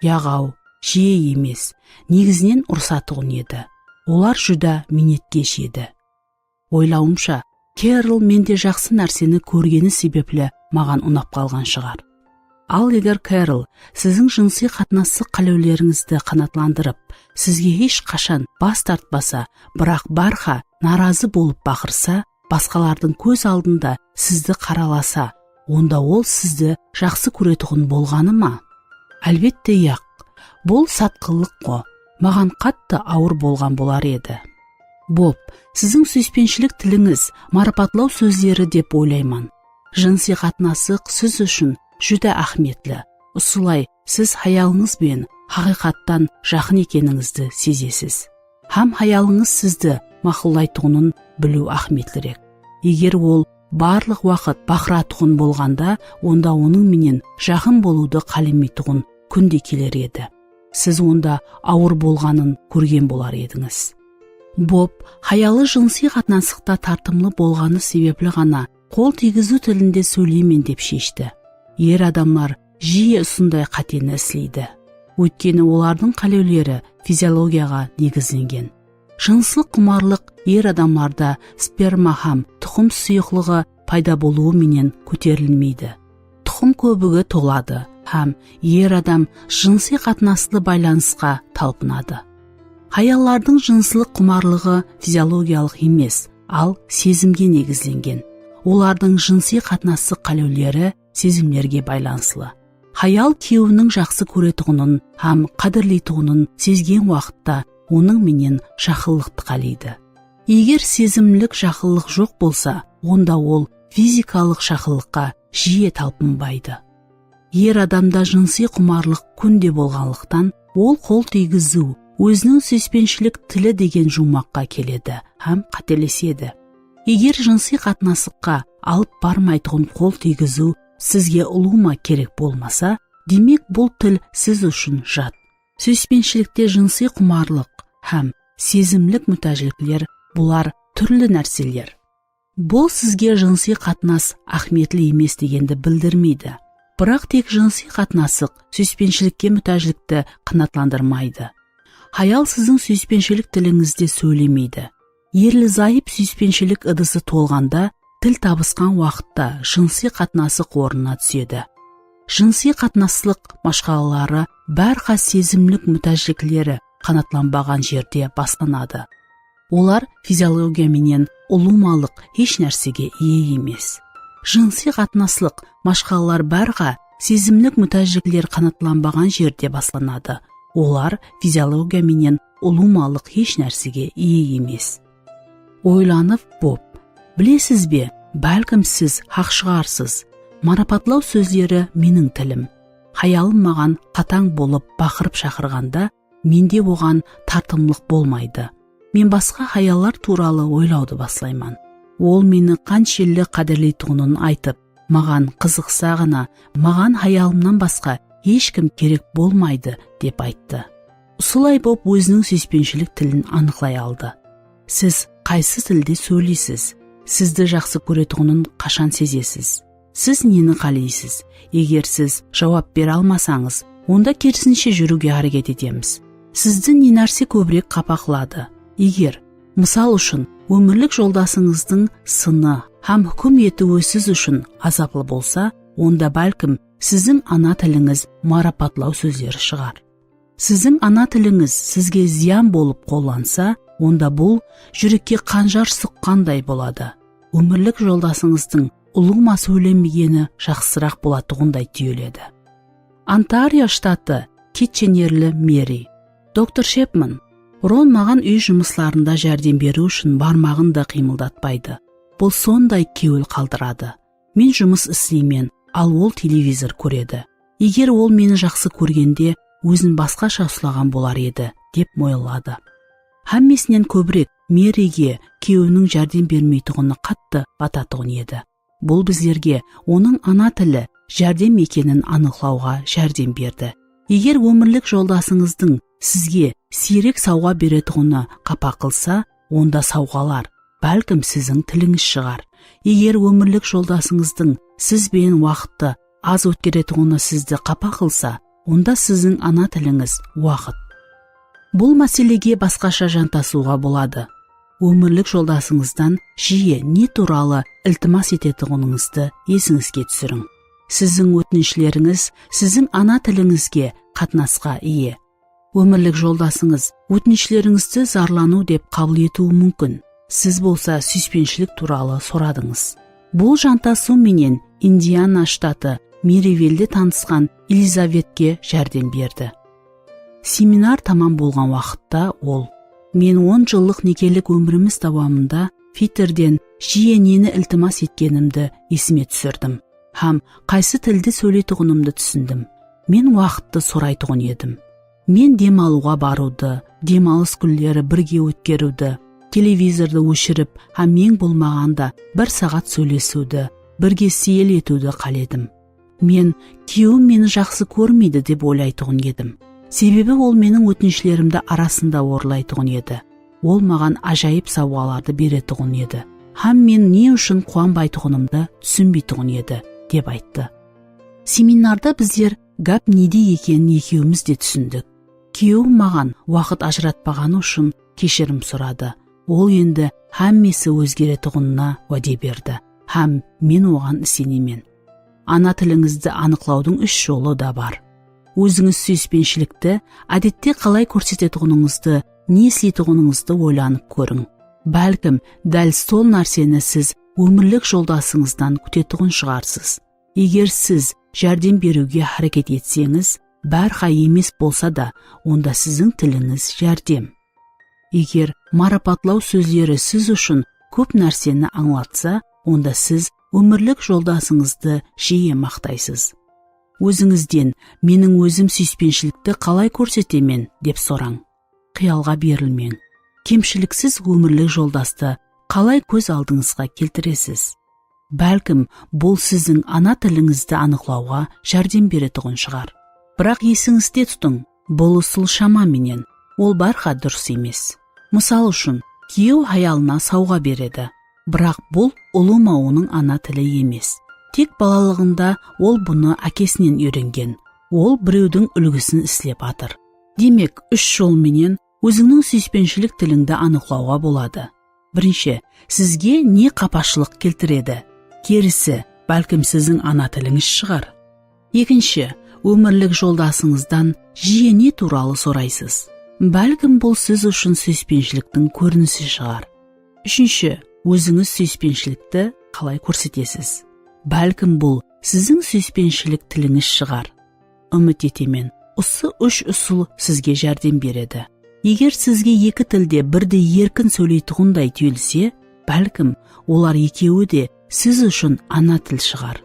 Yaq-aw, jiye emes, negizinen urısatuǵın edi. Olar júdá miynetkesh edi. Oylawımsha, Kerol mende jaqsı nárseni kórgeni sebepli maǵan unap qalǵan shıǵar. Al eger Kerol siziń jınısıy qatnasıq qálewlerińizdi qanaatlandırıp, sizge hesh qashan bas tartpasa, biraq bárha narazı bolıp baqırsa, basqalardıń kóz aldında sizdi qaralasa, onda ol sizdi jaqsı kóretuǵın bolǵanı ma? Álbette, yaq. Bul satqınlıq-ǵo. Maǵan qattı awır bolǵan bolar edi. Bob, siziń súyispenshilik tilińiz marapatlaw sózleri dep oylayman. Jınısıy qatnasıq siz ushın júdá áhmiyetli. Usılay siz hayalıńız benen haqıyqattan jaqın ekenińizdi sezesiz. Hám hayalıńız sizdi maqullaytuǵının biliw áhmiyetlirek. Eger ol barlıq waqıt baqıratuǵın bolǵanda, onda onıń menen jaqın bolıwdı qálemeytuǵın kún de keler edi. Siz onda awır bolǵanın kórgen bolar edińiz. Bob hayalı jınısıy qatnasıqta tartımlı bolǵanı sebepli ǵana qol tiygiziw tilinde sóyleymen dep sheshti. Er adamlar jiye usınday qáteni isleydi. Óytkeni olardıń qálewleri fiziologiyaǵa negizlengen. Jınıslıq qumarlıq er adamlarda sperma hám tuqım sıyıqlıǵı payda bolıwı menen kóterilmeydi. Tuqım kóbigi toladı hám er adam jınısıy qatnaslı baylanısqa talpınadı. Hayallardıń jınıslıq qumarlıǵı fiziologiyalıq emes, al sezimge negizlengen. Olardıń jınısıy qatnasıq qálewleri sezimlerge baylanıslı. Hayal kúyewiniń jaqsı kóretuǵının hám qádirleytuǵının sezgen waqıtta onıń menen jaqınlıqtı qáleydi. Eger sezimlik jaqınlıq joq bolsa, onda ol fizikalıq jaqınlıqqa jiye talpınbaydı. Er adamda jınısıy qumarlıq kúnde bolǵanlıqtan, ol qol tiygiziw óziniń súyispenshilik tili degen juwmaqqa keledi hám qátelesedi. Eger jınısıy qatnasıqqa alıp barmaytuǵın qol tiygiziw sizge ulıwma kerek bolmasa, demek, bul til siz ushın jat. Súyispenshilikte jınısıy qumarlıq hám sezimlik mútájlikler, bular túrli nárseler. Bul sizge jınısıy qatnas áhmiyetli emes degendi bildirmeydi. Biraq tek jınısıy qatnasıq súyispenshilikte mútájlikti qanaatlandırmaydı. Hayal siziń súyispenshilik tilińizde sóylemeydi. Erli-zayıp súyispenshilik ıdısı tolǵanda, til tabısqan waqıtta jınısıy qatnasıq ornına túsedi. Jınısıy qatnaslıq mashqalaları bárha sezimlik mútájlikleri qanaatlanbaǵan jerde baslanadı. Olar fiziologiya menen ulıwmalıq hesh nársege iye emes. Jınısıy qatnaslıq mashqalalar bárha sezimlik mútájlikler qanaatlanbaǵan jerde baslanadı. Olar fiziologiya menen ulıwmalıq hesh nársege iye emes. Oylanıp, Bob, bilesiz be, bálkim siz haq shıǵarsız. Marapatlaw sózleri meniń tilim. Hayalım maǵan qatań bolıp baqırıp shaqırǵanda, mende oǵan tartımlıq bolmaydı. Men basqa hayallar tuwralı oylawdı baslayman. Ol meni qanshelli qádirleytuǵının aytıp, maǵan qızıqsa ǵana, maǵan hayalımnan basqa hesh kim kerek bolmaydı, dep ayttı. Usılay bob óziniń súyispenshilik tilin anıqlay aldı. Siz qaysı tilde sóyleysiz? Sizdi jaqsı kóretuǵının qashan sezesiz? Siz neni qáleysiz? Eger siz juwap bere almasańız, onda kerisinshe júriwge háreket etemiz. Sizdi ne nárse kóbirek qapa qıladı? Eger, mısal ushın, ómirlik joldasıńızdıń sını hám húkim etiwi siz ushın azaplı bolsa, onda bálkim siziń ana tilińiz marapatlaw sózleri shıǵar. Siziń ana tilińiz sizge zıyan bolıp qollansa, onda bul júrekke qanjar suqqanday boladı. Ómirlik joldasıńızdıń ulıwma sóylemegeni jaqsıraq bolatuǵınday túyiledi. Ontario shtatı Kitchenerli Meri. Doktor Shepman, Ron maǵan úy jumıslarında járdem beriw ushın barmaǵın da qıymıldatpaydı. Bul sonday kewil qaldıradı. Men jumıs isleymen, al ol televizor kóredi. Eger ol meni jaqsı kórgende, ózin basqasha uslaǵan bolar edi, dep moyınladı. Hámmesinen kóbirek Merige kúyewiniń járdem bermeytuǵını qattı batatuǵın edi. Bul bizlerge onıń ana tili járdem ekenin anıqlawǵa járdem berdi. Eger ómirlik joldasıńızdıń Sizge siyrek sawǵa beretuǵını qapa qılsa, onda sawǵalar, bálkim siziń tilińiz shıǵar. Eger ómirlik joldasıńızdıń siz benen waqıttı az ótkeretuǵını sizdi qapa qılsa, onda siziń ana tilińiz waqıt. Bul máselege basqasha jantasıwǵa boladı. Ómirlik joldasıńızdan jiyi ne tuwralı iltimas etetuǵınıńızdı esińizge túsiriń. Siziń ótinishlerińiz siziń ana tilińizge qatnasqa iye. Ómirlik joldasıńız ótinishlerińizdi zarlanıw dep qabıl etiwi múmkin. Siz bolsa súyispenshilik tuwralı soradıńız. Bul jantasıw menen Indiana shtatı Merivillde tanısqan Elizavetke járdem berdi. Seminar tamam bolǵan waqıtta ol, "Men on jıllıq nekelik ómirimiz dawamında Fiterden jiyi neni iltimas etkenimdi esime túsirdim hám qaysı tilde sóyleytuǵınımdı túsindim. Men waqıttı soraytuǵın edim. Men dem alıwǵa barıwdı, dem alıs kúnleri birge ótkeriwdi, televizordı óshirip hám meń bolmaǵanda bir saǵat sóylesiwdi, birge seyil etiwdi qáledim. Men, kúyewim meni jaqsı kórmeydi dep oylaytuǵın edim. Sebebi ol meniń ótinishlerimin arasında orınlaytuǵın edi. Ol maǵan ájayıp sawǵalardı beretuǵın edi hám men ne ushın quwanbaytuǵınımdı túsinbeytuǵın edi," dep ayttı. Seminarda bizler gáp nede ekenin ekewimiz de túsindik. Kúyewim maǵan waqıt ajıratpaǵanı ushın keshirim soradı. Ol endi hámmesi ózgeretuǵınına wáde berdi hám men oǵan isenemen. Ana tilińizdi anıqlawdıń úsh jolı da bar. Ózińiz súyispenshilikti, ádette, qalay kórsetetuǵınıńızdı, ne isleytuǵınıńızdı oylanıp kóriń. Bálkim, dál sol nárseni siz ómirlik joldasıńızdan kútetuǵın shıǵarsız. Eger siz járdem beriwge háreket etseńiz, bárha emes bolsa da, onda siziń tilińiz járdem. Eger marapatlaw sózleri siz ushın kóp nárseni ańlatsa, onda siz ómirlik joldasıńızdı jiyi maqtaysız. Ózińizden, "Meniń ózim súyispenshilikti qalay kórsetemen?" dep sorań. Qıyalǵa berilmeń. Kemshiliksiz ómirlik joldastı qalay kóz aldıńızǵa keltiresiz? Bálkim, bul siziń ana tilińizdi anıqlawǵa járdem beretuǵın shıǵar. Biraq esińizde tutıń, bul usıl shama menen, ol bárha durıs emes. Mısal ushın, kúyew hayalına sawǵa beredi. Biraq bul ulıwma onıń ana tili emes. Tek balalıǵında ol bunı ákesinen úyrengen. Ol birewdiń úlgisin islep atır. Demek, úsh jol menen ózińniń súyispenshilik tilińdi anıqlawǵa boladı. Birinshi, sizge ne qapashılıq keltiredi? Kerisi, bálkim siziń ana tilińiz shıǵar. Ekinshi, ómirlik joldasıńızdan jiyi ne tuwralı soraysız? Bálkim bul siz ushın súyispenshiliktiń kórinisi shıǵar. Úshinshi, ózińiz súyispenshilikti qalay kórsetesiz? Bálkim bul siziń súyispenshilik tilińiz shıǵar. Úmit etemen, usı úsh usıl sizge járdem beredi. Eger sizge eki tilde birdey erkin sóyleytuǵınday túyilse, bálkim, olar ekewi de siz ushın ana til shıǵar.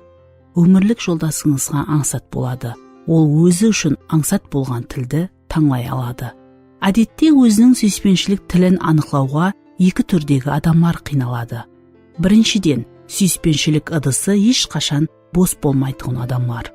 Ómirlik joldasıńızǵa ańsat boladı. Ol ózi ushın ańsat bolǵan tildi tańlay aladı. Ádette óziniń súyispenshilik tilin anıqlawǵa eki túrdegi adamlar qıynaladı. Birinshiden, súyispenshilik ıdısı hesh qashan bos bolmaytuǵın adamlar.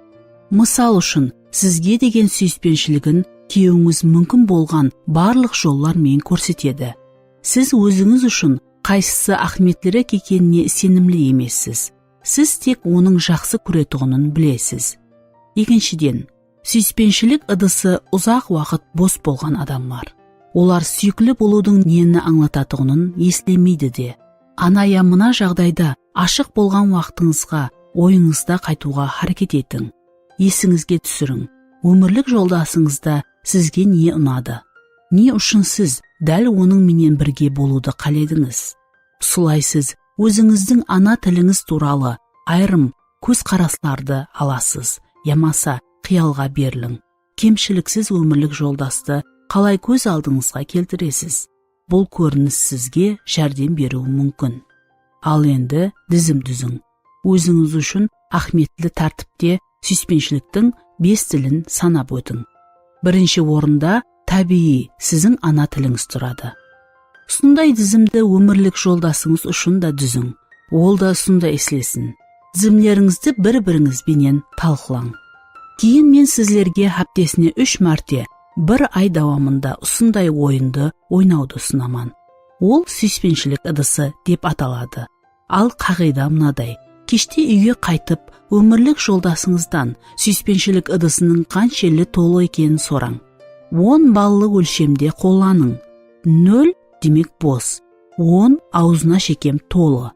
Mısal ushın, sizge degen súyispenshilikin kúyewińiz múmkin bolǵan barlıq jollar menen kórsetedi. Siz ózińiz ushın qaysısı áhmiyetlirek ekenine isenimli emessiz. Siz tek onıń jaqsı kóretuǵının bilesiz. Ekinshiden, súyispenshilik ıdısı uzaq waqıt bos bolǵan adamlar. Olar súyikli bolıwdıń neni ańlatatuǵının eslemeydi de. Ana ya mına jaǵdayda ashıq bolǵan waqtıńızǵa oyıńızda qaytıwǵa háreket etiń. Esińizge túsiriń, ómirlik joldasıńızda sizge ne unadı? Ne ushın siz dál onıń menen birge bolıwdı qáledińiz? Usılay siz ózińizdiń ana tilińiz tuwralı ayırım kózqaraslardı alasız, yamasa qıyalǵa beriliń. Kemshiliksiz ómirlik joldastı qalay kóz aldıńızǵa keltiresiz? Bul kórinis sizge járdem beriwi múmkin. Al endi dizim dúziń. Ózińiz ushın áhmiyetli tártipte súyispenshiliktiń bes tilin sanap ótiń. Birinshi orında, tábiyiy, siziń ana tilińiz turadı. Usınday dizimdi ómirlik joldasıńız ushın da dúziń. Ol da usınday islesin. Dizimlerińizdi bir-birińiz benen talıqlań. Keyin men sizlerge háptesine úsh márte bir ay dawamında usınday oyındı oynawdı usınaman. Ol súyispenshilik ıdısı dep ataladı. Al, qaǵıyda mınaday: keshte úyge qaytıp, ómirlik joldasıńızdan súyispenshilik ıdısınıń qanshelli tolı ekenin sorań. On ballı ólshemde qollanıń. Nol, demek, bos. On, awzına shekem tolı.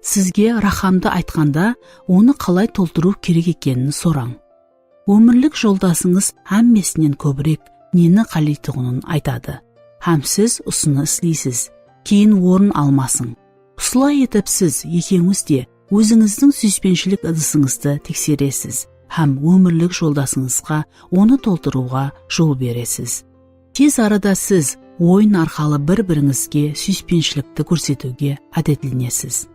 Sizge raqamdı aytqanda, onı qalay toltırıw kerek ekenin sorań. Ómirlik joldasıńız hámmesinen kóbirek neni qáleytuǵının aytadı. Hám siz usını isleysiz. Keyin orın almasıń. Usılay etip siz ekewińiz de ózińizdiń súyispenshilik ıdısıńızdı tekseresiz hám ómirlik joldasıńızǵa onı toltırıwǵa jol beresiz. Tez arada siz oyın arqalı bir-birińizge súyispenshilikti kórsetiwge ádetlenesiz.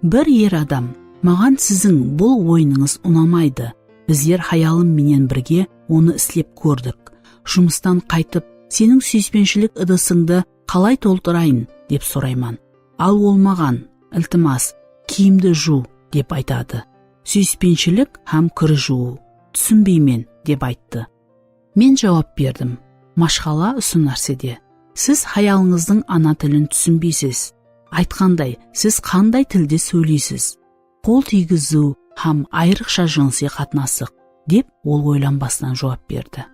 Bir er adam: "Maǵan siziń bul oyınıńız unamaydı. Bizler hayalım menen birge onı islep kórdik. Jumıstan qaytıp, seniń súyispenshilik ıdısıńdı qalay toltırayın?" dep sorayman. Al, ol maǵan: "Iltimas, kiyimdi juw", dep aytadı. "Súyispenshilik hám kir juwıw, túsinbeymen", dep ayttı. Men jawap berdim: "Mashqala usı nársede. Siz hayalıńızdıń ana tilin túsinbeysiz. Aytqanday, siz qanday tilde sóyleysiz? Qol tiygiziw hám ayrıqsha jınısıy qatnasıq", dep ol oylanbastan juwap berdi.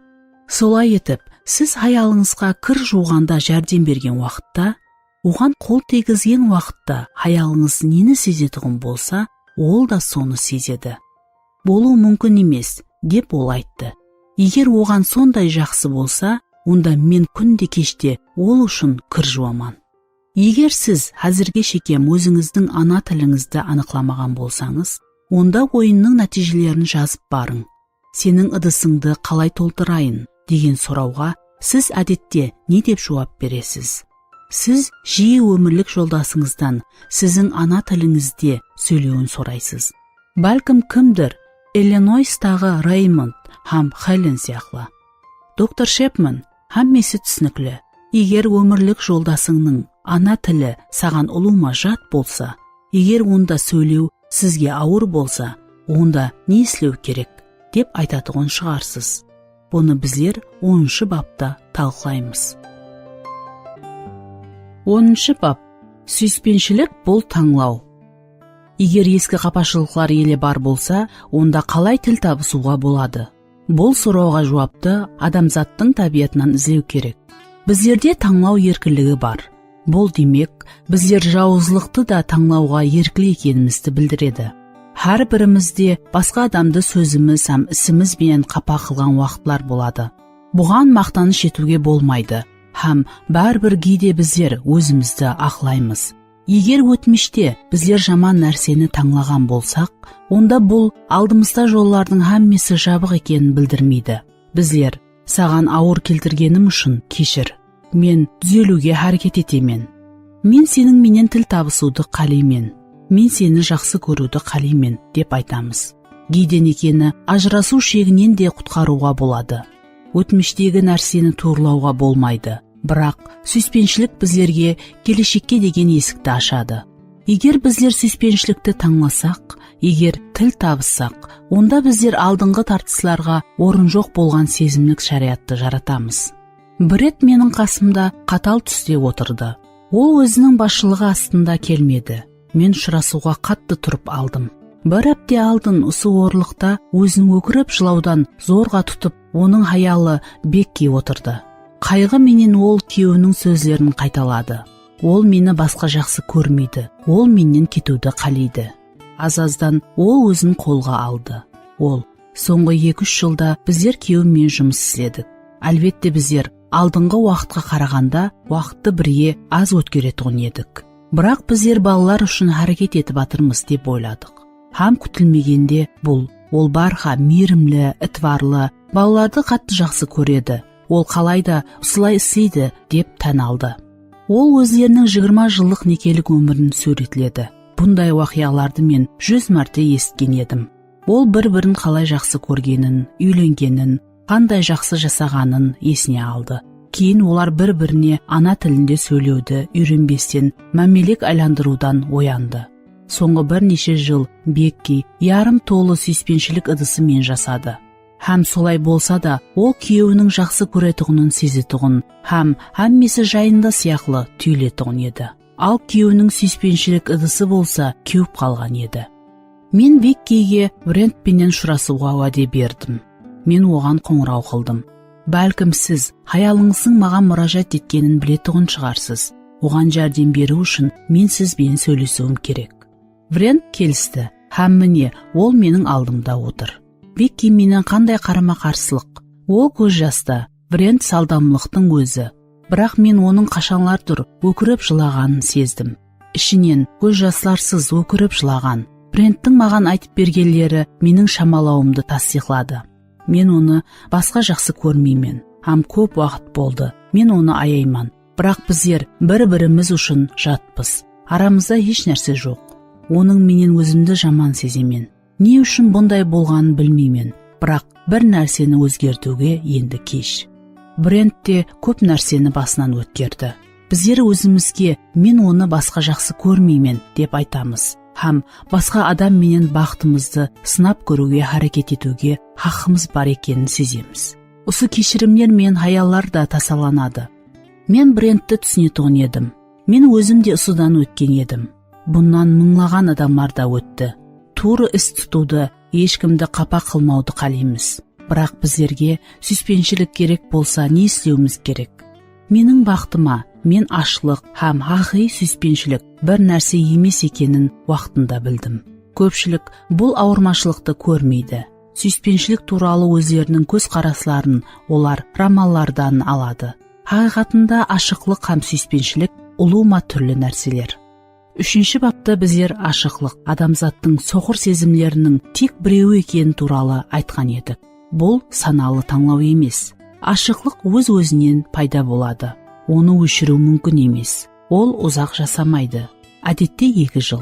Solay etip, siz hayalıńızǵa kir juwǵanda járdem bergen waqıtta, oǵan qol tiygizgen waqıtta hayalıńız neni sezetuǵın bolsa, ol da sonı sezedi. "Bolıwı múmkin emes", dep ol ayttı. "Eger oǵan sonday jaqsı bolsa, onda men kúnde keshte ol ushın kir juwaman". Eger siz házirge shekem ózińizdiń ana tilińizdi anıqlamaǵan bolsańız, onda oyınnıń nátiyjelerin jazıp barıń. "Seniń ıdısıńdı qalay toltırayın?" degen sorawǵa siz, ádette, ne dep juwap beresiz? Siz jiyi ómirlik joldasıńızdan siziń ana tilińizde sóylewin soraysız. Bálkim kimdir Illinoystaǵı Reymond hám Helen sıyaqlı. Doktor Shepman, hámmesi túsinikli. Eger ómirlik joldasıńnıń ana tili saǵan ulıwma jat bolsa, eger onda sóylew sizge awır bolsa, onda ne islew kerek, dep aytatuǵın shıǵarsız. Bunı bizler onınshı bapta talıqlaymız. Onınshı bap. Súyispenshilik, bul tańlaw. Eger eski qapashılıqlar ele bar bolsa, onda qalay til tabısıwǵa boladı? Bul sorawǵa juwaptı adamzattıń tábiyatınan izlew kerek. Bizlerde tańlaw erkinligi bar. Bul, demek, bizler jawızlıqtı da tańlawǵa erkli ekenimizdi bildiredi. Hár birimizde basqa adamdı sózimiz hám isimiz benen qapa qılǵan waqıtlar boladı. Buǵan maqtanısh etiwge bolmaydı hám báribir geyde bizler ózimizdi aqlaymız. Eger ótmishte bizler jaman nárseni tańlaǵan bolsaq, onda bul aldımızda jollardıń hámmesi jabıq ekenin bildirmeydi. Bizler, "Saǵan awır keltirgenim ushın keshir. Men dúzeliwge háreket etemen. Men seniń menen til tabısıwdı qáleymen. Men seni jaqsı kóriwdi qáleymen", dep aytamız. Geyden ekeni ajırasıw sheginen de qutqarıwǵa boladı. Ótmishtegi nárseni tuwrılawǵa bolmaydı. Biraq súyispenshilik bizlerge keleshekke degen esikti ashadı. Eger bizler súyispenshilikti tańlasaq, eger til tabıssaq, onda bizler aldınǵı tartıslarǵa orın joq bolǵan sezimlik sharayattı jaratamız. Brett meniń qasımda qatal túste otırdı. Ol óziniń basshılıǵı astında kelmedi. Men ushırasıwǵa qattı turıp aldım. Bir hápte aldın usı orlıqta ózin ókirip jılawdan zorǵa tutıp, onıń hayalı Bekki otırdı. Qayǵı menen ol kúyewiniń sózlerin qaytaladı. Ol meni basqa jaqsı kórmeydi, ol mennen ketiwdi qáleydi. Az-azdan ol ózin qolǵa aldı. Ol, "Sońǵı eki-úsh jılda bizler kúyewim menen jumıs isledik. Álbette, bizler aldınǵı waqıtqa qaraǵanda waqıttı birge az ótkeretuǵın edik. Biraq bizler balalar ushın háreket etip atırmız dep oyladıq." Hám kútilmegende bul, ol barha miyrimli, itibarlı, balalardı qattı jaqsı kóredi. Ol qalayda usılay isleydi, dep tán aldı. Ol ózleriniń jigirma jıllıq nekelik ómirin súwretledi. Bunday waqıyalardı men júz márte esitken edim. Ol bir-birin qalay jaqsı kórgenin, úylengenin, qanday jaqsı jasaǵanın esine aldı. Keyin olar bir-birine ana tilinde sóylewdi úyrenbesten mámelek aylandırıwdan oyandı. Sońǵı bir neshe jıl Bekki yarım tolı súyispenshilik ıdısı menen jasadı. Hám solay bolsa da, ol kúyewiniń jaqsı kóretuǵının sezetuǵın hám hámmesi jayında sıyaqlı túyiletuǵın edi. Al kúyewiniń súyispenshilik ıdısı bolsa kewip qalǵan edi. Men Vikkige Brent penen ushırasıwǵa wáde berdim. Men oǵan qońıraw qıldım. Bálkim siz hayalıńızdıń maǵan múrájat etkenin biletuǵın shıǵarsız. Oǵan járdem beriw ushın men siz benen sóylesiwim kerek. Brent kelisti hám mine, ol meniń aldımda otır. Vikki menen qanday qarama-qarsılıq? Ol kóz jasta, Brent saldamlıqtıń ózi. Biraq men onıń qashanlardur ókirip jılaǵanın sezdim. Ishinen kóz jaslarsız ókirip jılaǵan Brenttiń maǵan aytıp bergenleri meniń shamalawımdı tastıyıqladı. Men onı basqa jaqsı kórmeymen, hám kóp waqıt boldı. Men onı ayayman. Biraq bizler bir-birimiz ushın jatpız. Aramızda hesh nárse joq. Onıń menen ózimdi jaman sezemen. Ne ushın bunday bolǵanın bilmeymen. Biraq bir nárseni ózgertiwge endi kesh. Brent te kóp nárseni basınan ótkerdi. Bizler ózimizge "Men onı basqa jaqsı kórmeymen", dep aytamız hám basqa adam menen baxıtımızdı sınap kóriwge háreket etiwge haqqımız bar ekenin sezemiz. Usı keshirimler menen hayallar da tasalanadı. Men Brentti túsinetuǵın edim. Men ózim de usıdan ótken edim. Bunnan mıńlaǵan adamlar da ótti. Tuwrı is tutıwdı, eshkimdi qapa qılmawdı qáleymiz. Biraq bizlerge súyispenshilik kerek bolsa, ne islewimiz kerek? Meniń baxtıma, men ashlıq hám haqıyqıy súyispenshilik bir nárse emes ekenin waqtında bildim. Kópshilik bul awırmashılıqtı kórmeydi. Súyispenshilik tuwralı ózleriniń kózqarasların olar romanlardan aladı. Haqıyqatında ashıqlıq hám súyispenshilik ulıwma túrli nárseler. Úshinshi bapta bizler ashıqlıq, adamzattıń soqır sezimleriniń tek birewi ekeni tuwralı aytqan edik. Bul sanalı tańlaw emes. Ashıqlıq óz-ózinen payda boladı. Onı óshiriw múmkin emes. Ol uzaq jasamaydı. Ádette eki jıl.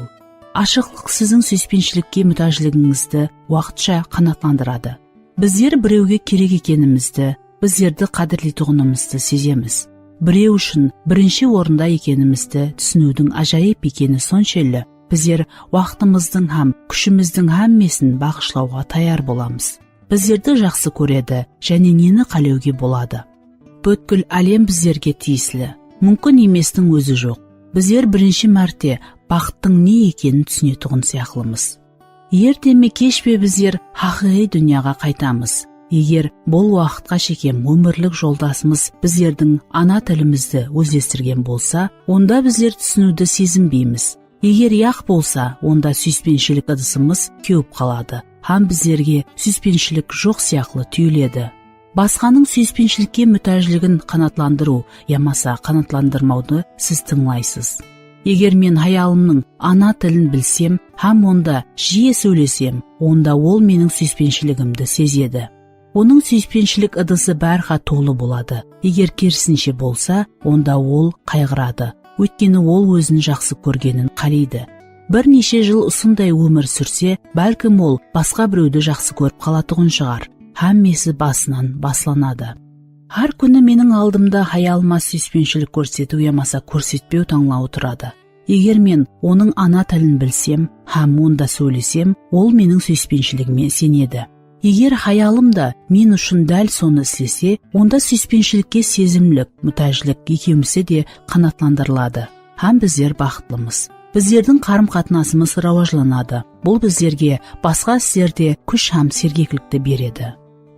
Ashıqlıq siziń súyispenshilikке mútájligińizdi waqıtsha qanaatlandıradı. Bizler birewge kerek ekenimizdi, bizlerdi qádirleytuǵınımızdı sezemiz. Birew ushın birinshi orında ekenimizdi túsiniwdiń ájayıp ekeni sonshelli, bizler waqtımızdıń hám kúshimizdiń hámmesin baǵıshlawǵa tayar bolamız. Bizlerdi jaqsı kóredi, jáne neni qálewge boladı? Pútkil álem bizlerge tiyisli. Múmkin emestiń ózi joq. Bizler birinshi márte baxıttıń ne ekenin túsinetuǵın sıyaqlımız. Erte me kesh pe bizler haqıyqıy dúnyaǵa qaytamız. Eger bul waqıtqa shekem ómirlik joldasımız bizlerdiń ana tilimizdi ózlestirgen bolsa, onda bizler túsiniwdi sezinbeymiz. Eger yaq bolsa, onda súyispenshilik ıdısımız kewip qaladı hám bizlerge súyispenshilik joq sıyaqlı túyiledi. Basqanıń súyispenshilikке mútájligin qanaatlandırıw yamasa qanaatlandırmawdı siz tıńlaysız. Eger men hayalımnıń ana tilin bilsem hám onda jiye sóylesem, onda ol meniń súyispeńshiligimdi sezedi. Onıń súyispeńshilik ıdısı bárha tolı boladı. Eger kerisinshe bolsa, onda ol qayǵıradı. Óytkeni ol ózin jaqsı kórgenin qáleydi. Bir neshe jıl usınday ómir súrse, bálkim ol basqa birewdi jaqsı kórip qalatuǵın shıǵar. Hámmesi basınan baslanadı. Hár kúni meniń aldımda hayalıma súyispeńshilik kórsetiw yamasa kórsetpew tańlawı turadı. Eger men onıń ana tilin bilsem hám onda sóylesem, ol meniń súyispeńshiligime isenedi. Eger hayalım da men ushın dál sonı islese, onda súyispenshilikke sezimlik, mútájlik ekewimizde de qanaatlandırıladı hám bizler baxıtlımız. Bizlerdiń qarım-qatnasımız rawajlanadı. Bul bizlerge basqa islerde kúsh hám sergeklikti beredi.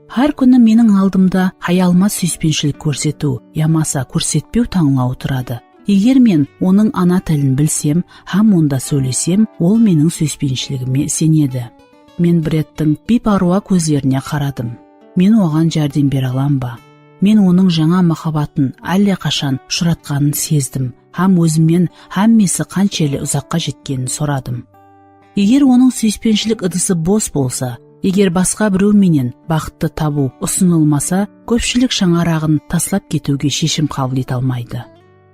Hár kúni meniń aldımda hayalıma súyispeńshilik kórsetiw yamasa kórsetpew tańlawı turadı. Eger men onıń ana tilin bilsem hám onda sóylesem, ol meniń súyispeńshiligime isenedi. Men Bretttiń biypárwa kózlerine qaradım. Men oǵan járdem bere alam ba? Men onıń jańa muhabbatın álleqashan ushıratqanın sezdim hám ózimnen hámmesi qanshelli uzaqqa jetkenin soradım. Eger onıń súyispeńshilik ıdısı bos bolsa, eger basqa birew menen baxıttı tabıw usınılmasa, kópshilik shańaraǵın taslap ketiwge sheshim qabıl ete almaydı.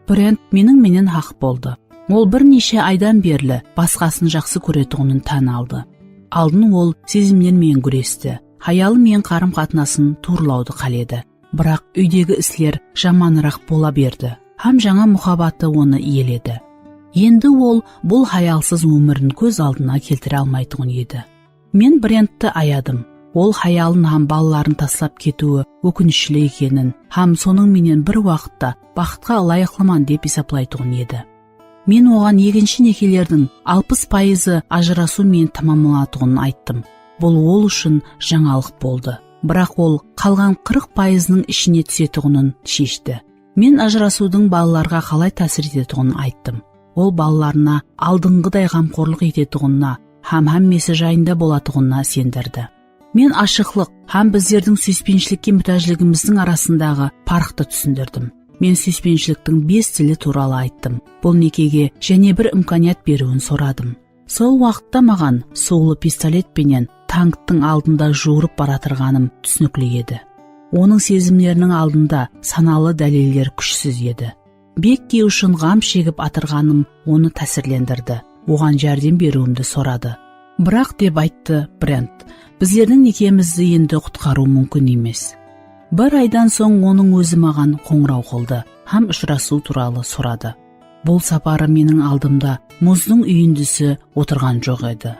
Brent meniń menen haq boldı. Ol bir neshe aydan berli basqasın jaqsı kóretuǵının tán aldı. Aldın ol sezimler menen gúresti, hayalı menen qarım-qatnasın tuwrılawdı qáledi. Biraq úydegi isler jamanıraq bola berdi hám jańa muhabbatı onı iyeledi. Endi ol bul hayalsız ómirin kóz aldına keltire almaytuǵın edi. Men Brentti ayadım. Ol hayalın hám balaların taslap ketiwi ókinishli ekenin hám sonıń menen bir waqıtta baxıtqa ılayıqlıman dep esaplaytuǵın edi. Men oǵan ekinshi nekelerdiń alpıs payızı ajırasıw menen tamamlanatuǵının ayttım. Bul ol ushın jańalıq boldı. Biraq ol qalǵan qırq payızınıń ishine túsetuǵının sheshti. Men ajırasıwdıń balalarǵa qalay tásir etetuǵının ayttım. Ol balalarına aldınǵıday ǵamqorlıq etetuǵınına hám hámmesi jayında bolatuǵınına isendirdi. Men ashıqlıq hám bizlerdiń súyispenshilikke mútájligimizdiń arasındaǵı parıqtı túsindirdim. Men súyispenshiliktiń bes tili tuwralı ayttım. Bul nekege jáne bir imkaniyat beriwin soradım. Sol waqıtta maǵan suwlı pistolet penen tanktıń aldında juwırıp baratırǵanım túsinikli edi. Onıń sezimleriniń aldında sanalı dáliller kúshsiz edi. Bekki ushın ǵam shegip atırǵanım onı tásirlendirdi. Oǵan járdem beriwimdi soradı. Biraq, dep ayttı Brent, bizlerdiń nekemizdi endi qutqarıw múmkin emes. Bir aydan soń onıń ózi maǵan qońıraw qıldı hám ushırasıw tuwralı soradı. Bul saparı meniń aldımda muzdıń úyindisi otırǵan joq edi.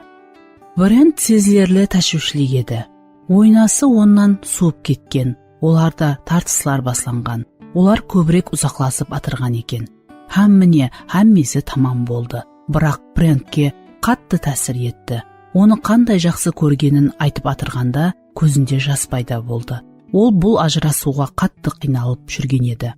Brent sezilerli táshiwshili edi. Oynası onnan suwıp ketken, olarda tartıslar baslanǵan. Olar kóbirek uzaqlasıp atırǵan eken. Hám mine, hámmesi tamam boldı. Biraq Brentke qattı tásir etti. Onı qanday jaqsı kórgenin aytıp atırǵanda, kózinde jas payda boldı. Ol bul ajırasıwǵa qattı qıynalıp júrgen edi.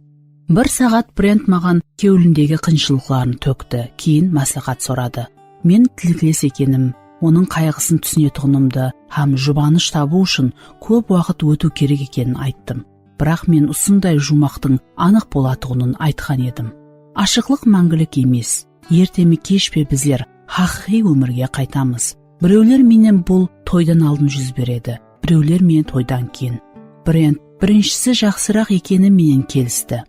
Bir saǵat Brent maǵan kewlindegi qıyınshılıqların tókti, keyin másláhát soradı. Men tilikles ekenim, onıń qayǵısın túsinetuǵınımdı hám jubanısh tabıw ushın kóp waqıt ótiw kerek ekenin ayttım. Biraq men usınday juwmaqtıń anıq bolatuǵının aytqan edim. Ashıqlıq máńgilik emes. Erte me kesh pe bizler haqıyqıy ómirge qaytamız. Birewler menen bul toydan aldın júz beredi, birewler menen toydan keyin. Brent birinshisi jaqsıraq ekeni menen kelisti.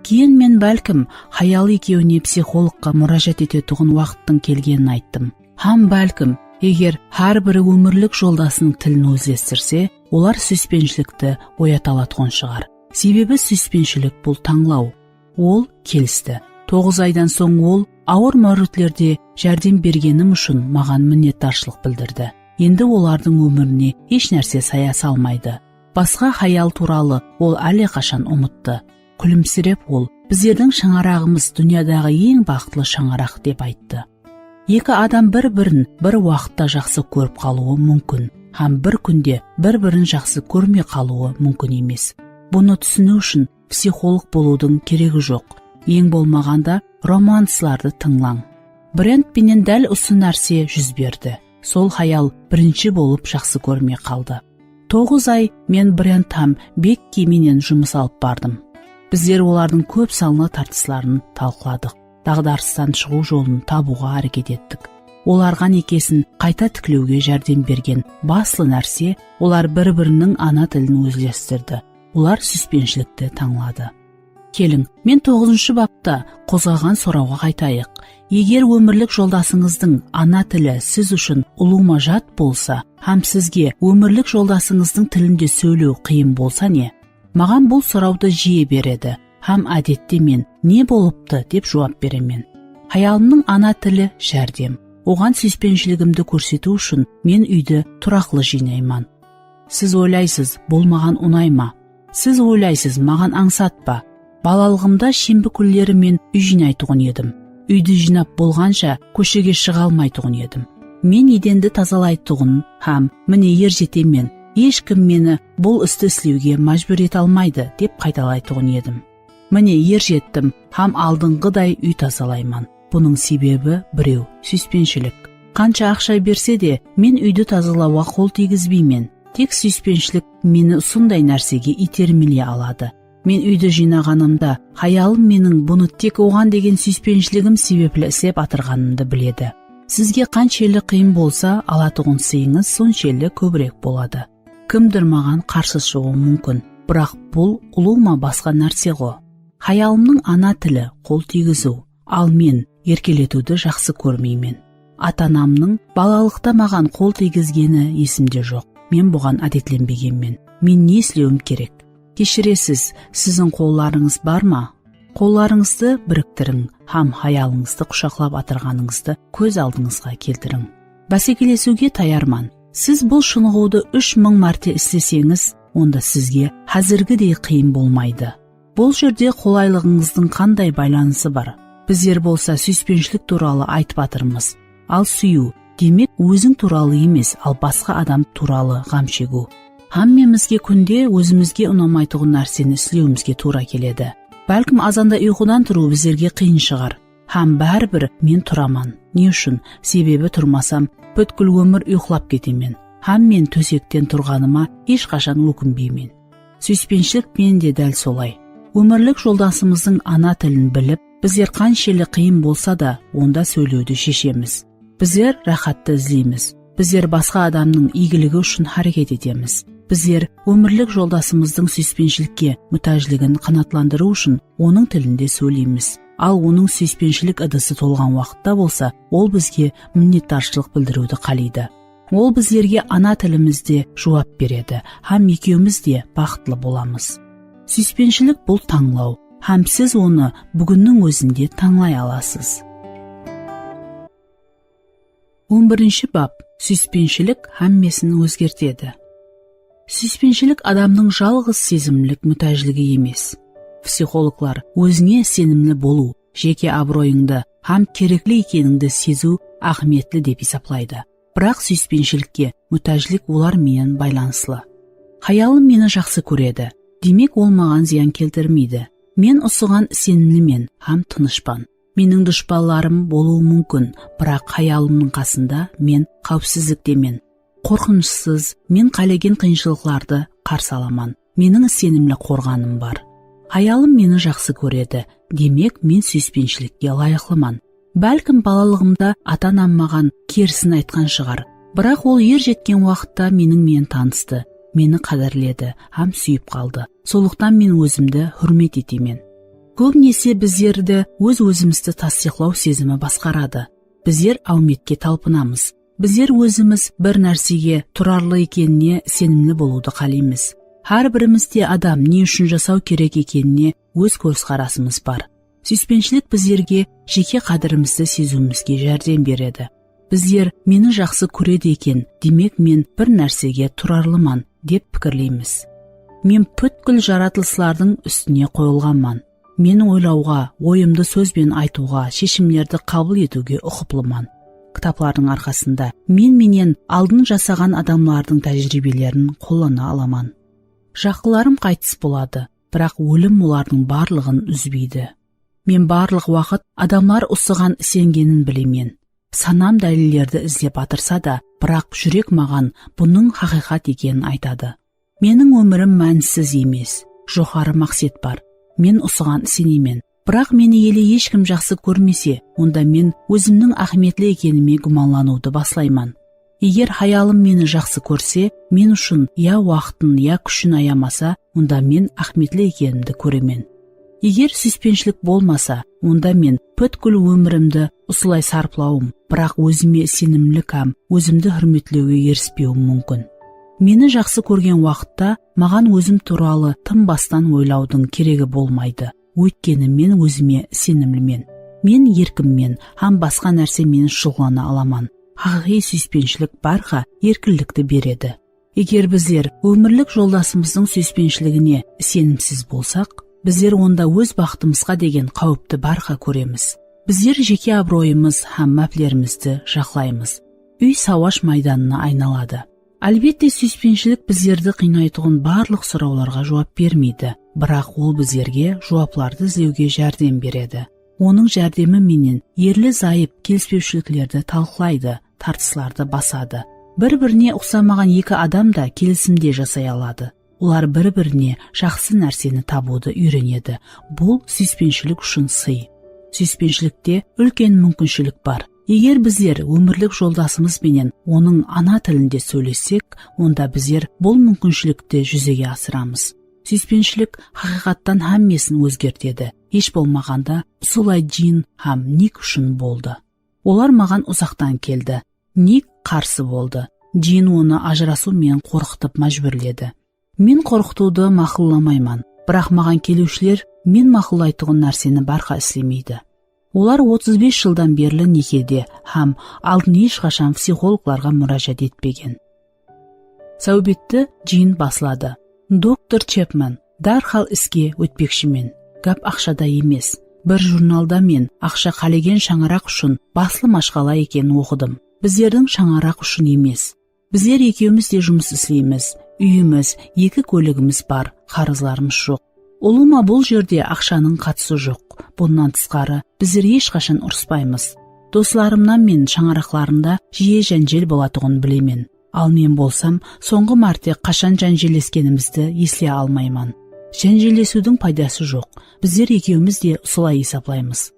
Keyin men bálkim hayalı ekewine psixologqa múrájat etetuǵın waqıttıń kelgenin ayttım. Hám bálkim, eger hár biri ómirlik joldasınıń tilin ózlestirse, olar súyispenshilikti oyata alatuǵın shıǵar. Sebebi súyispenshilik bul tańlaw. Ol kelisti. Toǵız aydan soń ol awır máwritlerde járdem bergenim ushın maǵan minnetdarshılıq bildirdi. Endi olardıń ómirine hesh nárse saya salmaydı. Basqa hayal tuwralı ol álleqashan umıttı. Kúlimsirep ol, bizlerdiń shańaraǵımız dúnyadaǵı eń baxıtlı shańaraq, dep ayttı. Eki adam bir-birin bir waqıtta jaqsı kórip qalıwı múmkin hám bir kúnde bir-birin jaqsı kórmey qalıwı múmkin emes. Bunı túsiniw ushın psixolog bolıwdıń keregi joq. Eń bolmaǵanda romanslardı tıńlań. Brent penen dál usı nárse júz berdi. Sol hayal birinshi bolıp jaqsı kórmey qaldı. Toǵız ay men Brent hám Bekki menen jumıs alıp bardım. Bizler olardıń kóp sanlı tartısların talqıladıq. Daǵdarıstan shıǵıw jolın tabıwǵa háreket ettik. Olarǵan ekesin qayta tiklewge járdem bergen baslı nárse, olar bir-biriniń ana tilin ózlestirdi. Olar súyispenshilikti tańladı. Keliń, men toǵızınshı bapta qozǵaǵan sorawǵa qaytayıq. Eger ómirlik joldasıńızdıń ana tili siz ushın ulıwma jat bolsa hám sizge ómirlik joldasıńızdıń tilinde sóylew qıyın bolsa ne? Maǵan bul sorawdı jiye beredi hám ádette men ne bolıptı dep juwap beremen. Hayalımnıń ana tili járdem. Oǵan súyispenshiligimdi kórsetiw ushın men úydi turaqlı jıynayman. Siz oylaysız, bul maǵan unayma? Siz oylaysız, maǵan ańsatpa? Balalıǵımda shembi kúnleri men úy jıynaytuǵın edim. Úydi jıynap bolǵansha kóshege shıǵa almaytuǵın edim. Men edendi tazalaytuǵın hám, mine, erjetemen, hesh kim meni bul isti islewge májbúr ete almaydı, dep qaytalaytuǵın edim. Mine, erjettim hám aldınǵıday úy tazalayman. Bunıń sebebi birew, súyispenshilik. Qansha aqsha berse de, men úydi tazalawǵa qol tiygizbeymen. Tek súyispenshilik meni usınday nársege iytermeley aladı. Men úydi jıynaǵanımda, hayalım meniń bunı tek oǵan degen súyispenshiligim sebepli islep atırǵanımdı biledi. Sizge qanshelli qıyın bolsa, alatuǵın sıyıńız sonshelli kóbirek boladı. Kimdur maǵan qarsı shıǵıwı múmkin, biraq bul ulıwma basqa nárse ǵo. Hayalımnıń ana tili qol tiygiziw, al men erkeletiwdi jaqsı kórmeymen. Ata-anamnıń balalıqta maǵan qol tiygizgeni esimde joq. Men buǵan ádetlenbegenmen. Men ne islewim kerek? Keshiresiz, siziń qollarıńız bar ma? Qollarıńızdı biriktiriń hám hayalıńızdı qushaqlap atırǵanıńızdı kóz aldıńızǵa keltiriń. Básekelesiwge tayarman. Siz bul shınıǵıwdı úsh mıń márte isleseńiz, onda sizge házirgidey qıyın bolmaydı. Bul jerde qolaylıǵıńızdıń qanday baylanısı bar? Bizler bolsa súyispenshilik tuwralı aytıp atırmız. Al súyiw, demek, óziń tuwralı emes, al basqa adam tuwralı ǵam shegiw. Hámmemizge kúnde ózimizge unamaytuǵın nárseni islewimizge tuwra keledi. Bálkim, azanda uyqıdan turıw bizlerge qıyın shıǵar. Hám báribir men turaman. Ne ushın? Sebebi turmasam, pútkil ómir uyqılap ketemen. Hám men tósekten turǵanıma hesh qashan ókinbeymen. Súyispenshilik penen de dál solay. Ómirlik joldasımızdıń ana tilin bilip, bizler qanshelli qıyın bolsa da, onda sóylewdi sheshemiz. Bizler ráhattı izleymiz. Bizler basqa adamnıń iygiligi ushın háreket etemiz. Bizler ómirlik joldasımızdıń súyispenshilikge mútájligin qanaatlandırıw ushın onıń tilinde sóyleymiz. Al onıń súyispenshilik ıdısı tolǵan waqıtta bolsa, ol bizge minnetdarshılıq bildiriwdi qáleydi. Ol bizlerge ana tilimizde juwap beredi hám ekewimiz de baxıtlı bolamız. Súyispenshilik bul tańlaw, hám siz onı búginniń ózinde tańlay alasız. On birinshi bap. Súyispenshilik hámmesin ózgertedi. Súyispenshilik adamnıń jalǵız sezimlik mútájligi emes. Psixologlar ózińe isenimli bolıw, jeke abıroyıńdı hám kerekli ekenińdi seziw áhmiyetli dep esaplaydı. Biraq súyispenshilikke mútájlik olar menen baylanıslı. Hayalım meni jaqsı kóredi, demek, ol maǵan zıyan keltirmeydi. Men usıǵan isenimlimen hám tınıshpan. Meniń dushpanlarım bolıwı múmkin, biraq hayalımnıń qasında men qáwipsizliktemen. Qorqınıshsız, men qálegen qıyınshılıqlardı qarsı alaman. Meniń isenimli qorǵanım bar. Hayalım meni jaqsı kóredi, demek, men súyispenshilikke ılayıqlıman. Bálkim, balalıǵımda ata-anam maǵan kerisin aytqan shıǵar. Biraq ol er jetken waqıtta meniń menen tanıstı, meni qádirledi hám súyip qaldı. Sonlıqtan men ózimdi húrmet etemen. Kóbinese bizlerdi óz-ózimizdi tastıyıqlaw sezimi basqaradı. Bizler áwmetke talpınamız. Bizler ózimiz bir nársege turarlı ekenine isenimli bolıwdı qáleymiz. Hár birimizde adam ne ushın jasaw kerek ekenine óz kózqarasımız bar. Súyispenshilik bizlerge jeke qádirimizdi seziwimizge járdem beredi. Bizler meni jaqsı kóredi eken, demek, men bir nársege turarlıman, dep pikirleymiz. Men pútkil jaratılıslardıń ústine qoyılǵanman. Men oylawǵa, oyımdı sóz benen aytıwǵa, sheshimlerdi qabıl etiwge uqıplıman. Kitaplardıń arqasında men menen aldın jasaǵan adamlardıń tájiriybelerin qollana alaman. Jaqınlarım qaytıs boladı, biraq ólim olardıń barlıǵın úzbeydi. Men barlıq waqıt adamlar usıǵan isengenin bilemen. Sanam dálillerdi izlep atırsa da, biraq júrek maǵan bunıń haqıyqat ekenin aytadı. Meniń ómirim mánisiz emes, joqarı maqset bar. Men usıǵan isenemen. Biraq meni ele hesh kim jaqsı kórmese, onda men ózimniń áhmiyetli ekenime gúmanlanıwdı baslayman. Eger hayalım meni jaqsı kórse, men ushın ya waqtın, ya kúshin ayamasa, onda men áhmiyetli ekenimdi kóremen. Eger súyispenshilik bolmasa, onda men pútkil ómirimdi usılay sarplawım, biraq ózime isenimlilik hám ózimdi húrmetlewge erispewim múmkin. Meni jaqsı kórgen waqıtta maǵan ózim tuwralı tım bastan oylawdıń keregi bolmaydı. Óytkeni men ózime isenimlimen. Men erkinmen hám basqa nárse menen shuǵıllana alaman. Haqıyqıy súyispenshilik bárha erkinlikti beredi. Eger bizler ómirlik joldasımızdıń súyispenshiligine isenimsiz bolsaq, bizler onda óz baxtımızǵa degen qáwipti bárha kóremiz. Bizler jeke abıroyımız hám máplerimizdi jaqlaymız. Úy sawash maydanına aynaladı. Álbette, súyispenshilik bizlerdi qıynaytuǵın barlıq sorawlarǵa juwap bermeydi, biraq ol bizlerge juwaplardı izlewge járdem beredi. Onıń járdemi menen erli-zayıp kelispewshiliklerdi talıqlaydı, tartıslardı basadı. Bir-birine uqsamaǵan eki adam da kelisimde jasay aladı. Olar bir-birine jaqsı nárseni tabıwdı úyrenedi. Bul súyispenshilik ushın sıy. Súyispenshilikte úlken múmkinshilik bar. Eger bizler ómirlik joldasımız benen onıń ana tilinde sóylessek, onda bizler bul múmkinshilikti júzege asıramız. Súyispenshilik haqıyqattan hámmesin ózgertedi. Hesh bolmaǵanda, usılay Jin hám Nik ushın boldı. Olar maǵan uzaqtan keldi. Nik qarsı boldı. Jin onı ajırasıw menen qorqıtıp májbúrledi. Men qorqıtıwdı maqıllamayman, biraq maǵan keliwshiler men maqullaytuǵın nárseni bárha islemeydi. Olar otız bes jıldan berli nekede hám aldın hesh qashan psixologlarǵa múrájat etpegen. Sáwbetti Jin basladı. Doktor Chepman, dárhal iske ótpekshimen. Gáp aqshada emes. Bir jurnalda men aqsha qálegen shańaraq ushın baslı mashqala ekenin oqıdım. Bizlerdiń shańaraq ushın emes. Bizler ekewimiz de jumıs isleymiz. Úyimiz, eki kóligimiz bar, qarızlarımız joq. Ulıwma bul jerde aqshanıń qatısı joq. Bunnan tısqarı, bizler hesh qashan urıspaymız. Doslarımnan men shańaraqlarında jiye jánjel bolatuǵının bilemen. Al men bolsam, sońǵı márte qashan jánjelleskenimizdi esley almayman. Jánjellesiwdiń paydası joq. Bizler ekewimiz de usılay esaplaymız.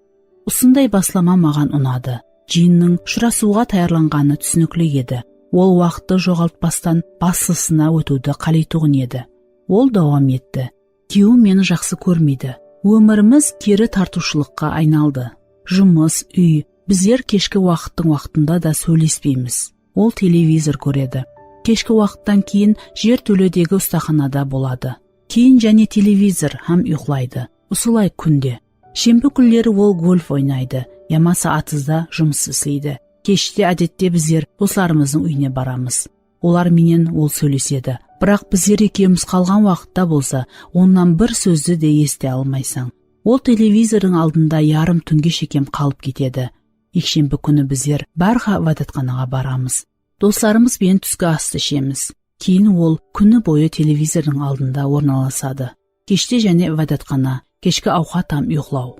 Usınday baslama maǵan unadı. Jinniń ushırasıwǵa tayarlanǵanı túsinikli edi. Ol waqıttı joǵaltpastan baslısına ótiwdi qáleytuǵın edi. Ol dawam etti. Kúyewim meni jaqsı kórmeydi. Ómirimiz keri tartıwshılıqqa aynaldı. Jumıs, úy, bizler keshki waqıttıń waqtında da sóylespeymiz. Ol televizor kóredi. Keshki waqıttan keyin jer tóledegi ustaxanada boladı. Keyin jáne televizor hám uyıqlaydı. Usılay kúnde. Shembi kúnleri ol golf oynaydı, yamasa atızda jumıs isleydi. Keshte, ádette, bizler doslarımızdıń úyine baramız. Olar menen ol sóylesedi. Biraq bizler ekewimiz qalǵan waqıtta bolsa, onnan bir sózdi de esite almaysań. Ol televizordıń aldında yarım túnge shekem qalıp ketedi. Ekshembi kúni bizler bárha ibadatxanaǵa baramız. Doslarımız benen túski astı ishemiz. Keyin ol kúni boyı televizordıń aldında ornalasadı. Keshte jáne ibadatxana, keshki awqat hám uyıqlaw.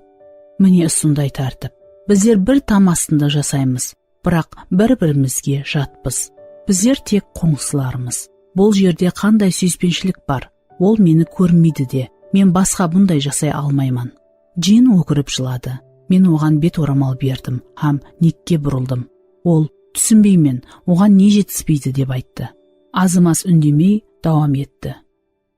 Mine, usınday tártip. Bizler bir tam astında jasaymız, biraq bir-birimizge jatpız. Bizler tek qońsılarmız. Bul jerde qanday súyispenshilik bar? Ol meni kórmeydi de, men basqa bunday jasay almayman. Jin ókirip jıladı. Men oǵan bet oramal berdim hám Nikke burıldım. Ol, túsinbeymen, oǵan ne jetispeydi, dep ayttı. Azımaz úndemey dawam etti.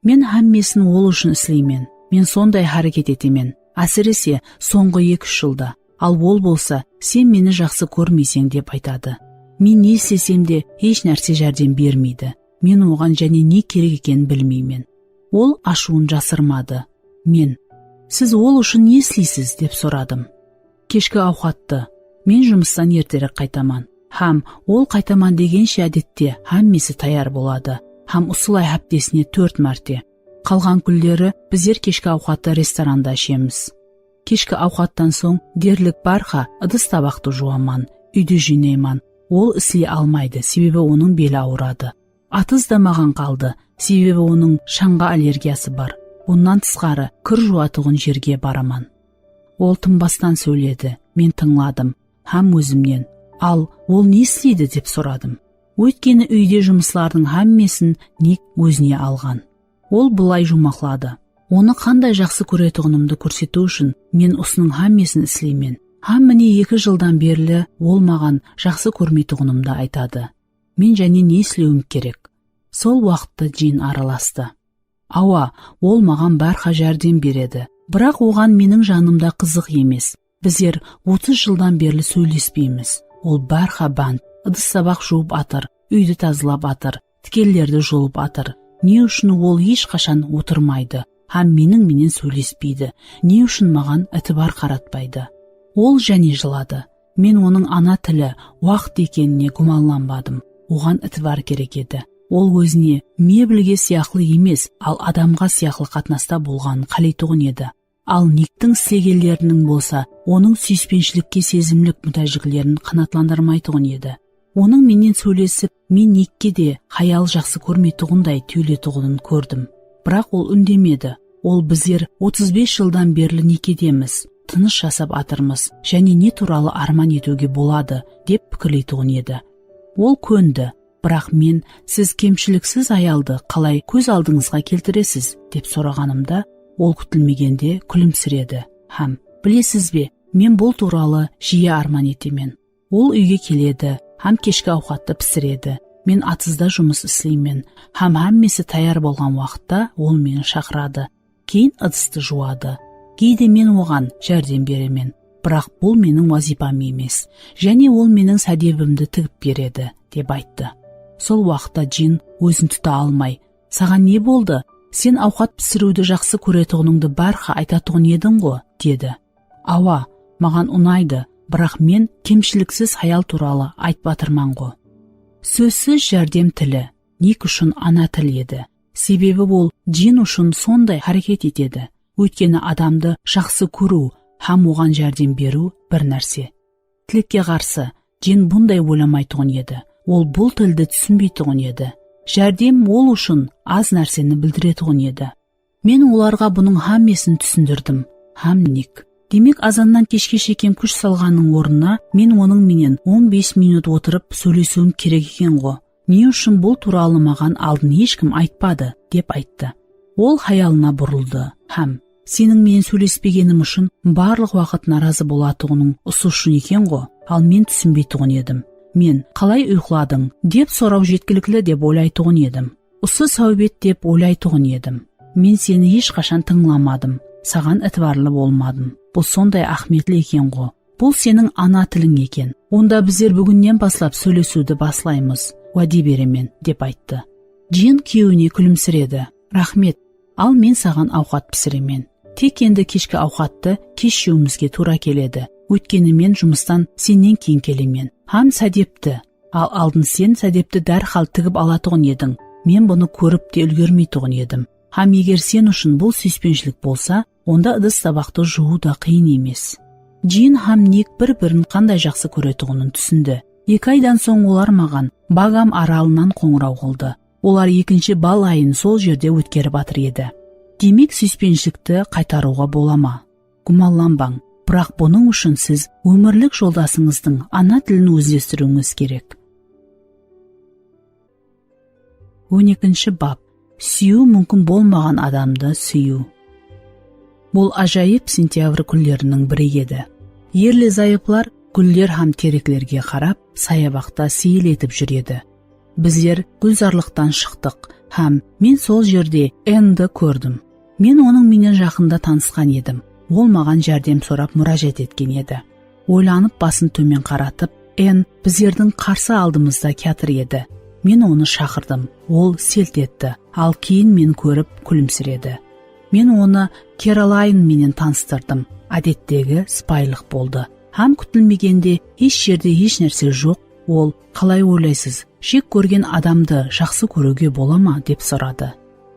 Men hámmesin ol ushın isleymen. Men sonday háreket etemen. Ásirese, sońǵı eki-úsh jılda. Al ol bolsa, sen meni jaqsı kórmeyseń, dep aytadı. Men ne islesem de, hesh nárse járdem bermeydi. Men oǵan jáne ne kerek ekenin bilmeymen. Ol ashıwın jasırmadı. Men, siz ol ushın ne isleysiz, dep soradım. Keshki awqattı. Men jumıstan erterek qaytaman. Hám ol qaytaman degenshe, ádette, hámmesi tayar boladı. Hám usılay háptesine tórt márte. Qalǵan kúnleri bizler keshki awqattı restoranda ishemiz. Keshki awqattan soń derlik bárha ıdıs-tabaqtı juwaman, úydi jıynayman. Ol isley almaydı, sebebi onıń beli awıradı. Atız da maǵan qaldı, sebebi onıń shańǵa allergiyası bar. Onnan tısqarı, kir juwatuǵın jerge baraman. Ol tınbastan sóyledi, men tıńladım hám ózimnen, al, ol ne isleydi, dep soradım. Óytkeni úyde jumıslardıń hámmesin Nik ózine alǵan. Ol bılay juwmaqladı. Onı qanday jaqsı kóretuǵınımdı kórsetiw ushın men usınıń hámmesin isleymen. Hám mine eki jıldan berli ol maǵan jaqsı kórmeytuǵınımdı aytadı. Men jáne ne islewim kerek? Sol waqıtta Jin aralastı. Awa, ol maǵan bárha járdem beredi. Biraq oǵan meniń janımda qızıq emes. Bizler otız jıldan berli sóylespeymiz. Ol bárha bánt, ıdıs-tabaq juwıp atır, úydi tazalap atır, tikellerdi julıp atır. Ne ushın ol hesh qashan otırmaydı hám meniń menen sóylespeydi? Ne ushın maǵan itibar qaratpaydı? Ol jáne jıladı. Men onıń ana tili, waqıt ekenine gúmanlanbadım. Oǵan itibar kerek edi. Ol ózine mebelge sıyaqlı emes, al adamǵa sıyaqlı qatnasta bolǵanın qáleytuǵın edi. Al Niktiń islegenleriniń bolsa onıń súyispenshilikке sezimlik mútájliklerin qanaatlandırmaytuǵın edi. Onıń menen sóylesip, men Nikke de hayal jaqsı kórmeytuǵınday túyiletuǵının kórdim. Biraq ol úndemedi. Ol, bizler otız bes jıldan berli nekedemiz, tınısh jasap atırmız, jáne ne tuwralı árman etiwge boladı, dep pikirleytuǵın edi. Ol kóndi. Biraq men, siz kemshiliksiz hayaldı qalay kóz aldıńızǵa keltiresiz, dep soraǵanımda, ol kútilmegende kúlimsiredi hám, bilesiz be, men bul tuwralı jiyi árman etemen. Ol úyge keledi hám keshki awqattı pisiredi. Men atızda jumıs isleymen hám hámmesi tayar bolǵan waqıtta ol meni shaqıradı. Keyin ıdıstı juwadı. Geyde men oǵan járdem beremen. Biraq bul meniń wazıypam emes. Jáne ol meniń sádebimdi tigip beredi, dep ayttı. Sol waqıtta Jin ózin tuta almay, saǵan ne boldı? Sen awqat pisiriwdi jaqsı kóretuǵınıńdı bárha aytatuǵın ediń-ǵo, dedi. Awa, maǵan unaydı, biraq men kemshiliksiz hayal tuwralı aytıp atırman-ǵo. Sózsiz járdem tili. Nik ushın ana til edi. Sebebi ol Jin ushın sonday háreket etedi. Óytkeni adamdı jaqsı kóriw hám oǵan járdem beriw bir nárse. Tilekke qarsı, Jin bunday oylamaytuǵın edi. Ol bul tildi túsinbeytuǵın edi. Járdem ol ushın az nárseni bildiretuǵın edi. Men olarǵa bunıń hámmesin túsindirdim. Hám Nik. Demek, azannan keshke shekem kúsh salǵannıń ornına men onıń menen on bes minut otırıp sóylesiwim kerek eken-ǵo. Ne ushın bul tuwralı maǵan aldın hesh kim aytpadı, dep ayttı. Ol hayalına burıldı hám, seniń menen sóylespegenim ushın barlıq waqıt narazı bolatuǵınıń usı ushın eken-ǵo, al men túsinbeytuǵın edim. Men, qalay uyqıladıń, dep soraw jetkilikli dep oylaytuǵın edim. Usı sáwbet dep oylaytuǵın edim. Men seni hesh qashan tıńlamadım, saǵan itibarlı bolmadım. Bul sonday áhmiyetli eken-ǵo. Bul seniń ana tiliń eken. Onda bizler búginnen baslap sóylesiwdi baslaymız, wáde beremen, dep ayttı. Jin kúyewine kúlimsiredi. Raxmet. Al men saǵan awqat pisiremen. Tek endi keshki awqattı kesh jewimizge tuwra keledi. Óytkeni men jumıstan sennen keyin kelemen. Hám sádepti. Al aldın sen sádepti dárhal tigip alatuǵın ediń. Men bunı kórip te úlgermeytuǵın edim. Hám eger sen ushın bul súyispenshilik bolsa, onda ıdıs-tabaqtı juwıw da qıyın emes. Jin hám Nik bir-birin qanday jaqsı kóretuǵının túsindi. Eki aydan soń olar maǵan Bagam aralınan qońıraw qıldı. Olar ekinshi bal ayın sol jerde ótkerip atır edi. Demek, súyispenshilikti qaytarıwǵa bola ma? Gúmanlanbań, biraq bunıń ushın siz ómirlik joldasıńızdıń ana tilin ózlestiriwińiz kerek. On ekinshi bap. Súyiw múmkin bolmaǵan adamdı súyiw. Bul ájayıp sentyabr kúnleriniń biri edi. Erli-zayıplar gúller hám tereklerge qarap, sayabaqta seyil etip júr edi. Bizler gúlzarlıqtan shıqtıq hám men sol jerde Enndi kórdim. Men onıń menen jaqında tanısqan edim. Ol maǵan járdem sorap múrájat etken edi. Oylanıp basın tómen qaratıp, En bizlerdiń qarsı aldımızda kiyatır edi. Men onı shaqırdım. Ol selt etti, al keyin meni kórip kúlimsiredi. Men onı Kerolayn menen tanıstırdım. Ádettegi sıpayılıq boldı. Hám kútilmegende hesh jerde hesh nárse joq. Ol, qalay oylaysız, jek kórgen adamdı jaqsı kóriwge bola ma? Dep soradı.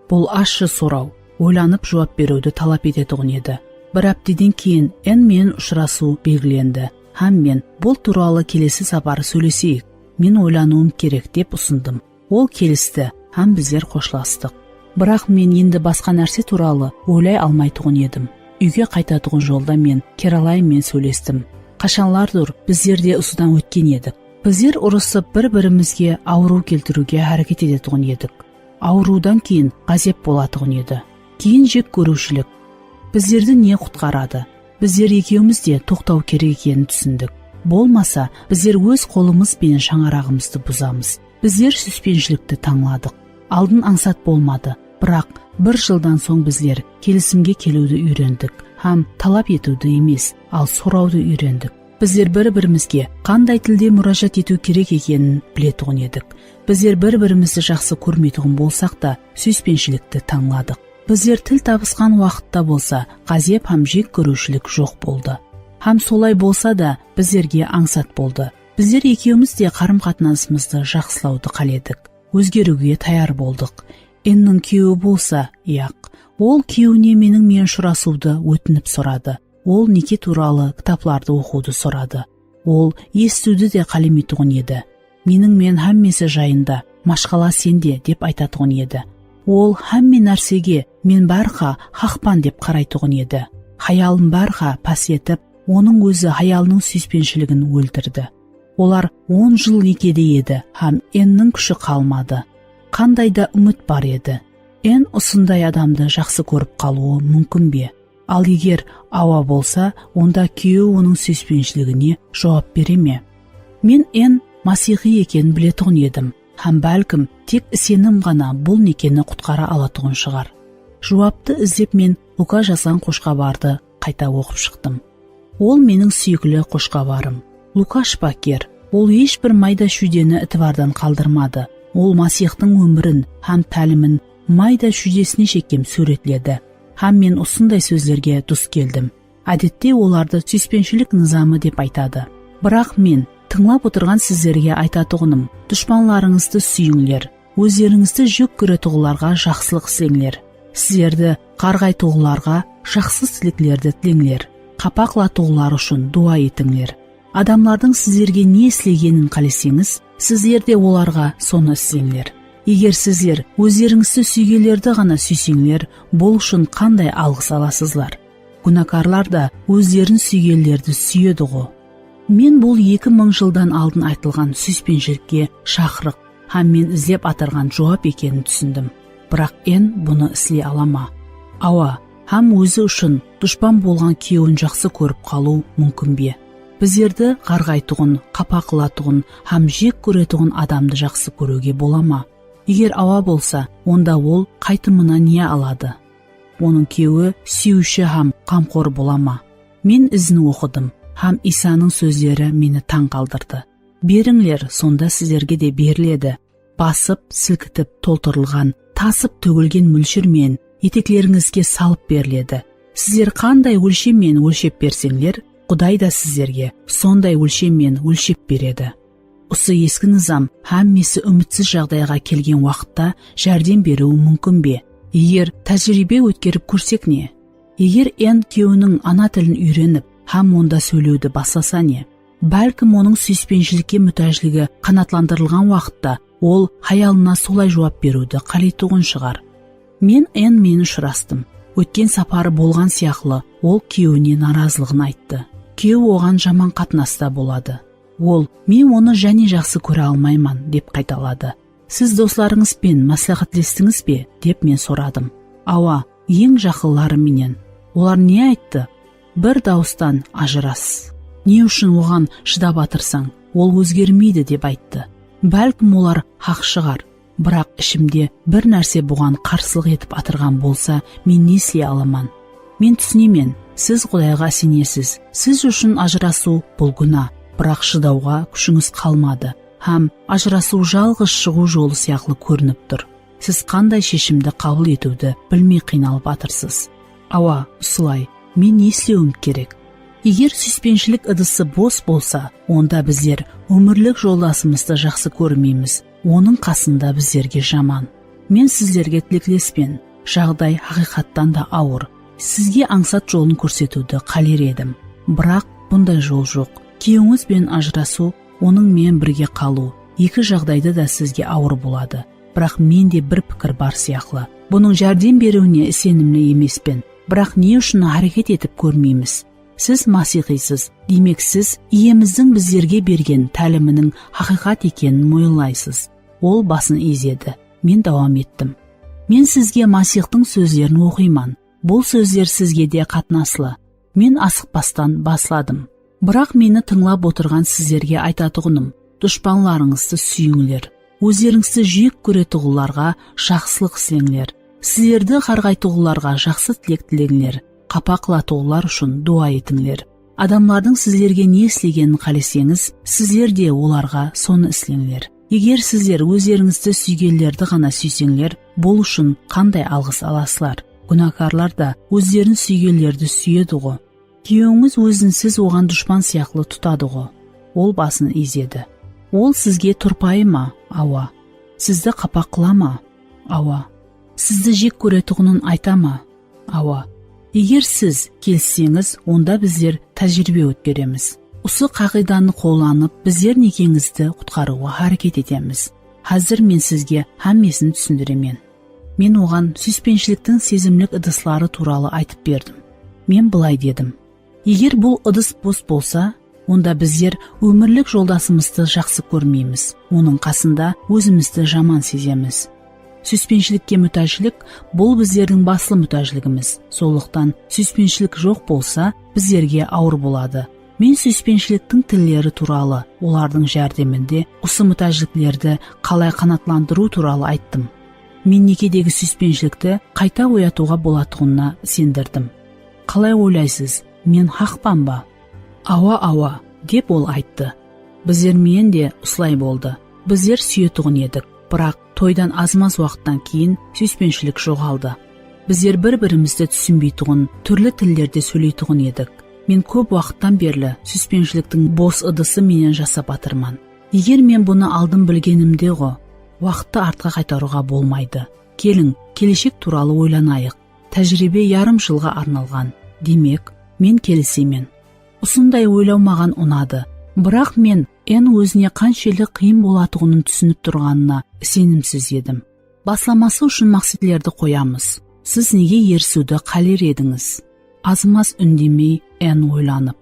Bul ashshı soraw, oylanıp juwap beriwdi talap etetuǵın edi. Bir hápteden keyin En menen ushırasıw belgilendi hám men bul tuwralı kelesi sapar sóyleseyik, men oylanıwım kerek dep usındım. Ol kelisti hám bizler xoshlastıq. Biraq men endi basqa nárse tuwralı oylay almaytuǵın edim. Úyge qaytatuǵın jolda men Kerolayn menen sóylestim. Qashanlardur bizler de usıdan ótken edik. Bizler urısıp, bir-birimizge awırıw keltiriwge háreket etetuǵın edik. Awırıwdan keyin ǵázep bolatuǵın edi. Keyin jek kóriwshilik. Bizlerdi ne qutqaradı? Bizler ekewimiz de toqtaw kerek ekenin túsindik. Bolmasa, bizler óz qolımız benen shańaraǵımızdı buzamız. Bizler súyispenshilikti tańladıq. Aldın ańsat bolmadı, biraq bir jıldan soń bizler kelisimge keliwdi úyrendik hám talap etiwdi emes, al sorawdı úyrendik. Bizler bir-birimizge qanday tilde múrájat etiw kerek ekenin biletuǵın edik. Bizler bir-birimizdi jaqsı kórmeytuǵın bolsaq ta, súyispenshilikti tańladıq. Bizler til tabısqan waqıtta bolsa, ǵázep hám jek kóriwshilik joq boldı. Hám solay bolsa da, bizlerge ańsat boldı. Bizler ekewimiz de qarım-qatnasımızdı jaqsılawdı qáledik. Ózgeriwge tayar boldıq. Enniń kúyewi bolsa, yaq. Ol kúyewine meniń menen ushırasıwdı ótinip soradı. Ol neke tuwralı kitaplardı oqıwdı soradı. Ol esitiwdi de qálemeytuǵın edi. Meniń menen hámmesi jayında, mashqala sende, dep aytatuǵın edi. Ol hámme nársege men bárha haqpan dep qaraytuǵın edi. Hayalın bárha pás etip, onıń ózi hayalınıń súyispenshiligin óltirdi. Olar on jıl nekede edi hám Enniń kúshi qalmadı. Qanday da úmit bar edi. En usınday adamdı jaqsı kórip qalıwı múmkin be? Al eger awa bolsa, onda kúyewi onıń súyispenshiligine juwap bere me? Men En masiyxıy ekenin biletuǵın edim hám bálkim tek isenim ǵana bul nekeni qutqara alatuǵın shıǵar. Juwaptı izlep men Luka jazǵan xoshxabardı qayta oqıp shıqtım. Ol meniń súyikli xoshxabarım. Luka shıpaker, ol hesh bir mayda-shúydeni itibardan qaldırmadı. Ol Masiyxtıń ómirin hám tálimin mayda-shúydesine shekem súwretledi. Hám men usınday sózlerge dus keldim. Ádette olardı súyispenshilik nızamı dep aytadı. Biraq men, tıńlap otırǵan sizlerge aytatuǵınım, dushpanlarıńızdı súyińler, Ózlerińizdi jek kóretuǵınlarǵa jaqsılıq isleńler. Sizlerdi ǵarǵaytuǵınlarǵa jaqsı tileklerdi tileńler. Qapaq qılatuǵınlar ushın duwa etińler. Adamlardıń sizlerge ne islegenin qáleseńiz, sizler de olarǵa sonı isleńler. Eger sizler ózlerińizdi súygenlerdi ǵana súyseńler, bul ushın qanday alǵıs alasızlar? Gúnakarlar da ózlerin súygenlerdi súyedi-ǵo. Men bul eki mıń jıldan aldın aytılǵan súyispenshilikke shaqırıq hám men izlep atırǵan juwap ekenin túsindim. Biraq Enn bunı isley ala ma? Awa, hám ózi ushın dushpan bolǵan kúyewin jaqsı kórip qalıw múmkin be? Bizlerdi ǵarǵaytuǵın, qapaq qılatuǵın hám jek kóretuǵın adamdı jaqsı kóriwge bola ma? Eger awa bolsa, onda ol qaytımına ne aladı? Onıń kúyewi súyiwshi hám ǵamqor bola ma? Men izin oqıdım hám Iysanıń sózleri meni tań qaldırdı. Berińler, sonda sizlerge de beriledi. Basıp, silkitip toltırılǵan, tasıp tógilgen mólsher menen eteklerińizge salıp beriledi. Sizler qanday ólshem menen ólshep berseńler, Quday da sizlerge sonday ólshem menen ólshep beredi. Usı eski nızam hámmesi úmitsiz jaǵdayǵa kelgen waqıtta járdem beriwi múmkin be? Eger tájiriybe ótkerip kórsek ne? Eger Enn kúyewiniń ana tilin úyrenip hám onda sóylewdi baslasa ne? Bálkim onıń súyispenshilikке mútájligi qanaatlandırılǵan waqıtta ol hayalına solay juwap beriwdi qáleytuǵın shıǵar. Men Enn menen ushırastım. Ótken saparı bolǵan sıyaqlı ol kúyewine narazılıǵın ayttı. Kúyewi oǵan jaman qatnasta boladı. Ol, "Men onı jáne jaqsı kóre almayman," dep qaytaladı. "Siz doslarıńız benen másláhátlestińiz be?" dep men soradım. "Awa, eń jaqınları menen." "Olar ne ayttı?" "Bir dawıstan ajıras. Ne ushın oǵan shıdap atırsań, ol ózgermeydi," dep ayttı. Bálkim olar haq shıǵar, biraq ishimde bir nárse buǵan qarsılıq etip atırǵan bolsa, men ne isley alaman? Men túsinemen, siz Qudayǵa isenesiz. Siz ushın ajırasıw bul gúna, biraq shıdawǵa kúshińiz qalmadı hám ajırasıw jalǵız shıǵıw jolı sıyaqlı kórinip tur. Siz qanday sheshimdi qabıl etiwdi bilmey qıynalıp atırsız. Awa, usılay. Men ne islewim kerek? Eger súyispenshilik ıdısı bos bolsa, onda bizler ómirlik joldasımızdı jaqsı kórmeymiz, onıń qasında bizlerge jaman. Men sizlerge tileklespen, jaǵday haqıyqattan da awır. Sizge ańsat jolın kórsetiwdi qáler edim. Biraq bunday jol joq. Kúyewińiz benen ajırasıw, onıń menen birge qalıw, eki jaǵdayda da sizge awır boladı. Biraq mende bir pikir bar sıyaqlı. Bunıń járdem beriwine isenimli emespen. Biraq ne ushın háreket etip kórmeymiz? Siz masiyxıysız, deymek, siz Iyemizdiń bizlerge bergen táliminiń haqıyqat ekenin moyınlaysız. Ol basın iyzedi. Men dawam ettim. Men sizge Masiyxtıń sózlerin oqıyman. Bul sózler sizge de qatnaslı. Men asıqpastan basladım. Biraq meni tıńlap otırǵan sizlerge aytatuǵınım, dushpanlarıńızdı súyińler. Ózlerińizdi jek kóretuǵınlarǵa jaqsılıq isleńler. Sizlerdi ǵarǵaytuǵınlarǵa jaqsı tilek tileńler. Qapaq qılatuǵınlar ushın duwa etińler. Adamlardıń sizlerge ne islegenin qáleseńiz, sizler de olarǵa sonı isleńler. Eger sizler ózlerińizdi súygenlerdi ǵana súyseńler, bul ushın qanday alǵıs alasızlar? Gúnakarlar da ózlerin súygenlerdi súyedi-ǵo. Kúyewińiz ózin siz oǵan dushpan sıyaqlı tutadı-ǵo. Ol basın iyzedi. Ol sizge turpayı ma? Awa. Sizdi qapaq qıla ma? Awa. Sizdi jek kóretuǵının ayta ma? Awa. Eger siz keliseńiz, onda bizler tájiriybe ótkeremiz. Usı qaǵıydanı qollanıp, bizler nekeńizdi qutqarıwǵa háreket etemiz. Házir men sizge hámmesin túsindiremen. Men oǵan súyispenishiliktiń sezimlik ıdısları tuwralı aytıp berdim. Men bılay dedim, "Eger bul ıdıs bos bolsa, onda bizler ómirlik joldasımızdı jaqsı kórmeymiz, onıń qasında ózimizdi jaman sezemiz." Súyispenshilik, mútájlik, bul bizlerdiń baslı mútájligimiz. Sonlıqtan súyispenshilik joq bolsa, bizlerge awır boladı. Men súyispenshiliktiń tilleri tuwralı, olardıń járdeminde usı mútájliklerdi qalay qanaatlandırıw tuwralı ayttım. Men nekedegi súyispenshilikti qayta oyatıwǵa bolatuǵınına isendirdim. Qalay oylaysız, men haqpan ba? Awa, awa, dep ol ayttı. Bizler menen de usılay boldı. Bizler súyetuǵın edik, biraq toydan azmaz waqıttan keyin súyispenshilik joǵaldı. Bizler bir-birimizdi túsinbeytuǵın, túrli tillerde sóyleytuǵın edik. Men kóp waqıttan berli súyispenishiliktiń bos ıdısı menen jasap atırman. Eger men bunı aldın bilgenimde-ǵo, Waqıttı artqa qaytarıwǵa bolmaydı. Keliń, keleshek tuwralı oylanayıq. Tájiriybe yarım jılǵa arnalǵan. Demek, men kelisemen. Usınday oylaw maǵan unadı. Biraq men Enn ózine qanshelli qıyın bolatuǵının túsinip turǵanına isenimsiz edim. Baslaması ushın maqsetlerdi qoyamız. Siz nege erisiwdi qáler edińiz? Azmaz úndemey Enn oylanıp.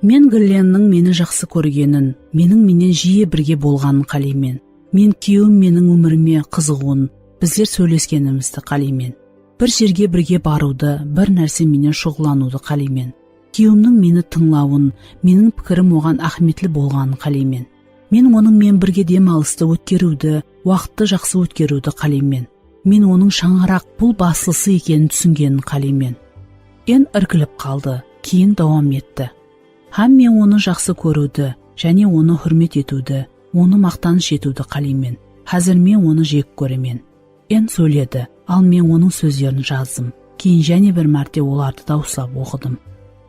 Men Glenniń meni jaqsı kórgenin, meniń menen jiye birge bolǵanın qáleymen. Men kúyewim meniń ómirime qızıǵıwın, bizler sóyleskenimizdi qáleymen. Bir jerge birge barıwdı, bir nárse menen shuǵıllanıwdı qáleymen. Kúyewimniń meni tıńlawın, meniń pikirim oǵan áhmiyetli bolǵanın qáleymen. Men onıń men birge dem alıstı ótkeriwdi, waqıttı jaqsı ótkeriwdi qáleymen. Men onıń shańaraq bul baslısı ekenin túsingenin qáleymen. Enn irkilip qaldı, keyin dawam etti. Hámme onı jaqsı kóriwdi, jáne onı húrmet etiwdi, onı maqtanısh etiwdi qáleymen. Házir men onı jek kóremen. Enn sóyledi, al men onıń sózlerin jazdım. Keyin jáne bir márte olardı dawıslap oqıdım.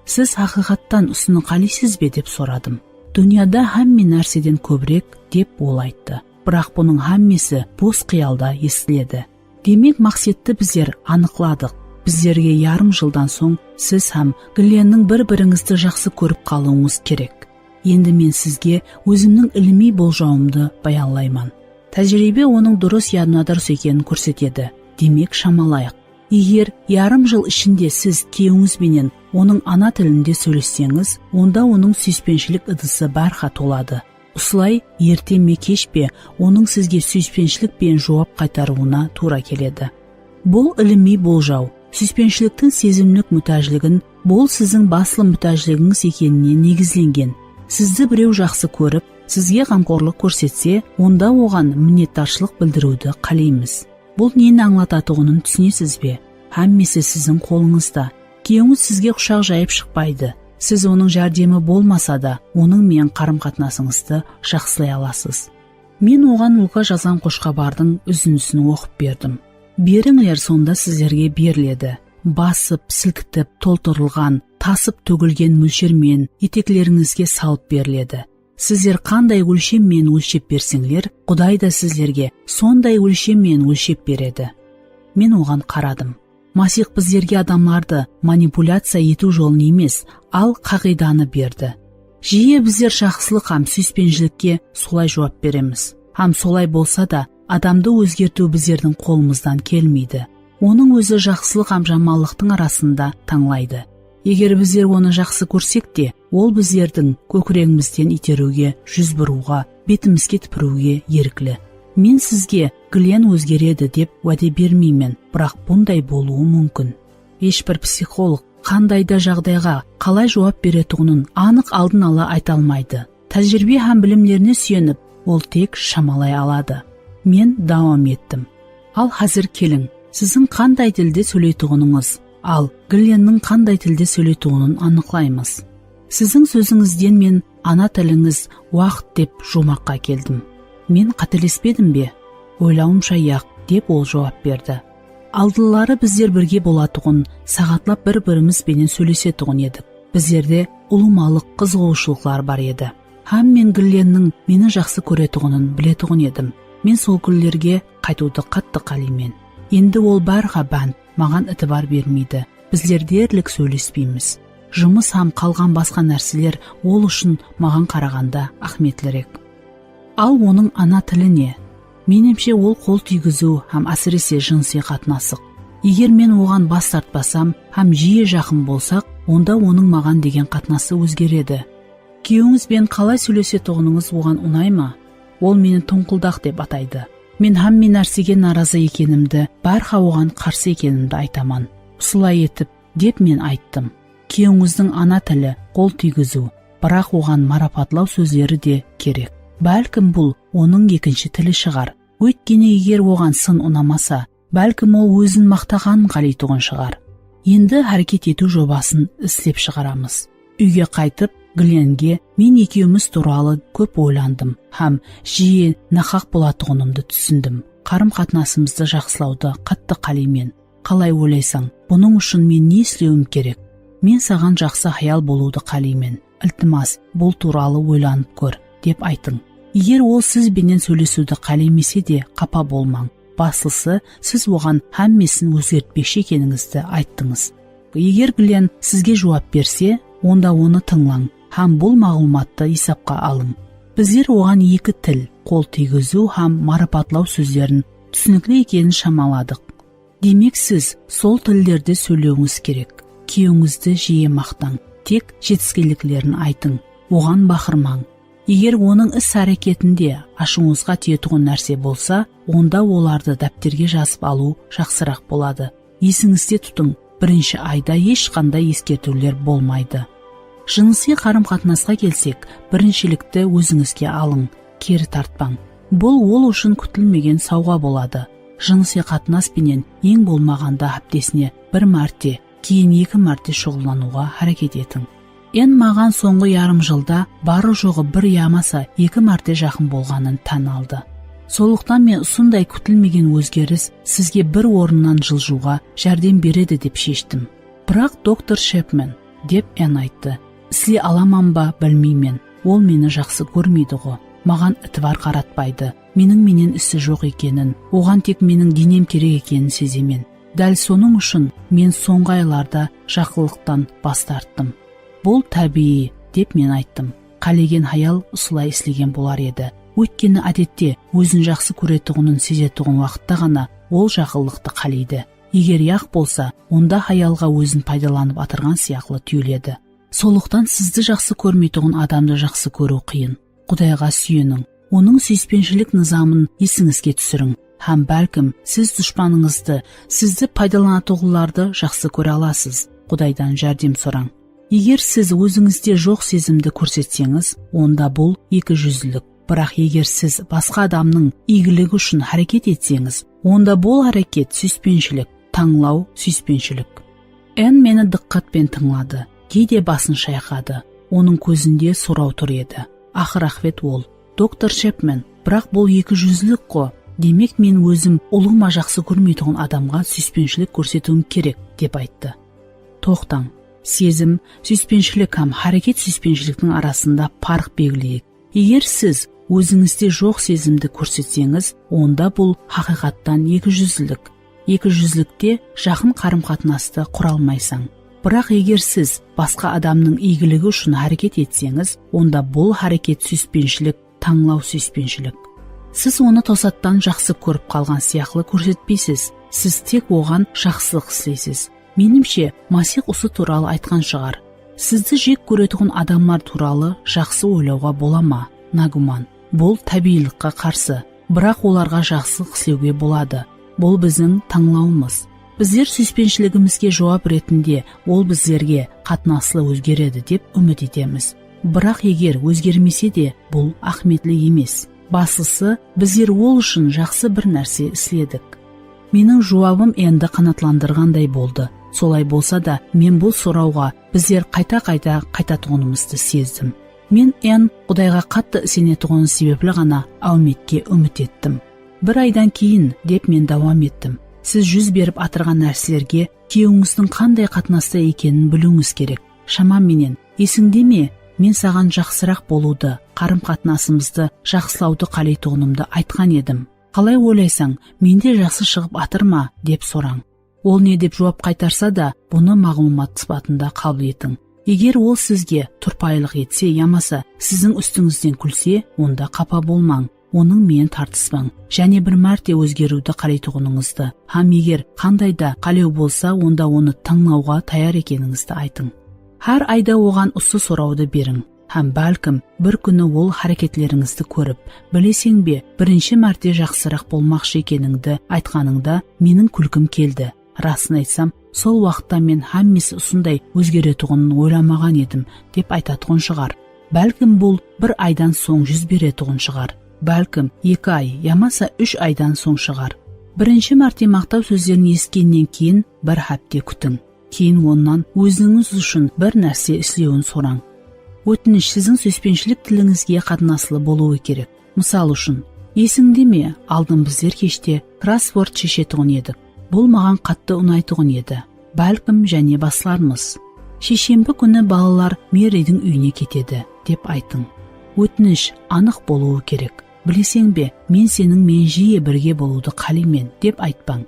Siz haqıyqattan usını qáleysiz be? Dep soradım. Dúnyada hámme nárseden kóbirek, dep ol ayttı. Biraq bunıń hámmesi bos qıyalda esitiledi. Demek, maqsetti bizler anıqladıq. Bizlerge yarım jıldan soń siz hám Glenniń bir-birińizdi jaqsı kórip qalıwıńız kerek. Endi men sizge ózimniń ilimiy boljawımdı bayanlayman. Tájiriybe onıń durıs ya nadurıs ekenin kórsetedi. Demek, shamalayıq. Eger yarım jıl ishinde siz kúyewińiz benen onıń ana tilinde sóylesseńiz, onda onıń súyispenshilik ıdısı bárha toladı. Usılay, erte me kesh pe, onıń sizge súyispenshilik penen juwap qaytarıwına tuwra keledi. Bul ilimiy boljaw. Súyispenshiliktiń sezimlik mútájligin, bul siziń baslı mútájligińiz ekenine negizlengen. Sizdi birew jaqsı kórip, sizge ǵamqorlıq kórsetse, onda oǵan minnetdarshılıq bildiriwdi qáleymiz. Bul neni ańlatatuǵının túsinesiz be? Hámmesi siziń qolıńızda. Kúyewińiz sizge qushaq jayıp shıqpaydı. Siz onıń járdemi bolmasa da, onıń menen qarım-qatnasıńızdı jaqsılay alasız. Men oǵan Luka jazǵan xoshxabardıń úzinisin oqıp berdim. Berińler, sonda sizlerge beriledi. Basıp, silkitip, toltırılǵan, tasıp tógilgen mólsher menen eteklerińizge salıp beriledi. Sizler qanday ólshem menen ólshep berseńler, Quday da sizlerge sonday ólshem menen ólshep beredi. Men oǵan qaradım. Masih bizlerge adamlardı manipulyaciya etiw jolın emes, al qaǵıydanı berdi. Jiye bizler jaqsılıq hám súyispenshilikke solay juwap beremiz. Hám solay bolsa da, adamdı ózgertiw bizlerdiń qolımızdan kelmeydi. Onıń ózi jaqsılıq hám jamanlıqtıń arasında tańlaydı. Eger bizler onı jaqsı kórsek te, ol bizlerdiń kókiregimizden iyteriwge, júz burıwǵa, betimizge tipiriwge erikli. Men sizge Glenn ózgeredi dep wáde bermeymen, biraq bunday bolıwı múmkin. Hesh bir psixolog qanday da jaǵdayǵa qalay juwap beretuǵının anıq aldın ala ayta almaydı. Tájiriybe hám bilimlerine súyenip, ol tek shamalay aladı. Men dawam ettim. Al házir keliń, siziń qanday tilde sóyleytuǵınıńız, al Glenniń qanday tilde sóyleytuǵının anıqlaymız. Siziń sózińizden men ana tilińiz waqıt dep juwmaqqa keldim. Men qátelespedim be? Oylawımsha, yaq, dep ol juwap berdi. Aldınları bizler birge bolatuǵın, saǵatlap bir-birimiz benen sóylesetuǵın edik. Bizlerde ulıwmalıq qızıǵıwshılıqlar bar edi. Hám men Glenniń meni jaqsı kóretuǵının biletuǵın edim. Men sol kúnlerge qaytıwdı qattı qáleymen. Endi ol bárha bánt, maǵan itibar bermeydi. Bizler derlik sóylespeymiz. Jumıs hám qalǵan basqa nárseler ol ushın maǵan qaraǵanda áhmiyetlirek. Al onıń ana tili ne? Menimshe, ol qol tiygiziw hám, ásirese, jınısıy qatnasıq. Eger men oǵan bas tartpasam hám jiye jaqın bolsaq, onda onıń maǵan degen qatnası ózgeredi. Kúyewińiz benen qalay sóylesetuǵınıńız oǵan unay ma? Ol meni tońqıldaq dep ataydı. Men hámme nársege narazı ekenimdi, bárha oǵan qarsı ekenimdi aytaman. Usılay etip, dep men ayttım. Kúyewińizdiń ana tili qol tiygiziw, biraq oǵan marapatlaw sózleri de kerek. Bálkim bul onıń ekinshi tili shıǵar. Óytkeni eger oǵan sın unamasa, bálkim ol ózin maqtaǵanın qáleytuǵın shıǵar. Endi háreket etiw jobasın islep shıǵaramız. Úyge qaytıp, Glennge men ekewimiz tuwralı kóp oylandım hám jiye nahaq bolatuǵınımdı túsindim. Qarım-qatnasımızdı jaqsılawdı qattı qáleymen. Qalay oylaysań, bunıń ushın men ne islewim kerek? Men saǵan jaqsı hayal bolıwdı qáleymen. Iltimas, bul tuwralı oylanıp kór, dep aytıń. Eger ol siz benen sóylesiwdi qálemese de, qapa bolmań. Baslısı, siz oǵan hámmesin ózgertpekshi ekenińizdi ayttıńız. Eger Glenn sizge juwap berse, onda onı tıńlań hám bul maǵlıwmattı esapqa alıń. Bizler oǵan eki til, qol tiygiziw hám marapatlaw sózlerin túsinikli ekenin shamaladıq. Demek, siz sol tillerde sóylewińiz kerek. Kúyewińizdi jiyi maqtań, tek jetiskenliklerin aytıń, oǵan baqırmań. Eger onıń is-háreketinde ashıwıńızǵa tiyetuǵın nárse bolsa, onda olardı dápterge jazıp alıw jaqsıraq boladı. Esińizde tutıń, birinshi ayda hesh qanday eskertiwler bolmaydı. Jınısıy qarım-qatnasqa kelsek, birinshilikti ózińizge alıń, keri tartpań. Bul ol ushın kútilmegen sawǵa boladı. Jınısıy qatnas penen eń bolmaǵanda háptesine bir márte, keyin eki márte shuǵıllanıwǵa háreket etiń. Enn maǵan sońǵı yarım jılda barı-joǵı bir yamasa eki márte jaqın bolǵanın tán aldı. Sonlıqtan men usınday kútilmegen ózgeris sizge bir orınnan jıljıwǵa járdem beredi dep sheshtim. Biraq, doktor Chepman, dep Enn ayttı, isley alaman ba, bilmeymen. Ol meni jaqsı kórmeydi-ǵo. Maǵan itibar qaratpaydı. Meniń menen isi joq ekenin, oǵan tek meniń denem kerek ekenin sezemen. Dál sonıń ushın men sońǵı aylarda jaqınlıqtan bas tarttım. Bul tábiyiy, dep men ayttım. Qálegen hayal usılay islegen bolar edi. Óytkeni, ádette, ózin jaqsı kóretuǵının sezetuǵın waqıtta ǵana ol jaqınlıqtı qáleydi. Eger yaq bolsa, onda hayalǵa ózin paydalanıp atırǵan sıyaqlı túyiledi. Sonlıqtan sizdi jaqsı kórmeytuǵın adamdı jaqsı kóriw qıyın. Qudayǵa súyeniń. Onıń súyispenshilik nızamın esińizge túsiriń. Hám bálkim siz dushpanıńızdı, sizdi paydalanatuǵınlardı jaqsı kóre alasız. Qudaydan járdem sorań. Eger siz ózińizde joq sezimdi kórsetseńiz, onda bul eki júzlilik. Biraq eger siz basqa adamnıń iygiligi ushın háreket etseńiz, onda bul háreket súyispenshilik, tańlaw súyispenshilik. Enn meni dıqqatpen tıńladı, geyde basın shayqadı. Onıń kózinde soraw tur edi. Aqır-aqıbet ol, doktor Chepman, biraq bul eki júzlilik-ǵo. Demek, men ózim ulıwma jaqsı kórmeytuǵın adamǵa súyispenshilik kórsetiwim kerek, dep ayttı. Toqtań. Sezim súyispenshilik hám háreket súyispenshiliktiń arasında parıq belgileyik. Eger siz ózińizde joq sezimdi kórsetseńiz, onda bul haqıyqattan eki júzlilik. Eki júzlikte jaqın qarım-qatnastı qura almaysań. Biraq eger siz basqa adamnıń iygiligi ushın háreket etseńiz, onda bul háreket súyispenshilik, tańlaw súyispenshilik. Siz onı tosattan jaqsı kórip qalǵan sıyaqlı kórsetpeysiz. Siz tek oǵan jaqsılıq isleysiz. Menimshe, Masix usı tuwralı aytqan shıǵar. Sizdi jek kóretuǵın adamlar tuwralı jaqsı oylawǵa bola ma? Náguman. Bul tábiyiylikqe qarsı. Biraq olarǵa jaqsılıq islewge boladı. Bul biziń tańlawımız. Bizler súyispenshiligimizge juwap retinde ol bizlerge qatnaslı ózgeredi dep úmit etemiz. Biraq eger ózgermese de, bul áhmiyetli emes. Baslısı, bizler ol ushın jaqsı bir nárse isledik. Meniń juwabım endi qanaatlandırǵanday boldı. Solay bolsa da, men bul sorawǵa bizler qayta-qayta qaytatuǵınımızdı sezdim. Men Enn Qudayǵa qattı isenetuǵını sebepli ǵana áwmetke úmit ettim. Bir aydan keyin, dep men dawam ettim, siz júz berip atırǵan nárselerge kúyewińizdiń qanday qatnasta ekenin biliwińiz kerek. Shamam menen, esińde me, men saǵan jaqsıraq bolıwdı, qarım-qatnasımızdı jaqsılawdı qáleytuǵınımdı aytqan edim. Qalay oylaysań, mende jaqsı shıǵıp atır ma, dep sorań. Ol ne dep juwap qaytarsa da, bunı maǵlıwmat sıpatında qabıl etiń. Eger ol sizge turpayılıq etse yamasa siziń ústińizden kúlse, onda qapa bolmań, onıń menen tartıspań. Jáne bir márte ózgeriwdi qáleytuǵınıńızdı hám eger qanday da qálew bolsa, onda onı tıńlawǵa tayar ekenińizdi aytıń. Hár ayda oǵan usı sorawdı beriń. Hám bálkim, bir kúni ol háreketlerińizdi kórip, bileseń be, birinshi márte jaqsıraq bolmaqshı ekenińdi aytqanıńda meniń kúlkim keldi. Rasın aytsam, sol waqıtta men hámmesi usınday ózgeretuǵının oylamaǵan edim, dep aytatuǵın shıǵar. Bálkim, bul bir aydan soń júz beretuǵın shıǵar. Bálkim, eki ay yamasa úsh aydan soń shıǵar. Birinshi márte maqtaw sózlerin esitkennen keyin bir hápte kútiń. Keyin onnan ózińiz ushın bir nárse islewin sorań. Ótinish, siziń súyispenshilik tilińizge qatnaslı bolıwı kerek. Mısal ushın, esińde me, aldın bizler keshte krossvord sheshetuǵın edik. Bul maǵan qattı unaytuǵın edi. Bálkim, jáne baslarmız. Sheshembi kúni balalar Merridiń úyine ketedi, dep aytıń. Ótinish anıq bolıwı kerek. Bileseń be, men seniń menen jiye birge bolıwdı qáleymen, dep aytpań.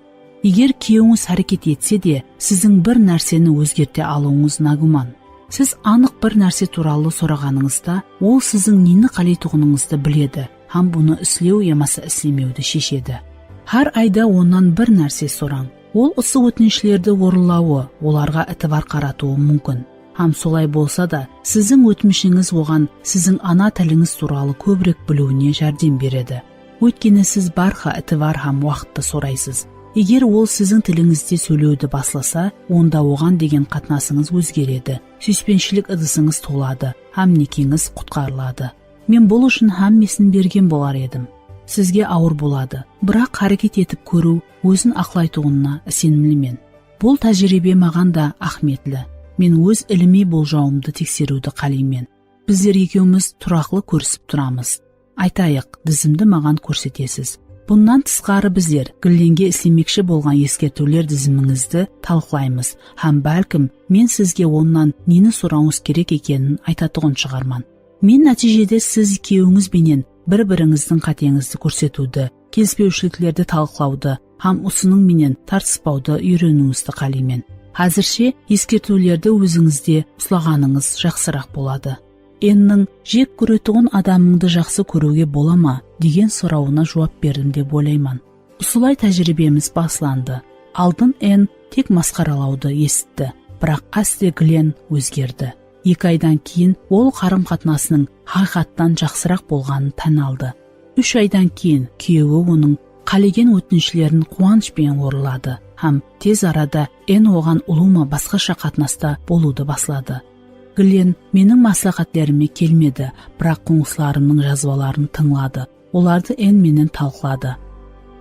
Eger kúyewińiz háreket etse de, siziń bir nárseni ózgerte alıwıńız nágúman. Siz anıq bir nárse tuwralı soraǵanıńızda, ol siziń neni qáleytuǵınıńızdı biledi hám bunı islew yamasa islemewdi sheshedi. Hár ayda onnan bir nárse sorań. Ol usı ótinishlerdi orınlawı, olarǵa itibar qaratıwı múmkin. Hám solay bolsa da, siziń ótminshińiz oǵan siziń ana tilińiz tuwralı kóbirek biliwine járdem beredi. Óytkeni siz bárha itibar hám waqıttı soraysız. Eger ol siziń tilińizde sóylewdi baslasa, onda oǵan degen qatnasıńız ózgeredi, súyispenshilik ıdısıńız toladı hám nekeńiz qutqarıladı. Men bul ushın hámmesin bergen bolar edim. Sizge awır boladı, biraq háreket etip kóriw ózin aqlaytuǵınına isenimlimen. Bul tájiriybe maǵan da áhmiyetli. Men óz ilimiy boljawımdı tekseriwdi qáleymen. Bizler ekewimiz turaqlı kórisip turamız. Aytayıq, dizimdi maǵan kórsetesiz. Bunnan tısqarı bizler Glennge islemekshi bolǵan eskertiwler dizimińizdi talıqlaymız hám bálkim men sizge onnan neni sorawıńız kerek ekenin aytatuǵın shıǵarman. Men nátiyjede siz ekewińiz benen bir-birińizdiń qáteńizdi kórsetiwdi, kelispewshiliklerdi talıqlawdı hám usınıń menen tartıspawdı úyreniwińizdi qáleymen. Házirshe eskertiwlerdi ózińizde uslaǵanıńız jaqsıraq boladı. Enniń jek kóretuǵın adamıńdı jaqsı kóriwge bola ma degen sorawına juwap berdim dep oylayman. Usılay tájiriybemiz baslandı. Aldın Enn tek masqaralawdı esitti, biraq áste Glenn ózgerdi. Eki aydan keyin ol qarım-qatnasınıń haqıyqattan jaqsıraq bolǵanın tán aldı. Úsh aydan keyin kúyewi onıń qálegen ótinislerin quwanısh penen orınladı hám tez arada Enn oǵan ulıwma basqasha qatnasta bolıwdı basladı. Glenn meniń másláhátlerime kelmedi, biraq qońsılarımnıń jazbaların tıńladı. Olardı Enn menen talıqladı.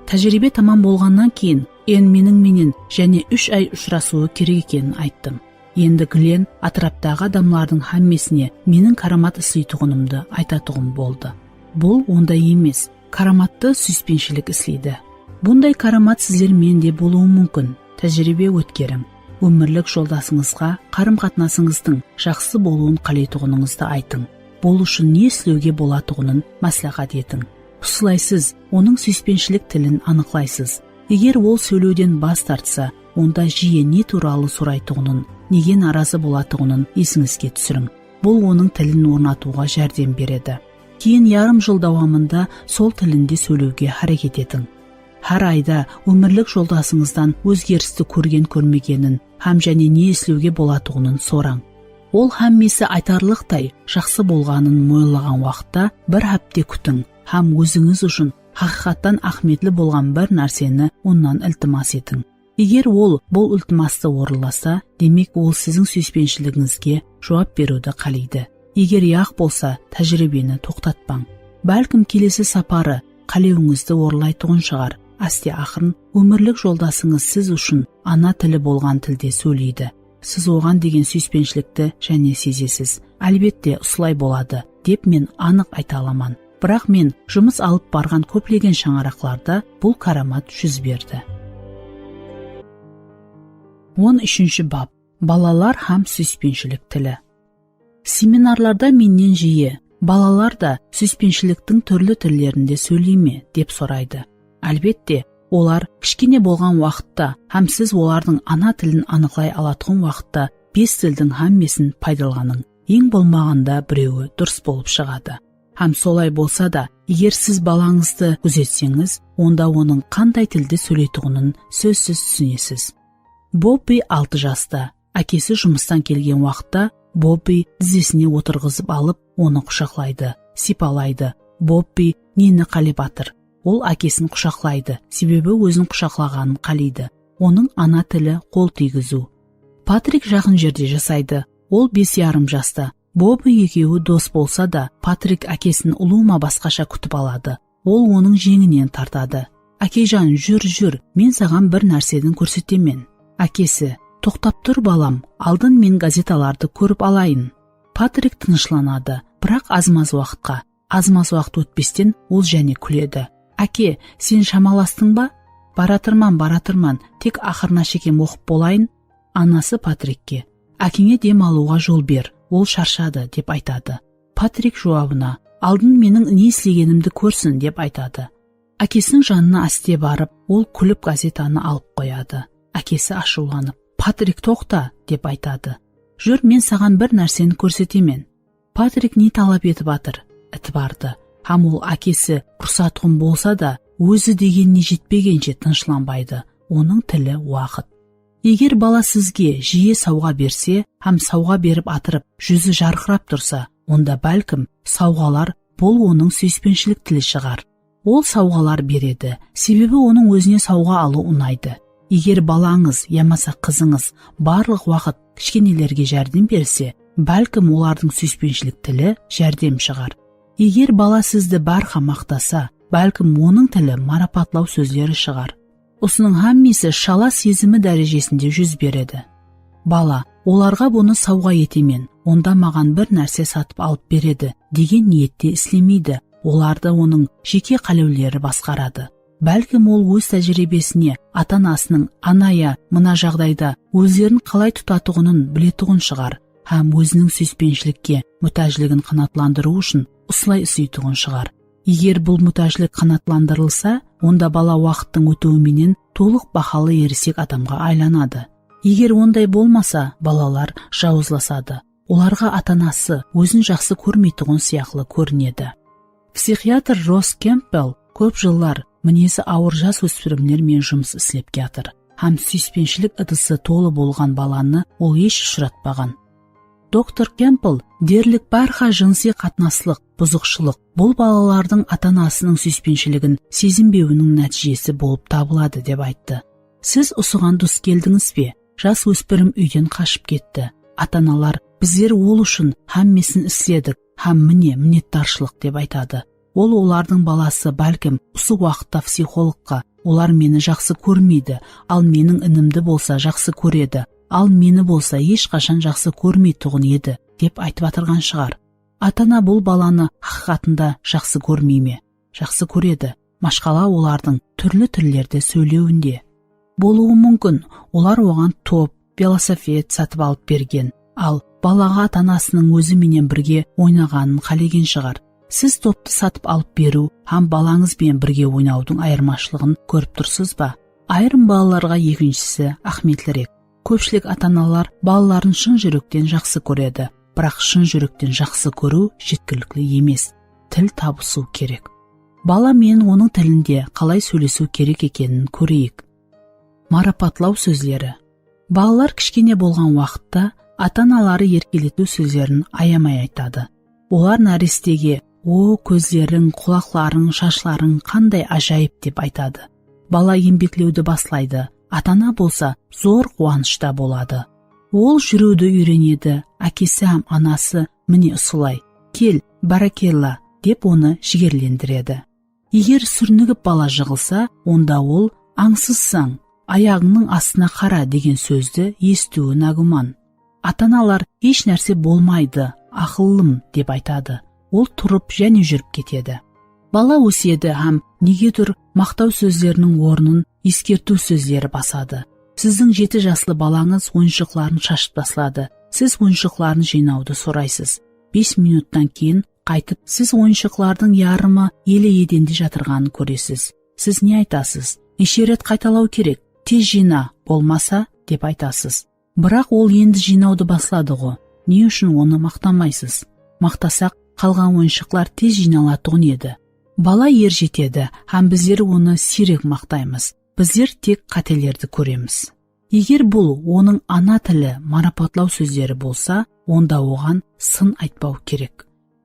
Tájiriybe tamam bolǵannan keyin Enn meniń menen jáne úsh ay ushırasıwı kerek ekenin ayttım. Endi Glenn átiraptaǵı adamlardıń hámmesine meniń káramat isleytuǵınımdı aytatuǵın boldı. Bul onday emes, káramattı súyispenshilik isleydi. Bunday káramat sizler mende bolıwı múmkin. Tájiriybe ótkeriń. Ómirlik joldasıńızǵa qarım-qatnasıńızdıń jaqsı bolıwın qáleytuǵınıńızdı aytıń. Bul ushın ne islewge bolatuǵının másláhát etiń. Usılay siz onıń súyispenshilik tilin anıqlaysız. Eger ol sóylewden bas tartsa, onda jiye ne tuwralı soraytuǵının, nege narazı bolatuǵının esińizge túsiriń. Bul onıń tilin ornatıwǵa járdem beredi. Keyin yarım jıl dawamında sol tilinde sóylewge háreket etiń. Hár ayda ómirlik joldasıńızdan ózgeristi kórgen-kórmegenin hám jáne ne islewge bolatuǵının sorań. Ol hámmesi aytarlıqtay jaqsı bolǵanın moyınlaǵan waqıtta bir hápte kútiń hám ózińiz ushın haqıyqattan áhmiyetli bolǵan bir nárseni onnan iltimas etiń. Eger ol bul iltimastı orınlasa, demek ol siziń súyispenshiligizge juwap beriwdi qáleydi. Eger yaq bolsa, tájiriybeni toqtatpań. Bálkim kelesi saparı qálewińizdi orınlaytuǵın shıǵar. Áste-aqırın ómirlik joldasıńız siz ushın ana tili bolǵan tilde sóyleydi. Siz oǵan degen súyispenshilikti jáne sezesiz. Álbette, usılay boladı, dep men anıq ayta alaman. Biraq men jumıs alıp barǵan kóplegen shańaraqlarda bul káramat júz berdi. On úshinshi bap. Balalar hám súyispenshilik tili. Seminarlarda mennen jiyi, balalar da súyispenshiliktiń túrli tillerinde sóyley me, dep soraydı. Álbette, olar kishkene bolǵan waqıtta hám siz olardıń ana tilin anıqlay alatuǵın waqıtta bes tildiń hámmesin paydalanıń. Eń bolmaǵanda birewi durıs bolıp shıǵadı. Hám solay bolsa da, eger siz balańızdı gúzetseńiz, onda onıń qanday tilde sóyleytuǵının sózsiz túsinesiz. Bobbi altı jasta. Ákesi jumıstan kelgen waqıtta Bobbi dizesine otırǵızıp alıp, onı qushaqlaydı, sıypalaydı. Bobbi neni qálep atır? Ol ákesin qushaqlaydı, sebebi ózin qushaqlaǵanın qáleydi. Onıń ana tili qol tiygiziw. Patrik jaqın jerde jasaydı. Ol bes yarım jasta. Bobbi ekewi dos bolsa da, Patrik ákesin ulıwma basqasha kútip aladı. Ol onıń jeńinen tartadı. Ákejan, júr, júr, men saǵan bir nárseni kórsetemen. Ákesi, toqtap tur, balam, aldın men gazetalardı kórip alayın. Patrik tınıshlanadı, biraq az-maz waqıtqa. Az-maz waqıt ótpesten ol jáne kúledi. Áke, sen shamalastıń ba? Baratırman, baratırman, tek aqırına shekem oqıp bolayın. Anası Patrikke, ákeńe dem alıwǵa jol ber, ol sharshadı, dep aytadı. Patrik juwabına, Aldın meniń ne islegenimdi kórsin, dep aytadı. Ákesiniń janına áste barıp, ol kúlip gazetanı alıp qoyadı. Ákesi ashıwlanıp, Patrik, toqta, dep aytadı. Júr, men saǵan bir nárseni kórsetemen. Patrik ne talap etip atır? Itibardı. Hám ol ákesi ruxsatqın bolsa da, ózi degenine jetpegenshe tınıshlanbaydı. Onıń tili waqıt. Eger bala sizge jiyi sawǵa berse hám sawǵa berip atırıp júzi jarqırap tursa, onda bálkim sawǵalar bul onıń súyispenshilik tili shıǵar. Ol sawǵalar beredi, sebebi onıń ózine sawǵa alıw unaydı. Eger balańız yamasa qızıńız barlıq waqıt kishkenelerge járdem berse, bálkim olardıń súyispenshilik tili járdem shıǵar. Eger bala sizdi bárha maqtasa, bálkim onıń tili marapatlaw sózleri shıǵar. Usınıń hámmesi shala sezimi dárejesinde júz beredi. Bala, olarǵa bunı sawǵa etemen, onda maǵan bir nárse satıp alıp beredi, degen niyette islemeydi, olardı onıń jeke qálewleri basqaradı. Bálkim ol óz tájiriybesine ata-anasınıń ana ya mına jaǵdayda ózlerin qalay tutatuǵının biletuǵın shıǵar hám óziniń súyispenshilikge mútájligin qanaatlandırıw ushın usılay usıytuǵın shıǵar. Eger bul mútájlik qanaatlandırılsa, onda bala waqıttıń ótiwi menen tolıq bahalı erisek adamǵa aylanadı. Eger onday bolmasa, balalar jawızlasadı. Olarǵa ata-anası ózin jaqsı kórmeytuǵın sıyaqlı kórinedi. Psixiatr Ross Kempbell kóp jıllar minezi awır jas óspirimler menen jumıs islep kiyatır hám súyispenshilik ıdısı tolı bolǵan balanı ol hesh ushıratpaǵan. Doktor Kempbell derlik bárha jınısıy qatnaslıq buzıqshılıq bul balalardıń ata-anasınıń súyispenshiligin sezinbewiniń nátiyjesi bolıp tabıladı, dep ayttı. Siz usıǵan dus keldińiz be? Jas óspirim úyden qashıp ketti. Ata-analar, bizler ol ushın hámmesin isledik hám mine, minnetdarshılıq, dep aytadı. Ol olardıń balası bálkim usı waqıtta psixologqa, olar meni jaqsı kórmeydi, al meniń inimdi bolsa jaqsı kóredi, al meni bolsa hesh qashan jaqsı kórmeytuǵın edi, dep aytıp atırǵan shıǵar. Ata-ana bul balanı haqıyqatında jaqsı kórmey me? Jaqsı kóredi. Mashqala olardıń túrli tillerde sóylewinde. Bolıwı múmkin, olar oǵan top, velosiped satıp alıp bergen, al balaǵa ata-anasınıń ózi menen birge oynaǵanın qálegen shıǵar. Siz toptı satıp alıp beriw hám balańız benen birge oynawdıń ayırmashılıǵın kórip tursız ba? Ayırım balalarǵa ekinshisi áhmiyetlirek. Kópshilik ata-analar balaların shın júrekten jaqsı kóredi, biraq shın júrekten jaqsı kóriw jetkilikli emes. Til tabısıw kerek. Bala menen onıń tilinde qalay sóylesiw kerek ekenin kóreyik. Marapatlaw sózleri. Balalar kishkene bolǵan waqıtta ata-anaları erkeletiw sózlerin ayamay aytadı. Olar nárestege, "O, kózleriń, qulaqlarıń, shashlarıń qanday ájayıp", dep aytadı. Bala eńbeklewdi baslaydı, ata-ana bolsa zor quwanıshta boladı. Ol júriwdi úyrenedi, ákesi hám anası, "Mine usılay, kel, bárekella", dep onı jigerlendiredi. Eger súrnigip bala jıǵılsa, onda ol, "Ańsızsań, ayaǵıńnıń astına qara" degen sózdi esitiwi nágúman. Ata-analar, "Hesh nárse bolmaydı, aqıllım", dep aytadı. Ol turıp, jáne júrip ketedi. Bala ósedi hám negedur maqtaw sózleriniń ornın eskertiw sózleri basadı. Siziń jeti jaslı balańız oyınshıqların shashıp tasladı. Siz oyınshıqların jıynawdı soraysız. Bes minuttan keyin qaytıp, siz oyınshıqlardıń yarımı ele edende jatırǵanın kóresiz. Siz ne aytasız? "Neshe ret qaytalaw kerek? Tez jıyna, bolmasa", dep aytasız. Biraq ol endi jıynawdı basladı ǵo. Ne ushın onı maqtamaysız? Maqtasaq, qalǵan oyınshıqlar tez jıynalatuǵın edi. Bala er jetedi hám bizler onı siyrek maqtaymız. Bizler tek qátelerdi kóremiz. Eger bul onıń ana tili marapatlaw sózleri bolsa, onda oǵan sın aytpaw kerek.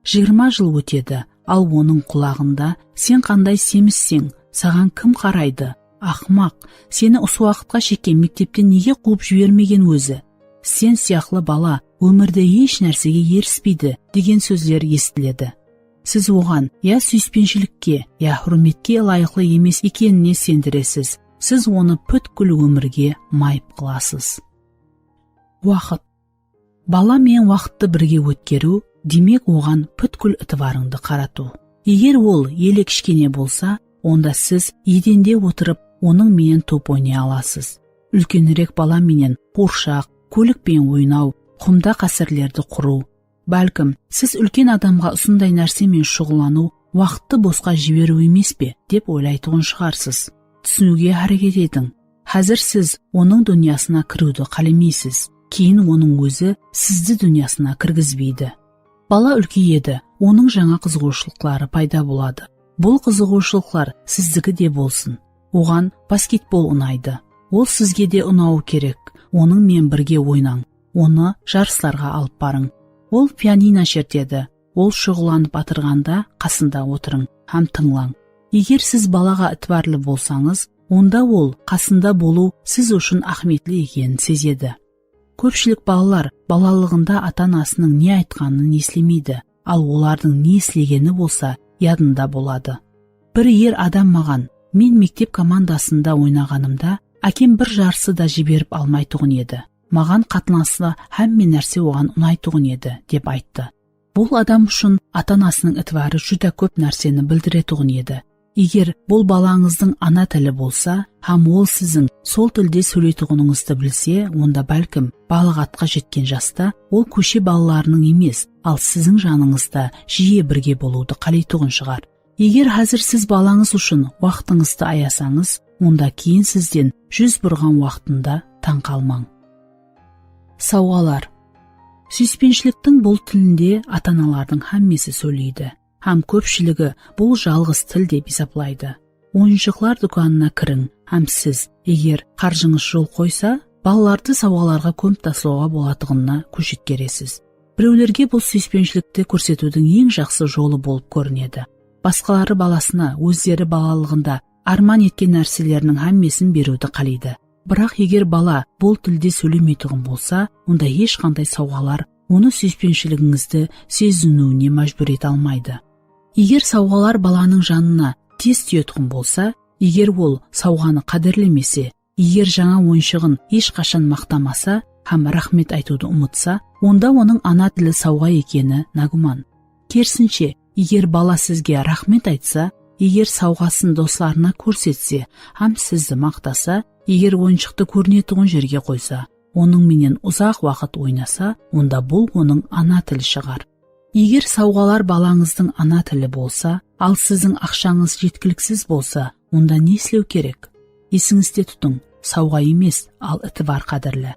Jigirma jıl ótedi, al onıń qulaǵında, "Sen qanday semisseń, saǵan kim qaraydı? Aqmaq, seni usı waqıtqa shekem mektepten nege quwıp jibermegen ózi? Sen sıyaqlı bala ómirde hesh nársege erispeydi", degen sózler esitiledi. Siz oǵan ya súyispenshilikke, ya húrmetke ılayıqlı emes ekenine sendiresiz. Siz onı pútkil ómirge mayıp qılasız. Waqıt. Bala menen waqıttı birge ótkeriw, demek, oǵan pútkil itibarıńdı qaratıw. Eger ol ele kishkene bolsa, onda siz edende otırıp, onıń menen top oynay alasız. Úlkenirek bala menen quwırshaq, kólik penen oynaw, qumda qásirlerdi qurıw, Bálkim, siz úlken adamǵa usınday nárse menen shuǵıllanıw waqıttı bosqa jiberiw emes pe, dep oylaytuǵın shıǵarsız. Túsiniwge háreket etiń. Házir siz onıń dúnyasına kiriwdi qálemeysiz. Keyin onıń ózi sizdi dúnyasına kirgizbeydi. Bala úlkeyedi, onıń jańa qızıǵıwshılıqları payda boladı. Bul qızıǵıwshılıqlar sizdiki de bolsın. Oǵan basketbol unaydı. Ol sizge de unawı kerek. Onıń menen birge oynań. Onı jarıslarǵa alıp barıń. Ol pianino shertedi. Ol shuǵıllanıp atırǵanda qasında otırıń hám tıńlań. Eger siz balaǵa itibarlı bolsańız, onda ol qasında bolıw siz ushın áhmiyetli ekenin sezedi. Kópshilik balalar balalıǵında ata-anasınıń ne aytqanın eslemeydi, al olardıń ne islegeni bolsa yadında boladı. Bir er adam maǵan, "Men mektep komandasında oynaǵanımda, ákem bir jarısı da jiberip almaytuǵın edi. Maǵan qatnaslı hámme nárse oǵan unaytuǵın edi", dep ayttı. Bul adam ushın ata-anasınıń itibarı júdá kóp nárseni bildiretuǵın edi. Eger bul balańızdıń ana tili bolsa hám ol siziń sol tilde sóyleytuǵınıńızdı bilse, onda bálkim balaǵatqa jetken jasta ol kóshe balalarınıń emes, al siziń janıńızda jiye birge bolıwdı qáleytuǵın shıǵar. Eger házir siz balańız ushın waqtıńızdı ayasańız, onda keyin sizden júz burǵan waqtında tań qalmań. Sawǵalar. Súyispenshiliktiń bul tilinde ata-analardıń hámmesi sóyleydi hám kópshiligi bul jalǵız til dep esaplaydı. Oyınshıqlar dúkanına kiriń hám siz, eger qarjıńız jol qoysa, balalardı sawǵalarǵa kómip taslawǵa bolatuǵınına kóz jetkeresiz. Birewlerge bul súyispenshilikti kórsetiwdiń eń jaqsı jolı bolıp kórinedi. Basqaları balasına ózleri balalıǵında árman etken nárseleriniń hámmesin beriwdi qáleydi. Biraq eger bala bul tilde sóylemeytuǵın bolsa, onda hesh qanday sawǵalar onı súyispenshiliginińizdi seziniwine májbúr ete almaydı. Eger sawǵalar balanıń janına tez tiyetuǵın bolsa, eger ol sawǵanı qádirlemese, eger jańa oyınshıǵın hesh qashan maqtamasa hám raxmet aytıwdı umıtsa, onda onıń ana tili sawǵa ekeni nágúman. Kerisinshe, eger bala sizge raxmet aytsa, eger sawǵasın doslarına kórsetse hám sizdi maqtasa, eger oyınshıqtı kórinetuǵın jerge qoysa, onıń menen uzaq waqıt oynasa, onda bul onıń ana tili shıǵar. Eger sawǵalar balańızdıń ana tili bolsa, al siziń aqshańız jetkiliksiz bolsa, onda ne islew kerek? Esińizde tutıń, sawǵa emes, al itibar qádirli.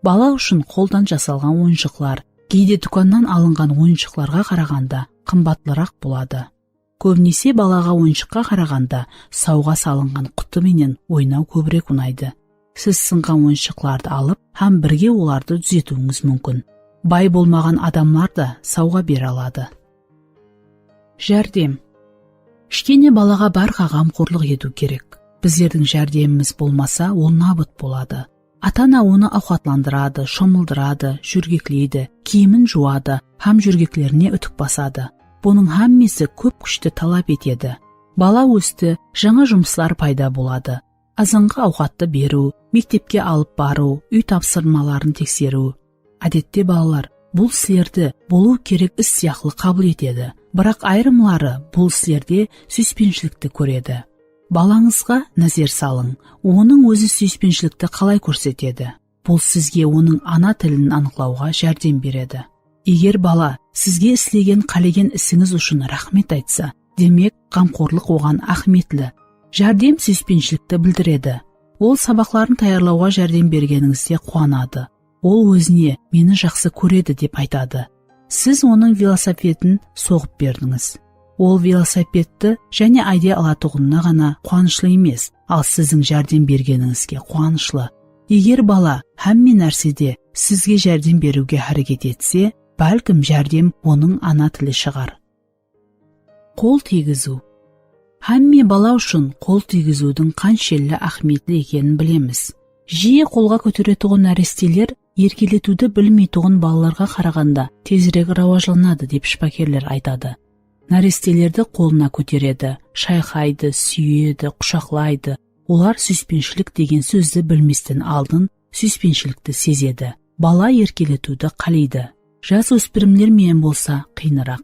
Bala ushın qoldan jasalǵan oyınshıqlar geyde dúkannan alınǵan oyınshıqlarǵa qaraǵanda qımbatlıraq boladı. Kóbinese balaǵa oyınshıqqa qaraǵanda sawǵa salınǵan qutı menen oynaw kóbirek unaydı. Siz sınǵan oyınshıqlardı alıp hám birge olardı dúzetiwińiz múmkin. Bay bolmaǵan adamlar da sawǵa bere aladı. Járdem. Kishkene balaǵa barqa ǵamqorlıq etiw kerek. Bizlerdiń járdemimiz bolmasa, ol nabıt boladı. Ata-ana onı awqatlandıradı, shomıldıradı, jórgekleydi, kiyimin juwadı hám jórgeklerine útik basadı. Bunıń hámmesi kóp kúshti talap etedi. Bala ósti, jańa jumıslar payda boladı. Azanǵı awqattı beriw, mektepke alıp barıw, úy tapsırmaların tekseriw. Ádette balalar bul islerdi bolıw kerek is sıyaqlı qabıl etedi, biraq ayırımları bul islerde súyispenishilikti kóredi. Balańızǵa názer salıń, onıń ózi súyispenishilikti qalay kórsetedi. Bul sizge onıń ana tilin anıqlawǵa járdem beredi. Eger bala sizge islegen qálegen isińiz ushın raxmet aytsa, demek, ǵamqorlıq oǵan áhmiyetli. Járdem súyispenishilikti bildiredi. Ol sabaqların tayarlawǵa járdem bergenińizde quwanadı. Ol ózine "Meni jaqsı kóredi" dep aytadı. Siz onıń velosipedin soǵıp berdińiz. Ol velosipedti jáne ayday alatuǵınına ǵana quwanıshlı emes, al siziń járdem bergenińizge quwanıshlı. Eger bala hámme nársede sizge járdem beriwge háreket etse, bálkim, járdem onıń ana tili shıǵar. Qol tiygiziw. Hámme bala ushın qol tiygiziwdiń qanshelli áhmiyetli ekenin bilemiz. Jiye qolǵa kóteretuǵın náresteler erkeletiwdi bilmeytuǵın balalarǵa qaraǵanda tezirek rawajlanadı, dep shıpakerler aytadı. Nárestelerdi qolına kóteredi, shayqaydı, súyedi, qushaqlaydı. Olar súyispenshilik degen sózdi bilmesten aldın súyispenshilikti sezedi. Bala erkeletiwdi qáleydi. Jas óspirimler menen bolsa qıyınıraq.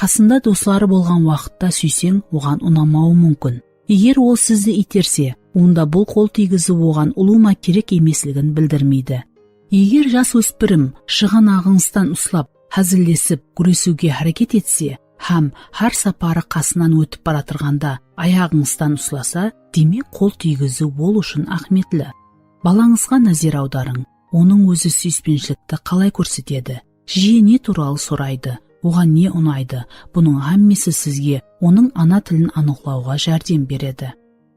Qasında dosları bolǵan waqıtta súyseń, oǵan unamawı múmkin. Eger ol sizdi iyterse, onda bul qol tiygiziw oǵan ulıwma kerek emesligin bildirmeydi. Eger jas óspirim shıǵanaǵıńızdan uslap, házillesip gúresiwge háreket etse hám hár saparı qasınan ótip baratırǵanda ayaǵıńızdan uslasa, demek qol tiygiziw ol ushın áhmiyetli. Balańızǵa názer awdarıń. Onıń ózi súyispenshilikti qalay kórsetedi? Jiyi ne tuwralı soraydı? Oǵan ne unaydı? Bunıń hámmesi sizge onıń ana tilin anıqlawǵa járdem beredi.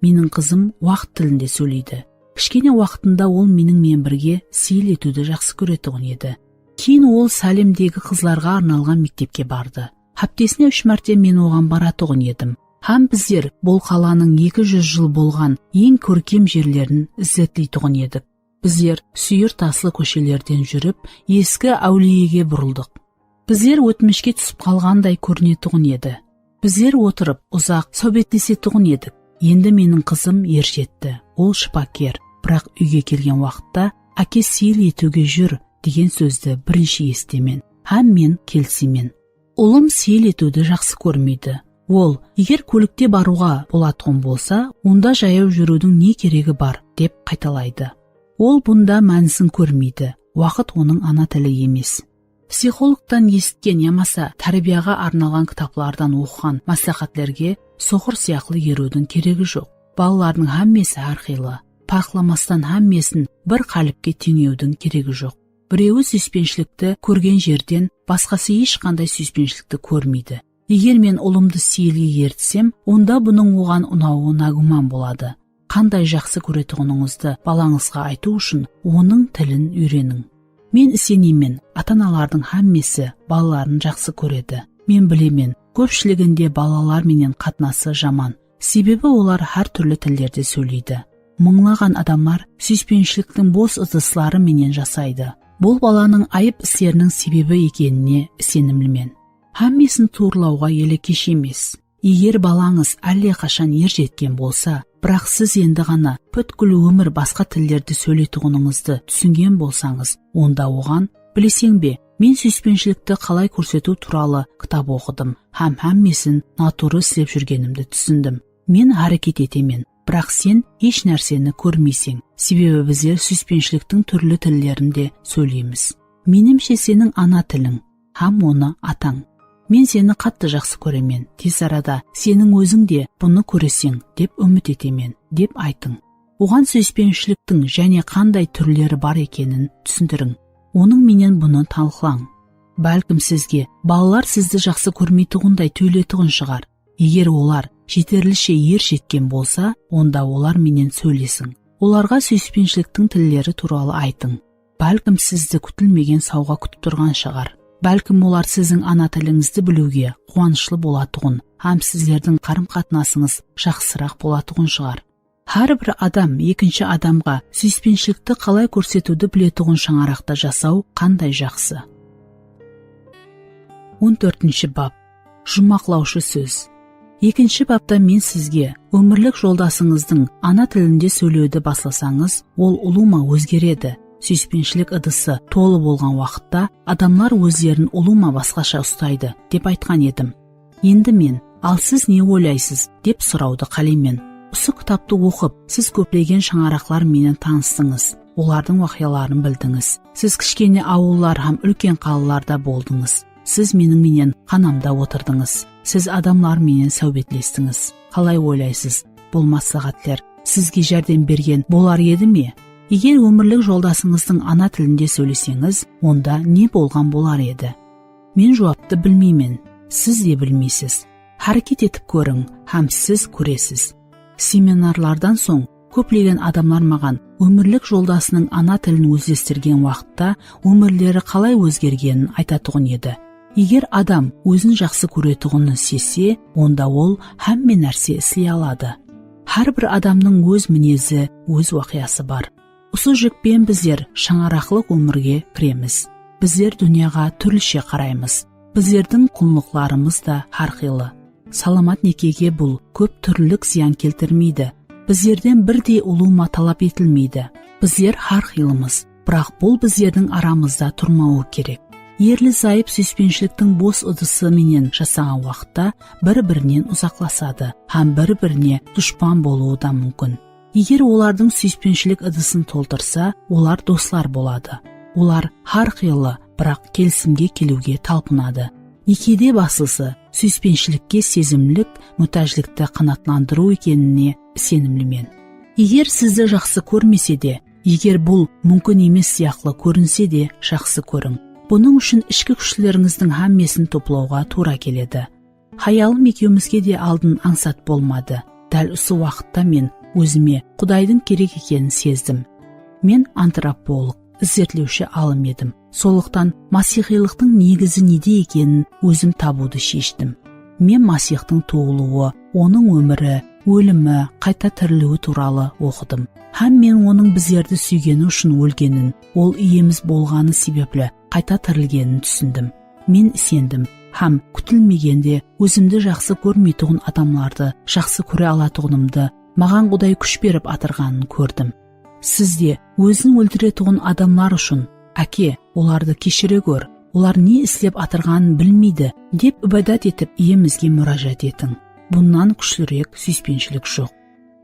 Meniń qızım waqıt tilinde sóyleydi. Kishkene waqtında ol meniń menen birge seyil etiwdi jaqsı kóretuǵın edi. Keyin ol Salemdegi qızlarǵa arnalǵan mektepke bardı. Háptesine úsh márte men oǵan baratuǵın edim. Hám bizler bul qalanıń eki júz jıl bolǵan eń kórkem jerlerin izertleytuǵın edik. Bizler súyir taslı kóshelerden júrip, eski Áwliyege burıldıq. Bizler ótmishke túsip qalǵanday kórinetuǵın edi. Bizler otırıp, uzaq sáwbetlesetuǵın edik. Endi meniń qızım er jetti. Ol shıpaker. Biraq úyge kelgen waqıtta, "Áke, seyil etiwge júr," degen sózdi birinshi esitemen. Hám men keliseymen. Ulım seyil etiwdi jaqsı kórmeydi. Ol, "Eger kólikte barıwǵa bolatuǵın bolsa, onda jayaw júriwdiń ne keregi bar?" dep qaytalaydı. Ol bunda mánisin kórmeydi. Waqıt onıń ana tili emes. Psixologtan esitken yamasa tárbiyaǵa arnalǵan kitaplardan oqıǵan másláhátlerge soqır sıyaqlı eriwdiń keregi joq. Balalardıń hámmesi hár qıylı. Parıqlamastan hámmesin bir qálipke teńewdiń keregi joq. Birewi súyispenshilikti kórgen jerden basqası hesh qanday súyispenshilikti kórmeydi. Eger men ulımdı seyilge eritsem, onda bunıń oǵan unawı nágúman boladı. Qanday jaqsı kóretuǵınıńızdı balańızǵa aytıw ushın onıń tilin úyreniń. Men isenemen, ata-analardıń hámmesi balaların jaqsı kóredi. Men bilemen, kópshiliginde balalar menen qatnası jaman. Sebebi olar hár túrli tillerde sóyleydi. Mıńlaǵan adamlar súyispenshiliktiń bos ıdısları menen jasaydı. Bul balanıń ayıp isleriniń sebebi ekenine isenimlimen. Hámmesin tuwrılawǵa ele kesh emes. Eger balańız álle qashan er jetken bolsa, biraq siz endi ǵana pútkil ómir basqa tillerde sóyleytuǵınıńızdı túsingen bolsańız, onda oǵan, "Bileseń be, men súyispenshilikti qalay kórsetiw tuwralı kitap oqıdım hám hámmesin natuwrı islep júrgenimdi túsindim. Men háreket etemen, biraq sen hesh nárseni kórmeyseń, sebebi bizler súyispenshiliktiń túrli tillerinde sóyleymiz. Menimshe, seniń ana tiliń hám onı atań. Men seni qattı jaqsı kóremen, tez arada seniń óziń de bunı kóreseń dep úmit etemen," dep aytıń. Oǵan súyispenshiliktiń jáne qanday túrleri bar ekenin túsindiriń. Onıń menen bunı talıqlań. Bálkim sizge balalar sizdi jaqsı kórmeytuǵınday túyiletuǵın shıǵar. Eger olar jeterlishe er jetken bolsa, onda olar menen sóylesiń. Olarǵa súyispenshiliktiń tilleri tuwralı aytıń. Bálkim sizdi kútilmegen sawǵa kútip turǵan shıǵar. Bálkim olar siziń ana tilińizdi biliwge quwanıshlı bolatuǵın hám sizlerdiń qarım-qatnasıńız jaqsıraq bolatuǵın shıǵar. Hár bir adam ekinshi adamǵa súyispenshilikti qalay kórsetiwdi biletuǵın shańaraqta jasaw qanday jaqsı. On tórtinshi bap. Juwmaqlawshı sóz. Ekinshi bapta men sizge, ómirlik joldasıńızdıń ana tilinde sóylewdi baslasańız, ol ulıwma ózgeredi. Súyispenshilik ıdısı tolı bolǵan waqıtta adamlar ózlerin ulıwma basqasha ustaydı, dep aytqan edim. Endi men, "Al siz ne oylaysız?" dep sorawdı qáleymen. Usı kitaptı oqıp, siz kóplegen shańaraqlar menen tanıstıńız, olardıń waqıyaların bildińiz. Siz kishkene awıllar hám úlken qalalarda boldıńız. Siz meniń menen xanamda otırdıńız. Siz adamlar menen sáwbetlestińiz. Qalay oylaysız, bul másláhátler sizge járdem bergen bolar edi me? Eger ómirlik joldasıńızdıń ana tilinde sóyleseńiz, onda ne bolǵan bolar edi? Men juwaptı bilmeymen, siz de bilmeysiz. Háreket etip kóriń hám siz kóresiz. Seminarlardan soń kóplegen adamlar maǵan ómirlik joldasınıń ana tilin ózlestirgen waqıtta ómirleri qalay ózgergenin aytatuǵın edi. Eger adam ózin jaqsı kóretuǵının sezse, onda ol hámme nárse isley aladı. Hár bir adamnıń óz minezi, óz waqıyası bar. Usı jikpen bizler shańaraqlıq ómirge kiremiz. Bizler dúnyaǵa túrlishe qaraymız. Bizlerdiń qunlıqlarımız da hár qıylı. Salamat nekege bul kóp túrlilik zıyan keltirmeydi. Bizlerden birdey ulıwma talap etilmeydi. Bizler hár qıylımız, biraq bul bizlerdiń aramızda turmawı kerek. Erli-zayıp súyispenshiliktiń bos ıdısı menen jasaǵan waqıtta bir-birinen uzaqlasadı hám bir-birine dushpan bolıwı da múmkin. Eger olardıń súyispenshilik ıdısın toltırsa, olar doslar boladı. Olar hár qıylı, biraq kelisimge keliwge talpınadı. Nekede baslısı súyispenshilikte sezimlik mútájlikti qanaatlandırıw ekenine isenimlimen. Eger sizdi jaqsı kórmese de, eger bul múmkin emes sıyaqlı kórinse de, jaqsı kóriń. Bunıń ushın ishki kúshlerińizdiń hámmesin toplawǵa tuwra keledi. Hayalım ekewimizge de aldın ańsat bolmadı. Dál usı waqıtta men ózime Qudaydıń kerek ekenin sezdim. Men antropolog, izertlewshi alım edim. Sonlıqtan masiyxıylıqtıń negizi nede ekenin ózim tabıwdı sheshtim. Men Masiyxtıń tuwılıwı, onıń ómiri, ólimi, qayta tiriliwi tuwralı oqıdım. Hám men onıń bizlerdi súygeni ushın ólgenin, ol Iyemiz bolǵanı sebepli qayta tirilgenin túsindim. Men isendim hám kútilmegende ózimdi jaqsı kórmeytuǵın adamlardı jaqsı kóre alatuǵınımdı, maǵan Quday kúsh berip atırǵanın kórdim. Siz de ózin óltiretuǵın adamlar ushın, Áke, olardı keshire gór, olar ne islep atırǵanın bilmeydi, dep ibadat etip Iyemizge múrájat etiń. Bunnan kúshlirek súyispenshilik joq.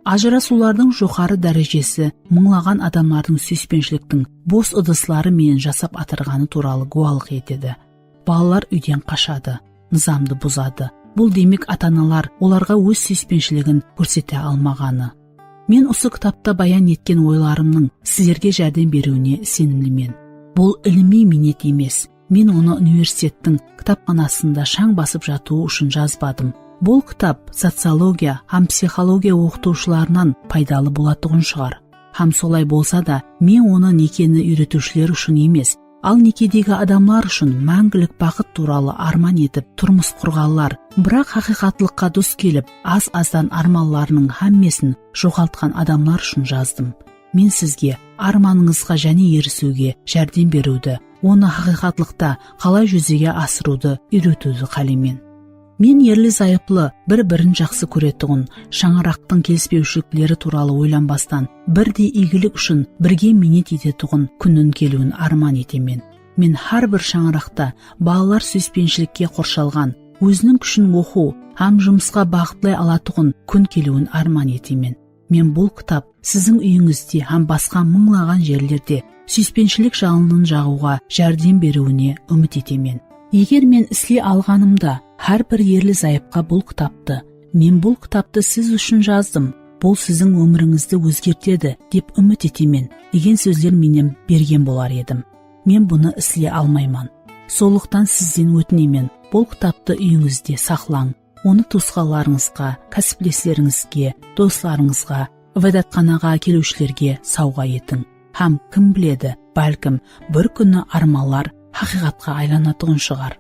Ajırasıwlardıń joqarı dárejesi mıńlaǵan adamlardıń súyispenshiliktiń bos ıdısları menen jasap atırǵanı tuwralı gúwalıq etedi. Balalar úyden qashadı, nızamdı buzadı. Bul demek ata-analar olarǵa óz súyispenshiligin kórsete almaǵanı. Men usı kitapta bayan etken oylarımnıń sizlerge járdem beriwine isenimlimen. Bul ilimiy miynet emes. Men onı universitettiń kitapxanasında shań basıp jatıwı ushın jazbadım. Bul kitap sociologiya hám psixologiya oqıtıwshılarınan paydalı bolatuǵın shıǵar. Hám solay bolsa da, men onı nekeni úyretiwshiler ushın emes, al nekedegi adamlar ushın máńgilik baxıt tuwralı árman etip turmıs qurǵanlar, biraq haqıyqatlıqqa dus kelip, az-azdan ármanlarınıń hámmesin joǵaltqan adamlar ushın jazdım. Men sizge ármanıńızǵa jáne erisiwge járdem beriwdi, onı haqıyqatlıqta qalay júzege asırıwdı úyretiwdi qáleymen. Men erli-zayıplı, bir-birin jaqsı kóretuǵın, shańaraqtıń kelispewshilikleri tuwralı oylanbastan, birdey iygilik ushın birge miynet etetuǵın kúnniń keliwin árman etemen. Men hár bir shańaraqta balalar súyispenshilikke qorshalǵan, óziniń kúshin oqıw hám jumısqa baǵıtlay alatuǵın kún keliwin árman etemen. Men bul kitap siziń úyińizde hám basqa mıńlaǵan jerlerde súyispenshilik jalının jaǵıwǵa járdem beriwine úmit etemen. Eger men isley alǵanımda, hár bir erli-zayıpqa bul kitaptı, "Men bul kitaptı siz ushın jazdım, bul siziń ómirińizdi ózgertedi", dep úmit etemen, degen sózler menen bergen bolar edim. Men bunı isley almayman. Sonlıqtan sizden ótinemen, bul kitaptı úyińizde saqlań. Onı tuwısqanlarıńızǵa, kásiplesterińizge, doslarıńızǵa, ibadatxanaǵa keliwshilerge sawǵa etiń. Hám kim biledi, bálkim, bir kúni ármanlar haqıyqatqa aylanatuǵın shıǵar.